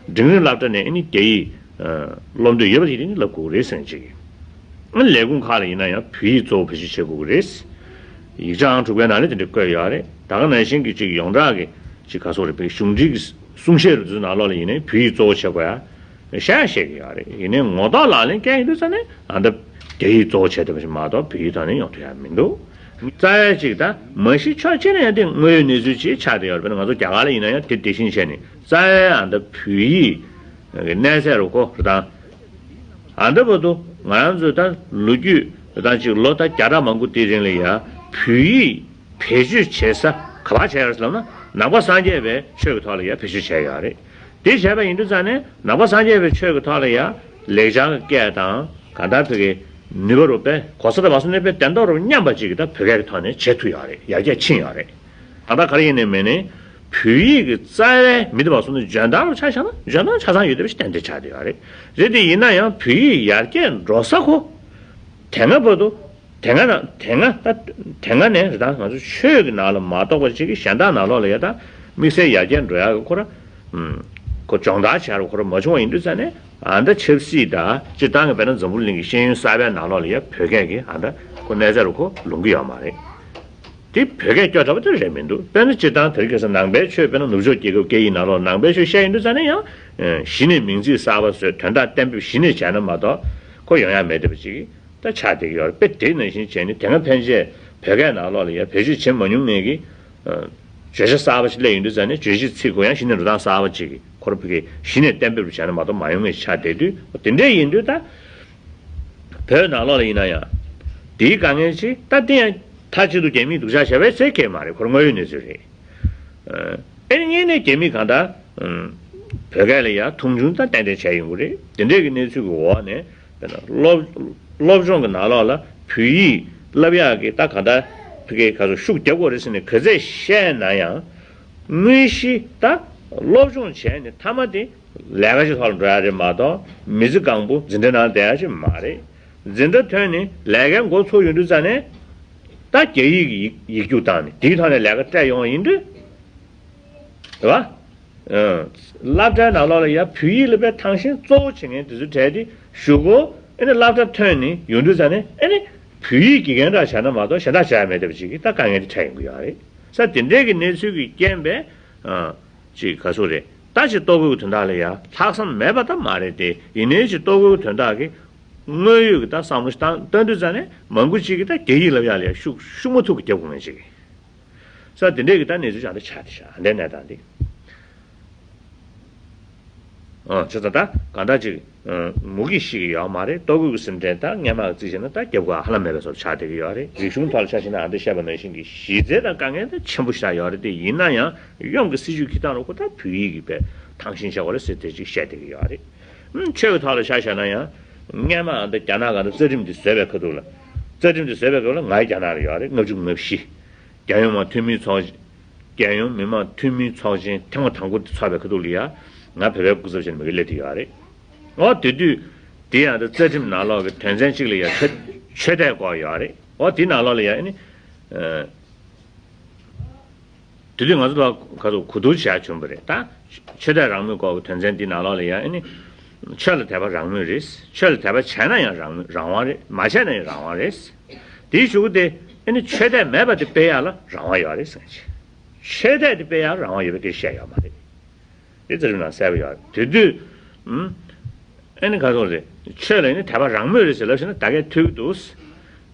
འབྲིང་རིམ་སློབ་གྲྭ་ནས་ཨ་ནི་རྒྱ་ཡིག་སློབ་འདོད་ཡོད་པ་ཞིག་ནི་བསླབ་དགོས་རེད་ཟེར་ཅིག་ཨ་ནི་ལས་ཁུངས་ཁག་ལ་ཡིན་ན་ཡང་བོད་ཡིག་གཙོ་བོ་བེད་སྤྱོད་བྱེད་དགོས་ཀྱི་རེད། ཡིག་ཆ་ཨང་དྲུག་པའི་ནང་ལ་དེ་འདྲ་བཀོད་ཡོད་རེད། ད་ག་ནང་བཞིན་གྱི་ཅིག་ཡོངས་གྲགས་ཀྱི་ཅིག་ག་སོགས་རེད་པའི་གཞུང་འབྲེལ་གྱི་གསུང་བཤད་རུ་ཚོའི་ནང་ལོགས་ལ་ཡིན་ནའི་བོད་ཡིག་གཙོ་བོ་བྱེད་དགོས་ཡ། བཤད་བཤད་ཀྱི་ཡོད་རེད། ཡིན་ནའི་ངོ་ཐོག་ལག་ལེན་བཀལ་ཡོང་དུས་ཙ་ནས་ཨ་ད་རྒྱ་ཡིག་གཙོ་བོ་བྱས་བསྡད་པ་ཞིག་མ་གཏོགས་བོད་ཡིག་ཐོག་ནས་ཡོང་ཐུབ་ཡ་མི་འདུག་རྩ་བའི་ཅིག་ད་མ་གཞི་ཕྱོགས་གཅིག་ནས་ཡང་དེ་དངོས་ཡོད་གནས་ཚུལ་ཅིག་ཆགས་བསྡད་ཡོད་རེད། དཔེར་ན་ང་ཚོ་རྒྱ་གར་ལ་ཡིན་ན་ཡང་དེ་དེ་བཞིན་བྱས་ནས་རྩ་བའི་ཨ་ད་བོད་ཡིག་གི་གནས་ཚད་རུ་ཁོ་རུ་དང་། ཨ་ད་བར་དུ་ང་རང་ཚོའི་ད་ལོ་རྒྱུས་དང་ཅིག་ལོ་ད་བརྒྱ་ཕྲག་མང་པོ་དེའི་རིང་ལ་ཡ་བོད་ཡིག་བེད་སྤྱོད་བྱེད་ས་ག་པར་བྱས་ཡོད་རེད་ཟེར་ལབ་ན་ནང་པ་སངས་རྒྱས་པའི་ཆོས་ཀྱི་ཐོག་ལ་ཡ་བེད་སྤྱོད་བྱས་ཡོད་རེད། དེ་བྱས་པ་ཡིན་དུས་ཙང་ནས་ནང་པ་སངས་རྒྱས་པའི་ཆོས་ཀྱི་ཐོག་ལ་ཡང་ལེགས་སྦྱར་གྱི་སྐད་དང་གང་ལྟར་བོད་ཀྱི་ནུས་པ་རུ་དཔེ་གོ་ས་དང་མ་སོང་ནས་དཔེ་བདེན་མདོག་རུ་མཉམ་པ་ཅིག་གི་ད་བོད་སྐད་ཀྱི་ཐོག་ནས་བྱེད་ཐུབ་ཡོད་རེད། ཡར་རྒྱས་ཕྱིན་ཡོད་རེད། ད་ལྟ་ག་རེ་ཡིན་ནའི་མིན་ནའི་བོད་ཡིག་གི་རྩ་བའི་མི་དེ་མ་སོང་ནས་འཇོན་ཐང་རུ་ཆ་བཞག་ན་འཇོན་ཐང་ཆ་ཚང་ཡོད་བསྡད་པ་ཞིག་ཏན་ཏན་ཆགས་བསྡད་ཡོད་རེད། རེད་དེ་ཡིན་ན་ཡང་བོད་ཡིག་ཡར་རྒྱས་འགྲོ་ས་ཁོ་དེ་སྔ་བར་དུ། དེ་སྔ་ན་དེ་སྔ་ད་དེ་སྔ་ནས་རེད། ད་ང་ཚོ་ཆོས་ཀྱི་ནང་ལ་མ་གཏོགས་པ་ཅིག་གི་གཞན་དག་ནང་ལོགས་ལ་ཡ་ད་དམིགས་བསལ་ཡར་རྒྱས་འགྲོ་ཡག་གི་ཁོ་ར་ཨུམ་ཁོ་སྦྱོང་བརྡར་བྱ་རུ་ཁོ་ར་མ་བྱུང་བ་ཡིན་དུས་ཙང་ནས་ཨ་ད་ཆབ་སྲིད་ད་སྤྱིར་བཏང་གི་དཔེར་ན་འཛམ་བུ་གླིང་གི་ཤེས་ཡོན་གསར་པའི་ནང་ལོགས་ལ་ཡ་བོད་སྐད་ཀྱི་ཨ་ད་ཁོ་གནས་ཚད་རུ་ཁོ་ལོང་གི་ཡོད་མ་རེད། དེ་བོད་སྐད་སྐྱོ་དྲགས་པ་དེ་རེད་མི་འདུག་དཔེར་ན་སྤྱིར་བཏང་དེ་རིང་ཁ་སང་ནང་པའི་ཆོས་དཔེར་ན་ནུབ་ཕྱོགས་རྒྱལ་ཁབ་སྐད་ཡིག་ནང་ལོགས་ནང་པའི་ཆོས་བཤད་ཡིན་དུས་ཙང་ནས་ཡང་གཞི་ནས་མིང་ཚིག་གསར་པ་བཟོས་དོན་དག་གཏན་འབེབས་གཞི་ནས་བྱས་ན་མ་གཏོགས་ཁོ་ཡོང་ཡ་མེད་བསྡད་པ་ཅིག་ད་ཆགས་བསྡད་ཀྱི་ཡོད་རེད། དཔེ་དེ་ནང་བཞིན་བྱས་ནས་དེ་སྔ་ཕན་ཆད་བོད་སྐད་ནང་ལོགས་ལ་ཡ་བེད་སྤྱོད་བྱེད་མ་མྱོང་མཁན་གྱི་བརྗོད་བྱ་གསར་པ་ཞིག་སླེབས་ཡོང་དུས་ཙང་ནས་རྗོད་བྱེད་ཚིག་ཁོ་ཡང་གཞི་ནས་འགྲོ་སྟངས་གསར་པ་ཅིག་གི་ཁོ་ར་བོད་སྐད་གཞི་ནས་གཏན་འབེབས་བྱས་ན་མ་གཏོགས་མ་ཡོང་ངེས་ཆགས་བསྡད་དུས་དེ་འདྲས་ཡིན་དུས་ད། བོད་ནང་ལོགས་ལ་ཡིན་ན་ཡང་། དེའི་དཀའ་ངལ་ཅིག་ད་དེ་ཡང་མཐའ་གཅིག་ཏུ་རྒྱ་མིས་སྡུག་ཅག་བྱས་པའི་ཚད་སྐྱེལ་མ་རེད། ཁོ་རང་དངོས་ཡོད་གནས་ཚུལ་རེད། ཨེ་ནི་གཉིས་ནས་རྒྱ་མིས་གང་ལྟར་བོད་སྐད་ལ་ཡང་མཐོང་ཆུང་དང་ཏན་ཏན་བྱས་ཡོང་གི་རེད། དེ་འདྲས་ཀྱི་གནས་ཚུལ་གྱི་འོག་ནས་དཔེར་ན་སློབ་སློབ་སྦྱོང་གི་ནང་ལོགས་ལ་བོད་ཡིག་བསླབ་ཡག་གི་ད་གང་ལྟར་བོད་སྐད་ག་ཚོད་ཤུགས་རྒྱབ་དགོས་རེད་ཟེར་ནས་ག་ཚད་བཤད་ན་ཡང་། དངོས་གཞི་ད་སློབ་སྦྱོང་བྱས་ནས་མཐའ་མ་དེ། ལས་ཀ་ཅིག་ཐོག་ལ་འགྲོ་ཡ་རེད་མ་གཏོགས་མི་ཚེ་གང་པོ་འཛིན་གྲྭ་ནང་བསྡད་ཡ་ཅིག་མ་རེད། འཛིན་གྲྭ་ཐོན་ནས་ལས་ཀའི་འགོ་ཚུགས་ཡོང་དུས་ཙ་ནས་ད་རྒྱ་ཡིག་གི་ཡིག་ཡིག་རྒྱུགས་བཏང་ནས་དེའི་ཐོག་ནས་ལས་ཀ་སྤྲད་ཡོང་བ་ཡིན་དུས། རེད་བ། ཨང་། སློབ་གྲྭའི་ནང་ལོགས་ལ་ཡ་བོད་ཡིག་ལ་དཔེ་ཐང་ཤིང་གཙོ་བོ་བྱེད་མཁན་དེ་ཚོའི་གྲས་དེ་གཞུག་གུ་ཨེ་ནི་སློབ་གྲྭ་ཐོན་ནས་ཡོང་དུས་ཙ་ནས་ཨེ་ནི་བོད་ཡིག་དགེ་རྒན་འདྲ་བྱས་ན་མ་གཏོགས་གཞན་དག་བྱ་ཡ་མེད་བསྡད་པ་ཅིག་གིས་ད་དཀའ་ངལ་དེ་འཕྲད་ཡོང་གི་ཡོད་རེད། ས་དེ་འདྲའི་གི་གནས་ཚུལ་གྱི་རྐྱེན་པས་ཨང་། ཅིག་ག་ཚོད་རེད། ད་ཅིག་ལྟོ་གོས་ཀྱི་དོན་དག་ལ་ཡ་ལྷག་བསམ་མེད་པ་ད་མ་རེད་དེ། ཡིན་ནའི་ཅིག་ལྟོ་གོས་ཀྱི་དོན་དག་གི་དངོས་ཡོད་ཀྱི་ད་བསམ་བློ་ཞིག་བཏང་བཏོན་དུས་ཙ་ནས་མང་པོ་ཅིག་གིས་ད་རྒྱ་ཡིག་བསླབ་ཡག་ལ་ཡ་ཤུགས་ཤུགས་མ་ཐུག་གི་རྒྱབ་དགོས་ངེས་ཅིག་ས་དེ་འདྲས་ཀྱི་ད་གནས་ཚུལ་ཅང་ད་ཆགས་བསྡད་ཤག་འདྲའི་གནས་སྟངས་འདི། ཨང་། བྱས་ཙང་ད་གང་ལྟར་ཅིག་ཨང་། མུ་གེས་ཤི་གི་ཡོད་མ་རེད། ལྟོ་གོས་ཀྱི་སེམས་ཁྲལ་ད་སྔོན་མ་གི་རྩིས་བྱས་ན་ད་རྒྱབ་ཁ་ཧ་ལམ་མེད་པའི་བཟོ་ཆགས་བསྡད་ཀྱི་ཡོད་རེད། རིག་གཞུང་ཐོག་ལ་ཆ་བཞག་ན་ཨ་འདྲ་བཤད་པ་ནང་བཞིན་གྱི་གཞི་རྩའི་ད་དཀའ་ངལ་ད་ཆེན་པོ་ཞེ་དྲག་ཡོད་རེད་དེ། ཡིན་ན་ཡང་ཡོངས་ཀྱི་སྲིད་བྱུས་ཁྱེར་སྟངས་རུ་ཁོ་ད་བོད་ཡིག་གི་དཔེ་ཐང་ཤིང་བཞག་དགོས་རེད་ཟེར་དེ་ཅིག་བཤད་བསྡད་ཀྱི་ཡོད་རེད། ཨང་། ཆོས་ཀྱི་ཐོག་ལ་ཆ་བཞག་ན་ཡང་སྔོན་མ་ཨ་འདྲ་རྒྱ་ནག་ག་འདྲ་རྩ་ཁྲིམས་དེ་བཟོས་པའི་ཁ་ཐུག་ལ། རྩ་ཁྲིམས་དེ་བཟོས་པའི་སྐབས་ལ་ང་རྒྱ་ནག་ལ་ཡོད་རེད། ལྔ་བཅུ་ང་བཞི། རྒྱལ་ཡོངས་མི་དམངས་འཐུས་མིའི་ཚོགས། རྒྱལ་ཡོངས་མི་དམངས་འཐུས་མིའི་ཚོགས་ཆེན་ཐེངས་མ་དང་པོ་དེ་ཚོགས་པའི་ཁ་ཐུག་ལ་ཡ། ང་བོད་པའི་སྐུ་ཚབ་བྱས་ནས་མི་གི་སླེབས་བསྡད་ཡོད་རེད། འོ་དེ་དུས། དེ་ཡང་ད་རྩ་ཁྲིམས་ནང་ལོགས་ཀྱི་དོན་ཚན་གཅིག་ལ་ཡ་ཆོས་ཆོས་དད་སྐོར་ཡོད་རེད། འོ་དེ་ནང་ལོགས་ལ་ཡ་ཨ་ནི། ཨ། དེ་དུས་ང་ཚོ་ལ་ག་ཚོད་གོ་བསྡུར་བྱས་བྱུང་བ་རེད་ད། ཆོས་དད་རང་མོས་སྐོར་གྱི་དོན་ཚན་འདི་ནང་ལོགས་ལ་ཡང་ཨ་ནི། ཆོས་ལ་དད་པ་རང་མོས་རེད། ཆོས་ལ་དད་པ་བྱས་ན་ཡང་རང་མོས་རང་དབང་རེད། མ་བྱས་ན་ཡང་རང་དབང་རེད། དེའི་གཞུག་གུ་དེ་ཨ་ནི་ཆོས་དད་མེད་པ་དེ་སྤེལ་ཡག་ལ་རང་དབང་ཡོད་རེད་ཟེར་གྱི། ཆོས་དད་དེ་སྤེལ་ཡག་རང་དབང་ཡོད་པ་དེ་བཤད་ཡོད་མ་རེད། དེ་རྩ་ཁྲིམས་ནང་གསལ་པོ་ཡོད་རེད། དེ་དུས། ཨུམ། ཨ་ནི་ག་ཚོད་རེད། ཆོས་ལ་ནི་དད་པ་རང་མོས་རེད་ཟེར་ལབ་ཤེ་ན་ད་གས་ཐུག་གི་འདུག་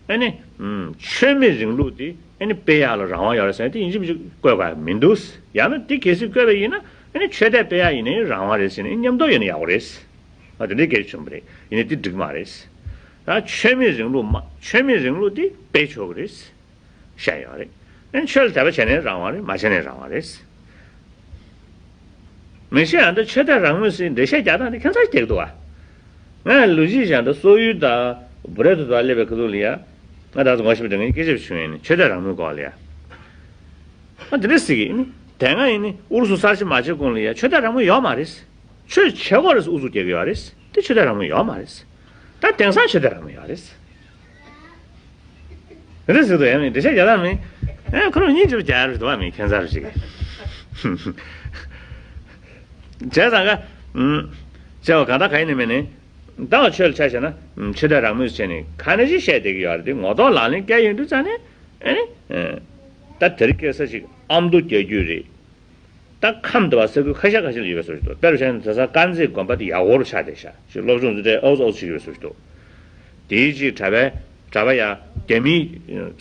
ཨ་ནི། ཨུམ། ཆོས་མེད་རིང་ལུགས་དེ་ཨ་ནི་སྤེལ་ཡག་ལ་རང་དབང་ཡོད་རེད་ཟེར་ན་དེ་ཡིན་གཅིག་མིན་གཅིག་བཀོད་དགོས་མི་འདུག་ཡང་ན་དེ་གལ་སྲིད་བཀོད་པ་ཡིན་ན་ཨ་ནི་ཆོས་དད་སྤེལ་ཡག་ཡིན་ནའི་རང་དབང་རེད་ཟེར་ནས་མཉམ་དུ་ཡོད་ན་ཡག་པོ་རེད། ཨ་དེ་འདྲའི་སྐད་ཆ་བྱུང་བ་རེད། ཡིན་ནའི་དེ་འགྲིག་མ་རེད། ད་ཆོས་མེད་རིང་ལུགས་མ་ཆོས་མེད་རིང་ལུགས་དེ་སྤེལ་ཆོག་གི་རེད། བཤད་ཡོད་རེད། ཨ་ནི་ཆོས་ལ་དད་པ་བྱས་ནའི་རང་དབང་རེད། མ་བྱས་ནའི་རང་དབང་རེད། མི་ཤེས་ཨ་འདི་ཆོས་དད་རང་མོས་ཟེར་འགྲེལ་བཤད་རྒྱག་སྟངས་དེ་ཁྱད་མཚར་རྒྱག་འདུག་ཨ། ང་ལོ་རྒྱུས་བཞག་འདི་སོག་ཡུལ་དང་བུ་རེ་ཐུ་དང་སླེབས་པའི་ཁ་ཐུག་ལ་ཡ། ང་ད་ཚོ་ངོ་ཤེས་པ་འདྲ་ངའི་སྐད་ཆ་བྱུང་ཡིན་ནི་ཆོས་དད་རང་མོས་སྐོར་ལ་ཡ། ཨ་འདི་འདྲ་ཟེར་གི་ཡིན་ནི་དེ་སྔ་ཡིན་ནི་ཨུ་རུ་སུ་གསར་བརྗེ་མ་བྱས་གོང་ལ་ཡ་ཆོས་དད་རང་མོས་ཡོད་མ་རེད། ཆོས་བྱེད་དགོས་རེད་ཟེར་ཨུ་ཚུགས་རྒྱག་གི་ཡོད་རེད། དེ་ཆོས་དད་རང་མོས་ཡོད་མ་རེད། ད་དེང་སང་ཆོས་དད་རང་མོས་ཡོད་རེད། རེད་ཟེར་དུ་ཡང་མིན་འགྲེལ་བཤད་རྒྱག་སྟངས་མིན། ཨེ་ཁོ་རང་གཉིས་ཀྱི་རྒྱལ་རེད་དོ་བ་མི་ཁྱད་མཚར་ཞིག་བྱས་ཙང་ག་ཨུམ། བྱས་པ་གང་ལྟར་ག་ཡིན་ནི་མིན་ནི། ད་ཆོས་ལ་ཆ་བཞག་ན་ཨུམ་ཆོས་དད་རང་མོས་བྱས་ནས་ག་ནས་ཅིག་བཤད་བསྡད་ཀྱི་ཡོད་རེད་དེ། ངོ་ཐོག་ལག་ལེན་བཀལ་ཡོང་དུས་ཙང་ནས་ཨེ་ནི་ཨེ་ད་དེ་རིང་ཁ་སང་ཅིག་ཨ་མདོ་རྒྱལ་རྒྱུད་རེད། ད་ཁམས་དུ་བ་ས་ཁུལ་ཁ་ཤས་ཁ་ཤས་ལ་ཡོད་པའི་བཟོ་ཞིག་འདུག་དཔེར་བཞག་ན་དེང་སང་དཀར་མཛེས་དགོན་པ་དེ་ཡག་པོ་རུ་ཆགས་བསྡད་ཤག་ཅིག་སློབ་སྦྱོང་འཛིན་གྲྭའི་ཨོ་ཙི་ཨོ་ཙི་ཞིག་ཡོད་པའི་བཟོ་ཞིག་འདུག་དེའི་ཅིག་གྲྭ་པའི་གྲྭ་པ་ཡ་རྒྱ་མིའི་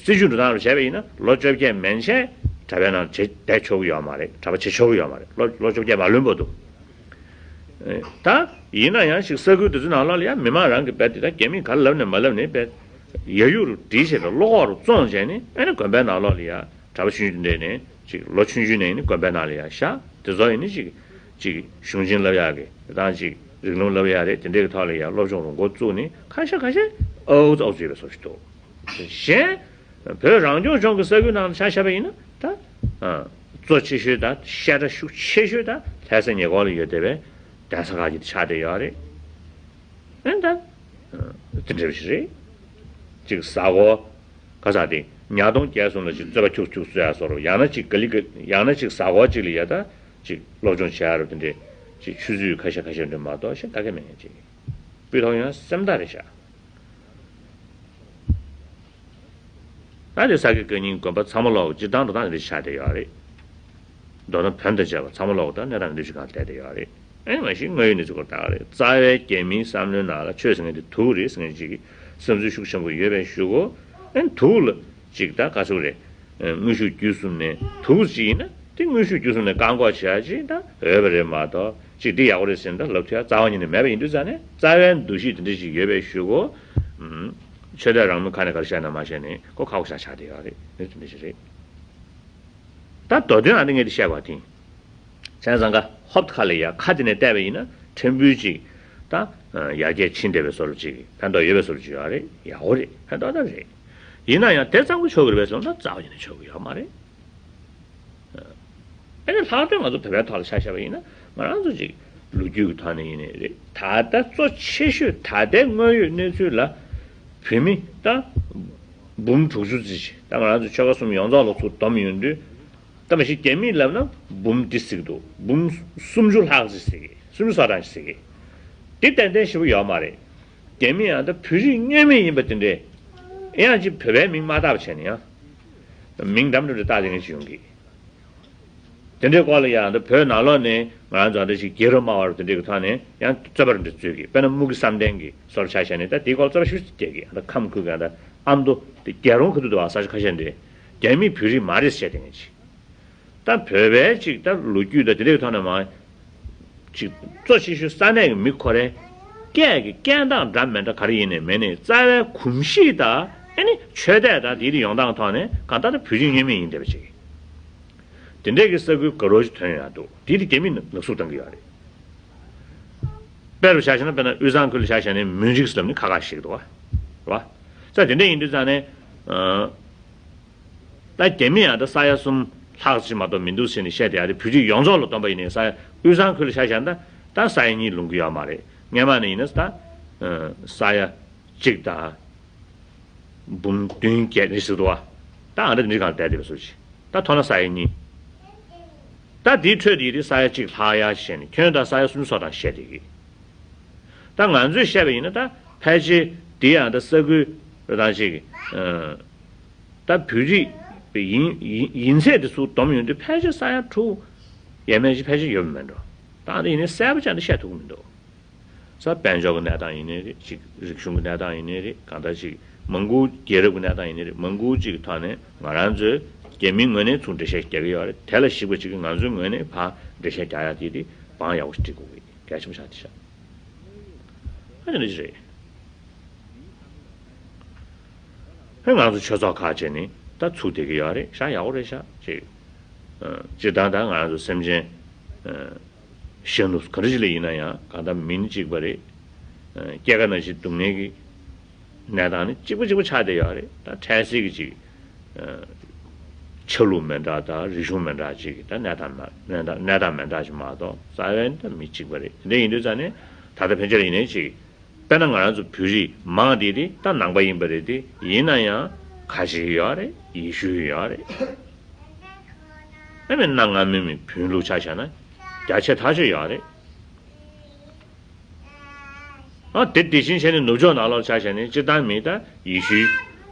སྲིད་བྱུས་འགྲོ་སྟངས་རུ་བྱས་པ་ཡིན་ན་ལོ་བཅོ་བརྒྱད་མན་ཆད་གྲྭ་པའི་ནང་བྱེད་བསྡད་ཆོག་གི་ཡོད་མ་རེད། གྲྭ་པ་བྱེད་ཆོག་གི་ཡོད་མ་རེད། ལོ་ལོ་བཅོ་བརྒྱད་མ་ལོན་བར་དུ། ད་ཡིན་ན་ཡང་ཞིག་ས་ཁུལ་དེ་ཚོའི་ནང་ལོགས་ལ་ཡང་མི་མང་རང་གི་དཔེ་དེ་ད་རྒྱ་མིས་ག་ལབ་ནས་མ་ལབ་ནས་དཔེ་ཡ་ཡུག་རུ་བསྒྲིགས་བྱས་པའི་བློ་ཁོག་རུ་བཙོངས་བྱས་ནས་ཨ་ནི་དགོན་པའི་ནང་ལོགས་ལ་ཡ་གྲྭ་པ་ཆུང་ཆུང་འདྲ་ནས་ཅིག་ལོ་ཆུང་ཆུང་ནས་ནི་དགོན་པའི་ནང་ལ་ཡ་བཞག་དེ་ཚོ་ཡིན་ནི་ཅིག་ཅིག་གཞུང་ཆེན་བསླབ་ཡག་གི་དང་ཅིག་རིགས་ལམ་བསླབ་ཡག་རེད། དེ་འདྲའི་གི་ཐོག་ལ་ཡ་སློབ་སྦྱོང་རུ་འགོ་བཙུགས་ནས་ཁ་ཤས་ཁ་ཤས་ཨོ་ཙི་ཨོ་ཙི་ཡོད་པའི་བཟོ་ཞིག་འདུག་གཞན་བོད་རང་སྐྱོང་ལྗོངས་ཀྱི་ས་ཁུལ་ནང་ལ་ཆ་བཞག་པ་ཡིན་ན་ད་གཙོ་ཆེ་ཤོས་དང་བཤད་གྲྭ་ཤུགས་ཆེ་ཤོས་དང་ལྷ་ས་ཉེ་འཁོར་ལ་ཡོད་བསྡད་པའི་གདན་ས་ཁག་ཅིག་ཆགས་བསྡད་ཡོད་རེད། ཨེ་ད། དེ་འདྲ་ཞིག་རེད། ཅིག་གཟའ་འཁོར་ག་ས་དེ་ཉ་སྟོང་བརྒྱད་གསུམ་ལ་ཅིག་རྩོད་པ་འཁྱུག་འཁྱུག་རྩོད་ཡ་བཟོ་རོགས། ཡང་ན་ཅིག་ག་ལི་ག་ཡང་ན་ཅིག་གཟའ་འཁོར་ཅིག་ལ་ཡ་ད་ཅིག་སློབ་སྦྱོང་བྱེད་ཡ་རོགས། དེ་འདྲས་ཅིག་ཆུ་ཚོད་ཁ་ཤས་ཁ་ཤས་འདྲ་མ་གཏོགས་ཤེས་ད་ག་མེད་ཅིག་སྤུས་དག་ཡང་སེམས་ཐག་རེད་ཤག་ད་དེ་ས་དགེ་བཀའ་རྙིང་དགོན་པ་ཚང་མ་ལོག་སྤྱིར་བཏང་དུ་ད་འདི་ཆགས་བསྡད་ཡོད་རེད། མདོར་ན་བོན་དང་བཅས་པ་ཚང་མ་ལོག་ད་གནས་སྟངས་འདི་ཞིག་གང་བསྡད་བསྡད་ཡོད་རེད། ཨེ་མ་གཞི་དངོས་ཡོད་གནས་ཚུལ་སྐོར་ལྟ་བ་རེད། རྩ་བའི་རྒྱ་མིའི་བསམ་བློའི་ནང་ལ་ཆོས་ཟེར་མཁན་དེ་དུག་རེད་ཟེར་མཁན་ཅིག་གི་བསམ་ཚུལ་ཤུགས་ཆེན་པོ་ཡོད་པའི་གཞུག་གུ། ཨེ་དུག་ལ་ཅིག་ད་ག་ཚོད་རེད། དངོས་ཤུགས་བརྒྱུད་གསུམ་ནས་དུག་ཅིག་ཡིན་ན་དེ་དངོས་ཤུགས་བརྒྱུད་གསུམ་ནས་བཀག་འགོག་བྱེད་ཡ་ཅིག་ད་འོས་པ་རེད་མ་གཏོགས་ཅིག་འདི་ཡག་པོ་རེད་ཟེར་ན་ད་ལབ་ཐུབ་ཡ་རྩ་བ་ཉིད་ནས་མེད་པ་ཡིན་དུས་ཙང་ནས་རྩ་བའི་འདུ་ཤེས་དེ་འདྲ་ཅིག་ཡོད་པའི་གཞུག་གུ། ཨུམ། ཆོས་དད་རང་མོས་ཁ་ནས་ག་རེ་བཤད་ན་མ་བཤད་ནས་ཁོ་ཁག་པོ་ཞིག་ཆགས་བསྡད་ཡོད་རེད། དེ་འདྲ་ཞིག་རེད། ད་མདོ་དོན་ཨ་ནི་ངས་འདི་བཤད་པ་དེ། བྱས་ཙང་ཀ་ཧོབ་ཁ་ལ་ཡ་ཁ་དེ་ནས་བལྟས་པ་ཡིན་ན་ཕྲན་བུ་ཅིག་ད་ཡར་རྒྱས་ཕྱིན་བསྡད་པའི་བཟོ་འདྲ་ཅིག་ཕན་ཐོགས་ཡོད་པའི་བཟོ་འདྲ་ཅིག་ཡོད་རེད། ཡག་པོ་རེད། ཕན་ཐོགས་ད་རེད། ཡིན་ན་ཡང་དེ་ཙམ་གྱིས་ཆོག་གི་རེད་པས་ཟེར་ན་ད་རྩ་བ་ཉིད་ནས་ཆོག་གི་ཡོད་མ་རེད། ཨ་ནི་ལྷག་དོན་ང་ཚོ་བོད་པའི་ཐོག་ལ་ཆ་བཞག་པ་ཡིན་ན་ང་རང་ཚོ་ཅིག་ལོ་རྒྱུས་ཀྱི་ཐོག་ནས་ཡིན་ནའི་རེད། ད་ལྟ་གཙོ་ཆེ་ཤོས་ད་ལྟའི་དངོས་ཡོད་གནས་ཚུལ་ལ་བོད་མི་ད་འབུམ་དྲུག་ཅུ་ཙམ་ཞིག་ད་ང་རང་ཚོ་ཆོལ་ཁ་གསུམ་ཡོངས་རྫོགས་ལ་ཚུར་བསྡོམས་ཡོང་དུས། ད་མ་གཞི་རྒྱ་མིས་ལབ་ན་འབུམ་འདི་ཟིག་འདུག་འབུམ་སུམ་ཅུ་ལྷག་ཅིག་ཟེར་གི། སུམ་ཅུ་སོ་གྲངས་ཤིག་ཟེར་གི། འདི་ཏན་ཏན་ཞེ་པོ་ཡོད་མ་རེད། རྒྱ་མི་ཡང་ད་བོད་རིགས་དངོས་མེད་ཡིན་པ་དེ་འདྲས། ཡང་ཅིག་བོད་པའི་མིང་མ་བཏགས་པ་བྱས་ནས་ཡང་། མིང་འདམ་འདྲ་འདྲ་བཏགས་དེ་ངས་ཅིག་ཡོང་གི། དེ་འདྲའི་སྐོར་ལ་ཡང་ད་བོད་ནང་ལོགས་ནས་ང་རང་ཚོ་ད་ཅིག་རྒྱལ་རབས་སྨྲ་བ་རུ་དེ་འདྲའི་གི་ཐོག་ནས་ཡང་རྩོད་པ་རུ་འདྲ་རྩོད་གི། དཔེར་ན་དམུ་གི་བསམ་གཏན་གི་སོར་ཆ་བཞག་ནས་ད་དེའི་སྐོར་རྩོད་པ་ཞུ་རྒྱག་གི། ད་ཁམས་ཁུལ་གི་ད་ཨ་མདོ་དེ་རྒྱལ་རོང་ཁུལ་དུ་འདུག་བ། ས་ཆ་ཁ་ཤས་འདྲ། རྒྱ་མི་བོད་རིགས་མ་རེད་ཟེར་དེ་ངས་ཅིག་ད་བོད་པའི་ཅིག་ད་ལོ་རྒྱུས་དང་དེ་འདྲའི་ཐོག་ནས་མ། ཅིག་གཙོ་ཆེ་ཤོས་ས་གནས་ཀྱི་མི་ཁོ་རའི་སྐད་ཀྱི་སྐད་གདངས་འདྲ་མི་འདྲ་ག་རེ་ཡིན་ནའི་མིན་ནའི་རྩ་བའི་གོམས་གཤིས་དང་ཨ་ནི་ཆོས་དད་དང་དེའི་ཡོང་སྟངས་ཐོག་ནས་གང་ལྟར་ད་བོད་རིགས་ངོ་མ་ཡིན་བསྡད་པ་ཅིག་དེ་འདྲའི་གི་ས་ཁུལ་དགའ་རབ་ཅིག་ཐོན་ཡོང་ཡ་འདུག་དེ་དེ་རྒྱ་མིས་ནག་བསུབ་བཏང་གི་ཡོད་རེད། དཔེ་རུ་ཆ་བཞག་ན་དཔེར་ན་དབུས་གཙང་ཁུལ་ལ་ཆ་བཞག་ན་མུན་རི་ཟེར་ལབ་ནི་ཁ་ཁ་ཞིག་འདུག་བ། རེད་བ། ས་དེ་འདྲ་ཡིན་དུས་ཙང་ནས། ཨ། ད་རྒྱ་མི་ཡང་ད་ས་ཡ་གསུམ་ལྷག་ཅིག་མ་གཏོགས་མི་འདུག་ཟེར་ནས་བཤད་བསྡད་ཡ་རེད། བོད་རིགས་ཡོངས་རྫོགས་ལ་བསྡོམས་པ་ཡིན་ནའི་ས་ཡ་དབུས་གཙང་ཁུལ་ལ་ཆ་བཞག་ན་ད་ས་ཡ་གཉིས་ལོངས་ཀྱི་ཡོད་མ་རེད། སྔོན་མ་ནས་ཡིན་ན་ད་ས་ཡ་གཅིག་དང་འབུམ་བདུན་བརྒྱད་ནི་ཟེར་འདུག་བ། ད་ཨ་འདྲ་འདི་གང་བསྡད་བསྡད་པའི་བཟོ་ཅིག་ད་མཐོ་ན་ས་ཡ་གཉིས། ད་དེའི་ཁྲོད་དེ་ཡི་རིགས་ས་ཡ་གཅིག་ལྷག་ཡ་བྱས་ནས་ཁྱོན་བསྡོམས་ས་ཡ་སུམ་ཅུ་སོ་གྲངས་བཤད་བསྡད་ཀྱི། ད་ང་ཚོས་བཤད་པ་ཡིན་ན་ད་ཕལ་ཆེར་དེ་ཡང་ད་ས་ཁུལ་རང་ཅིག་ད་བོད་རིགས་ཡིན་ཡིན་ཡིན་ཚད་དེ་ཚུར་བསྡོམས་ཡོང་དུས་ཕལ་ཆེར་ས་ཡ་དྲུག་ཡས་མས་ཅིག་ཕལ་ཆེར་ཡོད་མེད་འགྲོ། ད་ཨ་འདི་ཡིན་ནའི་གསལ་པོ་ཅིག་འདི་བཤད་ཐུབ་ཀྱི་མི་འདུག་ས་དཔལ་འབྱོར་གྱི་གནས་སྟངས་ཡིན་ནའི་རེད། ཅིག་རིག་གཞུང་གི་གནས་སྟངས་ཡིན་ནའི་རེད། གང་ལྟར་ཅིག་མང་པོ་རྒྱལ་རབས་ཀྱི་གནས་སྟངས་ཡིན་ནའི་རེད། མང་པོ་ཅིག་གི་ཐོག་ནས་ང་རང་ཚོས་རྒྱ་མིའི་ངོས་ནས་ཚུར་འགྲེལ་བཤད་རྒྱག་གི་ཡོད་རེད། དེ་ལ་གཞིགས་པ་ཅིག་གིས་ང་ཚོའི་ངོས་ནས་ཕར་འགྲེལ་བཤད་རྒྱག་ཡ་དེ་དེ་དབང་ཡག་པོ་ཞིག་སྒྲིག་དགོས་ཀྱི་གལ་ཆེན་པོ་ཆགས་བསྡད་ཤག་ཨ་ནི་འདི་རེད། ཧེ་ང་ཚོ་ཆོས་ཚོགས་ཁག་བྱས་ནས་ད་ཚུགས་བསྡད་ཀྱི་ཡོད་རེད་ཤག་ཡག་པོ་རེད་ཤག་ཅིག་ཨ། སྤྱིར་བཏང་ད་ང་རང་ཚོ་སེམས་ཅན། ཨ། གཞོན་ནུ་ག་འདྲ་ཞིག་ལ་ཡིན་ན་ཡང་གང་ལྟར་མི་ནི་གཅིག་པ་རེད། ཨ། སྐྱེ་རྒ་ན་འཆི་སྡུག་བསྔལ་གྱི་གནས་སྟངས་ནི་གཅིག་པ་གཅིག་པ་ཆགས་བསྡད་ཡོད་རེད། ད་འཕྲལ་སེལ་གྱི་ཅིག་ཨ། ཆ་ལུགས་མི་འདྲ་དང་རིག་གཞུང་མི་འདྲ་ཅིག་གི་ད་གནས་སྟངས་མ་གནས་སྟངས་གནས་སྟངས་མི་འདྲ་ཞིག་མ་གཏོགས་རྩ་བའི་ད་མི་གཅིག་པ་རེད། དེ་འདྲ་ཡིན་དུས་ཙང་ནས་ད་ལྟ་ཕན་ཆད་ལ་ཡིན་ནའི་ཅིག་དཔེར་ན་ང་རང་ཚོ་བོད་རིགས་མང་དེ་དེ་ད་ནང་པ་ཡིན་པ་རེད་དེ། ཡིན་ན་ཡང་ཁ་ཆེ་ཡོད་རེད། ཡེ་ཤུ་ཡོད་རེད། ཨ་མི་གནའ་སྔ་མོའི་མི་བོན་ལུགས་ཆ་བཞག་ན་རྒྱ་ཆེ་ཐག་ཆོད་ཡོད་རེད། ཨ་དེ་དེ་བཞིན་བྱས་ནས་ནུབ་ཕྱོགས་ནང་ལོགས་ཆ་བཞག་ནས་སྤྱིར་བཏང་མི་ད་ཡེ་ཤུའི་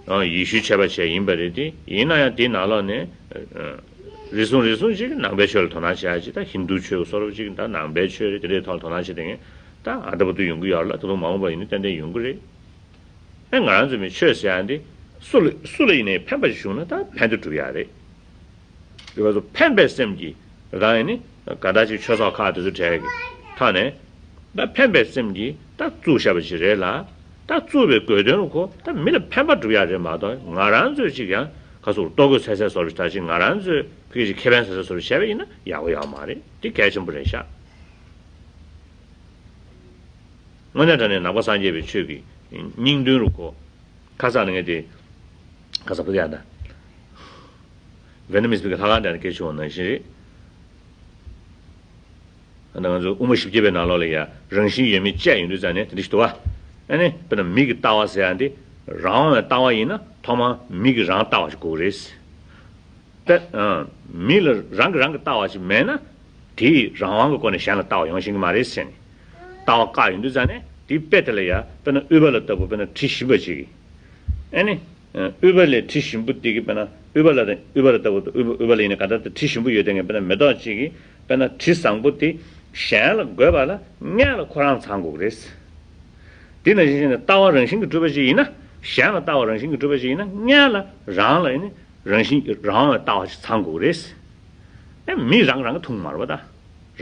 ཨ་ཡེ་ཤུའི་ཆོས་པ་བྱས་ཡིན་པ་རེད་དེ། ཡིན་ན་ཡང་དེའི་ནང་ལོགས་ནས་ཨ་རེ་ཟུང་རེ་ཟུང་ཅིག་ནང་པའི་ཆོས་ལ་དོ་སྣང་བྱེད་ཡ་ཅིག་ད་ཧིན་དུ་ཆོས་སོགས་ཅིག་ད་ནང་པའི་ཆོས་རེད། དེ་འདྲའི་ཐོག་ལ་དོ་སྣང་བྱེད་དེ་ངས་ད་ཨ་ད་བར་དུ་ཡོང་གི་ཡོད་རེད་ལ། ད་དུང་མ་འོངས་པ་ཡིན་ན་ཏན་ཏན་ཡོང་གི་རེད། ཨེ་ང་རང་ཚོའི་མི་ཆོས་ཟེར་ཡ་འདི་སུ་ལ་སུ་ལ་ཡིན་ནའི་ཕན་པ་ཞིག་བྱུང་ན་ད་ཕན་བདེ་སྒྲུབ་ཡ་རེད། དེ་བས་སུ་ཕན་པའི་སེམས་ཀྱིས་རང་ཡིན་ནི་ག་ད་ཅིག་ཆོས་ཚོགས་ཁག་དེ་ཚོ་གྲས་ཀྱི་ཐོག་ནས་ད་ཕན་པའི་སེམས་ཀྱིས་ད་བཙུགས་བཞག་པ་ཞིག་རེད་ལ། ད་བཙུགས་པའི་དགོས་དོན་ལ་ཁོ་ད་མི་ལ་ཕན་པ་སྒྲུབ་ཡ་རེད་མ་གཏོགས། ང་རང་ཚོས་ཅིག་ཡང་ག་ཚོད་ལྟོ་གོས་འཚོལ་འཚོལ་བཟོ་འདྲ་ཅིག་ང་རང་ཚོས་ཕ་གི་ཅིག་ཁེ་ཕན་འཚོལ་འཚོལ་བཟོ་འདྲ་བྱས་པ་ཡིན་ན་ཡག་པོ་ཡོད་མ་རེད། དེ་གལ་ཆེན་པོ་རེད་ཤག་དངོས་གནས་དྲང་གནས་ནང་པ་སངས་རྒྱས་པའི་ཆོས་ཀྱི་སྙིང་དོན་རུ་གོ། ཁ་སང་ནས་ངས་དེ་ཁ་སང་ཕ་གི་ཡང་ན་ཝེ་ནམ་མི་སི་པའི་ལྷ་ཁང་དེ་ནས་སྐད་ཆ་བྱུང་བ་ནང་བཞིན་རེད། ཨ་ནི་ང་ཚོ་དབུ་མ་བཞི་བརྒྱ་པའི་ནང་ལོགས་ལ་ཡ་རང་བཞིན་ཡོད་མེད་དཔྱད་ཡོང་དུས་ཙང་ནས་དེ་འདྲ་ཞིག་འདུག་བ། ཨ་ནི་དཔེར་ན་མིག་གི་ལྟ་བ་ཟེར་ཡ་འདི་རང་དབང་བའི་ལྟ་བ་ཡིན་ན་ཐོག་མར་མིག་གི་རང་ལྟ་བ་ཞིག་དགོས་རེད། ད་ཨ་མི་ལ་རང་གི་རང་གི་ལྟ་བ་ཞིག་མེད་ན་དེའི་རང་དབང་གི་སྒོ་ནས་གཞན་ལ་ལྟ་བ་ཡོང་ཤེས་ཀྱི་མ་རེད་ཟེར་ནས། ལྟ་བ་བཀག་ཡོང་དུས་ཙང་ནས་དེའི་དཔེ་དེ་ལ་ཡ་དཔེར་ན་ཨུཏྤ་ལ་ལྟ་བུ། དཔེར་ན་དྲི་ཞིམ་པ་ཅིག་གིས་ཨ་ནི་ཨུཏྤ་ལའི་དྲི་ཞིམ་པོ་དེ་གིས་དཔེར་ན་ཨུཏྤ་ལ་དང་ཨུཏྤ་ལ་ལྟ་བུ་དང་ཨུཏྤ་ཨུཏྤ་ལ་ཡིན་ན་ག་ད་ལྟ་དྲི་ཞིམ་པོ་ཡོད་དེ་ངས་དཔེར་ན་མེ་ཏོག་ཅིག་གིས་དཔེར་ན་དྲི་བཟང་པོ་དེ་གཞན་ལ་འགོས་པ་ལ་སྔོན་ལ་ཁོ་རང་ཚང་དགོས་ཀྱི་རེད། དེ་ནང་བཞིན་བྱས་ནས་ལྟ་བ་རང་བཞིན་གྱིས་གྲུབ་པ་ཞིག་ཡིན་ན། གཞན་ལ་ལྟ་བ་རང་བཞིན་གྱིས་གྲུབ་པ་ཞིག་ཡིན་ན་སྔོན་ལ་རང་ལ་ཨ་ནི་རང་བཞིན་རང་དབང་བའི་ལྟ་བ་ཞིག་ཚང་དགོས་རེད། ཨེ་མི་རང་རང་གི་མཐོང་མ་རེད་པ། ད་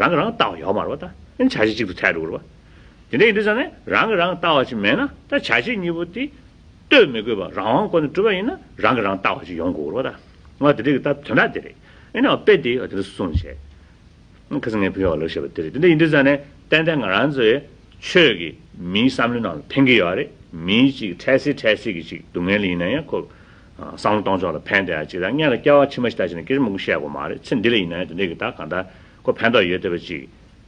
རང་གི་རང་ལྟ་བ་ཡོད་མ་རེད་པ། ད་ཨེ་བྱ་བྱེད་གཅིག་ཏུ་ཐལ་འགྲོ་གི་རེད་པ། དེ་འདྲ་ཡིན་དུས་ཙང་ནས་རང་གི་རང་ལྟ་བ་ཞིག་མེད་ན་ད་བྱ་བྱེད་གཉིས་པོ་དེ་ལྟོས་མི་དགོས་པ་རང་དབང་སྒོ་ནས་གྲུབ་པ་ཡིན་ན་རང་གི་རང་ལྟ་བ་ཞིག་ཡོང་དགོས་རེད་པ། ད་ང་དེ་འདྲ་གི་ད་དོན་དག་དེ་རེད། ཨེ་ན་དཔེ་དེ་དེ་འདྲ་གསུངས་བྱས། ཁ་སང་ངས་ཕུལ་བ་ལབ་བཞག་པ་དེ་རེད། དེ་འདྲ་ཡིན་དུས་ཙང་ནས་ཏན་ཏན་ང་རང་ཚོའི་ཆོས་ཀྱིས་མིའི་བསམ་བློའི་ནང་ལ་ཕན་གྱི་ཡོད་རེད། མིའི་ཅིག་འཕྲལ་སེལ་འཕྲལ་སེལ་གྱི་ཅིག་སྡུག་བསྔལ་ལ་ཡིན་ན་ཡང་ཁོ་བསམ་བློ་གཏོང་ཕྱོགས་ལ་ཕན་བསྡད་ཡ་ཅིག་དང་། སྔོན་ལ་སྐྱེ་བ་ཕྱི་མ་ཞིག་ལྟ་བྱས་ནས་སྐད་ཆ་མང་པོ་བཤད་དགོས་མ་རེད། ཚེ་འདི་ལ་ཡིན་ན་ཡང་དེ་འདྲ་གི་ད་གང་ལྟར་ཁོ་ཕན་ཐོགས་ཡོད་བསྡད་པ་ཅིག་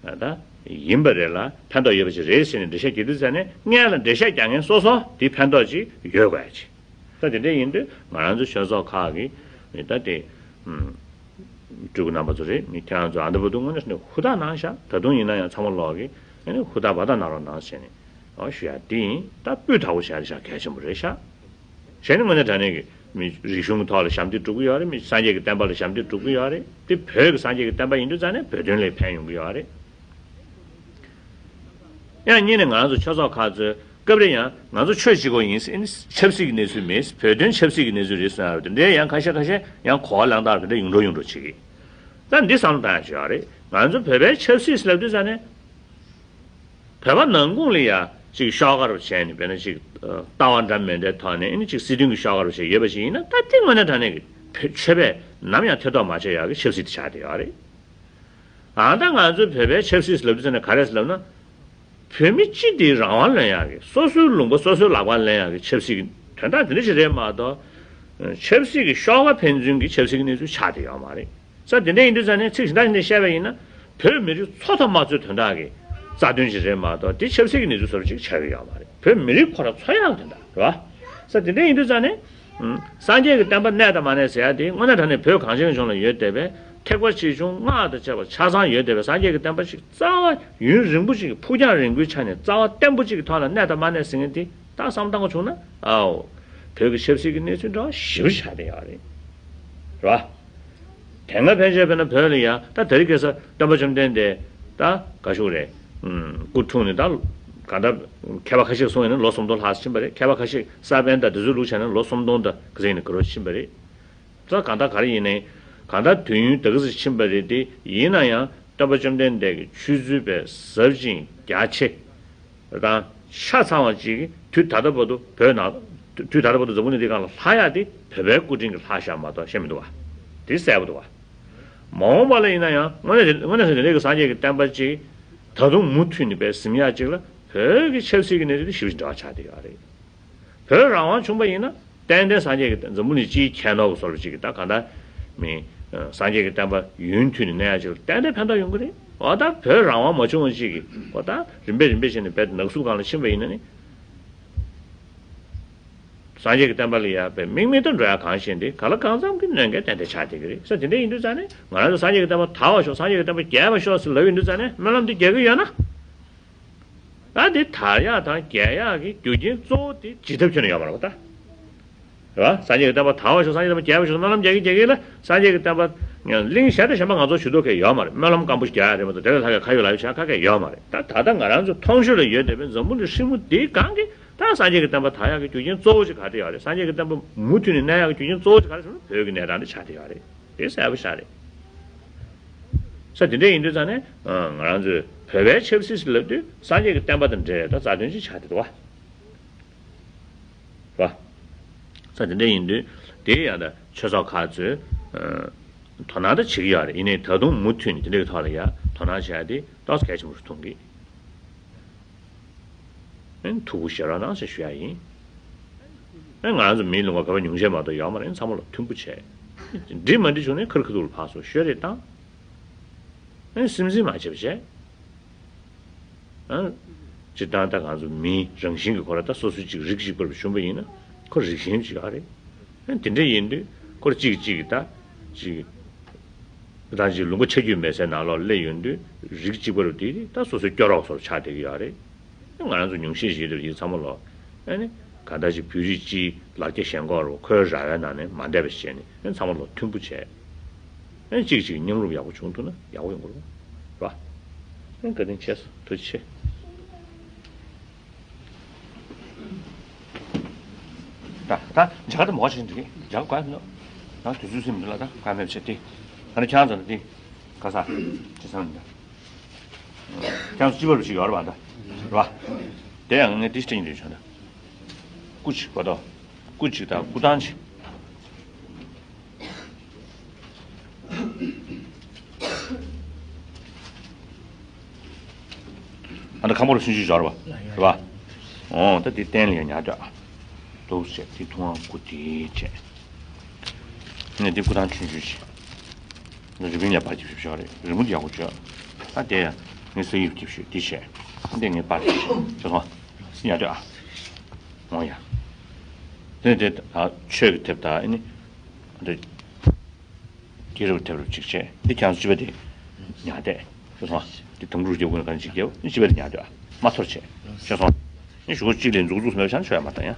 ད་ཡིན་པ་རེད་ལ། ཕན་ཐོགས་ཡོད་པ་ཅིག་རེད་ཟེར་ནས་འགྲེལ་བཤད་རྒྱག་དུས་ཙང་ནས་སྔོན་ལ་འགྲེལ་བཤད་རྒྱག་མཁན་སོ་སོ་དེ་ཕན་ཐོགས་ཅིག་ཡོད་དགོས་ཡ་ཅིག་ད་དེ་འདྲ་ཡིན་དུས་ང་རང་ཚོ་ཆོས་ཚོགས་ཁག་གིས་མི་ད་དེ་ཨུམ་སྤྲུལ་སྐུ་རྣམ་པ་ཚོ་རེད། མི་ཁྱེད་རང་ཚོ་ཨ་འདི་བར་དུ་དངོས་གནས་ནས་ཧུར་ཐག་གནང་ཤག་ད་དུང་ཡིན་ན་ཡང་ཚང་མ་ལོག་གིས་ཨ་ནི་ཧུར་ཐག་འབད་ཐག་གནང་རོགས་གནང་ཟེར་ནས་ཨོ་ཞུ་ཡ་དེ་ཡིན། ད་སྤུས་དག་པོ་བྱས་རེད་ཤག་གལ་ཆེན་པོ་རེད་ཤག་གཞན་ནི་དངོས་གནས་དྲང་གནས་ཀྱི་མི་རིག་གཞུང་གི་ཐོག་ལ་ཞབས་འདེགས་སྒྲུབ་ཀྱི་ཡོད་རེད། མི་སངས་རྒྱས་ཀྱི་བསྟན་པ་ལ་ཞབས་འདེགས་སྒྲུབ་ཀྱི་ཡོད་རེད། དེ་བོད་ཀྱི་སངས་རྒྱས་ཀྱི་བསྟན་པ་ཡིན་དུས་ཙང་ནས་བོད་དོན་ལ་ཕན་ཡོང་གི་ཡོད་རེད། ཡང་གཉིས་ནས་ང་རང་ཚོ་ཆོས་ཚོགས་ཁག་ཚོས་སྐབས་རེ་ཡང་ང་ཚོ་ཆོས་བྱེད་དགོས་ཡིན་ཟེར་ནས་ཆབ་སྲིད་ཀྱི་གནས་ཚུལ་མེད། བོད་དོན་ཆབ་སྲིད་ཀྱི་གནས་ཚུལ་རེད་ཟེར་ཡ་དེ་འདྲའི་ཡང་ཁ་ཤས་ཁ་ཤས་ཡང་གོ་བ་ལེན་སྟངས་དེ་འདྲ་ཡོང་འགྲོ་ཡོང་འགྲོ་བྱེད་ཀྱི། ད་འདི་བསམ་བློ་བཏང་ཡ་ཞིག་ཡོད་རེད། ང་ཚོ་བོད་པའི་ཆབ་སྲིད་ཟེར་ལབ་དུས་ཙང་ནས་བོད་པ་ནང་ཁུལ་ལ་ཡ་ཅིག་ཤོག་ཁ་རུ་བྱས་ནས་དཔེར་ན་ཅིག་ལྟ་བ་འདྲ་མི་འདྲའི་ཐོག་ནས་ཨ་ནི་ཅིག་སྲིད་དོན་གྱི་ཤོག་ཁ་རུ་བྱས་ཡོད་པ་ཞིག་ཡིན་ན། ད་དེ་དངོས་གནས་དྲང་གནས་ཀྱི་བོད་ཆོས་པས་ནམ་ཡང་ཐེ་གཏོགས་མ་བྱས་ཡག་གི་ཆབ་སྲིད་དེ་ཆགས་བསྡད་ཡོད་རེད། ཨ་ད་ང་ཚོའི་བོད་པའི་ཆབ་སྲིད་ལབ་དུས་ཙམ་ནས་ག་རེ་ཟེར་ལབ་ན། བོད་མི་སྤྱི་དེའི་རང་དབང་ལེན་ཡག་གི་སོ་སོའི་ལུང་པ་སོ་སོའི་ལག་པར་ལེན་ཡག་གི་ཆབ་སྲིད་ཀྱི་དོན་དག་དེ་འདྲ་ཞིག་རེད་མ་གཏོགས། ཆབ་སྲིད་ཀྱི་ཤོག་ཁ་ཕན་ཚུན་གྱི་ཆབ་སྲིད་ཀྱི་གནས་ཚུལ་ཆགས་བསྡད་ཡོད་མ་རེད། ས་དེ་འདྲ་ཡིན་དུས་ཙང་ནས་ཚིག་གཞན་དག་ཞིག་ནས་བཤད་པ་ཡིན་ན། བོད་མི་རིགས་འཚོ་ཐབས་མ་འཚོའི་དོན་དག་གི་རྩ་དོན་ཞིག་རེད་མ་གཏོགས་དེ་ཆབ་སྲིད་ཀྱི་གནས་ཚུལ་བཟོ་འདྲ་ཅིག་ཆགས་ཀྱི་ཡོད་མ་རེད། བོད་མི་རིགས་ཁོ་རང་འཚོ་ཡག་དོན་དག་རེད་བ། ས་དེ་འདྲ་ཡིན་དུས་ཙང་ནས། ཨུམ། སངས་རྒྱས་ཀྱི་བསྟན་པ་གནས་དང་མ་གནས་ཟེར་ཡ་དེ་དངོས་གནས་དྲང་གནས་བོད་གངས་ཅན་གྱི་ལྗོངས་ལ་ཡོད་བསྡད་པའི་ཐེག་པ་ཆེ་ཆུང་སྔགས་དང་བཅས་པ་ཆ་ཚང་ཡོད་བསྡད་པའི་སངས་རྒྱས་ཀྱི་བསྟན་པ་ཞིག་རྩ་བ་ཡུན་རིང་པོ་ཞིག་ཕུགས་རྒྱང་རིང་པོའི་ཆ་ནས་རྩ་བ་བརྟན་པོ་ཅིག་གི་ཐོག་ལ་གནས་དང་མ་གནས་ཟེར་མཁན་དེ་ད་བསམ་བློ་བཏང་དགོས་བྱུང་ན། ཨའོ། བོད་ཀྱི་ཆབ་སྲིད་ཀྱི་གནས་ཚུལ་འདྲ་བ་ཞེ་པོ་ཆགས་བསྡད་ཡོད་རེད། རེད་བ། དེ་སྔ་ཕལ་ཆེར་དཔེར་ན་བོད་ལ་ཡ་ད་དེ་རིང་ཁ་སང་སྟོན་པ་བཅོམ་ལྡན་འདས་ད་ག་ཞུ་རེད། ཨུམ། སྐུ་འཁྲུངས་ནས་ད་ག་ད་མཁས་པ་ཁ་ཤས་གསུངས་ཡིན་ན་ལོ་སུམ་སྟོང་ལྷག་ཕྱིན་པ་རེད། མཁས་པ་ཁ་ཤས་ས་པཎ་དང་དེ་ཚོའི་ལུགས་བྱས་ན་ལོ་སུམ་སྟོང་དང་ག་ཚོད་ཡིན་ན་ག་རོ་ཕྱིན་པ་རེད། ད་གང་ལྟར་ག་རེ་ཡིན་ནའི་གང་ལྟར་དུས་ཡུན་ད་ག་ཚོད་ཕྱིན་པ་རེད་དེ། ཡིན་ན་ཡང་སྟོན་པ་བཅོམ་ལྡན་འདས་ཀྱི་ཆོས་ཚུལ་དཔེ་ཟབ་ཅིང་རྒྱ་ཆེ། དང་ཆ་ཚང་བ་ཅིག་དུས་ད་ལྟ་བར་དུ་བོད་ནང་དུས་ད་ལྟ་བར་དུ་འཛམ་བུ་གླིང་འདིའི་སྒང་ལ་ལྷག་ཡག་དེ་བོད་པའི་སྐུ་དྲིན་གྱིས་ལྷག་ཤག་མ་གཏོགས་ཤེས་མི་འདུག་བ། དེ་གསལ་པོ་འདུག་བ། མ་འོངས་པ་ལ་ཡིན་ན་ཡང་དངོས་གནས་དེ་དངོས་གནས་དེ་འདྲའི་གི་སངས་རྒྱས་ཀྱི་བསྟན་པ་ཅིག་ད་དུང་མུ་མཐུད་ནས་དཔེ་ཟིན་ཡག་ཅིག་ལ་བོད་ཀྱི་ཆབ་སྲིད་ཀྱི་གནས་ཚུལ་དེ་ཞེ་པོ་ཅིག་འབྲེལ་བ་ཆགས་བསྡད་ཡོད་རེད། བོད་རང་དབང་བྱུང་བ་ཡིན་ན་ཏན་ཏན་སངས་རྒྱས་ཀྱི་འཛམ་བུ་གླིང་སྤྱིའི་ཁྱད་ནོར་གྱི་བཟོ་འདྲ་ཅིག་གི་ད་གང་ལྟར་མི་སངས་རྒྱས་ཀྱི་བསྟན་པ་ཡུན་མཐུད་ནས་གནས་ཡག་ཅིག་ལ་ཏན་ཏན་ཕན་ཐོགས་ཡོང་གི་རེད། འོ་ད་བོད་རང་དབང་མ་བྱུང་བ་ཅིག་གི་འོ་ད་རིམ་པས་རིམ་པས་བྱས་ནས་བོད་ནག་གསུབ་སྒང་ལ་ཕྱིན་པ་ཡིན་ན་ནི། སངས་རྒྱས་ཀྱི་བསྟན་པ་ལ་ཡ་དཔེ་དམིགས་མེད་དུ་འགྲོ་ཡ་གང་ཞིག་འདི་ག་ལ་གང་འཚམ་གྱི་གནོད་འགལ་ཏན་ཏན་ཆགས་བསྡད་ཀྱི་རེད་ཟེར། དེ་འདྲ་ཡིན་དུས་ཙང་ནས་ང་རང་ཚོ་སངས་རྒྱས་ཀྱི་བསྟན་པ་དར་བར་ཤོག་སངས་རྒྱས་ཀྱི་བསྟན་པ་རྒྱས་པར་ཤོག་ཟེར་ལབ་ཡོང་དུས་ཙང་ནས་སྨོན་ལམ་འདི་རྒྱག་གི་ཡོད་ན། ད་འདི་དར་ཡག་དང་རྒྱས་ཡག་གི་རྒྱུ་རྐྱེན་གཙོ་བོ་དེ་བྱེད་ཐབས་ཁྱོན་ནས་ཡོད་མ་རེད་པ་ད། རེད་བ། སངས་རྒྱས་ཀྱི་བསྟན་པ་དར་བར་ཤོག་སངས་རྒྱས་བསྟན་པ་རྒྱས་པར་ཤོག་སྨོན་ལམ་རྒྱག་གི་རྒྱག་གི་ལ་སངས་རྒྱས་ཀྱི་བསྟན་པ་གླེང་བཞག་དེ་གཞན་པ་ང་ཚོ་ཞུ་གཏུག་གི་ཡོད་མ་རེད། སྨོན་ལམ་སྐམ་པོ་ཞིག་རྒྱག་ཡག་རེད་མ་གཏོགས་དེ་ལས་ལྷག་གི་ཁ་ཡོད་ལག་ཡོད་བྱ་ཁ་གི་ཡོད་མ་རེད། ད་ད་ལྟ་ང་རང་ཚོ་མཐོང་ཆོས་ལ་ཡོད་བསྡད་པའི་འཛམ་བུ་གླིང་ཧྲིལ་མོ་འདིའི་སྒང་གི་ད་སངས་རྒྱས་ཀྱི་བསྟན་པ་དར་ཡག་གི་རྒྱུ་རྐྱེན་གཙོ་བོ་ཞིག་ག་རེ་ཡོད་རེད། སངས་རྒྱས་ཀྱི་བསྟན་པ་མུ་མཐུད་ནས་གནས་ཡག་གི་རྒྱུ་རྐྱེན་གཙོ་བོ་ཞིག་ག་རེ་ཟེར་ན་བོད་ཀྱི་གནས་སྟངས་འདི་ཆགས་བསྡད་ཡོད་རེད། དེ་གསལ་པོ་ཤར་རེད། ས་དེ་འདྲ་ཡིན་དུས་ཙང་ནས་ང་རང་ཚོས་བོད་པའི་ཆབ་སྲིད་ཟེར་ལབ་དུས་སངས་རྒྱས་ཀྱི་བསྟན་པ་དང་འབྲེལ་ད་རྩ་དོན་ཅིག་ཆགས་བསྡད་འདུག་བ། བ། ས་དེ་འདྲ་ཡིན་དུས་དེ་ཡང་ད་ཆོས་ཚོགས་ཁག་ཚོས་དོ་སྣང་ད་བྱེད་ཀྱི་ཡོད་རེད། ཡིན་ནའི་ད་དུང་མུ་མཐུད་ནས་དེ་འདྲའི་ཐོག་ལ་ཡ་དོ་སྣང་བྱེད་ཡ་དེ་ཏོག་ཙམ་གལ་ཆེན་པོ་རུ་མཐོང་གི། ཨེ་ཐུགས་ཁུར་བཞེས་རོགས་གནང་ཞེས་ཞུ་ཡ་ཡིན། ཨེ་ང་རང་ཚོ་མིའི་ལུང་པ་བོད་པ་ཉུང་ཤས་མ་གཏོགས་ཡོད་མ་རེད། ཚང་མ་ལ་མཐུན་པོ་བྱས། འགྲིག་མ་འགྲིག་བྱུང་ནས་ཁ་རི་ཁ་ཐུག་ལ་ཕར་ཚུར་ཤོད་རེས་བཏང་། ཨེ་སེམས་འཛིན་མ་བྱེད་པ་བྱས། ཨེ་སྤྱིར་བཏང་ད་ང་ཚོ་མིའི་རང་བཞིན་གྱི་ཁོ་ར་ད་སོ་སོའི་ཅིག་རིགས་གཅིག་པར་བྱུང་བ་ཡིན་ན་ཁོ་རིགས་ཞེན་ཅིག་ཡོད་རེད། ཨེ་དེ་འདྲ་ཡིན་དུས་ཁོ་ར་གཅིག་གིས་གཅིག་གི་ད་ཅིག་ད་ཅིག་ལུང་པ་ཆ་རྒྱུས་མེད་སའི་ནང་ལོགས་སླེབས་ཡོང་དུས་རིགས་གཅིག་པ་རུ་དེ་ད་སོ་སོའི་སྐྱོ་རོགས་སོགས་ཆགས་བསྡད་ཀྱི་ཡོད་རེད། ང་རང་ཚོ་ཉུང་ཤས་ཤིག་རེད་ཡིན་ཚང་མ་ལོ། ཨ་ནི་ག་ད་ཅིག་བོད་རིགས་སྤྱིའི་ལ་རྒྱ་ཞེན་ཁོག་རུ་ཁོའི་ར་བའི་ནང་ནས་མ་འདས་པ་བྱས་ནས་ཨ་ཚང་མ་ལོ་མཐུན་པོ་བྱས། ཨ་གཅིག་གཅིག་མཉམ་རུབ་ཡག་པོ་བྱུང་ཐུབ་ན་ཡག་པོ་ཡོང་གི་རེད་བ། ཨ་བཀའ་དྲིན་ཆེ་སོང་། ཐུགས་རྗེ་ཆེ། ད་ད་མཇལ་ཁ་དེ་མོ་ཞིག་འགྲིག་མཇལ་ཁ་ག་ནོ། ང་དུས་ཚོད་སེམས་འདུག་ལ་ད་ག་མེད་བྱས་ཏེ། ང་ནི་ཁྱང་ཚ་ལ་ཏི། ག་ས། ཅི་ས་མི་འདུག་ཁྱང་ཚ་ཅི་བར་ཞིག་ཡོད་རེད་བ་ད། རེད་བ། དེ་ཡང་ངས་ཏི་སྟེང་འདྲི་བྱུང་ད། སྐུ་ཅིག་གོ་ཏོ། སྐུ་ཅིག་དང་སྐུ་ཐང་ཅིག་ཨ་ནི་ཁམ་བུ་ར་ཆུང་ཆུང་ཞོར་བ་རེད་བ། འོ་ད་དེ་སྟན་ལ་ཡང་ཉར་འདོད་ཨ། འདུག་ཟེར་དེ་ཐུང་བ་སྐུ་དེ་བྱས། ནས་དེ་སྐུ་ཐང་ཆུང་ཆུང་ཞིག་ང་རི་བིང་ལ་པར་ཅིག་ཞིག་ཞོར་རེད། རི་མོ་དེ་ཡག་པོ་བྱོས། ཨ་དེ་ཡང་ངས་ས་ཡིབ་ཅིག་ཞུས་དེ་བྱས། ཨ་དེ་ངས་པར་ཅིག་ཞུས་ཅོ་སོང་། སི་ཉར་འདོད་ཨ། འོ་ཡ། དེ་ནས་དེ་ཆོས་ཀྱི་དེབ་དང་ཨ་ནི། དེ། དེ་རུ་དེ་རུ་གཅིག་བྱས། འདི་ཁྱང་སྤྱི་པ་དེ་ཉར་བསྡད། ཤེས་སོང་། འདི་དུམ་བུ་རྒྱབ་ཀུན་གང་གཅིག་རྒྱབ། འདི་སྤྱི་པ་དེ་ཉར་བསྡད། མ་ཚོར་བྱས། ཤེས་སོང་། འདི་གཞུག་གུ་གཅིག་ལས་འཛུགས་འཛུགས་མེད་པ་བྱང་ཆོག་ཡ་མ་བཏང་ཡ།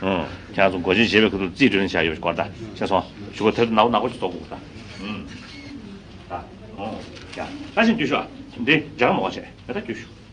ཁྱང་ཚོ་མགོ་ཆེན་བྱེད་པའི་ཁ་ཐུག་རྩིས་སྤྲོད་ནས་བྱ་ཡོད་སྐོར་ད། ཤེས་སོང་། གཞུག་གུ་དེ་ཚོ་ནག་པོ་ནག་པོ་ཞིག་བཟོ་དགོས་ད། ད། ཡ། ད་ཕྱིན་རྒྱུ་ཤོག་ཨ། དེ་འདྲའི་འཇག་མ་བ་བྱས། ད་ལྟ་རྒྱུ་ཤོག